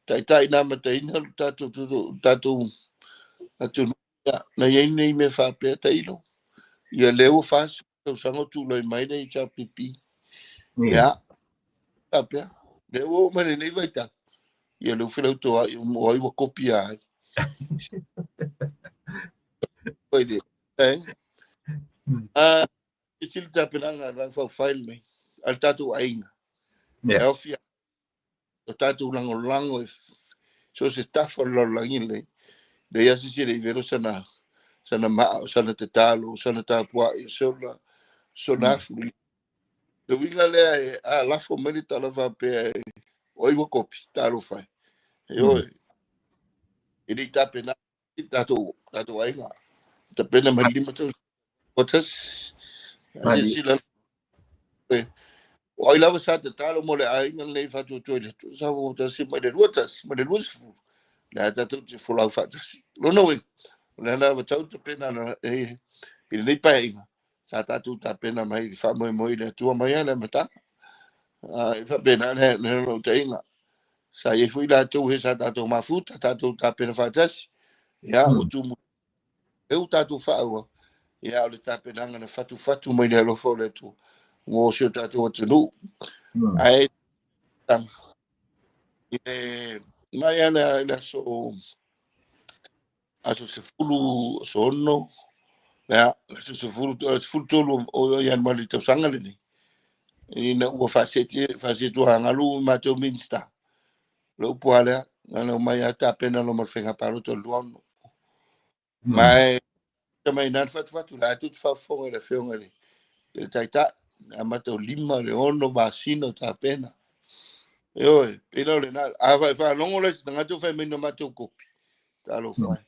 taitai na amataina le tatou atunuu, na i ai nei mea faapea tailo. Ia lea ua 40 tausaga o tulai mai le HRPP. Ia, faapea, lea ua oo mai lenei vaitau, ia lea ua felautoai, o ai ua kopia ai. Foi le eh a i le tapenaga a le Vaega Faaupufai lenei a le tatou aiga e aofia o tatou lagolago e so se tafa o le lalolagi lenei, leai lava se isi e le i velo sana sana maa, o sana tatalo, o sana tapuai, o sona sona afu. Le uiga lea e a lafo mai le tala faapea e o ai ua kopi, talofa e. Ioe, e le i tapena tatou tatou aiga. Tapena mai le 5 tausaga. Silasila o ai lava sa tatalo mo le aiga lenei faatuatua i le Atua sa tasi mai le 21 ma le 20 le a tatou te folau faatasi. Lona uiga, o le ala vatau tapena i lenei paeaiga sa tatou tapena mai i le faamoemoe i le Atua mai lava le amataga. E faapena le naunautaiga. Sa i ai foi latou he sa tatou mafuta, tatou tapena faatasi. Ia, ua tumu lea ua tatou faaauau. Ia, o le tapenaga na fatufatu mai le alofa o le Atua mo si o tatou atunuu. Ae i le mai lava i le aso aso 10 aso 6 ia, aso 10 13 o Ianuari i le tausaga lenei, ina ua faaseetuagalu matou Minisita. Le upu lava lea, na omai lava tapena loa ma le faiga palota o le 26. Ma e mai na le fatufatu la tu te faafofoga i le afioga i le Taitai, amata o 5 le 6 masina o tapena. Ioe, pei la o lena. A faalogo la i se tagata o fai mai na matou kopi, talofa e.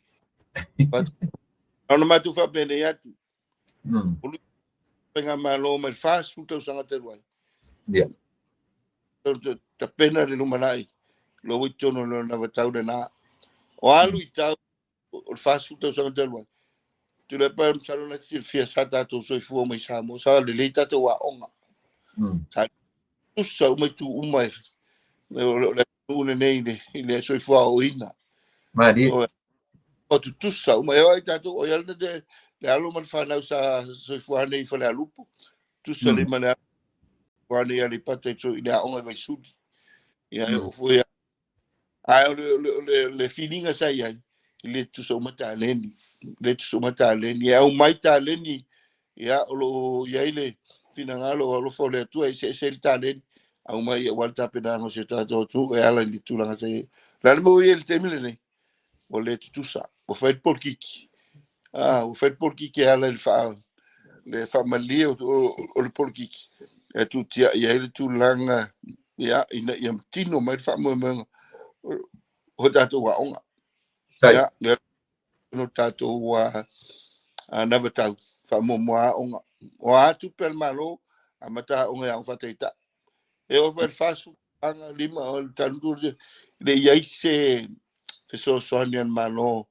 Ona matou faapenei atu. O le faigamalo mai le 40 tausaga talu ai. Tapena le lumanai, lo ua i totonu o lona vatau lena. O alu i tau o le 40 tausaga talu ai. Tuilaepa, masalo na te silafia sa tatou soifua mai Samoa, sa lelei tatou aoga. Sa tusa uma itu uma e o le atunuu lenei i le soifua aoaoina. Malie. O tutusa uma. E oo ai tatou, o ia le alo ma le fanau sa soifua nei i Falealupo, tusa lelei ma le alo nei Aleipata i le aoga i Vaisuli. Ia, e oo foi ae o le filiga sa i ai, e le tutusa uma taleni, le tutusa uma taleni. E aumai taleni, ia, o lo o i ai le finagalo o alofa o le Atua e eseese ai le taleni, aumai aua le tapenaga o si o tatou atunuu e ala i le tulaga sa i ai. O le a le mea ua i ai i le taimi lenei? Ua le tutusa. Ua fai le polokiki. Ua fai le polokiki e ala i le faamalie o le polokiki e tutiai ai le tulaga, ia, ina ia tino mai le faamoemoega o tatou aoga. Ia, lea no tatou anavatau faamuamua aoga. O a tupe a le Malo, amata aoga i aoga faataitai. E oo foi i le 40 aga lima o le talu le i ai se fesoasoani a le Malo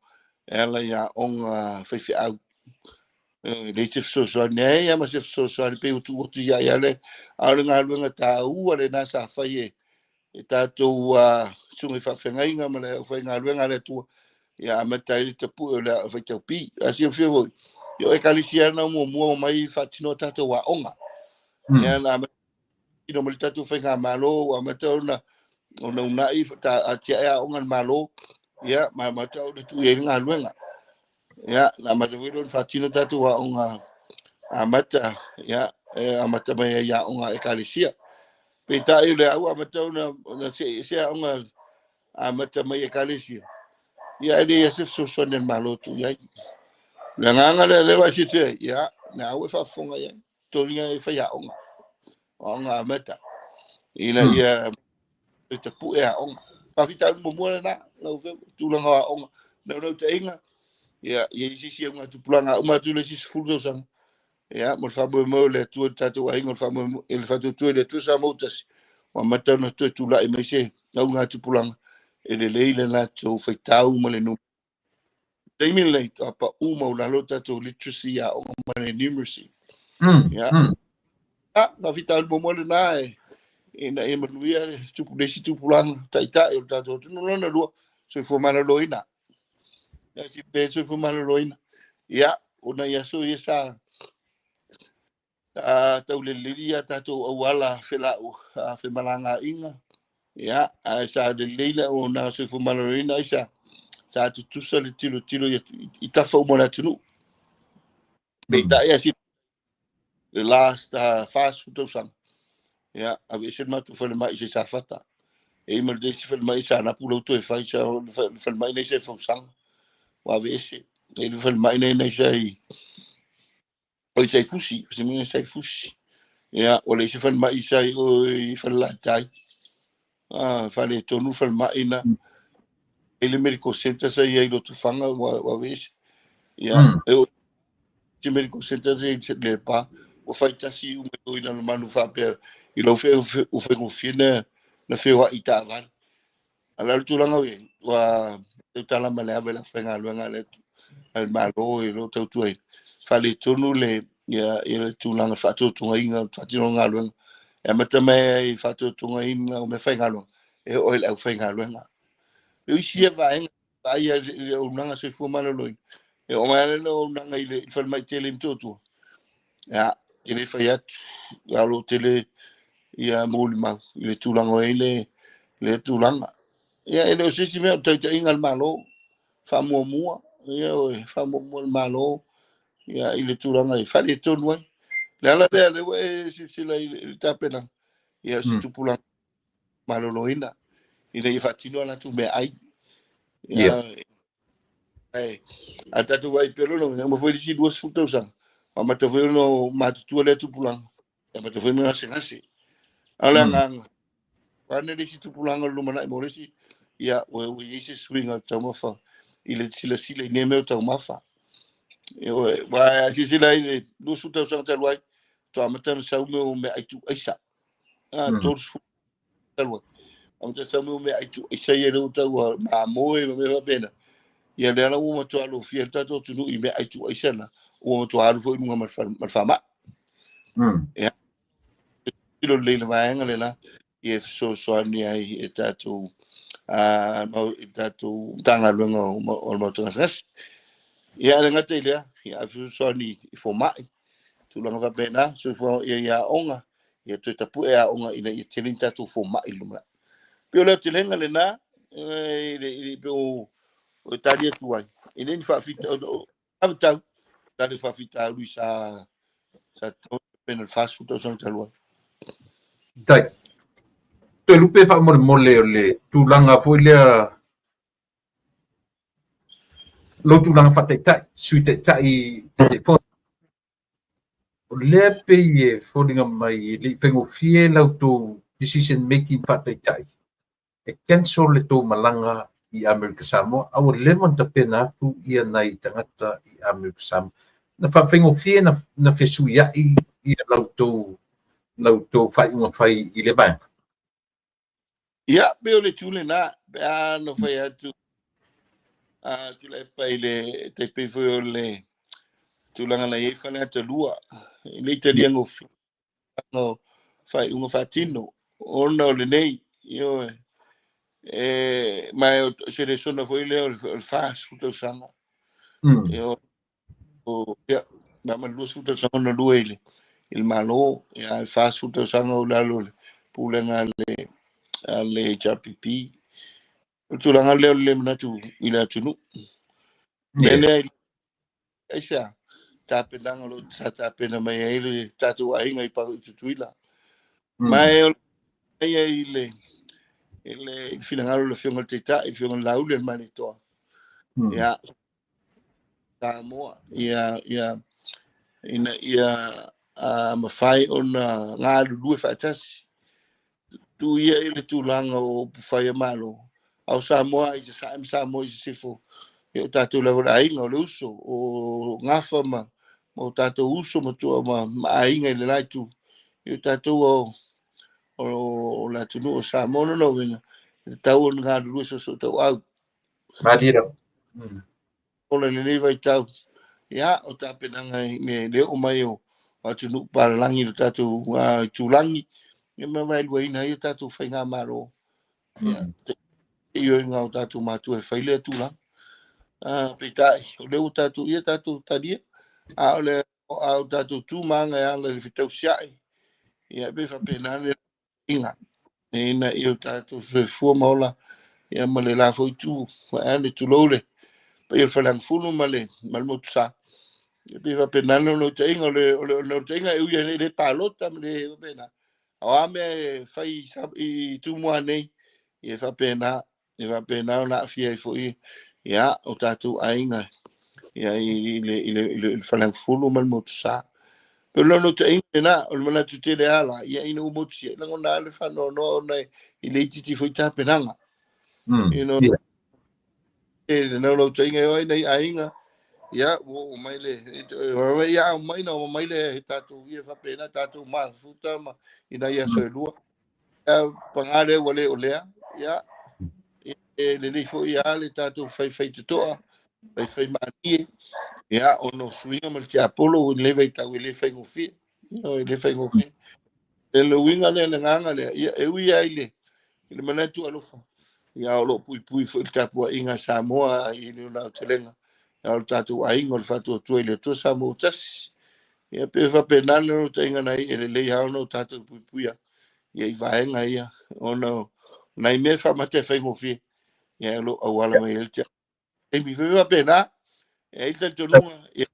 e ala i aoga faifeau. E leai se fesoasoani ai lava ma se fesoasoani pei ua tuu atu ia ia le a o le galuega taua lena sa fai e tatou susuga i faafeagaiga ma le aufaigaluega a le Atua ia amata ai le tapue o le faitaupi. A silafia foi, ia o ekalesia na muamua mai faatino tatou aoga. Ia na amata mai le tatou faigamalo ua amata ona unai atiae aoga a le Malo, ia ma amata ona tuu i ai le galuega. Ia, na amata foi ona faatino tatou aoga amata, ia, e amata mai ai aoga ekalesia. Peitai o lea ua amata ona se aoga amata mai ekalesia. Ia, e leai se fesoasoani a le Malo tuu i ai. Le agaga lea lea ua e silafia ai, ia, na ua e faafofoga i ai. Totogi e fai aoga, aoga amata, ina ia tapue aoga. Faafitauli muamua lena, lau Afioga, tulaga o aoga. Naunautaiga, ia, ia i se isi augatupulaga uma atu le isi 10 tausaga. Ia, mo le faamoemoe o le Atua i le tatou aiga, o le faamoemoe i le faatuatua i le Atua Samoa ua tasi, ua amata ona toe tulai mai se augatupulaga e lelei le latou faitau ma le numera. Taimi lenei, faatoa pau maualalo tatou literacy aoga ma le numeracy. Ia, faafitauli muamua lena e ina ia manuia le tupu le isi tupulaga taitai o le tatou atunuu. Lona lua, soifua maloloina. Ia, si pe soifua maloloina. Ia, ona i aso ia sa taulelei a tatou auala felau femalagaaiga, ia, ae sa lelei le auaunaga soifua maloloina ai sa Sa tutusa le tilotilo i tafa uma o le atunuu. Peitai a le last 40 tausaga, ia, aveese le matou falemai i Safata. E i ma le isi falemai i Saanapu lau toe fai, sa le falemai nei sa i Fausaga, ua aveese. E i le falemai nei nei sa i o i Saifusi, se mea Saifusi. Ia, o le isi falemai sa i o i Falelatai. Ah, faaletonu falemai na. E le medical center sa i ai i Lotofaga ua aveese. Ia, e o te medical center sa i Lepa, ua faitasi uma i o i Lalomanu faapea i lau faigofie na feoai i taavale. A o le tulaga ua i ai, ua tautala ma le ava i le aufaigaluega a le Malo e lo tautua ai. Faaletonu le ia le tulaga faatotogaina o le faatinoga o galuega. E amata mai ai i faatotogaina o meafaigaluega, e oo i le aufaigaluega. E o isi ia vaega vaai i le auaunaga soifua maloloina. E oo mai lava le auaunaga i le falemai tele i Motootua. Ia, e le fai atu, a o lo o tele ia molimau i le tulaga o i ai le tulaga. Ia, e le o se isi mea o le taitaiga a le Malo, faamuamua, ia, o faamuamua le Malo, ia, i le tulaga e faaletonu ai. Le ala lea, lea ua e silasila i le tapenaga, ia, o se tupulaga maloloina, ina ia faatino a latou meaai. Ia, a tatou vaai pea lona, uma foi le isi 20 tausaga, amata foi ona matutua lea tupulaga, amata foi ona gasegase. A o le agaga, ane le isi tupulaga o le lumanai mo le isi, ia, ua i ai se suiga o le taumafa i le silasila i nei mea o taumafa. Ua silasila ai le 20 tausaga talu ai, faatoa amata ona sau mea o meaai tuuaisa. 30 talu ai. Amata sau mea o meaai tuuaisa ia lea ua tau mamoe ma mea faapena. Ia lea la ua matua alofia le tatou atunuu i meaai tuuaisa na, ua matua alu foi i luga ma le faamai. Ia, tilotilo lelei i le vaega le la, ia fesoasoani ai e tatou i tatou Matagaluega o le Maota Gasegase. Ia, e le gata i lea, ia fesoasoani i fomai, tulaga faapena, soifua ia aoga, ia toe tapue aoga ina ia tele ni tatou fomai i le lumanai. Pei o le aotelega lena, i pe o tali atu ai, e le ni faafita, o tali faafitauli sa tatau pena le 40 tausaga talu ai. Tai. Toe lupe faamolemole o le tulaga foi lea lou tulaga faataitai, sui taitai Taitaifono. O lea pei e foliga mai e le i faigofie la outou decision making faataitai e cancel le tou malaga i Amerika Samoa, a ua leva ona tapena atu ia nai tagata i Amerika Samoa. Na faafaigofie na fesuiai ia la outou faaiuga fai i le vaega. Ia, pei o le tu lena, pe a na fai atu Tuilaepa i le taipei foi o le tulaga na i ai Faleata 2, e le i talia gofie o faaiuga faatino, ona o lenei, ioe, ma o se lesona foi lea o le 40 tausaga. Ia, ma le 20 tausaga ona lua i le Malo, ia, e 40 tausaga o lalo o le pulega a le HRPP. O le tulaga lea o le le manatu i le atunuu. Mea lea aisea, tapenaga o lo o sa tapena mai ai le tatou aiga i Tutuila. Ma e o le i le finagalo o le Afioga i le Taitai, le Afioga i le Laauli o le Malietoa. Ia, Samoa, ia, ina ia mafai ona galulue faatasi. Tu ia i le tulaga o upufai a Malo. A o Samoa i Sasae ma Samoa i Sisifo, ia o tatou lava o le aiga, o le uso, o gafa ma o tatou uso ma tua ma aiga i le la itu. Ia o tatou o le atunuu o Samoa lona uiga, e tatau ona galulue soosoo tauau. Malie. O le lenei vaitau, ia, o tapenaga i le oo mai o atunuu palalagi i le tatou itulagi, ia ma vaeluaina ai o tatou faigamalo. Ia, te ioiga o tatou matua e fai lea tulaga. Peitai, o lea ua tatou, ia tatou talia, a o le a o tatou tu maga e ala i le fetausiai, ia, pe faapena le inga, ina ia o tatou soifua ma ola, ia ma le la foi itu, vaeane, tulou le paia o le Faleagafulu ma le ma le Motusa. E pei e faapena le naunautaiga, o le o le naunautaiga e ui ai le palota ma le faapena. A o a mea e fai i Tumua nei, ia e faapena, e faapena ona aafia ai foi ia o tatou aiga ia i le i le i le Faleagafulu ma le Motusa. Pei o le naunautaiga lena, o le manatu tele lava la, ia ina ua motusia, e lagona lava le faanoanoa ona e le itiiti foi tapenaga. You know, e le naunautaiga e o ai nai aiga, ia, ua oo mai le, ia aumai na oo mai le tatou ia faapena, tatou mafuta ma i nai aso e lua. Ia, paga lea ua le o lea, ia, e lelei foi lava le tatou faifai totoa, faifai malie, ia, ona o suiga ma le tiapolo i lenei vaitau e le faigofie, e le faigofie. Le uiga lea, le agaga lea, ia, e ui lava i le i le manatu alofa, ia o lo o puipui foi le tapuaiga a Samoa i lona aotelega, ia o le tatou aiga o le faatuatua i le Atua Samoa ua tasi. Ia pei e faapena le naunautaiga na i e lelei lava ona o tatou puipuia ia i vaega ia, ona o nai mea e faamata e faigofie, ia o lo o auala mai ai le taimi foi faapena. E i ai le talitonuga, ia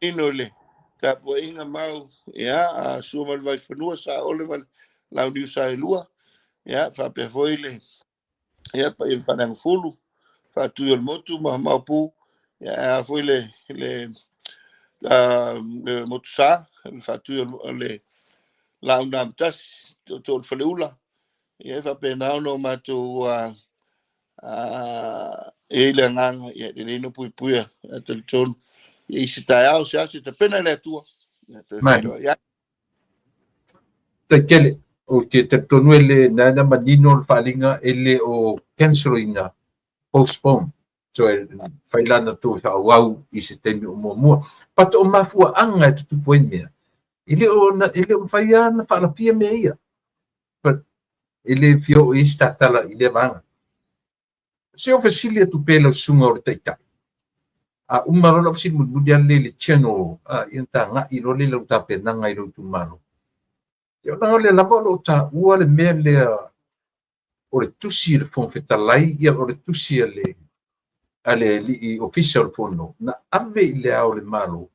manino i le tapuaiga mau, ia, a Sua ma le Vaifanua, Saole ma le Launiu Saelua, ia, faapea foi le, ia, paia o le Faleagafulu, Faatui o le Motu ma Maopu, ia, ae a foi le, le, le Motusa, le Faatui o le Laaunamotasi, Tootoo o le Faleula, ia, e faapena ona o matou e i ai le agaga, ia, e lelei ona puipuia, ae talitonu, ia, i se taeao, se aso e tapena e le Atua, ia, toe feiloai ai. Faafetai tele. Ou te talitonu e le na na manino le faaaliga e le o cancel ina, postpone. So e fai lana toe faaauau i se taimi o muamua. But o mafuaaga e tutupu ai mea, e le o e le o mafai lava ona faalafia mea ia. But e le fia oo i ai se tatala i lea vaega. Se o fesili atu pea i lau susuga o le Taitai. A uma loa lau fesili mulimuli lava lea i le general, ia ona tagai loa lea i lau tapenaga i lou itumalo. Ia leaga o lea lava o lo o taua le mea lea o le tusi a le Fofoga Fetalai, ia o le tusi a le a le alii ofisa o le Fono na ave i le Ao o le Malo,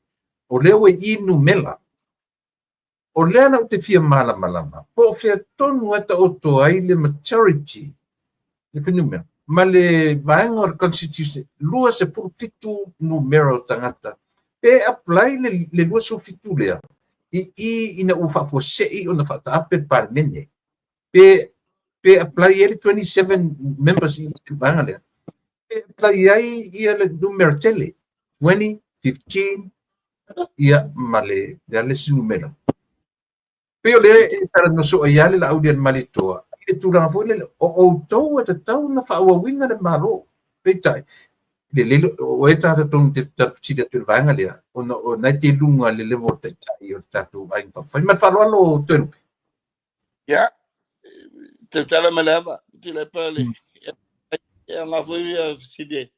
o lea ua i i numera. O lea la ou te fia malamalama, po o fea tonu e taoto ai le majority, le fuainumera, ma le vaega o le Constitution, 27 numera o tagata, pe apply le 27 lea i i ina ua faafuasei ona faataape le Palemene, pe apply ai le 27 members i le vaega lea, pe apply ai ia le numera tele, 20, 15, ia ma le le le isi numera. Pei o lea e talanoa soo ai lava le Laaulialemalietoa i le tulaga foi lele, o outou e tatau ona faaauauina le Malo. Peitai, lelei o e tagata tonu te fesili atu i le vaega lea, ona o na e te luga i le level o le taitai o le tatou aiga faaupufai. Ma le faaaloalo, Toelupe. Ia, tautala ma le ava, Tuilaepa le, e aoga foi ia fesili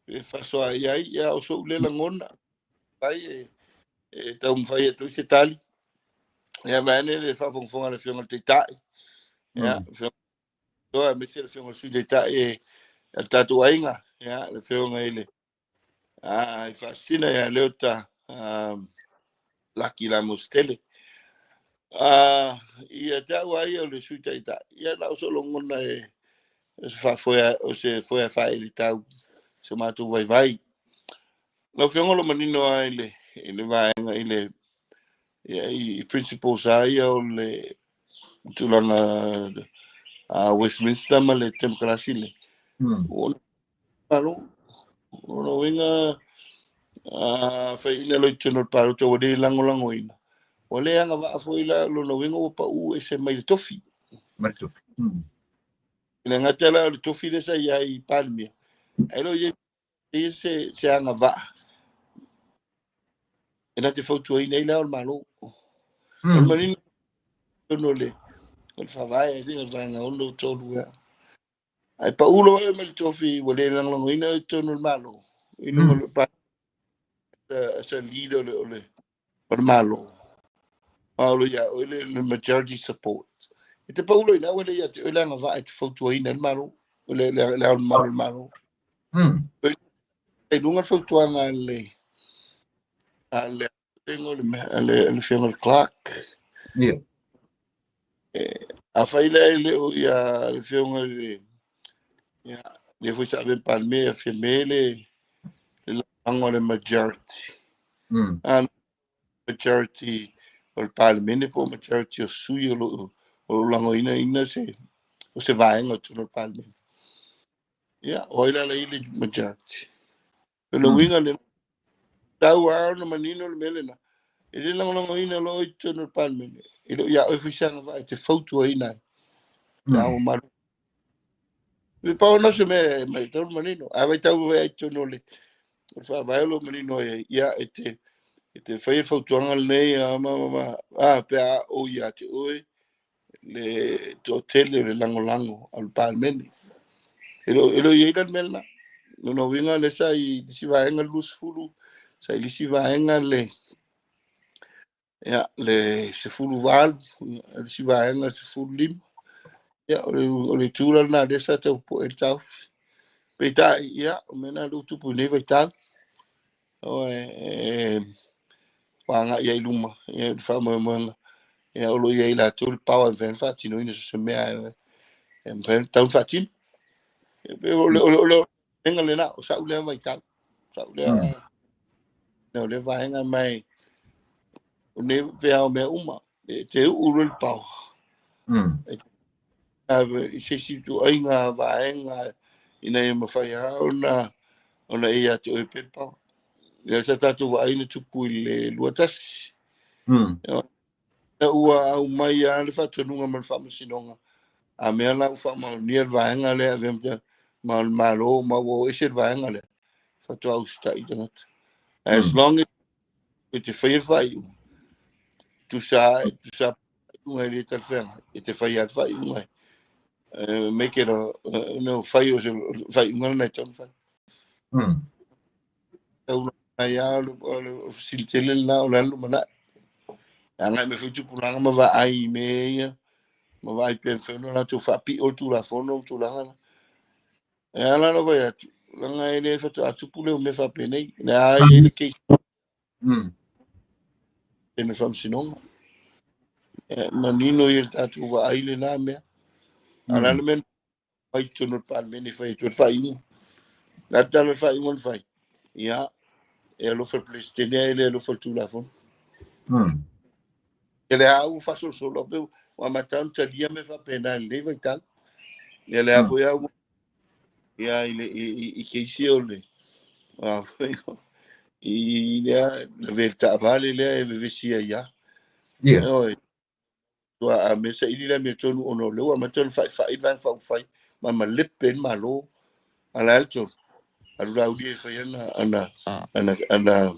e faasoa i ai, ia o so'u lea lagona, ai e taumafai atu ai se tali. Ia vaeane le faafogafoga a le Afioga i le Taitai, ia, Afioga aemaise le Afioga i le Sui Taitai e a le tatou aiga, ia, le Afioga i le i Faasisina ia Leota Laki Lamositele. Ia te au lava ia o le Sui Taitai, ia na o sou lagona e o se faafoea, o se foea faailitau se matou vaivai. Lau Afioga o lo o manino lava i le, i le vaega, i le, ia, i principles lava ia o le tulaga Westminster ma le Temokarasi le. Malo. O lona uiga, afai ina loa i totonu o le palota ua le lagolagoina, ua le agavaa foi la, lona uiga ua pau ese mai le tofi. Mai le tofi. E le gata la o le tofi lea sa i ai i Palemia, ae le o i ai se agavaa e na te fautuaina ai le Ao o le Malo. O le manino totonu o le Faavae, I think o le Vaega 63 ea. Ae pau loa oe mai le tofi ua le lagolagoina oe i totonu o le Malo, i luga o le as a leader o le, o le, o le Malo. A o lo ia oe le majority support. E te pau loa i ina ua le ia te oe le agavaa e te fautuaina ai le Malo. le le le Ao Mamalu o le Malo. I luga le fautuaga a le a le o le a le le Afioga i le Clark. Afai lea e le o ia le Afioga i le ia le foi sa ave i le Palemia ia Fiame le le lagolago a le majority. A majority o le Palemene po o majority o sui o lo o lagoina ina se o se vaega o totonu o le Palemene. Ia, o ai la la i le majority? O le uiga lena, tau lava ona manino le mea lena, e le lagolagoina loa oe i totonu o le Palemene, e le o ia oe foi se agavaa e te fautuaina ai le Ao Mamalu. E pau lena o se mea e matau le manino. A vaitau ai i totonu o le Faavae o lo o manino ai, ia, e te e te faia le fautuaga lenei, a, ma, ma, ma, a, pe a o ia te oe le toatele o le lagolago a le Palemene. E le o i ai la le mea lena. Lona uiga lea sa i le isi vaega le 20, sa i le isi vaega le ia, le 18, le isi vaega le 15. Ia, o le itu la lena lea sa tau popoe ai le taofi. Peitai, ia, o mea na lea ua tupu i lenei vaitau. E ua agai ai i luma ia, le faamoemoega ia, o lo o i ai latou le power e mafai ona faatinoina so o se mea e mafai ona tatau ona faatino. E pei o le o le vaega lena, o sa'u lea vaitau, sa'u lea o lea vaega mai o nei pe a o mea uma e te uu loa le power i se isi ituaiga vaega ina ia mafai lava ona e ia te oe pea le power. Ia sa tatou vaai na tupu i le 21. Ua aumai lava le faatonuga ma le faamasinoga a mea la ua faamaonia le vaega lea e avea ma le Malo ma ua o ese le vaega lea faatoa usitai tagata. As long as e te faia le faaiuga, tusa tusa faaiuga e le talafeagai, e te faia le faaiuga e make it a no fai o se faaiuga lena e tatau ona fai. Tau ai lava o le fesili tele lena o le a le lumanai. E agai mai foi tupulaga ma vaai i mea ia, ma vaai pe mafai ona latou faapio le Tulafono ma tulaga na. E ala ona fai atu, leaga e le faatoa tupu lea o mea faapenei. O lea e i ai le case i le faamasinoga. E manino ia le tatou vaai lena mea. A o le a le mea mai totonu o le Palemene e fai atu ai le faaiuga. O le a le tala o le faaiuga na fai? Ia, e alofa i le Peresetene ae le alofa i le Tulafono. E le a ua faasolosolo pe ua amata ona talia mea faapena i lenei vaitau. Ia le a foi a ua ia i le i case o le a foi i lea lavea i le taavale lea e vevesi ai a. Oi. Ua a mea saili le amiotonu ona o lea ua amata ona faifai le Vaega Faaupufai ma malepe ai le Malo. A o le a le tonu? Alu lauli e fai ana ana ana ana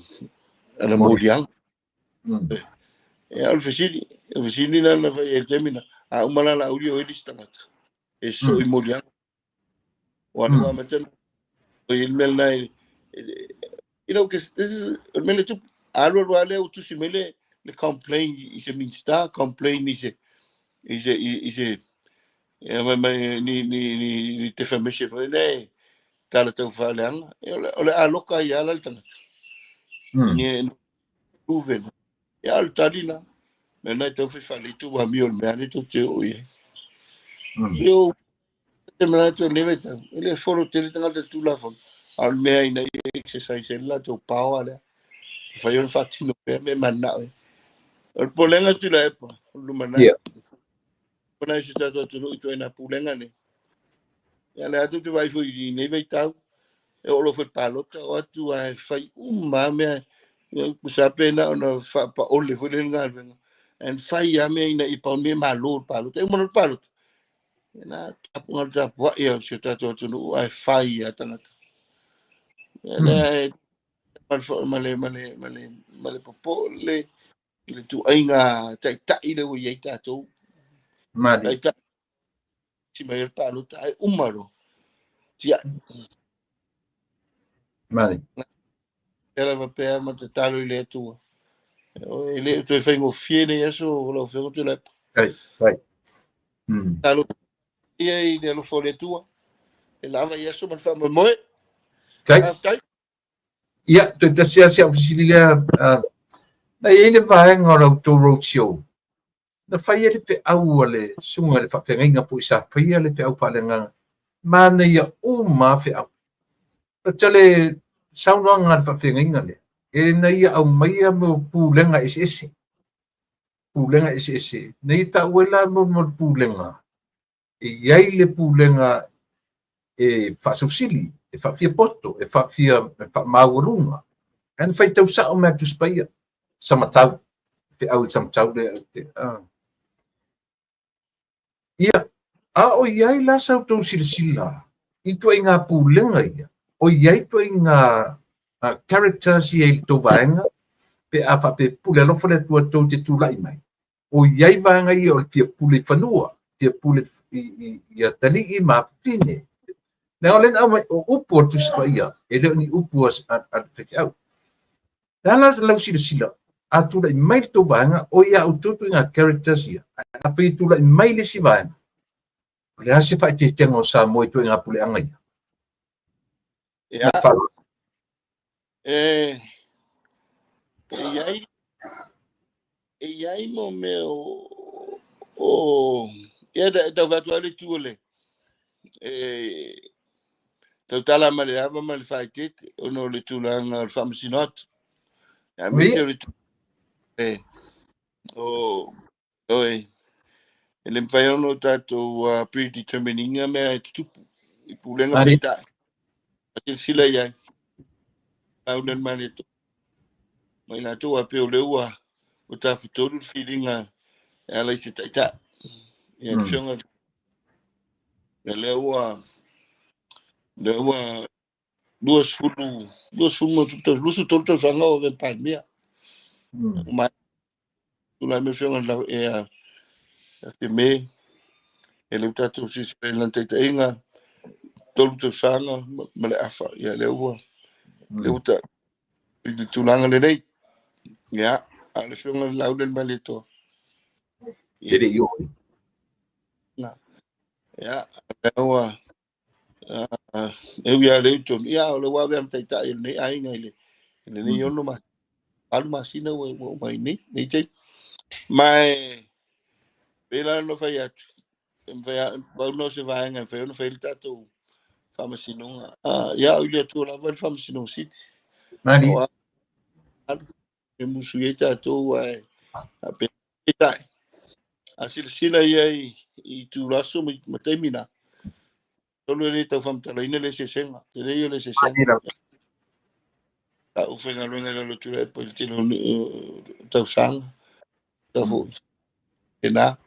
ana moliaga. Ia, o le fesili, o le fesili la na fai ai i le taimi lena, a uma la Laauli o ai le isi tagata e sosoo i moliaga. Ua ua amata ona i le mea lena you know, 'cause this is o le mea lea e tupu. A alu alu lava lea ua tusi mai le le complain i se Minisita, complain i se i se i se ia fai mai ni ni ni ni defamation foi lea e tala tau faaleaga. Ia, o le a loka ai lava la le tagata. Ni proven. Ia, o le tali lena. Mea lena e tau fai faaleitu amio o le mea lea tou te oo i ai. Ia, te manatu o lenei vaitau, e le follow tele tagata i le Tulafono, a o le mea ina ia exercise ai le latou power lea, e mafai ona faatino pea mea e mananao ai. O le popolega Tuilaepa, o le lumanai. Lumanai o si o tatou atunuu i ituaiga pulega nei. Ia, o lea lava tou te vaai foi i lenei vaitau, e oo loa foi i le palota, o atu lava e fai uma lava mea, tusa lava pe na ona faapaole foi lea le galuega, and fai lava mea ina ia pau le mea e malo i le palota. E uma loa le palota, Na tapuga le tapuai a si o tatou atunuu ae fai a tagata. Ia lea e ma le ma le ma le ma le popo le le tuaiga taitai le ua i ai tatou. Mali. Taitai si mai le palota ae uma loa. Tiai. Mali. Pea lava pea ma tatalo i le Atua. E le o toe faigofie nei aso lau Afioga Tuilaepa. Ai, ai. Tatalo ia i le alofa o le Atua. Le lava i aso ma le faamoemoe. Kai. Faafetai. Ia, toe tasi lava si au fesili lea, na i ai le vaega o la outou roadshow, na fai ai le feau a le susuga i le faafeagaiga foi sa faia le feau faaleagaga, manaia uma lava feau. But o le saunoaga a le faafeagaiga lea, ina ia aumaia mo pulega eseese, pulega eseese, na ia taua ai la mo le pulega, e i ai le pulega e faasausili, e faafiapoto, e faafia e faamaualuga. Ae na faitau sao mai a le Tusi Paia, Samatau, feau i Samatau lea. Ia, a o i ai la sa outou silasila i ituaiga pulega ia, o i ai ituaiga characters ia i le tou vaega, pe a faapea e pule alofa le Atua tou te tulai mai, o i ai vaega ia o le fia pule i fanua, fia pule i atalii ma afafine. Leaga o lea na aumai, o upu a le Tusi Paia, e le o ni upu a le faifeau. Le a la lau silasila, a tulai mai le tou vaega, o ia outou ituaiga characters ia, ae afai e tulai mai le isi vaega, o le a se faaeteetega o Samoa i ituaiga puleaga ia? Ia, e i ai e i ai mo mea o ia e tau fai atu ai le itu o le e tautala ma le ava ma le faaeteete ona o le tulaga o le faamasino atu. Aemaise o le e o oe e le mafai ona o tatou predetermine ina mea e tutupu i pulega peitai. A silasila i ai, au le male ma i latou a pei o lea ua ua tafatolu le filiga e ala i se taitai. Ia le afioga ia lea ua 20 20 23 tausaga o avea Palemia. Ma tulai mai afioga ia Fiame, e le tatou silasila i lana taitaiga, 3 tausaga ma le afa, ia lea ua ta i le tulaga lelei. Ia, a o le afioga i le Laaulialemalietoa. E le i oo. Ia, lea ua e ui lava lea i tonu, ia o le ua avea ma taitai o lenei aiga i lenei 6 ma 8 masina ua uma ai nei, nei taimi. Ma e pei la ona fai atu, e mafai pau lena o se vaega e mafai ona fai le tatou faamasinoga. Ia, o i le Atua lava le faamasinoga sili. Mani. O alu e musu i ai tatou ae peitai. A silasila ia i itulaso ma taimi na, tolu e le tau faamatalaina le eseesega, tele ia o le eseesega. Sa ou faigaluega i lalo o Tuilaepa i le tele o tausaga, ta foi pena.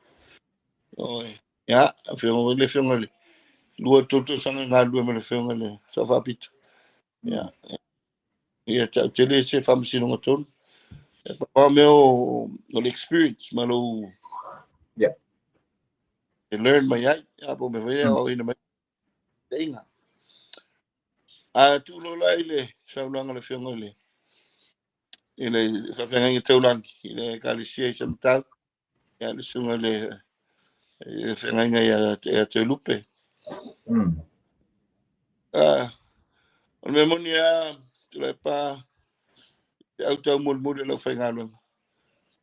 Oi, ia, afioga foi le afioga i le 2, 3 tausaga e galulue ma le afioga i le Sao Faapito. Ia, ia tau tele se faamasinoga tonu. E pau mea o le experience ma lou e learn mai ai, a po o mea foi e aoaoina mai taiga. A tuuloa la i le saunoaga a le afioga i le faafeagaiga taulagi i le Ekalesia i Samatau, ia le susuga i le feagaiga ia Toelupe. O le mea moni lava, Tuilaepa, te au taumolimoli o lau faigaluega.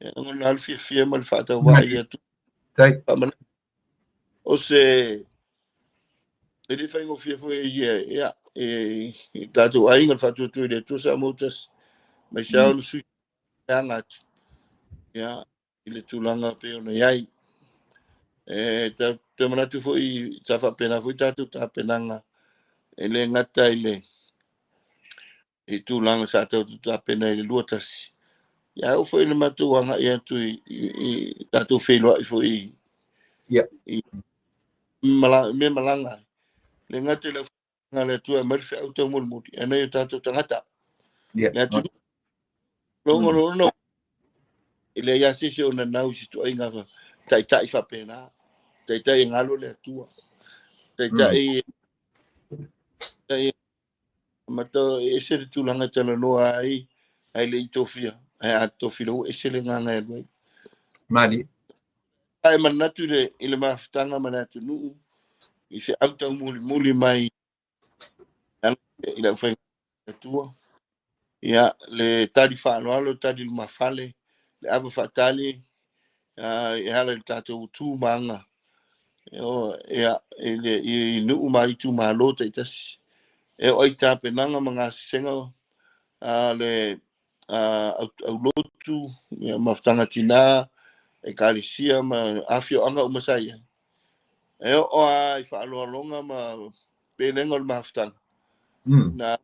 Ia, lagona lava le fiafia ma le faatauvaa i le Atua. Tai. O se e le faigofie foi ia, ia e, e tatou aiga le faatuatua i le Atua sa maua tasi mai se ao le sui aga atu ia i le tulaga pei ona i ai. E toe manatu foi sa faapena foi tatou tapenaga e le gata i le i tulaga sa tatou tapena i le 21. Ia oo foi le matou agai atu i tatou feiloai foi i mea malaga. Le gata i le aufaigaluega a le Atua e aumai le feau taumolimoli, ae nai o tatou tagata. Le atunuu. Logo e leai lava se isi o nanau i se ituaiga taitai faapena. Taitai e galo le Atua. Taitai tai mata e ese le tulaga e talanoa ai ai le i tofia. Ae a tofi loa ua ese le agaga e alu ai. Mali. Ae manatu i le mafutaga ma le atunuu i feau taumolimoli mai. I le aufaigaluega ia, le tali faaaloalo, tali lumafale, le ava faatali e ala i le tatou tu ma aga ia, i nuu ma itumalo taitasi. E oo ai tapenaga ma gasesega a le aulotu, ia, mafutaga tina, ekalesia ma afioaga uma sa i ai. E oo lava i faaaloaloga ma pelega o le mafutaga, na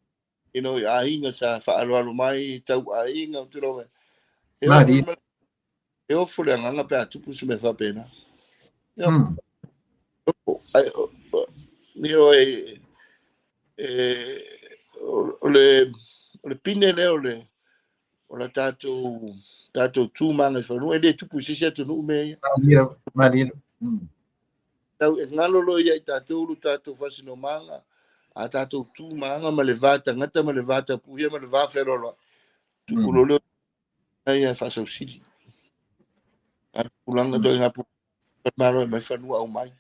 i aiga sa faaaloalo mai, tau aiga, tulou mai. E ofo le agaga pe a tupu se mea faapena. O le pine lea o le tatou tu ma agaifanua, e le tupu i se isi atunuu mea ia. Malie. Tau e galo loa ia i tatou lo tatou faasinomaga, a tatou tu ma aga ma le va tagata ma le va tapuia ma le va fealoaloai. Tupu loa lea ia faasausili. A tulaga toi ngā malo e mai fanua au mai.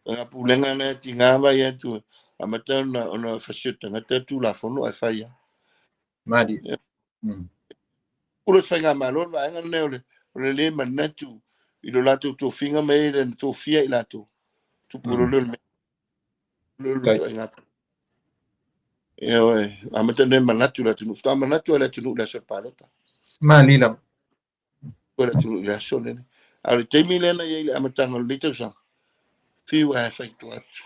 Ngā pulega na tinga vai atu amata ona fasio tagata tulafono ai fai ia. Malie. Ulo whainga malo le vaega lenei o le le manatu i lo latou tofiga ma e le na tofia i latou. Tupu lo le mea. Lo lo toaiga. E oe, amata nei manatu le atunuu. Faatoa manatu ai le atunuu i le aso o le palota. Malie lava. Le atunuu i le aso lenei. A o le taimi lea na i ai i le amataga o lenei tausaga, fiu e faito atu.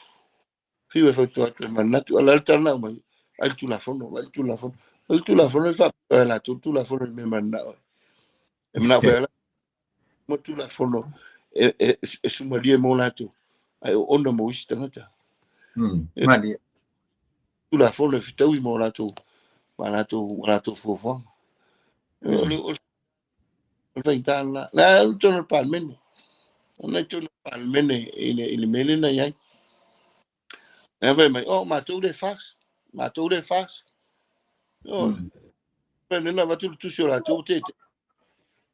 Fiu e faito atu e manatu. A o le a le tala na aumai, ai le tulafono, ai le tulafono. O le tulafono e faapea e latou tulafono i le mea mananao ai. E manao foi mo tulafono e sumalie mo latou, ai o ona mo isi tagata. Malie. Tulafono e fitaui mo latou, ma latou fuafuaga. O le faigata lena. La e tonu le Palemene. Ona e tonu le Palemene i le mea lea na i ai. E fai mai, oh, matou le FAST, matou le FAST. Oh, le na avatu le tusi o latou tete.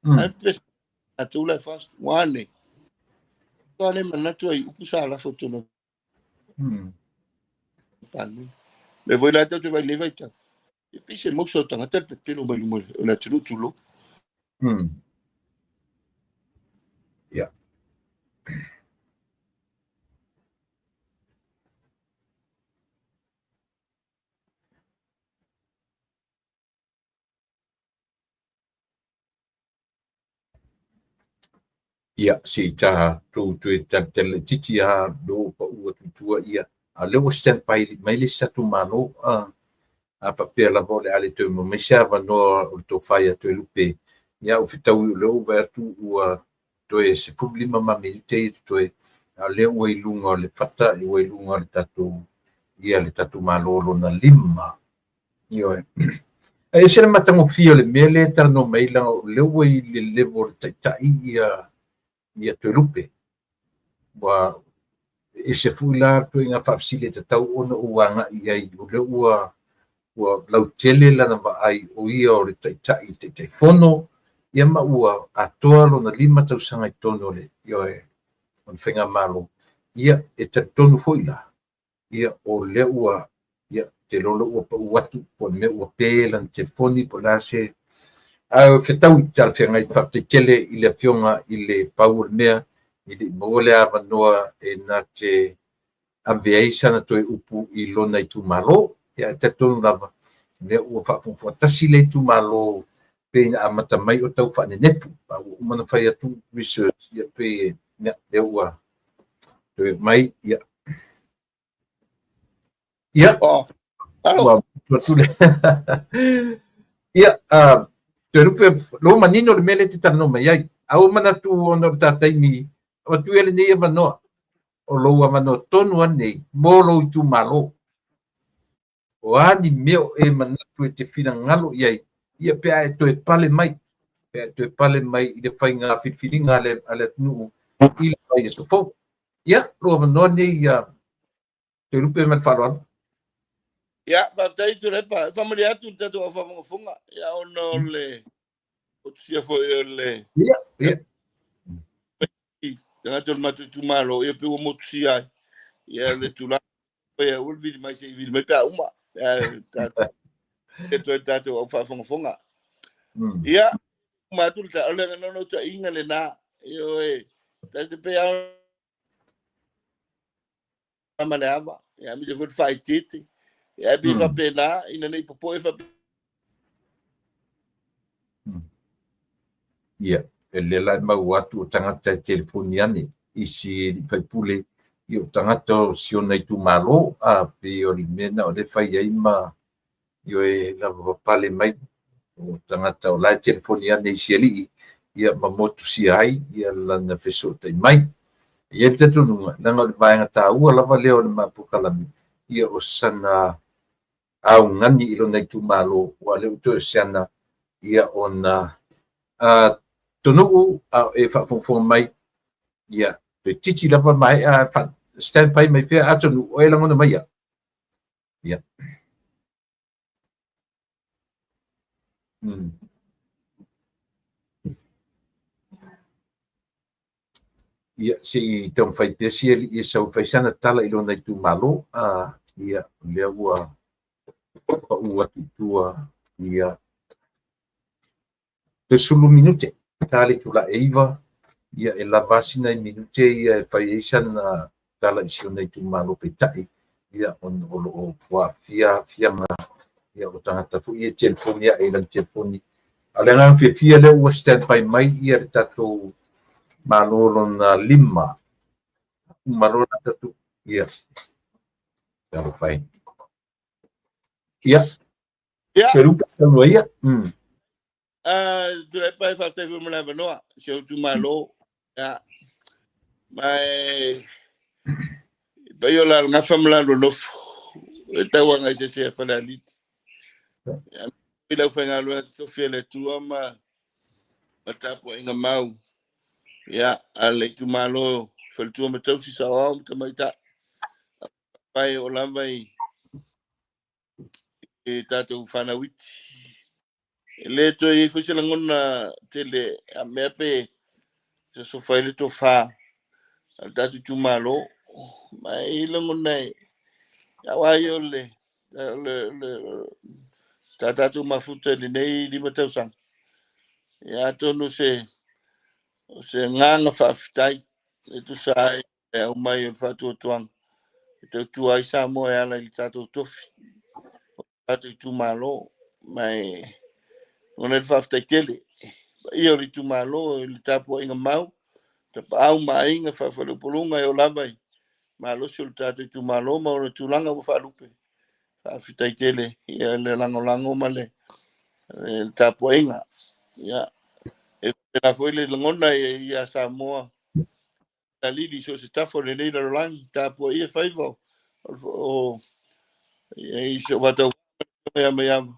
Ai pe matou le FAST, ua ane. Ua le manatu ai upu sa lafo tonu. Palemene. Le foi latou te vai le vai tau. E pei se mausa o tagata le pepelo mai luma o le atunuu tulou. Ia. Ia, se i tatou toe talitali laitiiti lava lo paua tutua ia. A o lea ua stand by mai le isi tatou Malo, a faapea lava o le a le toe maua mai se avanoa o le tofa ia Toelupe. Ia, ua fetaui o lea ua vaai atu ua toe 15 ma minute ia totoe. A o lea ua i luga o le fata, ua i luga o le tatou, ia le tatou Malo lona 5. Ioe. E ese le matagofie o le mea lea e talanoa mai leaga o lea ua i le level o le taitai ia Toelupe. Ua ese foi la ituaiga faafesili e tatau ona ou agai i ai, o lea ua lautele lana vaai o ia o le taitai, taitaifono, ia ma ua atoa lona 5 tausaga i totonu o le, ioe, o le faigamalo. Ia, e talitonu foi la, ia, o lea ua, ia, te lolo ua pau atu, po o le mea ua pe lana telefoni, po o le a se. Ae fetaui talafeagai faafetai tele i le afioga i le pau o le mea, i le i maua le avanoa e na te ave ai sana toe upu i lona itumalo. Ia, e talitonu lava, lea ua faafogafoga tasi le itumalo pei na amata mai o tau faanenefu. A ua uma ona fai atu research, ia pei ia, lea ua toe mai, ia. Ia, ua atu le. Ia, Toelupe, lo manino le mea lea e te talanoa mai ai. A ua manatu ona o le ta taimi, avatu ia lenei avanoa, o lou avanoa tonu lava lenei mo lou itumalo. O a ni mea o e manatu e te finagalo i ai, ia pe a e toe pale mai, pe a e toe pale mai i le faiga filifiliga a le atunuu i le vaiaso fou. Ia, lou avanoa lenei, ia Toelupe ma le faaaloalo. Ia, faafetai Tuilaepa. E faamalie atu le tatou aufaafogafoga, ia, ona o le motusia foi o le Ia, ia. tagata o le matou itumalo, ia pe ua motusia ai ia le tulaga. Oi, aua le vili mai se i vili mai pe a uma. E toe tatou au faafogafoga. Ia, uma atu le ta, o le naunautaiga lena. Ioe, ta te pei lava ma le ava, ia aemaise foi le faaeteete. Ia, ae pei faapena, ina ne i popoe faapea. Ia, e lea la e maua atu o tagata e telefoni ane i si alii faipule, ia o tagata o si ona itumalo, a pei o le mea lena o lea e fai ai ma ioe lava papale mai o tagata o la e telefoni ane i si alii, ia ma motusia ai ia lana fesootai mai. E i ai le talitonuga, leaga o le vaega taua lava lea o le ma polokalame, ia o sana augani i lona itumalo, ua lea ua toe o se ana ia ona atunuu a o e faafogafoga mai, ia toeitiiti lava maea stand by mai pea atunuu o e lagona mai ia. Ia. Ia, se i taumafai pea si alii e sau e fai sana tala i lona itumalo, ia, lea ua pau atu i tua, ia, toe 10 minute, ta le itula e 9, ia, e lava a si nai minute ia e fai ai sana tala i si ona itumalo peitai, ia, ona o lo o aafia aafiaga, ia, o tagata foi ia e telefoni ae i lana telefoni. A o le agaga fiafia lea ua stand by mai ia le tatou Malo lona lima. Uma loa la tatou, ia, talofa e. Ia, Toelupe saunoa ia. Tuilaepa e faafetai foi mo le avanoa, si ou itumalo. Ia, ma e paia o Lalagafa ma lalua nofo, e tauaga i se ese a Falealili. Ia, i le aufaigaluega totofi a le Atua ma le tapuaiga mau, ia, a le itumalo faletua ma tausi saoao ma tamaitai. Pae o lava i i tatou fanau iti. E le toe i ai foi se lagona tele a mea pe sosofa ai le tofa a le tatou itumalo. Ma e i ai lagona e aua ia o le le le ta tatou mafuta i lenei 5 tausaga. Ia atonu se o se agaga faafetai e tusa ai le aumai o le faatuatuaga e tautua ai Samoa e ala i le tatou tofi o tatou itumalo. Ma e lagona ai le faafetai tele paia o le itumalo i le tapuaiga mau, tapaau ma aiga faafaleupoluga e oo lava i malosi o le tatou itumalo ma ona tulaga ua faalupe. Faafetai tele i le lagolago ma le tapuaiga. Ia, e faapena foi le lagona ia Samoa alili i so o se tafa o lenei lalolagi, tapuaia faiva o i si o matou ia mai ava.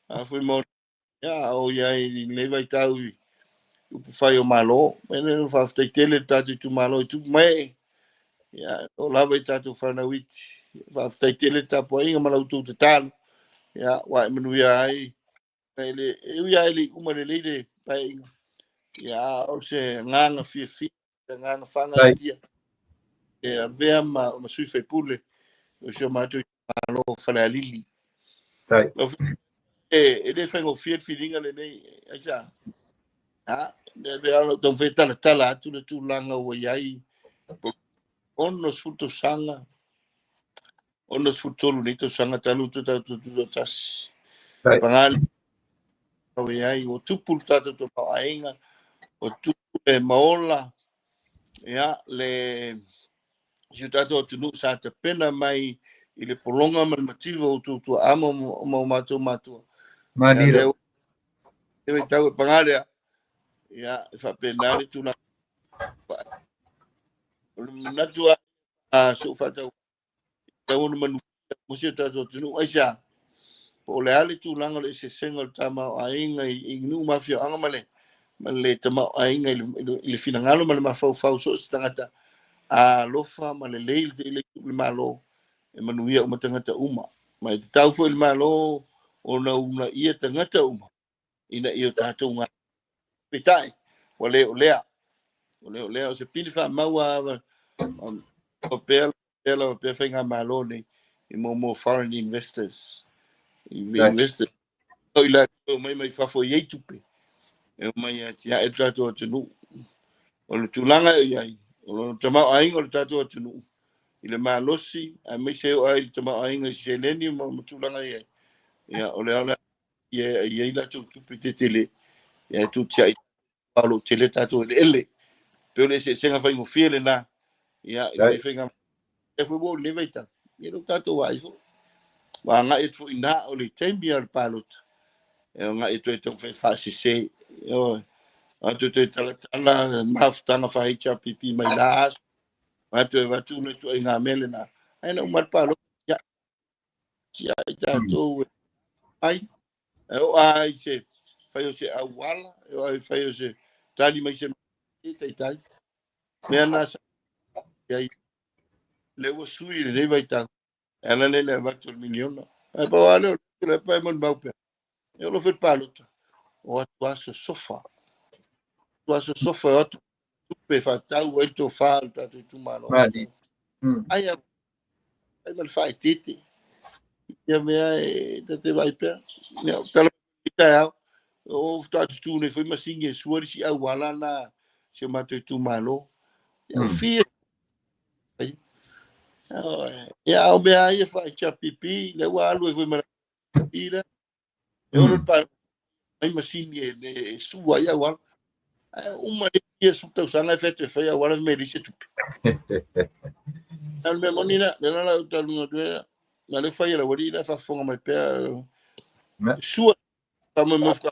A foi mo ia o ia i lenei vaitau i upufai o Malo. Mai le faafetai tele le tatou itumalo i tupu mai. Ia, o lava i tatou fanau iti. Faafetai tele le tapuaiga ma la outou tatalo. Ia, ua e manuia ai. E le, e ui lava e le i uma lelei le paeaiga. Ia, o se agaga fiafia, se agaga faagatia e avea ma, ma sui faipule o si o matou itumalo o Falealili. Lau e, e le faigofie le filiga lenei, aisea? Ha, le le ala o taumafai e talatala atu le tulaga ua i ai 60 tausaga, 63 nei tausaga talu to tatou tutoatasi. Paga lea ua i ai, ua tupu le tatou tamaoaiga, ua tupu le maola, ia, le si o tatou atunuu sa tapena mai i le pologa ma le mativa o outou tuaa ma o matou matua. Malie. Ia, lea tau e paga lea, ia, e faapena le tulaga. O le manatu a si ou faatau tau ona manuia mo si o tatou atunuu. Aisea? Po o le a le tulaga o le eseesega o le tamaoaiga i nuu ma afioaga ma le ma le tamaoaiga i le finagalo ma le mafaufau so o se tagata alofa ma lelei i le Malo e manuia uma tagata uma. Ma e tatau foi i le Malo ona uunaia tagata uma ina ia o tatou galulue. Peitai, ua le o lea. Ua le o lea. O se pili faamau a pea Pea lava pea faigamalo nei i mo foreign investors. Investors. O i latou mai mai fafo i ai tupe. E omai e atiae le tatou atunuu. O le tulaga e i ai, o le tamaoaiga o le tatou atunuu, i le malosi, aemaise o ai le tamaoaiga i seleni ma tulaga i ai. Ia, o le ala i ai latou tupe tetele, ia e tutiai o lo tele tatou eleele. Pe o le eseesega faigofie lena, ia, i le faiga e foi ua le vaitau, ia lo tatou vaai foi. Ua agai atu foi na o le taimi o le palota. E agai atu e taumafai faasese. Ioe. Atu toe talatala mafutaga fa HRPP mai la aso. Atu e avatu le ituaiga mea lena. Ae na uma le palota, ia, ia i tatou ai. E oo lava i se fai o se auala, e oo lava i fai o se tali mai se taitai. Mea na sa i ai. Le ua sui i lenei vaitau. E ala lea i le avatu o le miliona. Ae pau lava lea o le pa e molimau pea. E olo foi le palota. O atu aso sofa. Atu aso sofa o atu tupe faatau ai le tofa o le tatou itumalo. Ai a ai ma le faaeteete. Ia mea e tate vaai pea. Ia, tala i taeao. O faatoa tutu nei foi masini e sua le isi auala na si o matou itumalo. Ia, o fia. Ia, a o mea ia fa HRPP, le ua alu ai foi ma le lea. E olo le pa mai masini e sua ai auala. Ae uma le ia su tausaga e fetu e fai auala me lise tupe. A o le mea moni la, le la lau taluga atu e, na le fai e la wali la faafofoga mai pea. Sua, fa mo mo ka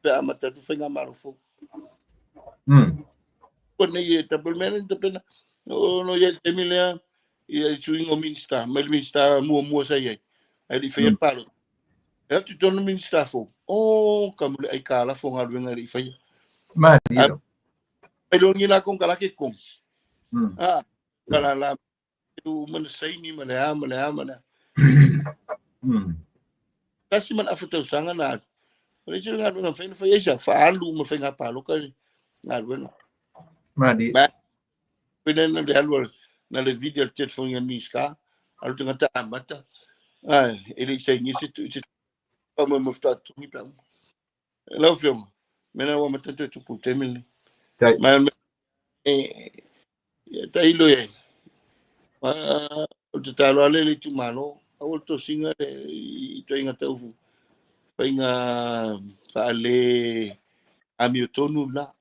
pe amata atu faigamalo fou. Ko nei e tapu mea nei tapena. O no ia le taimi lea ia i suiga o Minista, mai le Minista muamua sa i ai. Ai le i faia le palota. E atu i tonu Minista fou. O ka mule ai ka lafo galuega e le i faia. Malie. Ai lo ni la konokalake kogi. Ah, ka la la u mana saini ma le a ma le a ma le a. Tasi ma le afa tausaga na alu. O le isi o le galuega mafai ona fai ai sa faaalu ma faiga paloka le galuega. Malie. Ma pele na le alu na le vili a le telefoni a le Minista, alu tagata amata. Ai, e le i saini se tu se pa mo mo faatoa pe uma. Lau Afioga, mea na ua amata toe tupu i le taimi lenei. Ma e tailo i ai. O le tatalo lava lea i le itumalo, aua le tosiga le i ituaiga tau faiga faale amiotonu lena.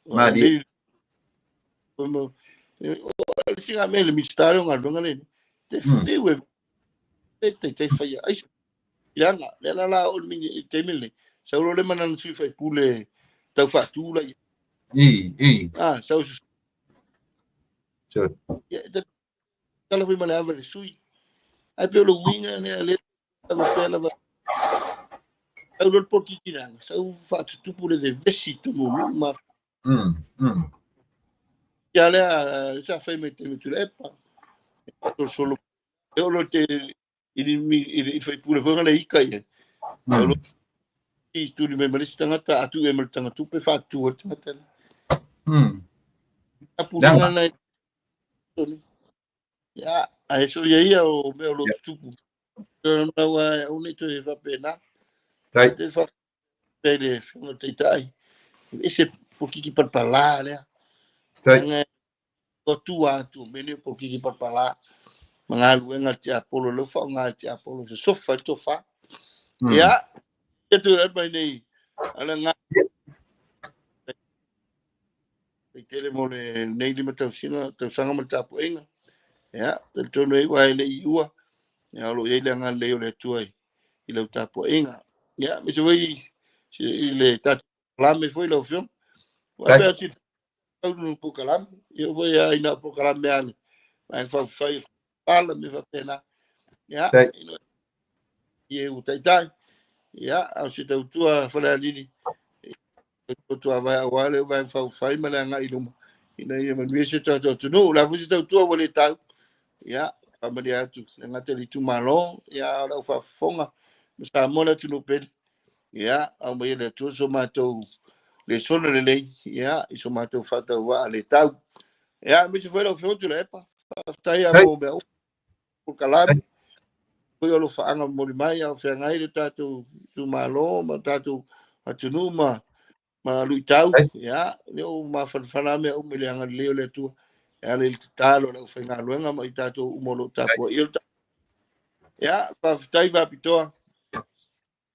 Malie. O le siga mea le Minista lea o galuega lenei. Te fiu e le taitai faia. Ai leaga, lea la la o le taimi lenei. Sau loa le manana sui faipule tau faatu la ia. I. Ah, sau ia, tala foi ma le ava i le sui. Ai pe o le uiga lea le lava pea lava. Sau loa le polokiki leaga, sau faatutupu le vevesi i totonu o nuu ma Ia lea sa fai mai taimi Tuilaepa. Solo e olo te i le faipule foi le ika i ai. Olo i tuli mai ma le isi tagata, atu e ma le tagatupe faatu le tagata. Apulega na ia, ae so ia ia o mea o lo tutupu. Na ua au nei toe faapena. Te faapea le afioga i le Taitai. Ese polokiki palapala lea. Leaga o tua atu o mea nei o polokiki palapala. Ma galuega le tiapolo, leo faaaoga le tiapolo, se sofa i le tofa. Ia, ia tu rai mai nei, ala ngā i tele mo le nei 5 tausaga, tausaga ma le tapuaiga. Ia, talitonu ai ua e le i ua, ia o lo o i ai le agalelei o le Atua i lau tapuaiga. Ia, aemaise foi i le tatou polokalame foi lau Afioga. Ua pea atu i le polokalame, ia foi a ina polokalame a le Vaega Faaupufai pala me faapena. Ia, i e u taitai. Ia, a o se tautua Falealili, tautua vai aua le Vaega Faaupufai ma le agai i luma, ina ia manuia si o tatou atunuu. O le a foi se tautua ua le tau. Ia, faamalie atu le gata i le itumalo, ia, o lau faafofoga, ma Samoa le atunuu pele. Ia, aumaia le Atua so matou lesona lelei, ia, i so matou faatauvaa le tau. Ia, aemaise foi lau Afioga Tuilaepa. Faafetai lava mo mea uma, polokalame, foi o alofaaga momoli mai a o feagai le tatou itumalo ma tatou atunuu ma ma luitau, ia, lea ua mafanafana lava mea uma i le agalelei o le Atua e ala i le tatalo a le aufaigaluega ma i tatou uma o lo o tapuaia le Ia, faafetai faapitoa.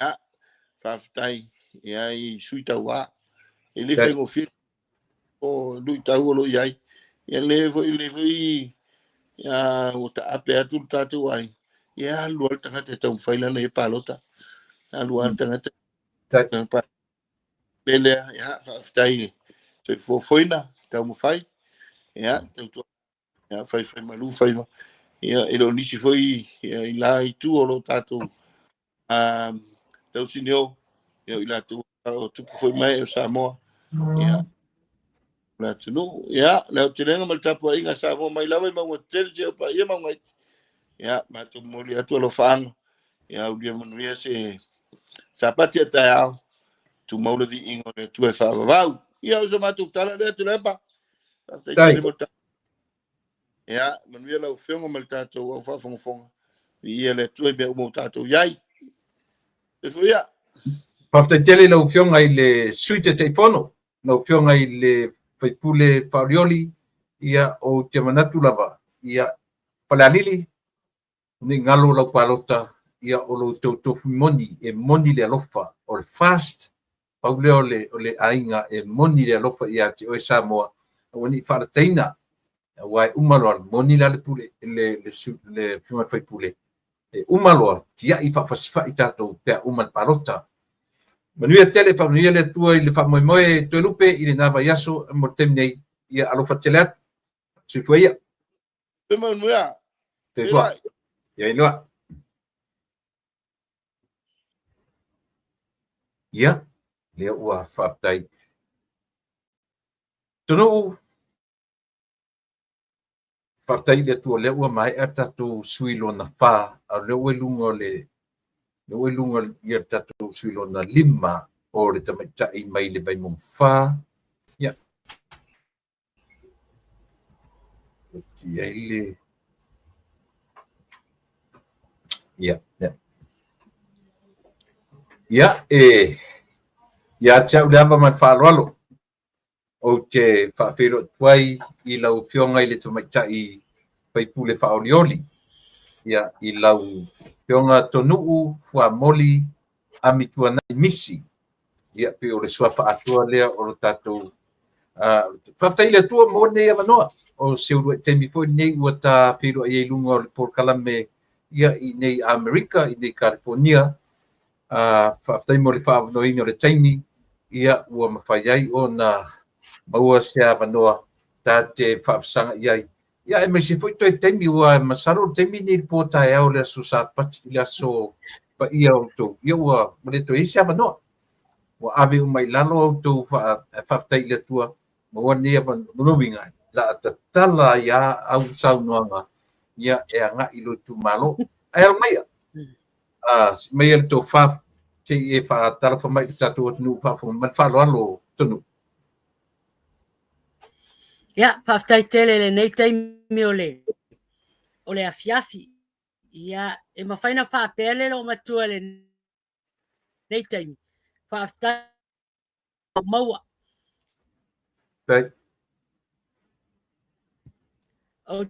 Ia, faafetai ia i sui tauva. E le faigofie o luitau o lo o i ai. Ia le foi le foi ia ua taape atu le tatou aiga. Ia alu lava le tagata e taumafai lana ia palota. Alu lava le tagata le lea, ia faafetai i le soifua foina, taumafai. Ia tautua ia faifai malu faiva. Ia e le o nisi foi ia, i la itu o lo tatou tausinio, ia o i latou o tupu foi mai o Samoa. Ia le atunuu. Ia le aotelega ma le tapuaiga a Samoa mai lava i mauga tetele seia paia mauga iti. Ia matou momoli atu alofaaga. Ia aulia manuia se Sapati a taeao. Tumau le viiga o le Atua e faavavau. Ia o se matou tala lea Tuilaepa. Faafetai tele mo le Ia, manuia lau Afioga ma le tatou au faafogafoga. Viia le Atua i mea uma ua tatou i ai. Soifua ia. Faafetai tele i lau Afioga i le Sui Taitaifono, lau Afioga i le sui usufono Faaolioli, ia ou te manatu lava, ia Falealili, ne i galo lau palota, ia o lo outou tofi moni, e moni le alofa, o le FAST, pau lea o le, o le aiga e moni le alofa ia te oe Samoa, aua ne i faalataina, aua e uma loa, moni la le pule, le, le, le afioga i le faipule, e uma loa, tiai faafasifai tatou pe a uma le palota. Manuia tele, faamanuia le Atua i le faamoemoe Toelupe i lena vaiaso mo le taimi nei, ia alofa tele atu. Soifua ia. Manuia. Soifua. Ia iloa. Ia, lea ua faafetai. Tonuu, faafetai i le Atua lea ua maea tatou sui lona fa, a o lea ua i luga o le lea ua i luga ia le tatou sui lona lima o le tamaitai mai le Vaimauga 4. Ia, i ai le ia, ia. Ia, e ia te au le ava ma le faaaloalo, ou te faafeiloai atu ai i lau Afioga i le Tamaitai Faipule Faaolioli, ia, i lau Afioga Tonuu Fuamoli Amituanai Misi. Ia, pei o le suafa atoa lea o lo tatou faafetai i le Atua mo lenei avanoa. O se uluai taimi foi lenei ua ta feiloai ai i luga o le polokalame ia i nei Amerika, i nei Kalifornia. Faafetai mo le faaavanoaina o le taimi, ia ua mafai ai ona maua se avanoa ta te faafesagai ai. Ia aemaise foi toe taimi, ua masalo le taimi nei i le po taeao le aso Sapati, le aso paia o outou, ia ua le toe i ai se avanoa. Ua ave uma i lalo a outou faafetai i le Atua, maua lenei avanoa, la a tatala ai lava au saunoaga, ia e agai i lou itumalo. Ae alo maia, maia le tofa, se i e faatalofa mai i le tatou atunuu faafofoga ma le faaaloalo Tonuu. Ia, faafetai tele i lenei taimi o le o le afiafi. Ia, e mafai ona faapea le loomatua i lenei taimi. Faafetai maua. Faafetai. Ou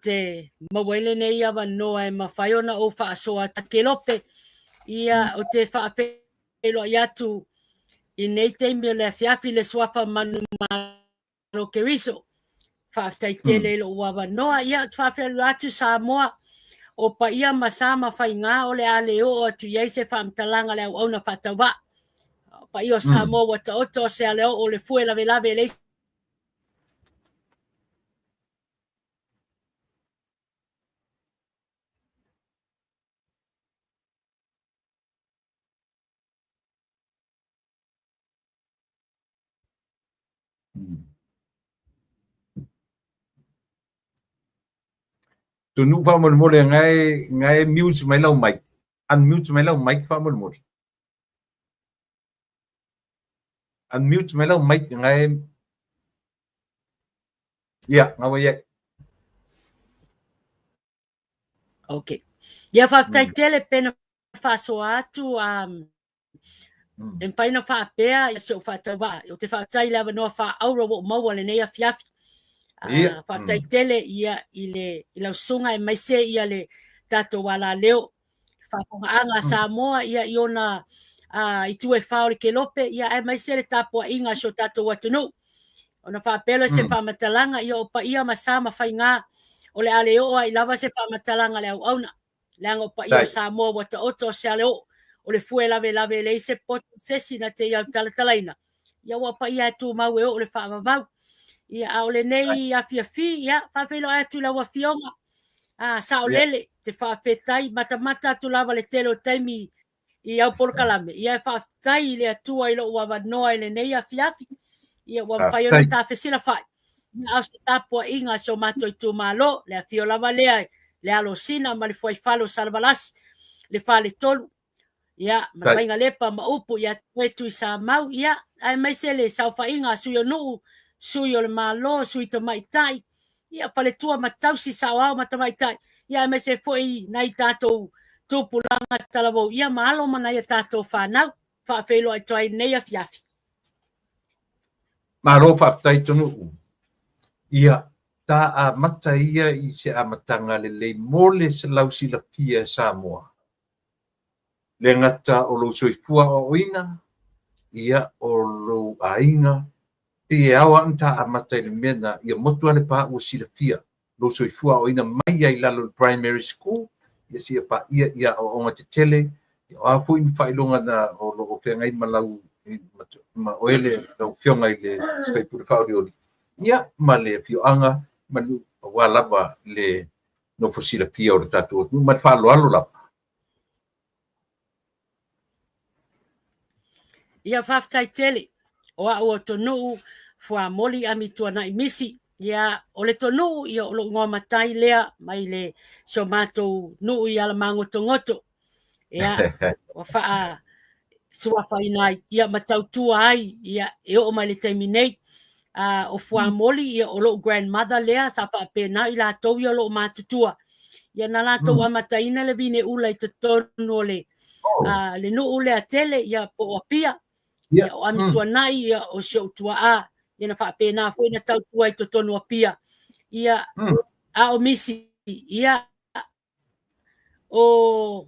te maua ai lenei avanoa e mafai ona ou faasoa atu Kelope. Ia, ou te faafeiloai atu i nei taimi o le afiafi le suafa Manumalo Keriso. Faafetai tele i lou avanoa. Ia, ou te faafeiloai atu Samoa, o paia ma sa ma faiga o le a le oo atu i ai se faamatalaga a le auauna faatauvaa. O paia o Samoa ua taoto o se alaoo o le fue lavelave e leai Tonuu faamolemole nga e mute mai lau mic. Unmute mai lau mic faamolemole. Unmute mai lau mic nga e. Ia, nga ua i ai. Okay. Ia faafetai tele pe na faasoa atu e mafai ona faapea i si ou faatauvaa. Ou te faafetai i le avanoa faaauro ua ou maua lenei afiafi. Faafetai tele ia i le i lau susuga aemaise ia le tatou alaleo faafofogaaga a Samoa ia i ona itu e fa o le kelope ia aemaise le tapuaiga a si o tatou atunuu. Ona faapea lea o se faamatalaga ia o paia ma sa ma faiga o le a le oo ai lava se faamatalaga a le auauna. Leaga o paia o Samoa ua taoto o se aleoo o le fue lavelave e leai se poto o se isi na te i autalatalaina ia ua paia e tumau e oo le faavavau. Ia a o lenei afiafi ia faafeiloai atu i lau afioga a saolele te faafetai matamata atu lava le tele o taimi i au polokalame ia e faafetai i le Atua i lou avanoa i lenei afiafi ia ua mafai ona ta fesilafai a o se tapuaiga a si o matou itumalo le afio lava lea le Alosina ma le Fuaifale o Salevalasi le Faletolu ia ma le Vaigalepa ma upu ia te oe Tuisamau ia aemaise le saofaiga a sui o nuu sui o le Malo sui tamaitai ia faletua ma tausi saoao ma tamaitai ia aemaise foi nai tatou tupulaga talavou ia ma alo ma nai a tatou fanau faafeiloai atu ai lenei afiafi. Malo faafetai Tonuu. Ia, ta amata ia i se amataga lelei mo le lau silafia e Samoa. Le gata o lou soifua aoaoina, ia, o lou aiga, pei e ao lava ona ta amata i le mea na, ia motu lava le pa ua silafia lou soifua aoaoina mai ai i lalo i le primary school, ia seia paia ia aoaoga tetele, ia o a foi ni faailoga na o lo o feagai ma lau ma oe le lau afioga i le faipule faaolioli, ia ma le afioaga ma le nuu aua lava le nofo silafia o le tatou atunuu ma le faaaloalo lava. Ia faafetai tele o au o Tonuu Fuamoli Amituanai Misi. Ia o le Tonuu ia o lou igoa matai lea mai le si o matou nuu i Alamagotogoto. Ia ua faa suafaina ai ia ma tautua ai ia e oo mai le taimi nei. O Fuamoli ia o lou grandmother lea sa faapena i latou ia o loo matutua. Ia na latou amataina le vine ula i totonu o le le nuu lea tele ia po o Apia. Ia o Amituanai ia o si ou tuaa ia na faapena foi na tautua i totonu o Apia. Ia a o Misi ia o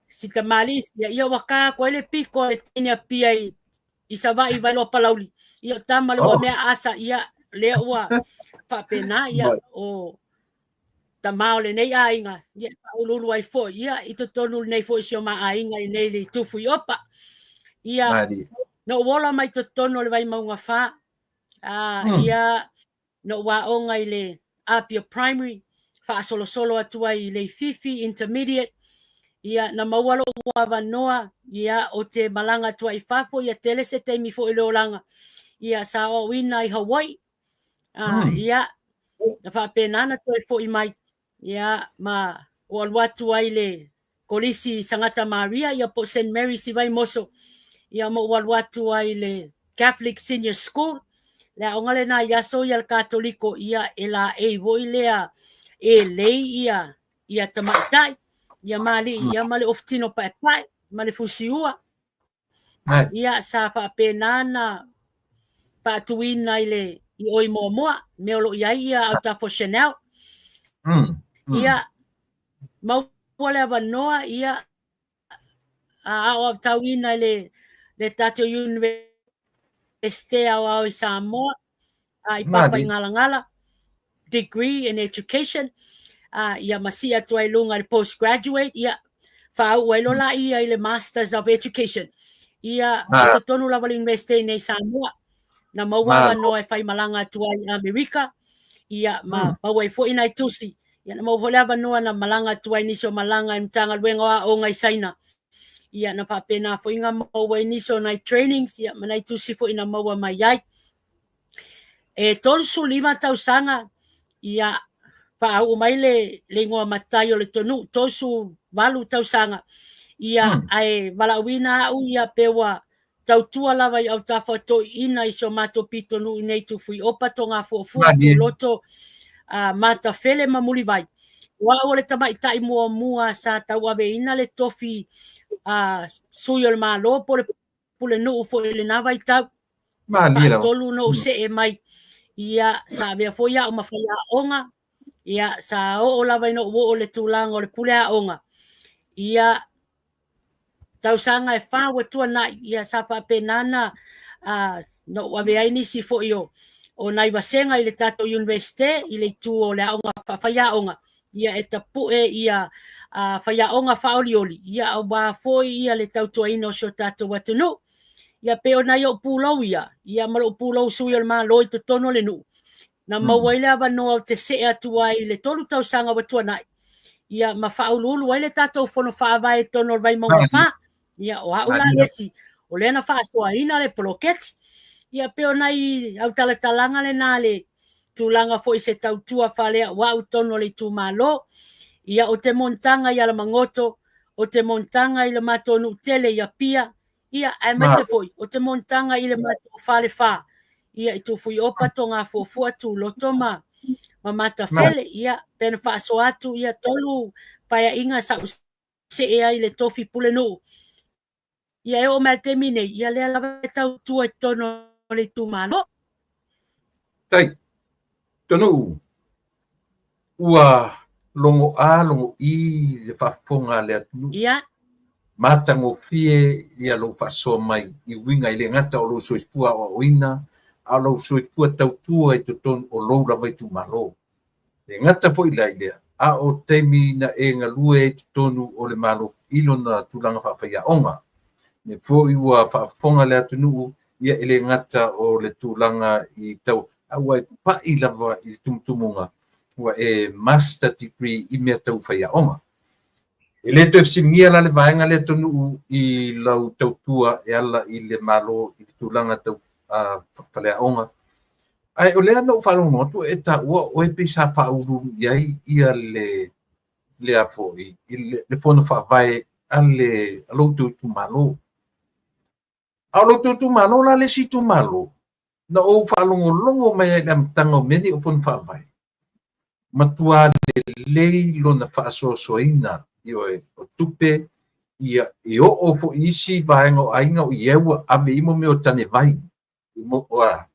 si tamalii ia, ia ua ka atu ai le piko a le teine Apia i Savaii i Vailoa Palauli. Ia o tama le ua mea asa ia lea ua faapena ia o tama o lenei aiga ia e faauluulu ai foi ia i totonu lenei foi si o ma aiga i nei le Tufuiopa. Ia na ou ola mai totonu o le Vaimauga 4. Ia na ou aoga i le Apia Primary, faasolosolo atu ai i Leififi Intermediate, ia na maua lou avanoa, ia ou te malaga atu ai i fafo, ia tele se taimi foi i le olaga, ia sa aoaoina i Hawaii, ia na faapena na toe foi mai, ia ma ou alu atu ai i le Kolisi Sagata Maria ia po o Saint Mary's i Vaimoso, ia ma ou alu atu ai i le Catholic Senior School, le aoga lena i aso ia le Katoliko, ia e laei foi lea e lei ia ia tamaitai, ia ma alii, ia ma le ofutino paepae, ma le fusiua. Ia sa faapena na faatuina i le i o i Moamoa, mea o lo o i ai ia autafa o Chanel. Ia maua le avanoa ia aoaotauina i le tatou Universite Aoao i Samoa i Papaigalagala, degree in education, ia ma sii atu ai i luga i le postgraduate, ia faauu ai loa laia i le Masters of Education. Ia o totonu lava o le Universite nei i Samoa, na maua avanoa e faimalaga atu ai i Amerika, ia ma maua ai foi nai tusi. Ia na maua foi le avanoa na malaga atu ai nisi o malaga i Matagaluega o Aoga i Saina. Ia na faapena foi na maua ai nisi o nai trainings ia ma nai tusi foi na maua mai ai. E 35 tausaga ia faauu mai le igoa matai o le Tonuu, 38 tausaga ia ae valaauina au ia pe ua tautua lava i autafa o toeaiina i si o matou pitonuu i nei Tufuiopa, Togafuafua, Tuloto, Matafele ma Mulivai. O au o le tamaitai muamua sa tauaveina le tofi a sui o le Malo po o le pulenuu foi i lena vaitau. Malie lava. Faatolu na ou see mai, ia, sa avea foi au ma faiaoga, ia, sa oo lava ina ou oo i le tulaga o le pule aoga, ia, tausaga e fa ua tuanai, ia, sa faapena ona na ou ave ai nisi foi o nai vasega i le tatou Universite i le itu o le aoga faafaiaoga, ia e tapue ia faiaoga faaolioli, ia aua foi ia le tautuaina o si o tatou atunuu. Ia pei o nai ou pulou ia, ia ma lou pulou sui o le Malo i totonu o le nuu, na maua ai le avanoa ou te see atu ai i le 3 tausaga ua tuanai, ia ma faauluulu ai le tatou fono faavae i totonu o le Vaimauga 4. Ia o au la le isi o lea na faasoaina le poloketi. Ia pei o nai autalatalaga lena le tulaga foi se tautua faaleauau i totonu o le itumalo. Ia o te monotaga i Alamagoto, o te monotaga i le matou nuu tele i Apia, ia aemaise foi o te monotaga i le matou falefa, ia i Tufuiopa, Togafuafua, Tuloto ma Matafele. Ia pe na faasoa atu ia 3 paeaiga sa ou see ai i le tofi pulenuu. Ia e oo mai i le taimi nei, ia lea lava e tautua i totonu o le itumalo. Tai, Tonuu, ua logo A logo I le faafofoga a le atunuu. Ia. Matagofie ia lou faasoa mai i uiga e le gata o lou soifua aoaoina, a o lou soifua tautua i totonu o lou lava itumalo. E gata foi la i lea, a o taimi na e galue ai i totonu o le Malo i lona tulaga faafaiaoga. Lea foi ua faafofoga le atunuu, ia e le gata o le tulaga i tau, a ua e pai lava i le tumutumuga, ua e master degree i mea tau faiaoga. E le toe fesiligia la le vaega lea Tonuu i lau tautua e ala i le Malo i le tulaga tau faleaoga. Ae o lea na ou faalogologo atu e taua oe pei sa faauluulu i ai ia le le a foi i le fono faavae a le a lo outou itumalo. A o lo outou itumalo la le isi itumalo na ou faalogologo mai ai i le amataga o mea nei o fono faavae, matua lelei lona faasoasoaina, ioe, o tupe, ia e oo foi i isi vaega o aiga o i ai ua ave i ai mea o tane vai.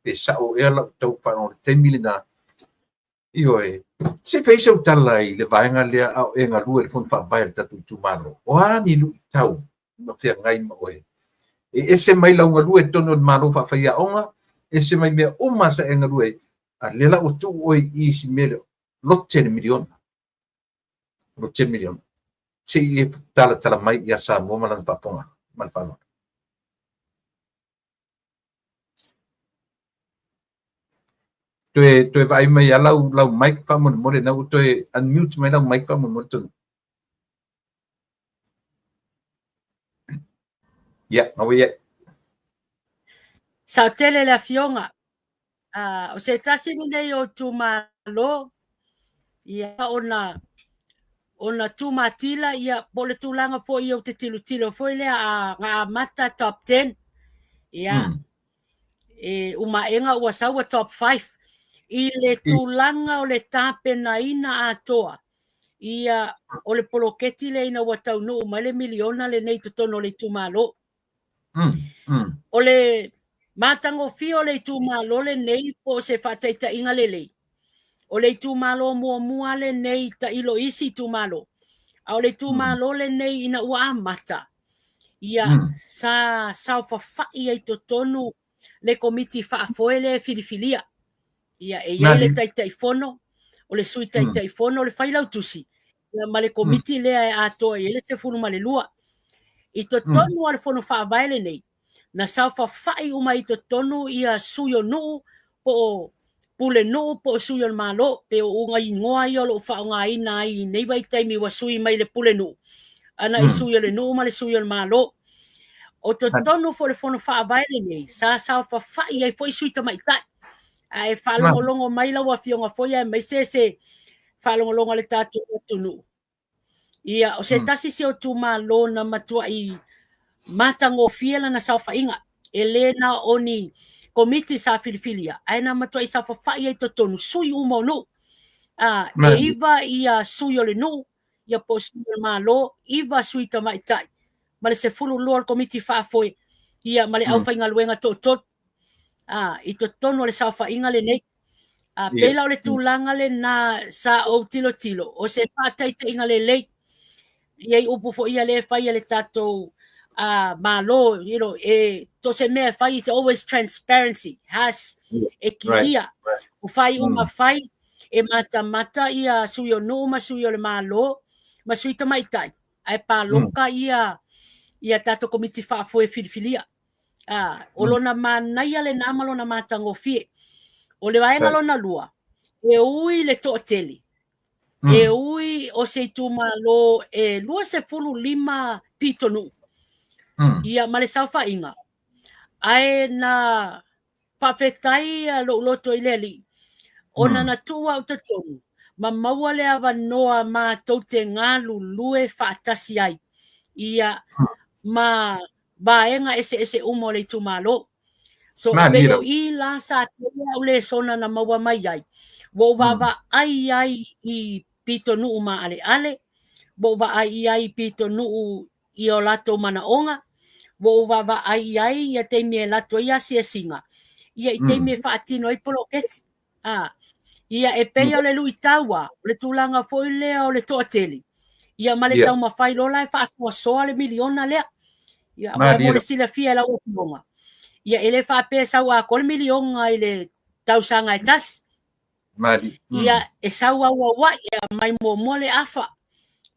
Pe sao ea lau tau faalogo i le taimi lena. Ioe, se i fai sau tala i le vaega lea a o e galue i le fono faavae a le tatou itumalo. O a ni luitau na feagai ma oe? E ese mai lau galue i totonu o le Malo faafaiaoga, ese mai mea uma sa e galue ai, a lea la ua tuu oe i i si mea lea, lote le miliona. Lote le miliona. Se i e talatala mai ia Samoa ma lana faafofoga ma le faaaloalo. Toe toe vaai mai lava lau lau mic faamolemole na ua toe unmute mai lau mic faamolemole tonu. Ia, na ua iai. Sao tele le afioga. O se tasi lenei o itumalo ia ona ona tumatila ia po o le tulaga foi ia ou te tilotilo foi lea a na amata top 10 ia e umaega ua sau ua top 5 i le tulaga o le tapenaina atoa ia o le poloketi lea ina ua taunuu mai le miliona lenei i totonu o le itumalo. O le matagofie o le itumalo lenei po o se faataitaiga lelei, o le itumalo muamua lenei tailo i isi itumalo, a o le itumalo lenei ina ua amata, ia sa saofafai ai totonu le komiti faafoe lea e filifilia. Ia, e i ai le Taitaifono, o le Sui Taitaifono, o le Failautusi, ia, ma le komiti lea e atoa i ai le 12. I totonu o le Fono Faavae lenei, na saofafai uma i totonu ia sui o nuu po o pule nuu po o sui o le Malo, pe o uga igoa ia o lo o faaaogaina ai i nei vaitaimi ua sui mai le pule nuu ana i sui o le nuu ma le sui o le Malo. O totonu foi o le Fono Faavae lenei, sa saofafai ai foi sui tamaitai. Ae faalogologo mai lau afioga foi aemaise se faalogologo a le tatou atunuu. Ia, o se tasi se o itumalo na matuai matagofie lana saofaiga. E le na o ni komiti sa filifilia, ae na matuai saofafai ai totonu sui uma o nuu. E 9 ia sui o le nuu, ia po o sui o le Malo, 9 sui tamaitai, ma le 12 o le komiti faafoe, ia ma le aufaigaluega toatolu i totonu o le saofaiga lenei. Pei la o le tulaga lena sa ou tilotilo, o se faataitaiga lelei. E i ai upu foi ia lea e fai e le tatou Malo, you know, e so o se mea e fai, it's always transparency, has, e kilia. O faaiuga fai, e matamata ia sui o nuu ma sui o le Malo ma sui tamaitai, ae paloka ia tatou komiti faafoe filifilia. O lona manaia lena ma lona matagofie. O le vaega lona lua, e ui le toatele, e ui o se itumalo e 25 pitonuu, ia ma le saofaiga, ae na faafetai lou loto i le Alii, ona na tuu au totonu ma maua le avanoa matou te galulue faatasi ai, ia ma vaega eseese uma o le itumalo. So, e pei o i la sa tele au lesona na maua mai ai, ua ou vaavaai ai i pitonuu maaleale, ua ou vaai i ai i pitonuu i o latou manaoga, ua ou vaavaai i ai ia taimi e alu atu ai asiasiga, ia i taimi e faatino ai poloketi. Ia e pei o le luitau lava, o le tulaga foi lea o le toatele, ia ma le taumafai loa la e faasoasoa le miliona lea. Ia, aua mo le silafia e lau afioga, ia e le faapea e sau atoa le miliona i le tausaga e tasi. Ia e sau auauai, e aumai muamua le afa,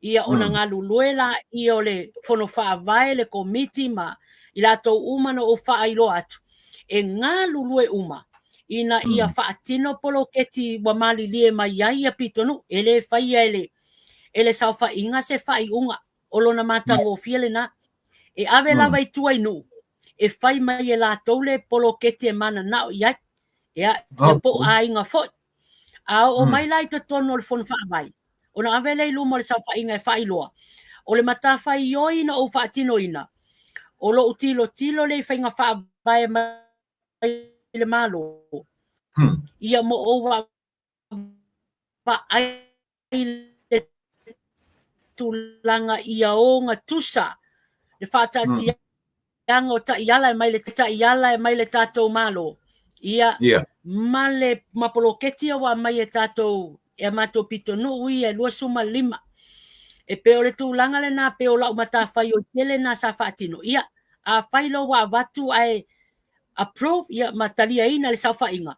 ia ona galulue laia o le fono faavae, le komiti ma i latou uma na ou faailoa atu, e galulue uma ina ia faatino poloketi ua malilie mai ai ia pitonuu. E le faia e le saofaiga se faaiuga, o lona matagofie lena. E ave lava i tua i nuu, e fai mai e latou le poloketi e mananao i ai, ia po o aiga foi. A oo mai la i totonu o le fono faavae, ona ave lea i luma o le saofaiga e faailoa, o le matafaioi na ou faatinoina, o lou tilotilo lea i faiga faavae mai le Malo, ia ma ou vaavaai le tulaga ia ogatusa le faataatiaga o taiala e mai le taiala e mai le tatou Malo, ia ma le ma poloketi ia ua aumai e tatou e a matou pitonuu ia e 25. E pei o le tulaga lena, pei o lau matafaioi tele lena sa faatino. Ia, afai loa ua avatu ae approve ia ma taliaina le saofaiga,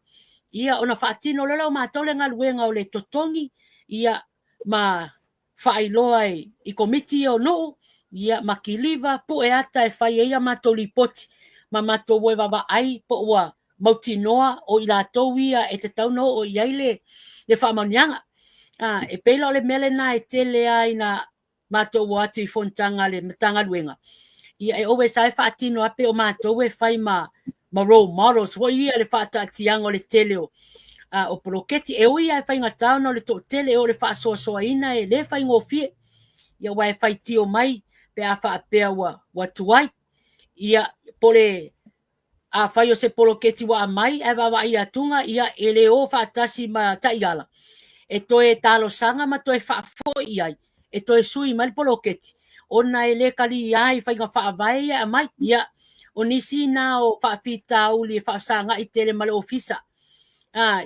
ia ona faatino loa lea o matou le galuega o le totogi ia ma faailoa i komiti o nuu ia ma kiliva pue ata e fai ai a matou lipoti ma matou o e vaavaai po ua mautinoa o i latou ia e tatau ona oo i ai le faamanuiaga. E pei la o le mea lena e tele lava ina matou o atu i fonotaga a le Matagaluega, ia e always lava e faatino lava pei o matou e fai ma role models foi ia le faataatiaga o le tele o poloketi. E ui lava e faigata ona o le toatele, e oo i le faasoasoaina e le faigofie, ia aua e faitio mai pe a faapea ua tuai. Ia po o le Afai o se poloketi ua aumai ae vaavaai atuga, ia e le o faatasi ma taiala, e toe talosaga ma toe faafoi i ai, e toe sui mai le poloketi, ona e le talia ai faiga faavae ia e aumai. Ia, o nisi na o faafitauli e faafesagai tele ma le ofisa,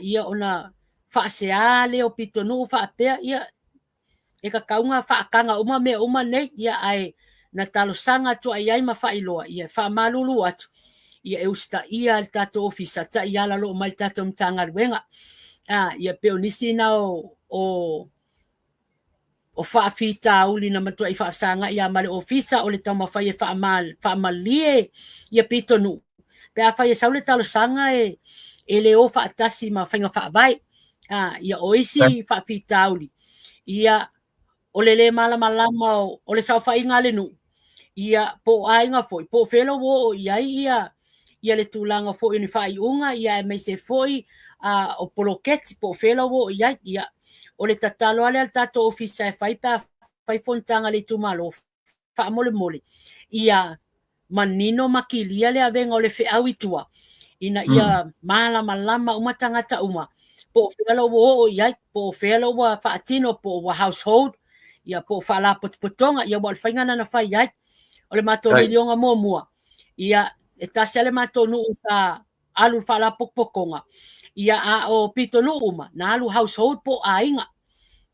ia ona faasea lea o pitonuu faapea, ia e tatau ona faataga uma mea uma nei, ia ae na talosaga atu ai ai ma faailoa, ia faamalulu atu, ia e usitaia e le tatou ofisa taiala o lo o mai le tatou Matagaluega. Ia pei o nisi na o faafitauli na matuai faafesagai lava ma le ofisa o le taumafai e faamalie ia pitonuu pe afai e sau le talosaga e le o faatasi ma faiga faavae. Ia o isi faafitauli, ia o le lē malamalama o le saofaiga a le nuu, ia po o aiga foi, po o fea ua oo i ai ia le tulaga foi o ni faaiuga, ia aemaise foi o poloketi, po o fea ua oo i ai. Ia o le tatalo lava lea a le tatou ofisa e fai pe a fai fonotaga a le itumalo, faamolemole ia manino ma kilia le avega o le feau i tua ina ia malamalama uma tagata uma. Po o fea lou ua oo i ai, po o fea lou ua faatino, po o ua household, ia po o faalapotopotoga, ia ua o le faiga lena na fai ai. O le matou milioga muamua, ia e tasi lava le matou nuu sa alu i le faalapotopotoga, ia a o pitonuu uma na alu household po o aiga.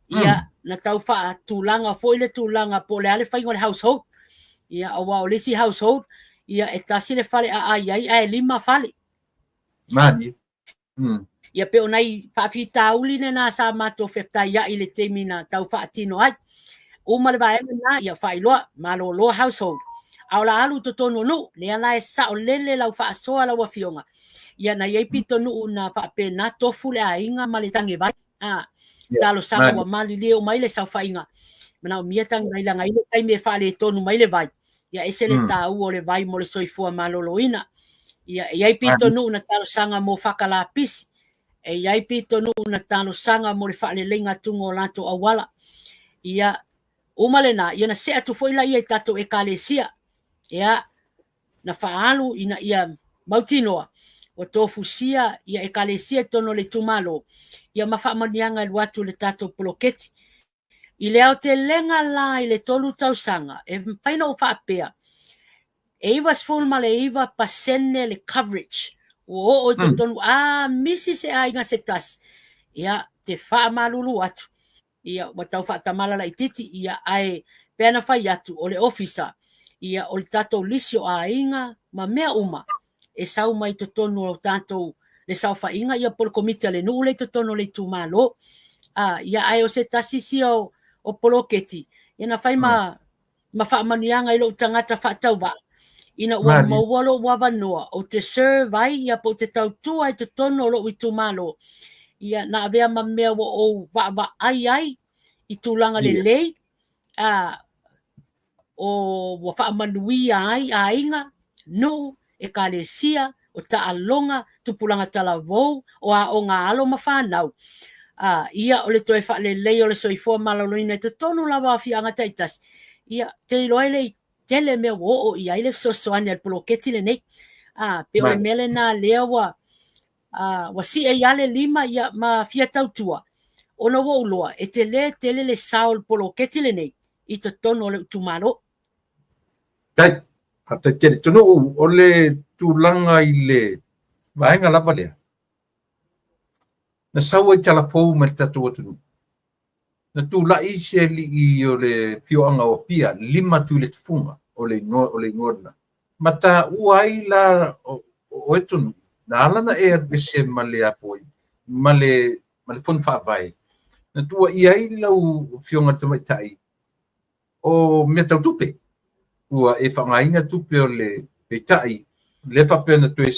Ia na tau faatulaga foi le tulaga po o le a le faiga o le household. Ia aua o le isi household, ia e tasi le fale aai ai ae 5 fale. Malie. Ia pei o nai faafitauli lena sa matou fetaiai i le taimi na tau faatino ai. Uma le vaega lena, ia faailoa, malolo household. A o la alu i totonu o nuu, lea la e saolele lau faasoa lau afioga. Ia na i ai pitonuu na faapena tofu le aiga ma le tagevai. A, talosaga ua malilie uma ai le saofaiga. Manaomia tagevai leaga i le taimi e faaletonu mai le vai. Ia ese le taua o le vai mo le soifua maloloina. Ia e i ai pitonuu na talosaga mo fakalapisi. E i ai pitonuu na talosaga mo le faaleleiga atuga o latou auala. Ia, uma lena, ia na see atu foi laia i tatou ekalesia. Ia, na faaalu ina ia mautinoa ua tofusia ia ekalesia i totonu o le itumalo, ia ma faamanuiaga e alu atu i le tatou poloketi. I le aotelega la i le 3 tausaga, e mafai ona ou faapea, e 99% le coverage ua oo i totonu, a misi se aiga se tasi, ia, te faamalulu atu, ia, ua tau faatamala laitiiti, ia, ae pei ona fai atu, o le ofisa, ia, o le tatou lisi o aiga ma mea uma e sau mai totonu o tatou le saofaiga, ia, po o le komiti a le nuu lea i totonu o le itumalo. Ia, ae o se tasi sia o poloketi, ia na fai ma ma faamanuiaga i lou tagata faatauvaa, ina ua maua lou avanoa ou te serve ai, ia, po o te tautua i totonu o lou itumalo, ia, na avea ma mea ua ou vaavaai ai i tulaga lelei, o ua faamanuia ai aiga, nuu, ekalesia, o taaloga, tupulaga talavou, o aoga a alo ma fanau. Ia, o le toe faalelei o le soifua maloloina i totonu lava o afioaga taitasi, ia, te iloa ai le tele mea ua oo i ai le fesoasoani a le poloketi lenei. Pei o le mea lena lea ua ua sie ai lava le lima, ia, ma fia tautua, ona ua ou iloa e tele tele le sao o le poloketi lenei i totonu o le itumalo. Faafetai, faafetai tele. Tonuu, o le tulaga i le vaega lava lea, na sau ai tala fou mai le tatou atunuu. Na tulai se alii o le afioaga o Apia, 5 Tuiletufuga o le igoa o le igoa lena. Ma taua ai la oe Tonuu, na ala ona e alu ese ma le a foi, ma le ma le fono faavae, na tuuaia ai lau afioga i le tamaitai o mea tau tupe. Ua e faaaogaina tupe o le peitai, lea faapea na toe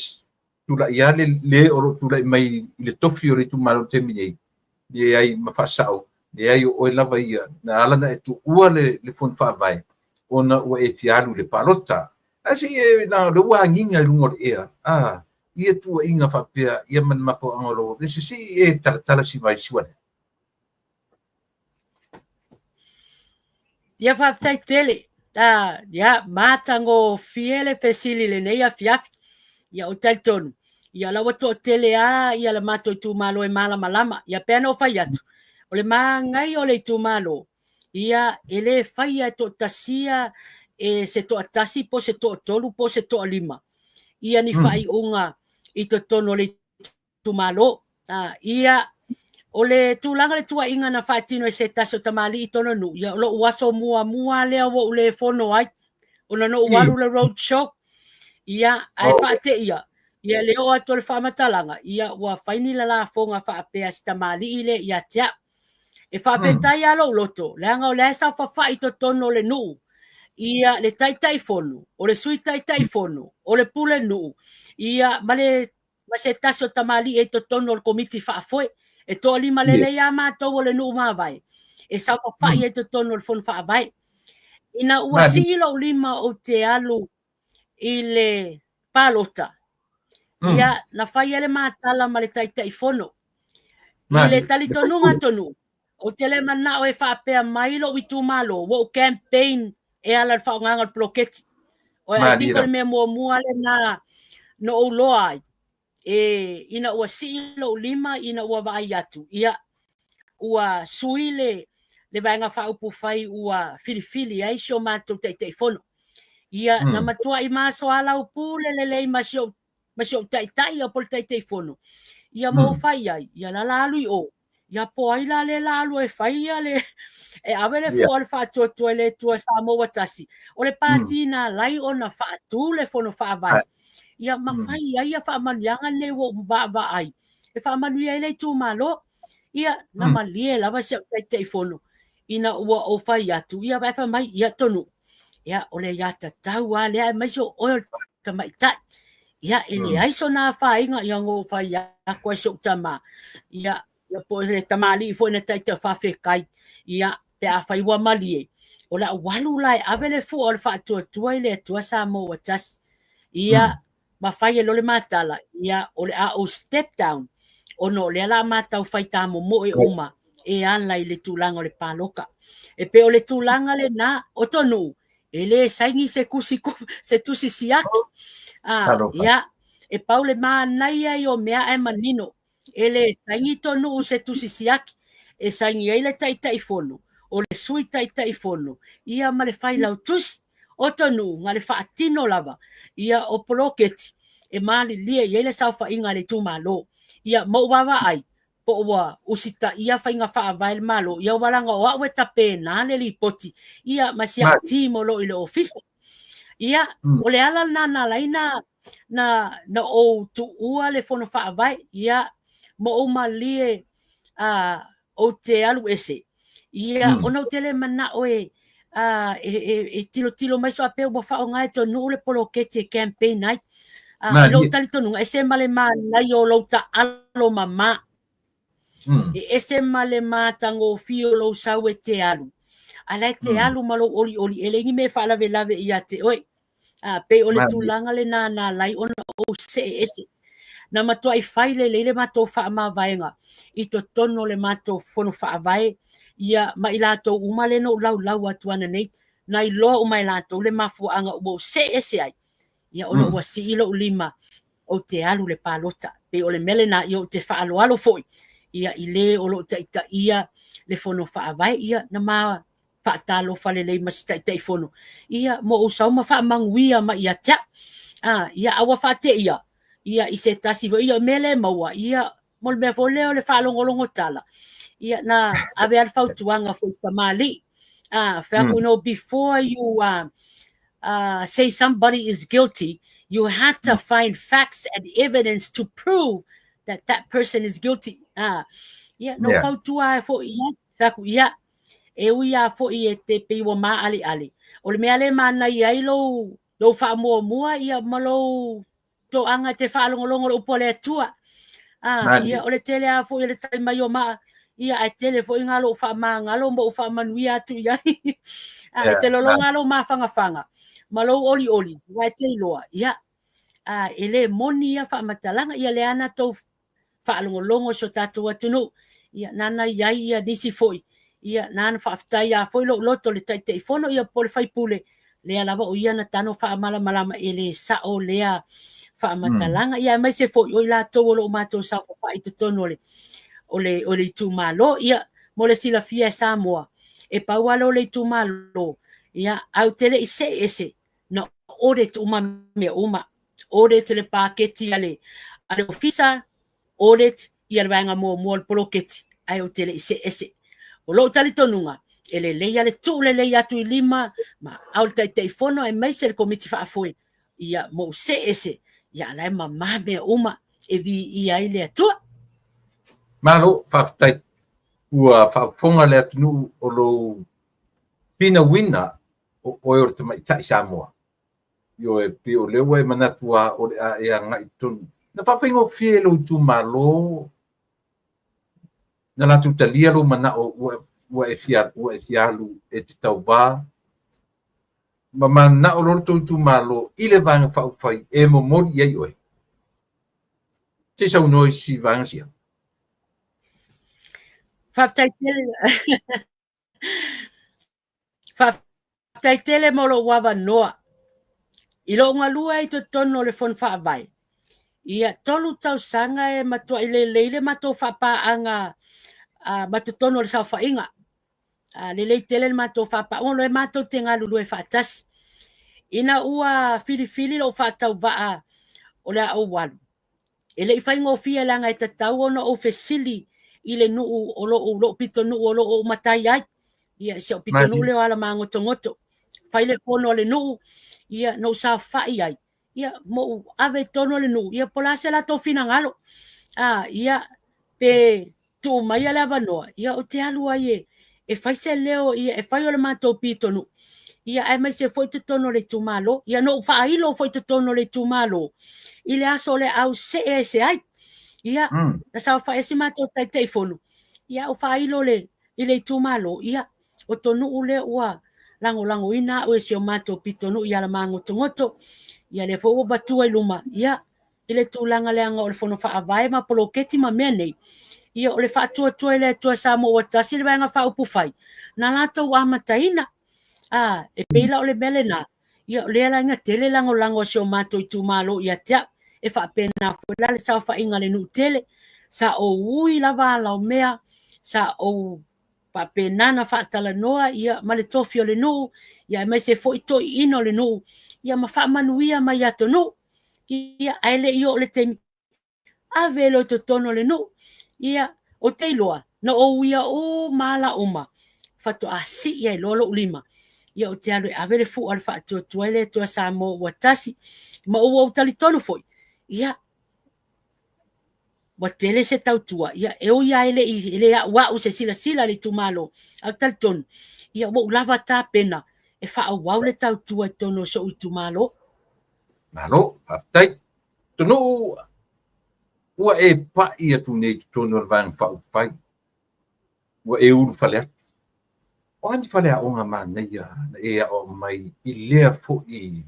tulai lava le le o lo o tulai mai i le tofi o le itumalo i le taimi nei, leai ma faasao, leai o oe lava ia, na ala ona e tuua le fono faavae ona ua e fia alu i le palota. Ae se i e, na o lea ua agiga i luga o le ea, a, ia tuuaiga faapea, ia ma le mafuaaga o lou, se se i e talatala si vaisua lea. Ia faafetai tele. Ia, matagofie le fesili i lenei afiafi. Ia, ou te talitonu, ia la ua toatele lava ia le matou itumalo e malamalama. Ia pei ona ou fai atu, o le manaia o le itumalo, ia e le faia e toatasia e se toatasi po o se toatolu po o se toalima ia ni faaiuga i totonu o le itumalo. Ia, o le tulaga o le tuuaiga na faatino e se tasi o tamalii i tona nuu, ia o lou aso muamua lea ua ou le fono ai, ona na ou alu le road show, ia, ae faateia, ia le oo atu o le faamatalaga, ia ua fai ni lalafoga faapea si tamalii lea ia te au. E faafetai lava lou loto, leaga o lea e saofafai i totonu o le nuu, ia le Taitaifono, o le Sui Taitaifono, o le Pulenuu, ia ma le ma se tasi o tamalii i totonu o le komiti faafoe. E toalima lelei lava matou o le nuu mavae e saofafai ai i totonu o le fono faavae. Ina ua sii lou lima ou te alu i le palota, ia na fai ai le matala ma le Taitaifono. I le talitonuga tonu, ou te le manao e faapea mai lou itumalo, ua ou campaign e ala i le faaaogaina o le poloketi. O I think o le mea muamua lena na ou iloa ai, E ina ua sii lou lima ina ua vaai atu, ia, ua sui le le Vaega Faaupufai ua filifili ai si o matou Taitaifono. Ia, na matuai masoalaupule lelei ma si ou ma si ou taitai ia po o le Taitaifono, ia ma ou fai ai, ia la la alu i o, ia po o ai la lea la alu e fai ia le e ave le fua o le faatuatua i le Atua Samoa ua tasi, o le pati na ala ai ona faatu le Fono Faavae, ia ma fai ai ia faamanuiaga nei ua ou vaavaai e faamanuia ai le itumalo. Ia, na malie lava si au Taitaifono ina ua ou fai atu, ia ae fai mai, ia Tonu'u, ia o le aiatatau lava lea aemaise o oe o le tamaitai. Ia, e leai sona afaina, ia na ou fai atu ai si ou tama, ia, ia po o le tamalii foi na taitai faafetai, ia, pe afai ua malie, o le a ou alu la e ave le fua o le faatuatua i le Atua Samoa ua tasi. Ia, ma fai ai loa le ma tala, ia, o le a ou step down, ona o lea la a matau fai tamomoe uma e ala i le tulaga o le paloka. E pei o le tulaga lena, o Tonu'u, e le saini se tusi, se tusi siaki. Ah, ia, e pau le manaia ia o mea ae manino, e le saini Tonu'u se tusi siaki, e saini ai le Taitaifono, o le Sui Taitaifono, ia ma le Failautusi. O Tonu'u, na le faatino lava ia o poloketi e malilie i ai le saofaiga a le itumalo. Ia, ma ou vaavaai, po o ua usitaia faiga faavae a le Malo, ia ua leaga o au e tapena le lipoti, ia ma si au team o lo o i le ofisa. Ia, o le ala lena na ala ai na, na, na ou tuua le fono faavae, ia, ma ou malie uh, ou te alu ese. Ia, ona ou te le manao e, uh, e, e, e tilotilo mai faapea ua faaaoga e Tonu'u le poloketi e campaign ai. Uh, I lou talitonuga, ese ma le manaia o lou taalo mama. E ese ma le matagofie o lou sau e te alu. A la e te alu ma lou olioli, e leai ni mea e faalavelave ia te oe. A, pei o le tulaga lena na ala ai ona ou see ese. Na matuai fai lelei le matou faamavaega i totonu o le matou fono faavae, ia ma i latou uma lea na ou laulau atu ananei, na iloa uma e latou le mafuaaga ua ou see ese ai, ia ona ua sii lou lima ou te alu i le palota. Pei o le mea lena, ia ou te faaaloalo foi ia i le o lo o taitaia le fono faavae, ia na ma faatalofa lelei ma si Taitaifono, ia ma ou sau ma faamanuia mai ia te au. A, ia a ua faateia, ia i se tasi foi, ia o mea le maua, ia mo le mea foi lea o le faalogologo tala, ia na ave lava le fautuaga foi i si tamalii, a, fai atu, you know, before you say somebody is guilty, you had to find facts and evidence to prove that that person is guilty. A, ia, na ou fautua ai foi i ai, fai atu, ia, e ui lava foi e te pei ua maaleale, o le mea lea e manaia ai lou, lou faamuamua ia ma lou toaga e te faalogologo i le upu a le Atua. A, ia, o le tele lava foi o le tali mai o maa, ia, ae tele foi ngā lou faamagalo ma ou faamanuia atu i ai. A, e te lologa lou mafangafaga ma lou olioli, aua e te iloa, ia, a, e le moni ia faamatalaga, ia lea na tou faalogologo i si o tatou atunuu, ia nana i ai ia nisi foi, ia nana faafetai a foi lou loto i le Taitaifono ia po o le sui usufono, lea lava o ia na tano faamalamalama e le sao lea faamatalaga, ia aemaise foi o i latou o lo o matou saofafai i totonu o le o le o le itumalo, ia mo le silafia e Samoa, e pau lava lea o le itumalo, ia ae ou te le i see ese na audit uma mea uma, audit le paketi a le, a le ofisa, audit ia le vaega muamua o le poloketi, ae ou te le i see ese. O lou talitonuga, e lelei lava le tuu lelei atu i lima ma au le Taitaifono aemaise le Komiti Faafoe, ia ma ou see ese, ia a la e mama mea uma e viia ai le Atua. Malo, faafetai. Ua faafofoga le atunuu o lou finauina o oe o le tamaitai Samoa. Ioe, pei o lea ua e manatu lava o le a e agai i totonu. Na faafaigofie e lou itumalo na latou talia lou manao ua e fia, ua e fia alu e te tauva ma mananao loa le tou itumalo i le Vaega Faaupufai e momoli i ai oe. Se i saunoa i si vaega sia. Faafetai tele. Faafetai tele mo lou avanoa. I lou galue ai i totonu o le Fono Faavae, Ia, 3 tausaga e matuai lelei le matou faapaaga ma totonu o le saofaiga. Lelei tele le matou faapaaga, o lea matou te galulue faatasi. Ina ua filifili lou faatauvaa o le a ou alu, e le i faigofie leaga e tatau ona ou fesili i le nuu o lou, lou pitonuu o lo o ou matai ai. Ia, si au pitonuu lea o Alamagotogoto. Fai le fono a le nuu, ia, na ou saofai ai, ia, ma ou ave i totonu o le nuu, ia, po o le a se latou finagalo. Ia, pe tuu maia le avanoa, ia ou te alu ai e, e fai se leo, ia e fai o le matou pitonuu, ia aemaise foi totonu o le itumalo. Ia na ou faailo foi totonu o le itumalo i le aso o le a ou see ese ai. Ia, na saofai ai si matou Taitaifono, ia ou faailo le, i le itumalo, ia o to nuu lea ua lagolagoina au e si o matou pitonuu i Alamagotogoto, ia lea foi ua avatua i luma, ia i le tulaga leaga o le Fono Faavae ma poloketi ma mea nei, ia o le faatuatua i le Atua Samoa ua Tasi le Vaega Faaupufai na latou amataina. A, e pei la o le mea lena, ia o lea la ina tele lagolago a si o matou itumalo ia te au. E faapena foi la le saofaiga a le nuu tele, sa ou ui lava ala o mea, sa ou faapena na faatalanoa ia ma le tofi o le nuu, ia aemaise foi toeaiina o le nuu, ia ma faamanuia mai atunuu. Ia ae le i oo le taimi, ave loa i totonu o le nuu. Ia, ou te iloa, na ou uia uma ala uma, faatoa sii ai loa lou lima. Ia ou te alu e ave le fua o le faatuatua i le Atua Samoa ua tasi. Ma ua ou talitonu foi, ia, ua tele se tautua, ia e ui lava e le i e le auau se silasila a le itumalo, ae ou te talitonu, ia ua ou lava tapena e faaauau le tautua i totonu o si ou itumalo. Malo, faafetai. Taunuu ua e pai atu nei i totonu o le Vaega Faaupufai, ua e ulufale atu. O a ni faleaoga manaia na e aoao mai i lea foi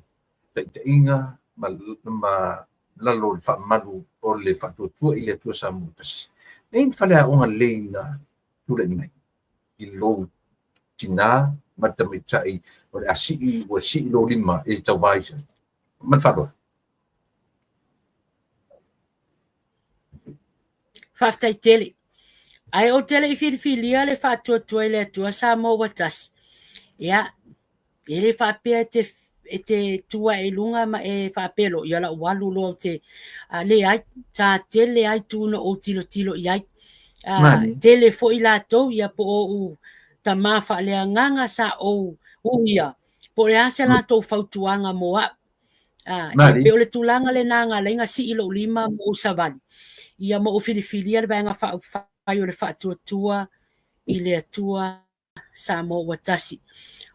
taitaiga ma, ma lalo o le faamalu o le Faatuatua i le Atua Samoa Tasi? E i ai ni faleaoga lelei na tulai mai i lou tinā ma le tamaitai o le a sii, ua sii lou lima e tauva ai? Ma le faaaloalo. Faafetai tele. Ae ou te le i filifilia le faatuatua i le Atua Samoa ua tasi. Ia, e le faapea e te, e te tu ae i luga ma e faapea loa, ia lau alu loa ou te leai, sa tele ai tu na ou tilotilo i ai. Tele foi latou, ia po o ou tama faaleagaga sa ou uia, po o le a se latou fautuaga mo au. E pei o le tulaga lena na ala ai ona sii lou lima ma ou savali, ia ma ou filifilia le Vaega Faaupufai o le Faatuatua i le Atua Samoa ua tasi.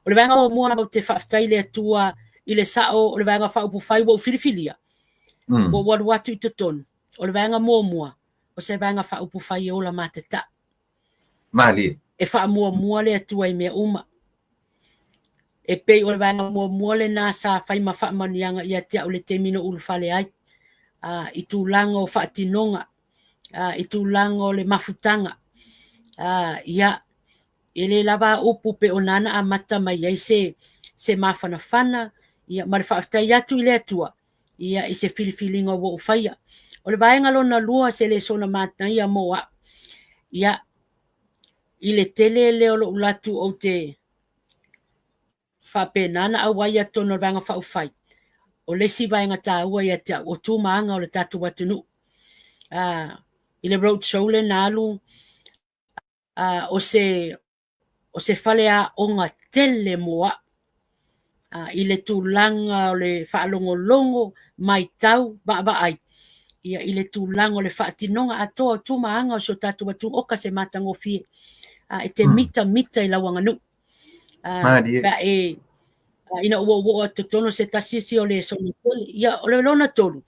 O le vaega muamua lava ou te faafetai i le Atua i le sao o le Vaega Faaupufai ua ou filifilia, ua ou alu atu i totonu. O le vaega muamua, o se Vaega Faaupufai e ola matatau. Malie. E faamuamua le Atua i mea uma. E pei o le vaega muamua lena sa fai ma faamanuiaga ia te au i le taimi na ou ulufale ai, i tulaga o faatinoga, i tulaga o le mafutaga. Ia, e le lava a upu pei o na na amata mai ai se, se mafanafana, ia, ma le faafetai atu i le Atua, ia, i se filifiliga ua ou faia. O le vaega lona lua, se le soona manaia mo au, ia, i le tele lea o lou latu ou te faapena ona auai atu totonu o le Vaega Faaupufai, o le isi vaega taua ia te au, o tu ma aga o le tatou atunuu. I le road show lea na alu, o se, o se faleaoga tele mo au i le tulaga o le faalogologo, matau, vaavaai ia i le tulaga o le faatinoga atoa o tu ma aga o si o tatou atunuu, oka se matagofie, e te mitamita i lau aganuu. Pe a e ina ua ou oo atu totonu o se tasi isi o lesona tele. Ia, o le lona tolu,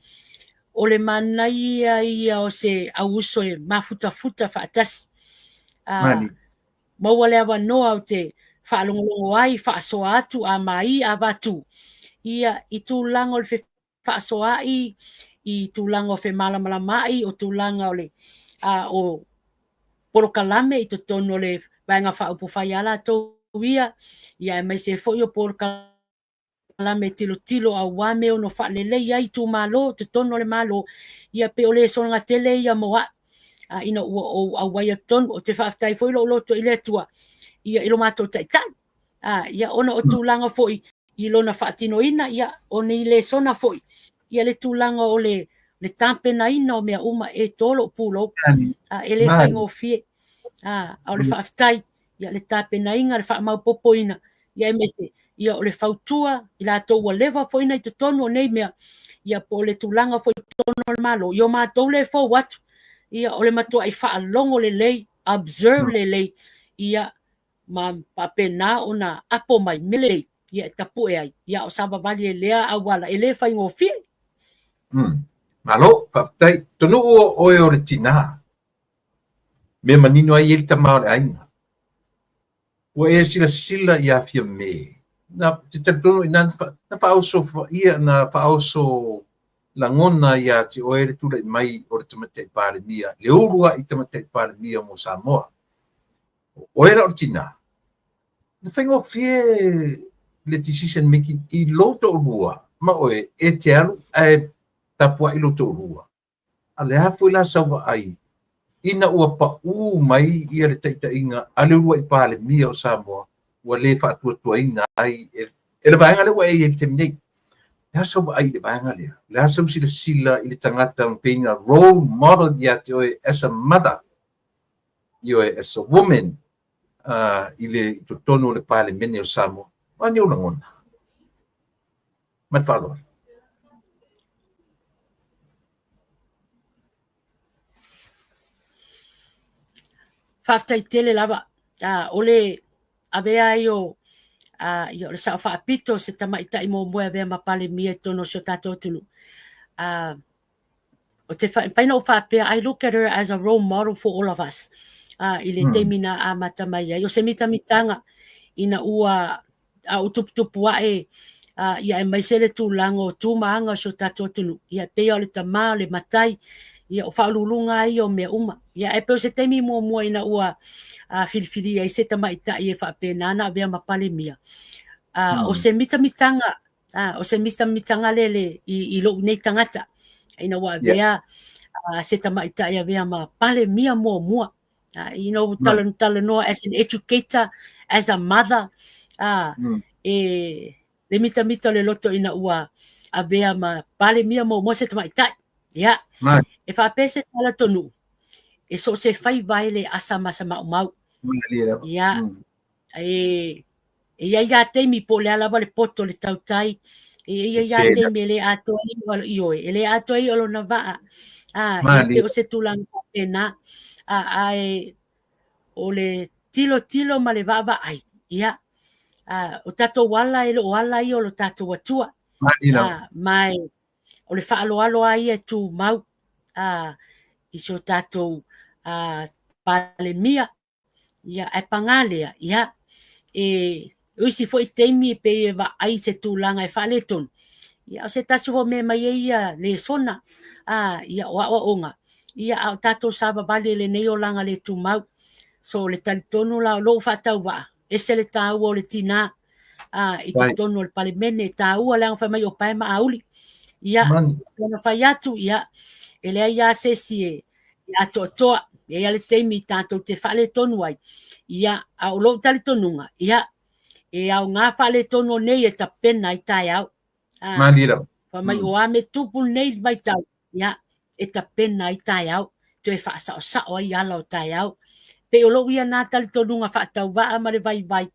o le manaia ia o se auuso e mafutafuta faatasi. Maua le avanoa ou te faalogologo ai, faasoa atu, a māi, a vatu, ia, i tulaga o le fefaasoaai, i tulaga o femalamalamaai, o tulaga o le a, o polokalame i totonu o le Vaega Faaupufai a latou ia, ia aemaise foi o polokalame. Lame tilotilo auā mea ono faalelei ai itumalo totonu o le Malo, ia pei o lesona tele ia mo a'u ina ua ou auai atu tonu. Ou te faafetai foi lou loto i le Atua ia i lo matou taitai, ia ona o tulaga foi i lona faatinoina, ia o ni lesona foi ia le tulaga o le tapenaina o mea uma e to lou pulou, e le faigofie. A o le faafetai ia le tapenaina, le faamaopopoina, ia aemaise ia o le fautua i latou ua leva foi na i totonu o nei mea, ia po o le tulaga foi i totonu o le Malo, ia o matou le fou atu, ia o le matuai faalogo lelei, observe lelei, ia ma faapena ona apo mai mea lelei ia e tapue ai, ia o savavali e lea auala e le faigofie. Malo, faafetai. Tonuu o oe o le tinā. Mea manino ai e le tama o le aiga. Ua e silasila ia Fiame, na te talitonu i na, na faaoso ia, na faaoso lagona ia te oe le tulai mai o le Tamaitai Palemia, le uluai Tamaitai Palemia mo Samoa. O oe la o le tinā, na faigofie le decision making i lou toalua ma oe e te alu ae tapuai lou toalua. A le a foi la sau vaai ina ua paū mai ia le taitaiga a le uluai Palemia o Samoa ua le faatuatuaina ai e le vaega lea ua e i ai i le taimi nei. O le a sau vaai i le vaega lea? O le a sau silasila i le tagata ma pei na role model ia te oe as a mother, ioe, as a woman i le totonu o le Palemene o Samoa? O a ni ou lagona? Ma le faaaloalo. Faafetai tele lava. O le avea ai o ia o le Sao Faapito se tamaitai muamua e avea ma Palemia i totonu o si o tatou atunuu. Ou te mafai ona ou faapea, I look at her as a role model for all of us i le taimi na amata mai ai. O se mitamitaga ina ua a o tuputupu ae ia aemaise le tulaga o tu ma aga o si o tatou atunuu, ia e pei o le tama, o le matai, ia o faauluuluga lava ia o mea uma. Ia ae pei o se taimi muamua ina ua filifilia ai se tamaitai e faapena ona avea ma Palemia, o se mitamitaga, o se mitamitaga lele i lou nei tagata, ina ua avea se tamaitai e avea ma Palemia muamua. You know, talanoa as an educator, as a mother, e le mitamita o le loto ina ua avea ma Palemia muamua se tamaitai. Ia, e faapea se tala tonu, e so o se faiva e le asa ma se maumau. Ia, e e i ai lava taimi po o le a lava le poto o le tautai, e i ai lava taimi e le atoa ai ioe, e le atoa ai o lona vaa. Ia pei o se tulaga faapena. Ae o le tilotilo ma le vaavaai, ia, o tatou ala e le o ala ia o lo tatou Atua. Ma o le faaaloalo lava ia e tumau i si o tatou Palemia. Ia, ae pagā lea, ia, e o isi foi taimi e pei e vaai i se tulaga e faaletonu, ia, o se tasi foi o mea e aumai ai ia lesona, ia, o aoaoga, ia, a o tatou savavali i lenei olaga le tumau. So, o le talitonu la o lou faatauvaa, ese le taua o le tinā i totonu o le Palemene, e taua leaga fai mai o pae ma auli. Ia, ona fai atu, ia, e leai lava se isi e atoatoa, e i ai lava le taimi tatou te faaletonu ai, ia, a o lou talitonuga, ia, e aoga faaletonu o nei e tapena ai taeao. Malie lava. Fai mai o a mea tupu lenei vaitau, ia, e tapena ai taeao, toe faasaosao ai ala o taeao. Pei o lou ia na talitonuga faatauvaa ma le vaivai,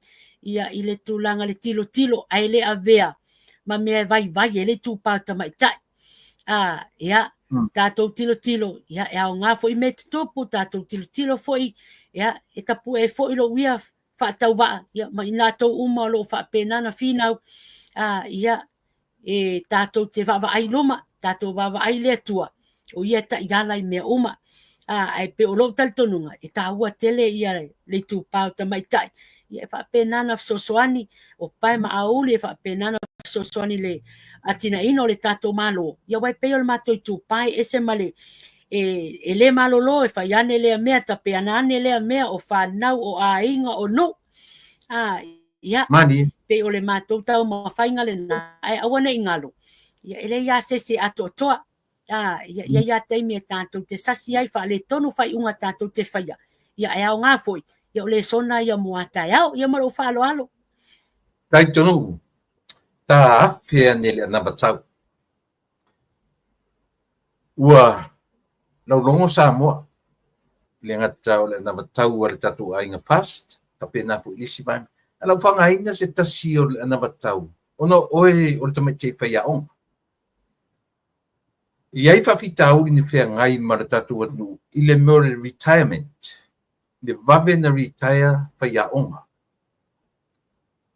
ia, i le tulaga le tilotilo, ae le avea ma mea e vaivai ai le itupa o tamaitai. Ia, tatou tilotilo, ia, e aoga foi mea e tutupu, tatou tilotilo foi, ia, e tapue ai foi lou ia faatauvaa, ia, ma i latou uma o lo o faapena ona finau, ia, e tatou te vaavaai i luma, tatou vaavaai i le Atua, o ia e taiala i mea uma. Ae pei o lou talitonuga, e taua tele ia le itupa o tamaitai, ia e faapena ona fesoasoani, o pae ma aoauli e faapena ona fesoasoani i le atinaeina o le tatou Malo, ia aua e pei o le matou itupa e ese ma le e le malolo, e fai ane lea mea, tapeana ane lea mea, o fanau, o aiga, o nuu. Ia, pei o le matou taumafaiga lena, ae aua ne i galo, ia e leai lava se isi e atoatoa. Ia e i ai lava taimi e tatou te sasi ai, faaletonu faaiuga tatou te faia, ia ae aoga foi, ia o lesona ia mo a taeao. Ia ma lou faaaloalo. Talitonu'u, ta afe ane le anavatau. Ua laulogo Samoa i le gata o le anavatau a le tatou aiga FAST, faapena foi i le isi vaega. Ae o le a ou faaaogaina se tasi o le anavatau ona o oe o le tamaitai faiaoga. E i ai faafitauli na feagai ma le tatou atunuu i le mea o le retirement, le vave na retire faiaoga.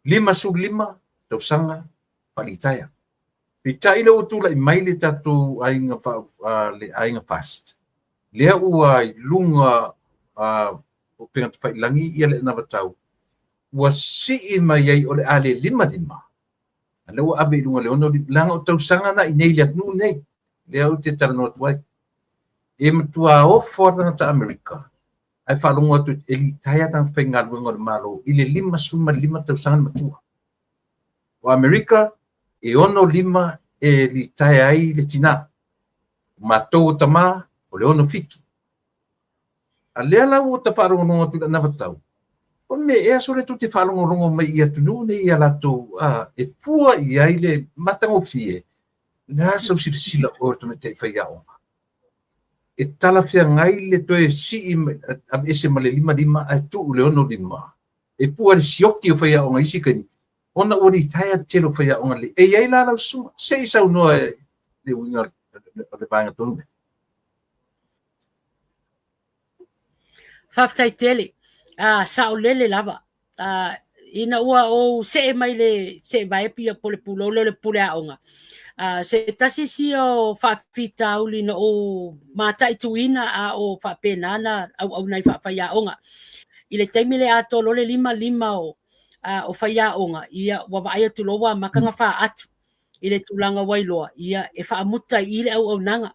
55 tausaga faalitaea. Peitai lea ua tulai mai le tatou aiga le aiga FAST, lea ua i luga o upega tafailagi ia le anavatau, ua sii mai ai o le a le 55, a lea ua ave i luga i le 65, leaga o tausaga na i inei i le atunuu lenei, lea ou te talanoa atu ai. E matua ofo lava tagata Amerika ae faalogo atu e litaea tagata faigaluega o le Malo i le 55 tausaga le matua. O Amerika, e 65 e litaea ai le tina. O matou o tama, o le 67. A lea la ua ta faalogologo atu i le anavatau, o le mea ea sole tou te faalogologo mai i atunuu nei ia latou e fua i ai le matagofie, o le a sau silasila oe o le tamaitai faiaoga? E talafeagai le toe sii aveese ma le 55 ae tuu i le 65 e fua i le sioki o faiaoga i isi taimi, ona ua litaea le tele o faiaoga lelei. E i ai la lau susuga, se i saunoa i le uiga o le vaega tonu lea. Faafetai tele. Saolele lava. Ina ua ou see mai le seevae ia po o le pulou lea o le pule aoga, se tasi sia o faafitauli na ou mataituina a o faapena na auauna ai faafaiaoga. I le taimi le atoa loa le 55 o faiaoga, ia ua vaai atu loa ua amata ona faatu i le tulaga ua iloa, ia e faamuta i i le auaunaga.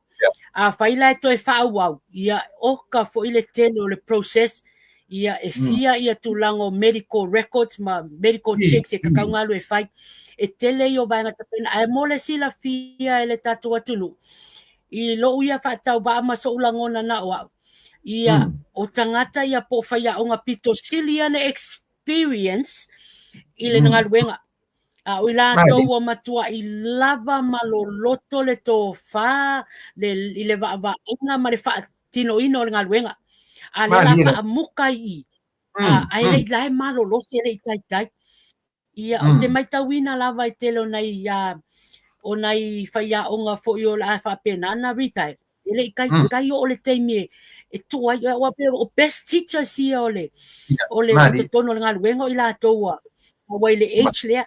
Afai la e toe faaauau, ia oka foi le tele o le process, ia e fia ia tulaga o medical records ma medical checks e tatau ona alu e fai. E tele ia o vaega tapena, ae mo le silafia e le tatou atunuu, i lou ia faatauvaa ma so'u lagona na o a'u, ia o tagata ia po o faiaoga pito sili ia na experience i le galuega. A o i latou ua matuai lava ma loloto le tofa le, i le vaavaaiga ma le faatinoina o le galuega. A lea la faamuka i i, ae le i la e malolosi e le i taitai. Ia, ou te matauina lava i tele o nai, o nai faiaoga foi o le a faapena ona retire, e le i taitai oo le taimi e tuu ai, aua pei o best teachers ia o le, o le o totonu o le galuega o i latou ua ua i le age lea.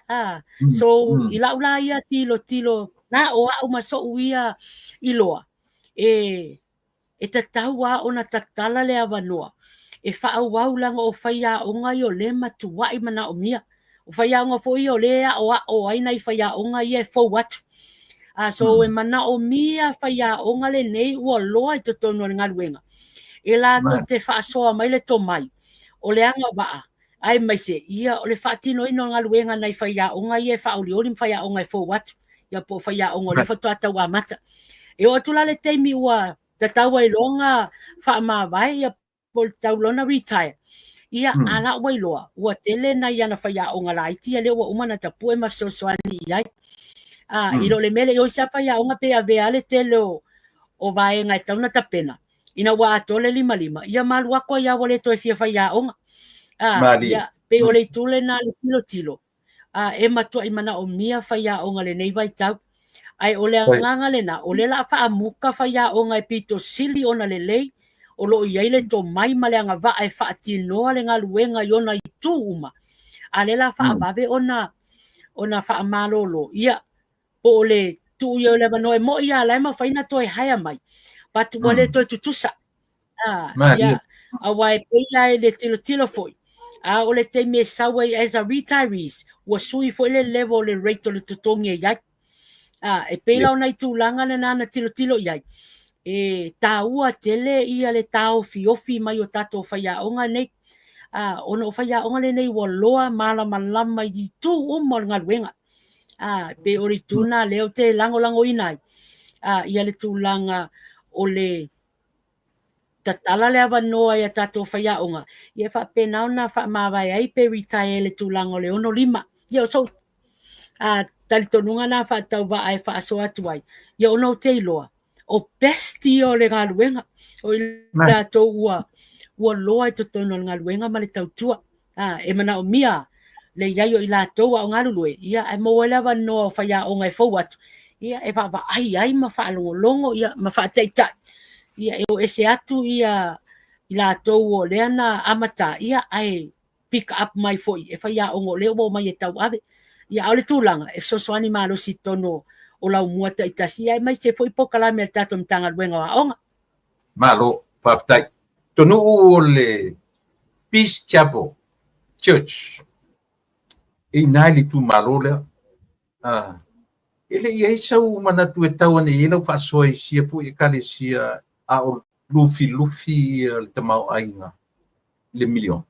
So, i lau la ia tilotilo, na o au ma so'u ia iloa, e E tatau lava ona tatala le avanoa e faaauau leaga o faiaoga ia o lea e matuai manaomia. O faiaoga foi ia o lea e aoao ai nai faiaoga ia e fou atu. So e manaomia faiaoga lenei ua loa i totonu o le galuega e latou te faasoa mai le tomai o le agavaa aemaise ia o le faatinoina o galuega a nai faiaoga ia e faaolioli ma faiaoga e fou atu, ia po o faiaoga o lea faatoa tau amata. E oo atu la le taimi ua tatau ai loa ona faamavae ia po o tau loa ona retire, ia a la ua iloa ua tele nai ana faiaoga laiti ia lea ua uma ona tapue ma fesoasoani i ai. I lo le mea lea, i o isi lava faiaoga pei e avea lava le tele o vaega e tatau ona tapena, ina ua atoa le 55, ia ma alu atu ai lava ua le toe fia faiaoga. Ia, pei o le itu lena le tilotilo, e matuai manaomia faiaoga lenei vaitau. Ae o le agaga lena, o lea o le a faamuta faiaoga e pito sili ona lelei, o lo o i ai le tomai ma le agavaa e faatinoa le galuega i ona itu uma, a o lea o le a faavave ona faamalolo. Ia, po o le tuu i ai o le avanoa e moni lava la e mafai ona toe hire mai, but ua le toe tutusa. Ia, aua e pei la i le tilotilo foi, a o le taimi e sau ai as a retirees, ua sui foi le level o le rate o le totogi e i ai. E pei la o nai tulaga lena na tilotilo i ai, e taua tele ia le taofiofi mai o tatou faiaoga nei. Ona o faiaoga lenei ua loa malamalama i itu uma o le galuega. Pei o le itu lena lea ou te lagolagoina ai ia le tulaga o le tatala le avanoa i a tatou faiaoga, ia faapena ona faamavae ai pe retire i le tulaga o le 65. Ia o sou talitonuga lena faatauvaa e faasoa atu ai, ia ona ou te iloa, o best ia o le galuega, o i latou ua ua loa i totonu o le galuega ma le tautua. E manaomia le i ai o i latou a o galulue, ia ae maua ai le avanoa o faiaoga e fou atu, ia e vaavaai ai ma faalogologo ia ma faataitai, ia e o ese atu ia i latou o lea na amata, ia ae pick up mai foi e faiaoga o lea ua omai e tauave. Ia a o le tulaga e fesoasoani malosi i totonu o laumua taitasi, ia aemaise foi polokalame a le tatou Matagaluega o Aoga. Malo, faafetai. Tonuu o le Peace Chapel Church e i ina i le itumalo lea. Ah, e le i ai sau manatu e tau ane i ai lau faasoa i sia foi ekalesia a o lufilufi le tamaoaiga i le miliona?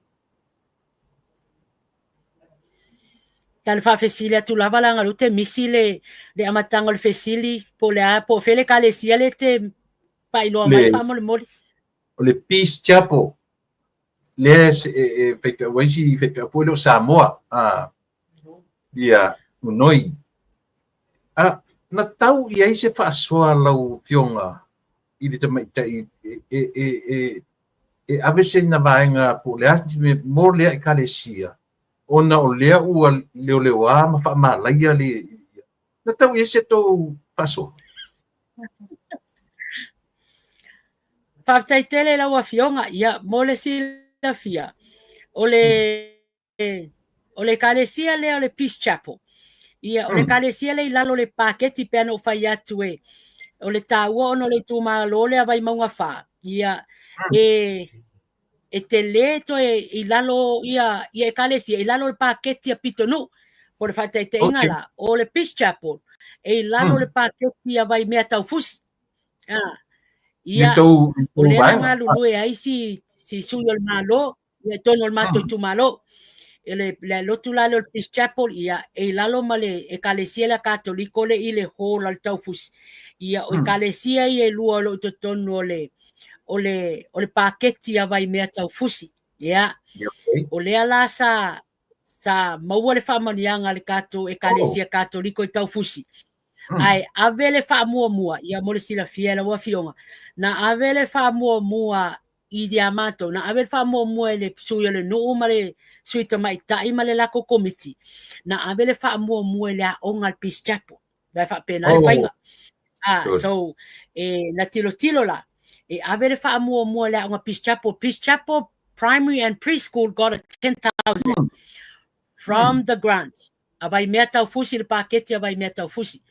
Tala faafesili atu lava leaga lea ou te misi le le amataga o le fesili po o le a po o fea le ekalesia lea e te faailoa mai faamolemole. O le Peace Chapel lea e faifeau ai si faifeau foi lea o Samoa a ia Unoi. A na tau i ai se faasoa lau Afioga i le tamaitai e ave sina vaega po o le a se mea mo lea ekalesia ona o lea ua leoleoa ma faamalaia le na tau i ai se tou faasoa? Faafetai tele i lau Afioga. Ia, mo le silafia, o le o le ekalesia lea o le Peace Chapel. Ia, o le ekalesia lea i lalo o le paketi pei ona ou fai atu e o le taua ona o le itumalo lea Vaimauga 4, ia e e tele toe i lalo ia ia ekalesia i lalo o le paketi a Pitonuu. Po o le faataitaiga la, o le Peace Chapel e i lalo o le paketi a Vaimea Taufusi. Ia, o lea na galulue ai si si sui o le Malo ia i totonu o le matou itumalo. E le, le lotu la lea o le Peace Chapel, ia, e i lalo ma le ekalesia lea Katoliko le i le hall a le Taufusi. Ia, o ekalesia ia e lua o lo o i totonu o le, o le, o le paketi a Vaimea Taufusi. Ia, o lea la sa, sa maua le faamanuiaga a le tatou ekalesia Katoliko i Taufusi. Ae ave le faamuamua, ia mo le silafia e lau Afioga, na ave le faamuamua i a matou, na ave le faamuamua e le sui o le nuu ma le sui tamaitai ma le latou komiti, na ave le faamuamua i le aoga a le Peace Chapel. Aua e faapena le faiga. So, e, na tilotilo la, e ave le faamuamua i le aoga Peace Chapel. Peace Chapel Primary and Preschool got a 10,000 from the grant. A Vaimea Taufusi, le paketi a Vaimea Taufusi.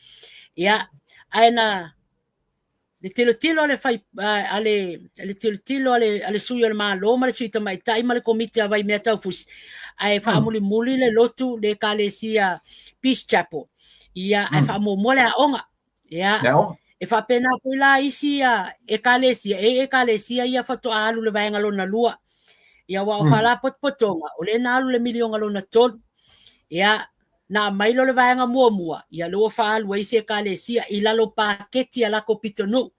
Ia, ae na Le tilotilo a le fai, a le, le tilotilo a le, a le sui o le Malo ma le sui tamaitai ma le komiti a Vaimea Taufusi, ae faamulimuli le lotu le ekalesia Peace Chapel, ia, ae faamuamua le aoga. Ia, e faapena foi la isi ekalesia, e i ekalesia ia faatoa alu le vaega lona lua. Ia, aua o faalapotopotoga, o lea na alu le miliona lona tolu. Ia, na aumai lea o le vaega muamua, ia lea ua faaalu ai isi ekalesia i lalo o paketi a latou pitonuu.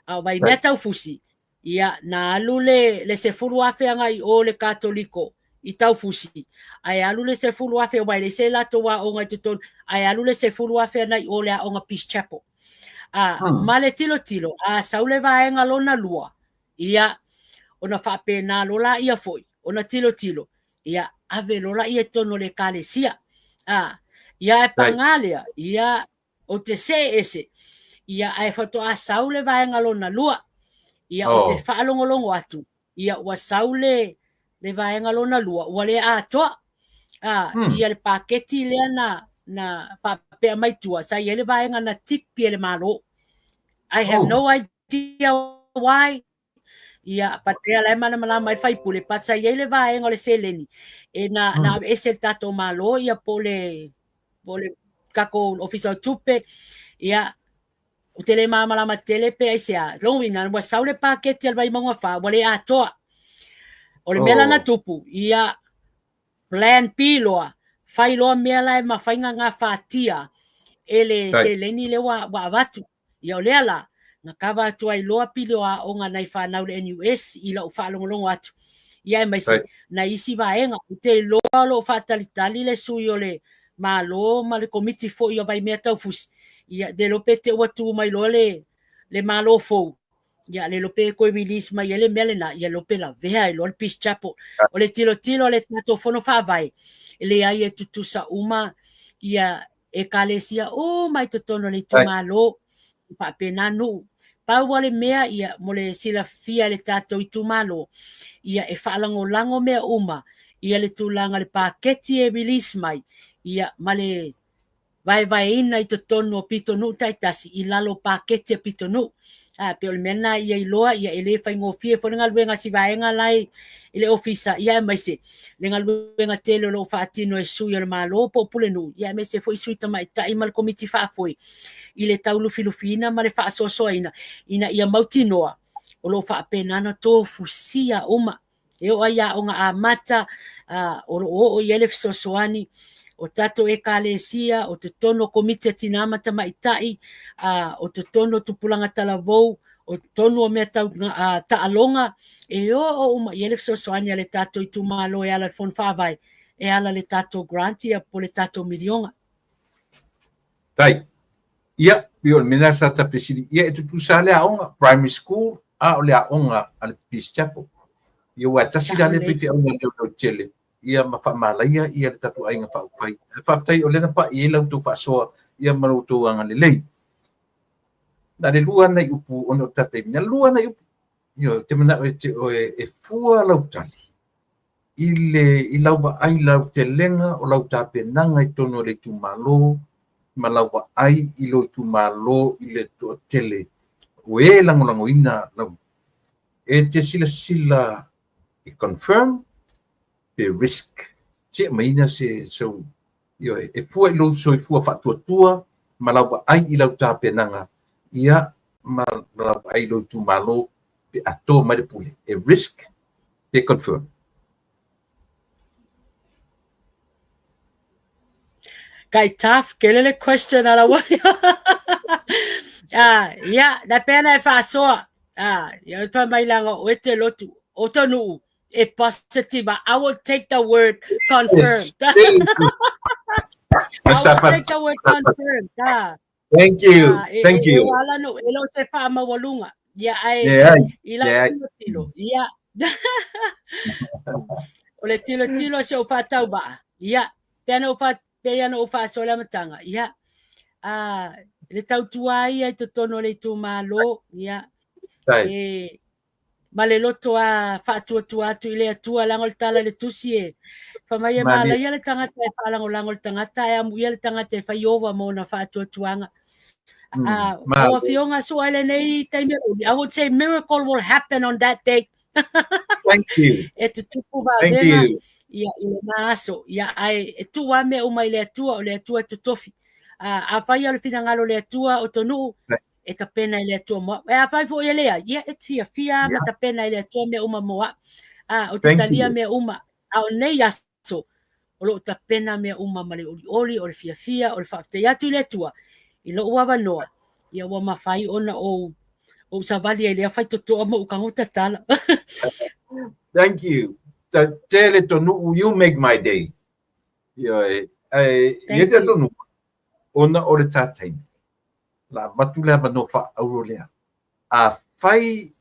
A o Vaimea Taufusi, ia na alu le le 10,000 agai i o le Katoliko i Taufusi, ae alu le 10,000 aua e leai se latou aoga i totonu, ae alu le 10,000 agai i o le aoga Peace Chapel. A, ma le tilotilo, a sau le vaega lona lua, ia ona faapena loa laia foi ona tilotilo, ia ave loa laia i totonu o le ekalesia. A, ia ae paga lea, ia ou te see ese, ia ae faatoa sau le vaega lona lua. Ia ou te faalogologo atu, ia ua sau le le vaega lona lua, ua le atoa. A, ia le paketi lea na na faapea mai tua, sa i ai le vaega na tipi e le Malo. I have no idea why. Ia, patea la e malamalama ai le faipule, but sa i ai le vaega o le seleni e na, na aveese le tatou Malo ia po o le, po o le tatou Ofisa o Tupe, ia, ou te le malamalama tele pe aisea. Lona uiga, ua sau le paketi a le Vaimauga 4, ua le atoa. O le mea la na tupu, ia plan B loa, fai loa mea la e mafai ona gafatia e le seleni lea ua avatu. Ia o lea la, na kava atu ai loa pili o aoga a nai fanau i le NUS i lau faalogologo atu, ia aemaise nai isi vaega. Ou te iloa o lo o faatalitali le sui o le Malo ma le Komiti foi o Vaimea Taufusi, ia le iloa pe te i ua tu mai loa le Malo fou, ia le iloa pe toe release mai ai le mea lena, ia le iloa pe lavea ai loa le Peace Chapel. O le tilotilo a le tatou Fono Faavae, e leai e tutusa uma ia Ekalesia uma i totonu o le itumalo, e faapena nuu. Pau lava le mea ia mo le silafia e le tatou itumalo, ia e faalagolago mea uma ia le tulaga o le paketi e release mai, ia ma le vaevaeina i totonu o pitonuu taitasi i lalo o paketi a pitonuu. A pei o le mea lena ia iloa ia e le faigofie foi le galuega a si vaega la i le ofisa, ia aemaise le galuega tele o lo o faatino e sui o le Malo po o Pulenuu, ia aemaise foi sui tamaitai ma le komiti faafoe i le taulufilufiina ma le faasoasoaina ina ia mautinoa o lo o faapena ona tofusia uma e oo ai i aoga amata, o lo o oo i ai le fesoasoani o tatou ekalesia, o totonu o komiti a tinā ma tamaitai, o totonu o tupulaga talavou, o totonu o mea tau taaloga, e oo uma i ai le fesoasoani a le tatou itumalo e ala i le Fono Faavae, e ala i le tatou grant ia po o le tatou miliona. Tai. Ia, pei o le mea lena sa ta fesili, ia e tutusa lava le aoga, primary school, a o le aoga a le Peace Chapel. Ia aua e tasi la lea faifeauga leoleo tele, ia ma faamalaia ia le tatou aiga faaupufai. Ae faafetai o lea na pai i ai la outou faasoa ia ma lo outou agalelei. Na o le lua nai upu ona o le ta taimi, na o le lua nai upu. Ioe, ou te manao ia te oe e fua lau tali i le i lau vaai i lautelega o lau tapenaga i totonu o le itumalo ma lau vaai i lou itumalo i le toatele o e lagolagoina lau E te silasila i confirm pe risk se aumaiina se sau ioe e fua i lou soifua faatuatua ma lau vaai i lau tapenaga ia ma lau vaai i lou itumalo pe a to mai le pule e risk pe confirm. Kai tough kele le question ala wa. Ah, ya, na pena e faasoa. Ah, ya fa mai langa o te lotu o tonu e positive. I will take the word confirmed. Yes, I will take the word confirmed. Ah. Thank you. Ah, e, Thank e, you. E ala no, e lo se wha maualunga. Ia ai yeah, i la yeah. tilo tilo. Ia. o le tilo tilo se o whātau ba. Ia. Pea no wha pea no wha sola matanga. Ia. Ah, le tautua ia i totonu o le itumalo. Ia. E, ma le loto a faatuatua atu i le Atua leaga o le tala i le tusi e fai mai e malaia le tagata e faalagolago le tagata ae amuia le tagata e fai ova ma ona faatuatuaga. Lau Afioga sua i lenei taimi I would say miracle will happen on that day. Thank you. E tutupu vavega ia i lena aso. Ia ae e tuu lava mea uma i le Atua, o le Atua e totofi. Afai o le finagalo o le Atua o tonuu, e tapena i le Atua mo au. E afai foi e leai, ia e fiafia ma tapena i le Atua mea uma mo au. Ou te talia mea uma. A o nei aso, o lo o tapena mea uma ma le olioli, o le fiafia, o le faafetai atu i le Atua i lou avanoa, ia ua mafai ona ou ou savali ai lea faitotoa ma ou tago tatala. Thank you. Tele tonuu, you make my day. Ioe, ae, ia te tonuu, ona o le tā taimi. La avatu le avanoa faaauro lea. Afai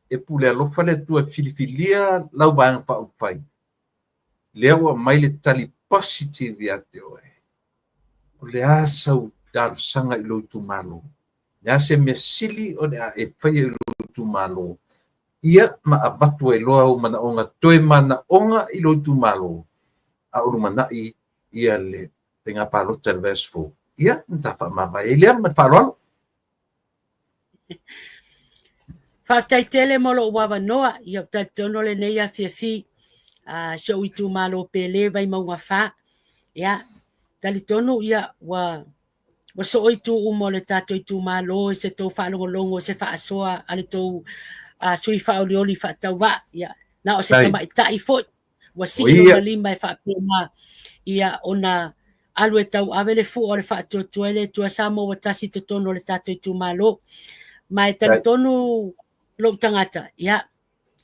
e pule alofa le Atua e filifilia lau Vaega Faaupufai, lea ua aumai le tali positive ia te oe, o le a sau talosaga i lou itumalo? O le a se mea sili o le a e faia i lou itumalo? Ia ma avatu ai loa ou manaoga, toe manaoga i lou itumalo, a o lumanai ia le faiga palota i le vaiaso fou. Ia, na ta faamavae ai lea ma le faaaloalo. Faafetai tele mo lou avanoa, ia ou talitonu o lenei afiafi si ou itumalo pele Vaimauga 4. Ia, talitonu ia ua ua soo itu uma o le tatou itumalo i se tou faalogologo i se faasoa a le tou sui faaolioli faatauvaa. Ia, Na o se tamaitai foi ua sii lona lima e faapena ia ona alu e tauave le fua o le faatuatua i le Atua Samoa ua tasi i totonu o le tatou itumalo. Ma e talitonu lou tagata, ia,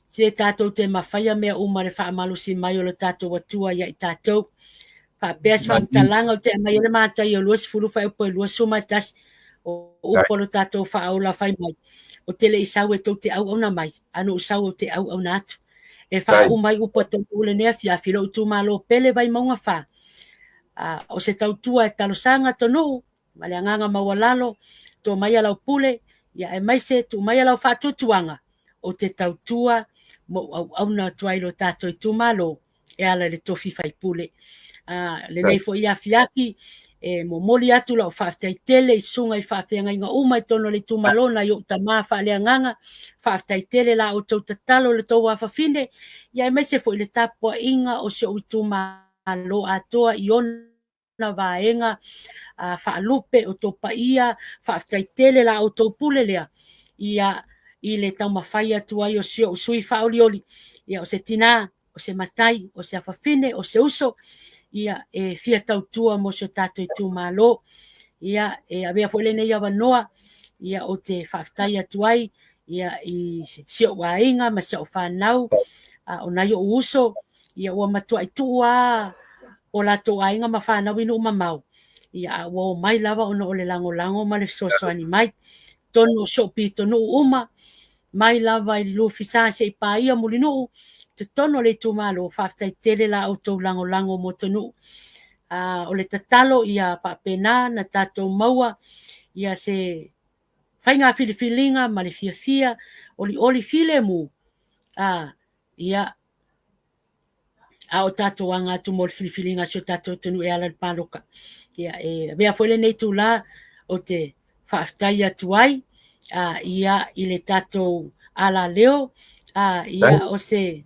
se tatou te mafaia mea uma le faamalosi mai o le tatou Atua ia i tatou. Faapea se faamatalaga ou te aumai ai le Mataio 20 fuaiupu e 21, o upu a lo tatou Faaola fai mai, Ou te le i sau e tou te auauna mai, a na ou sau ou te auauna atu. E faauma ai upu a Tonu'u lenei afiafi, lou itumalo pele Vaimauga 4. O se tautua e talosaga Tonu'u ma le agaga maualalo, to maia lau pule, ia aemaise tuu maia lau faatuatuaga, ou te tautua ma ou auauna atu ai i lo tatou itumalo e ala i le tofi faipule. Lenei foi afiafi e momoli atu lau faafetai tele i susuga i faafeagaiga uma i totonu o le itumalo, nai ou tama faaleagaga, faafetai tele la outou tatalo i le tou afafine, ia aemaise foi le tapuaiga o si ou itumalo atoa i ona vaega faalupe, o outou paia, faafetai tele la outou pule lea ia i le taumafai atu ai o si ou sui faaolioli, ia o se tina, o se matai, o se afafine, o se uso, ia e fia tautua mo si o tatou itumalo. Ia e avea foi lenei avanoa ia ou te faafetai atu ai ia i si ou aiga ma si au fanau, o nai ou uso, ia ua matuai tuu lava o latou aiga ma fanau i nuu mamao, ia a ua omai lava ona o le lagolago ma le fesoasoani mai. Totonu o si ou pitonuu uma, mai lava i Luafisa seia paia Mulinuu, totonu o le itumalo, faafetai tele la outou lagolago mo Tonuu. O le tatalo ia faapena na tatou maua ia se faiga filifiliga ma le fiafia olioli filemu, ia a o tatou aga atu mo le filifiliga a si o tatou atunuu e ala i le paloka. Ia, e avea foi lenei itula ou te faafetai atu ai ia i le tatou alaleo, ia o se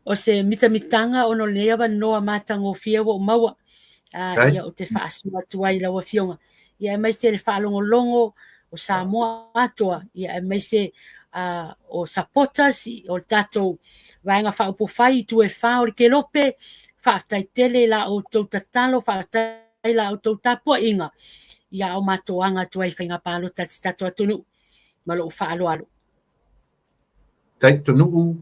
o se mitamitaga ona o lenei avanoa matagofie ua ou maua, ia ou te faasoa atu ai i lau Afioga, ia aemaise le faalogologo o Samoa atoa, ia aemaise o supporters o le tatou Vaega Faaupufai i itu e fa o le Kelope, faafetai tele i la outou tatalo, faafetai i la outou tapuaiga, ia a o matou aga atu ai i faiga palota a si tatou atunuu. Ma lou faaaloalo. Taitonu'u,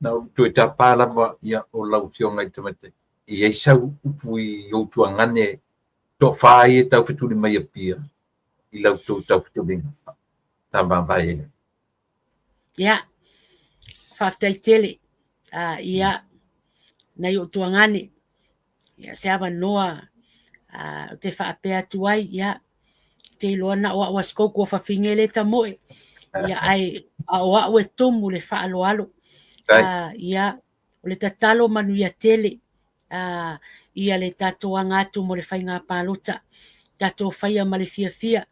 na ou toe tapa lava ia o lau Afioga i le Tamaitai, e i ai sau upu i ou tuagane toafa ia e taufetuli mai Apia i la outou taufutuliga ta vaavae ai lea. Ia, faafetai tele. Ia, nai ou tuagane, ia se avanoa ou te faapea atu ai, ia, te iloa na o au a sikoku ua fafine le tamoe, ia, ae a o au e tumu le faaaloalo. Ia, o le tatalo manuia tele ia le tatou aga atu mo le faiga palota, tatou faia ma le fiafia,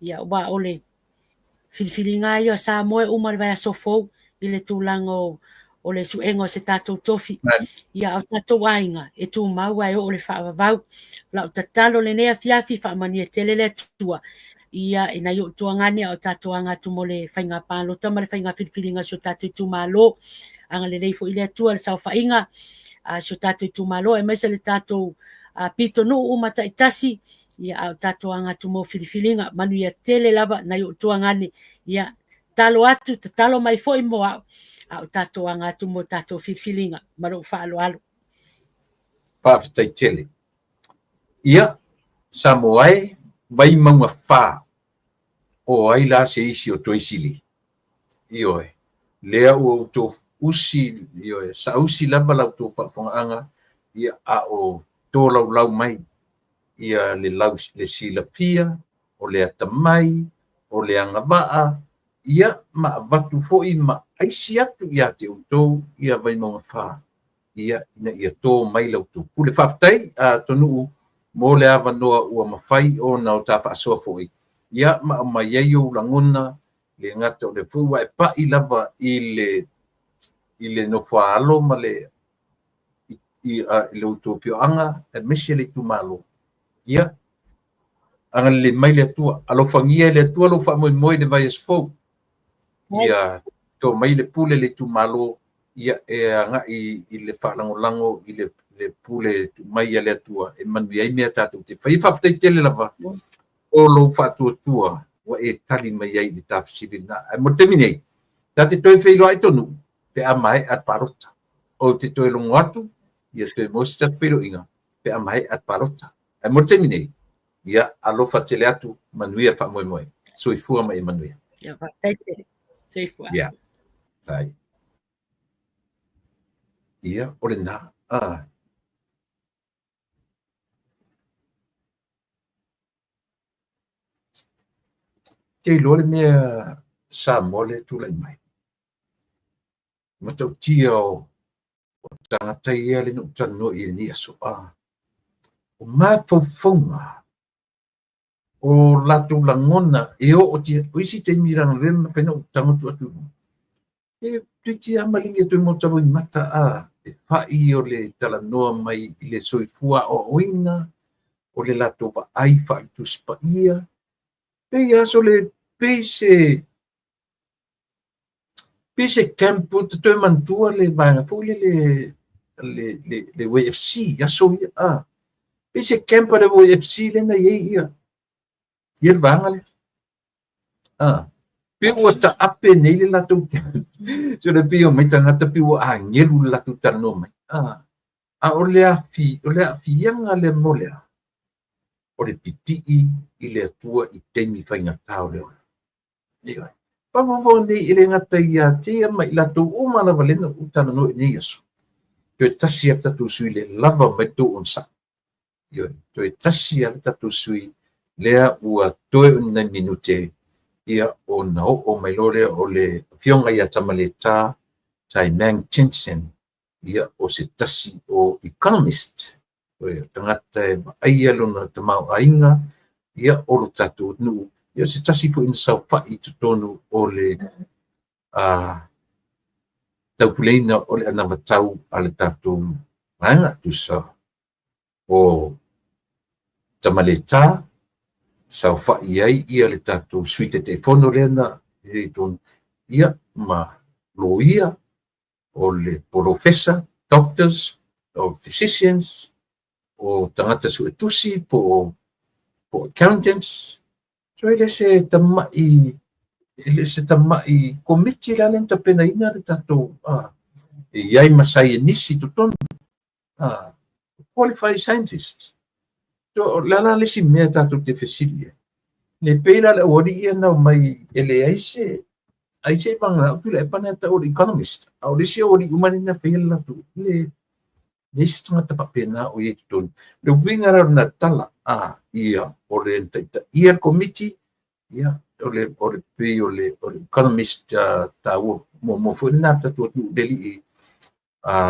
ia, aua o le filifiliga ia o Samoa e uma i le vaiaso fou i le tulaga o le suega o se tatou tofi. Ia, a o tatou aiga e tumau ae oo le faavavau. O lau tatalo lenei afiafi, faamanuia tele le Atua ia i nai ou tuagane a o tatou aga atu mo le faiga palota ma le faiga filifiliga o si o tatou itumalo. Agalelei foi le Atua i le saofaiga a si o tatou itumalo, aemaise le tatou pitonuu uma taitasi, ia a o tatou aga atu mo filifiliga. Manuia tele lava nai ou tuagane, ia tatalo atu, tatalo mai foi mo au, a o tatou aga atu mo tatou filifiliga. Ma lou faaaloalo. Faafetai tele. Ia, Samoa e, Vaimauga 4, o ai la se isi o toe sili? Ioe, lea ua outou usi, ioe, saausi lava la outou faafofogaaga, ia, a o tolaulau mai ia le lau, le silafia, o le atamai, o le agavaa, ia, ma avatu foi ma aisi atu ia te outou ia Vaimauga 4, ia, ina ia tō mai la outou pule. Faafetai, Tonuu, mo le avanoa ua mafai ona o ta faasoa foi, ia, ma aumai ai ou lagona, le gata o lea foi ua e pai lava i le, i le nofoaalo ma le, i, i lo outou afioaga, aemaise le itumalo. Ia, agalelei mai le Atua, alofagia e le Atua lou faamoemoe i le vaiaso fou. Ia, tō mai le pule le itumalo. ia e agai i le faalagolago i le le pule tuu mai a le Atua e manuia ai mea tatou te faia. Faafetai tele lava o lou faatuatua ua e tali mai ai i le ta fesili lena. Ae mo le taimi nei, ta te toe feiloai tonu pe a maea le palota. Ou te toe logo atu, ia toe maua se tatou feiloaiga pe a maea le palota. Ae mo le taimi nei, ia alofa tele atu, manuia faamoemoe. Soifua ma ia manuia. Ia, faafetai tele. Soifua. Ia, tai. Ia, o lena. Ah. Te iloa le mea Samoa lea e tulai mai. Matautia o tagata ia lea na ou talanoa i ai i lenei aso. Ah. O mafaufauga o latou lagona e oo atu o isi taimi leaga e mafai ona ou tago atu atu e toeitiiti lava maligi atu i maota loimata a e fai o le talanoa mai i le soifua aoaoina o le latou vaai faale-Tusi Paia pei lava sole pei se pei se camp ou te toe manatua le vaega foi lele le YFC i aso ia a pei se camp a le YFC lea na i ai ia ia le vaega lea a pei ua taape nei le latou so le pei omai tagata pei ua agelu le latou talanoa mai a a o le afi o le aafiaga lea mo le a o le pipii i le Atua i taimi faigata o le ola. Ioe. Faafofoga nei e le gata ia te ia ma i latou uma lava lea na ou talanoa i lenei aso. Toe tasi lava le tatou sui le lava mai le tou onosai. Ioe. Toe tasi lava le tatou sui lea ua toe o ni nai minute ia ona oo mai loa lea o le Afioga ia Tamaleta Taimang Jensen ia o se tasi o economist, o tagata e vaaia lona tamaoaiga, ia o lo tatou atunuu, ia o se tasi foi na saofai i totonu o le taupuleina o le anavatau a le tatou vaega, tusa o Tamaleta, saofai ai ia le tatou Sui Taitaifono lea na i totonu, ia ma loia, o le polofesa, doctors, o physicians, o tagata suetusi po o po accountants. So e le se tamai e le se tamai komiti la lea na tapenaina le tatou e i ai ma saienisi i totonu qualified scientists. So, o le a la le isi mea tatou te fesili ai? Ne pei la le aualii ia na omai e leai se ai se i vagana au Tuilaepa na tau o le economist. A o le isi aualii uma nei na faia le latou le leai se tagata faapena o i ai i totonu. Le uiga la o lena tala, a ia o le taitaia le komiti, ia o le o le pei o le o le economist taua muamua foi lena le tatou atunuu le alii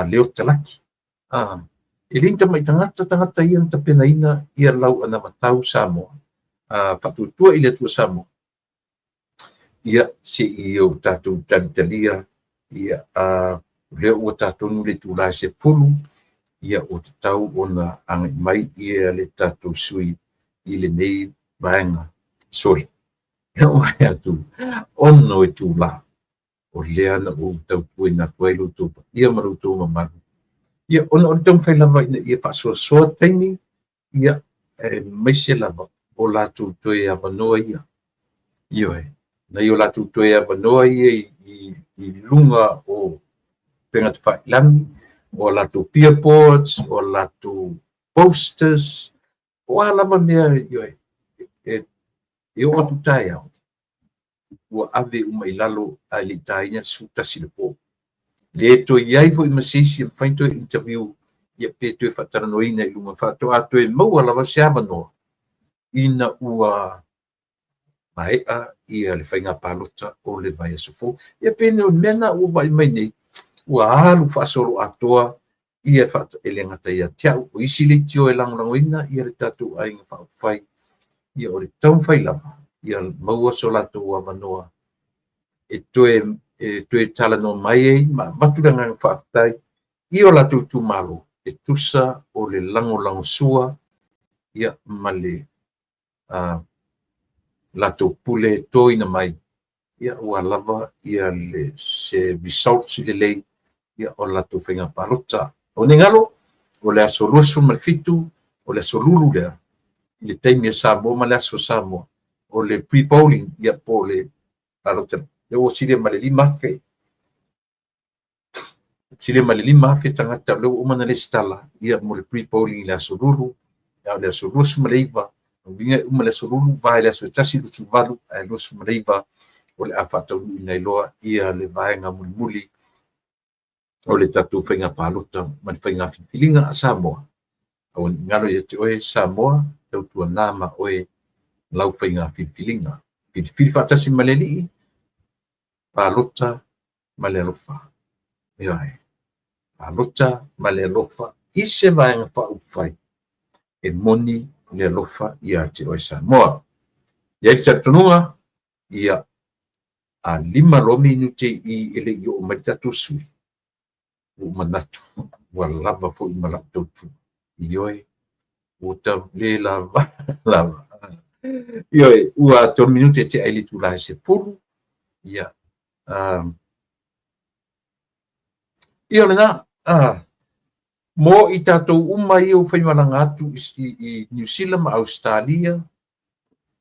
Leota Laki. E le ni tamai tagata tagata ia na tapenaina ia lau anavatau Samoa, faatuatua i le Atua Samoa. Ia, se i o tatou talitalia, ia, o lea ua tatou le itula e 10, ia ua tatau ona agai mai ia le tatou sui i lenei vaega. Sorry, lea ua atu, 6 itula. O lea na ou tautuaina atu ai lo outou paia ma lo outou mamalu. Ia, ona o le taumafai lava ina ia faasoasoa taimi, ia, aemaise lava o latou toe avanoa ia. Ioe, nai o latou toe avanoa ia i luga o upega tafailagi, o latou peer boards, o latou posters, o a lava mea, ioe, e oo atu taeao, ua ave uma i lalo ae le i taina le 11 i le po. Le toe i ai foi ma se isi e mafai ona toe interview ia pe toe faatalanoaina i luga faatoa toe maua lava se avanoa ina ua maea ia le faiga palota o le vaiaso fou. Ia pei o le mea lena ua vaai mai nei, ua alu faasoloatoa ia e le gata ia te au, o isi leitio e lagolagoina ia le tatou aiga faaupufai, ia o le taumafai lava ia maua so latou avanoa e toe talanoa mai ai ma avatu le agaga faafetai i o latou itumalo e tusa o le lagolagosua ia ma le latou pule toina mai ia ua lava ia le se results lelei ia, o le latou faiga palota. O nei galo, o le aso 27, o le aso Lulu lea, i le taimi a Samoa ma le aso Samoa, o le pre-polling, ia, po o le palota, lea ua silia ma le 5,000. Silia ma le 5,000 tagata o lea ua uma ona lesitala, ia, mo le pre-polling i le aso Lulu, a o le aso 29, o uiga e uma le aso Lulu, vae le aso e 1, 28, ae 29 o le a faataunuuina ai loa ia le vaega mulimuli o le tatou faiga palota ma le faiga filifiliga a Samoa. Aua ne i galo ia te oe Samoa, tautuana ma oe lau faiga filifiliga. Filifili faatasi ma le Alii, palota ma le alofa. Ioe, palota ma le alofa i se vaega faaupufai e moni le alofa ia te oe Samoa. E i ai le talitonuga, ia, a 5 loa minute i e le i oo mai le tatou sui, ua ou manatu ua lava foi ma lau tautua. Ioe, ua tau le lava lava. Ioe, ua 3 minute tea i le itula e 10. Ia, ia o lena, mo i tatou uma ia ua faimalaga atu i Niu Sila ma Ausetalia,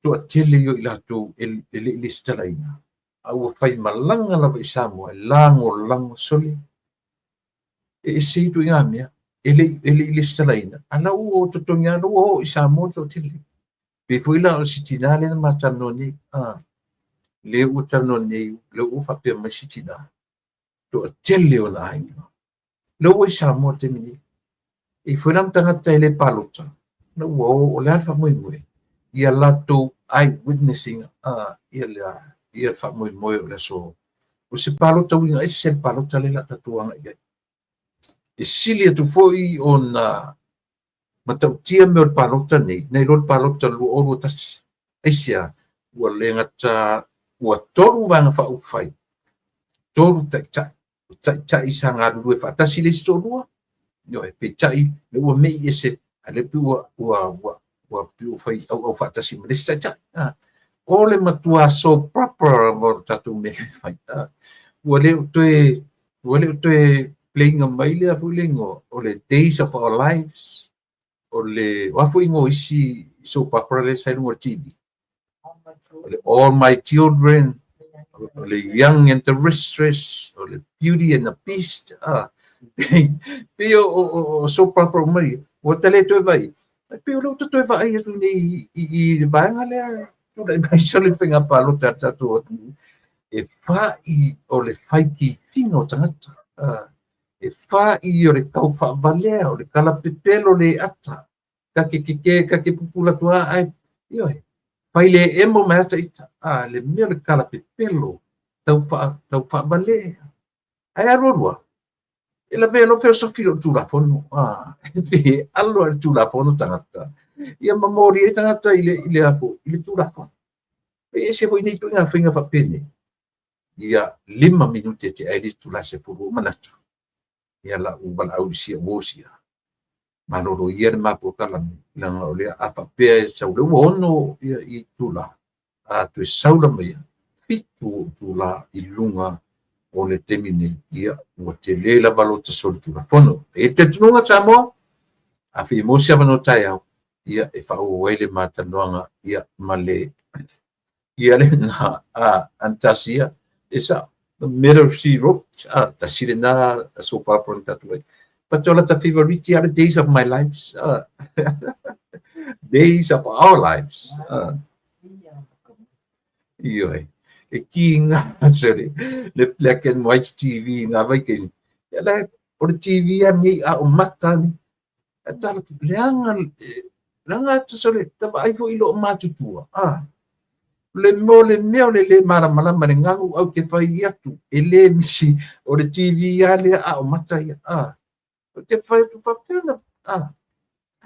toatele ia o i latou e le i lesitalaina, a ua faimalaga lava i Samoa e lagolago sole. E ese ituaiga mea, e le i lesitalaina, a la ua totogi lava, la ua oo i Samoa le toatele. Pei foi la o si tinā lea na ma talanoa nei, lea ua talanoa nei, lea ua faapea mai si tinā, toatele ona aiga. Lea ua i Samoa i le taimi nei. E i foi la ma tagata e le palota, la ua o, o le a le faamoemoe? Ia latou eye witnessing, ia le, ia le faamoemoe o le aso. O se palota uiga ese le palota lea o le a tatou agai i ai. E sili atu foi ona matautia mea o le palota nei, nai lo le palota 2021. Aisea? Ua le gata ua 3 vaega faaupufai, 3 taitai, o taitai sa galulue faatasi le isi toalua, ioe, peitai lea ua mei ese, a lea pei ua fai auau faatasi ma le isi taitai. O le matua soap opera lava o le tatou mea e fai. Ua le o toe, ua le o toe playing mai lea foi le igoa o le Days of Our Lives, o le, o a foi igoa o isi soap opera lea sa i luga o le TV. O le All My Children, o le Young and the Restless, o le Beauty and the Beast. Pei o soap opera uma ia, ua ta le toe vaai. Pei o lea ua ta toe vaai atu nei i le vaega lea, tulai mai sole le faiga palota a le tatou atunuu, e fai o le faitifiga o tagata, e fai o le tau faavalea, o le kalapepelo le ata, ka ke keke, ka ke pupula atu a, ai, ioe, fai le emo mai ata ita, le mea o le kalapepelo, tau faavalea. Ai alu alua, e lavea loa feosofi i lou Tulafono, e alo i le Tulafono tagata, ia mamoli ai tagata i le Tulafono. E ese foi nei ituaiga faiga faapenei, ia 5 minute tea ai le itula 10 o manatu, ia lau valaau i sia uo sia. Malolo ia le mapua kalame, leaga o lea a faapea e sau lea ua 6 ia itula, a toe sau lava ia, 7 itula i luga o le taimi nei, ia ua tele lava lo ta solitulafono. E te tunuga Samoa, a fia maua se avanoa taeao, ia e faaauau ai le matalanoaga, ia ma le ia lena a Anastasia, e sao, the Murder She Wrote, tasi lena soap opera na tatou ai. But o lata favorite ia le Days of My Lives, Days of Our Lives. Ioe, e ki ngā, sorry, le black and white TV ngā vaikaini. Ia la, o le TV a nei a o mata ni. E tala tu, leaga, leaga ata sole, ta vaai foi i loo matutua. Le mo le mea o le le malamalama le ngagu au te fai atu, e le misi, o le TV a lea a o mata ia. O te fai atu faapea na,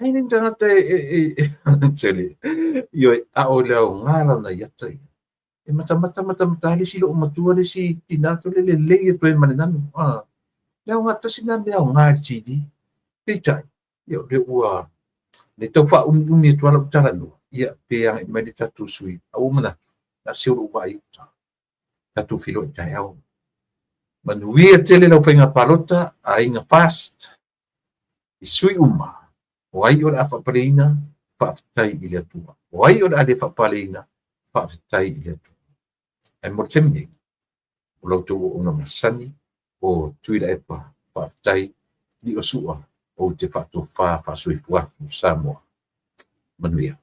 ai le tagata e, sole, ioe, a o le aoga lana i ata ia. E matamata, matamata, le isi loo matua, le isi tina atu le lelei e toe ma le nanu. Le aoga tasi na mea aoga i le TV. Peitai, ia o le ua le tau faaumiumi atu ala talanoa, ia pe agai mai le tatou sui, a ua manatu, la se o lou vaai uta. Tatou feiloai taeao. Manuia tele lau faiga palota, Aiga Fast, i sui uma, o ai o le a faapaleina, faafetai i le Atua. O ai o le a le faapaleina, faafetai i le Atua. Ae mo le taimi nei, o la outou auauna masani o Tuilaepa, faafetai Liosua, ou te faatofa faasoifua atu Samoa. Manuia.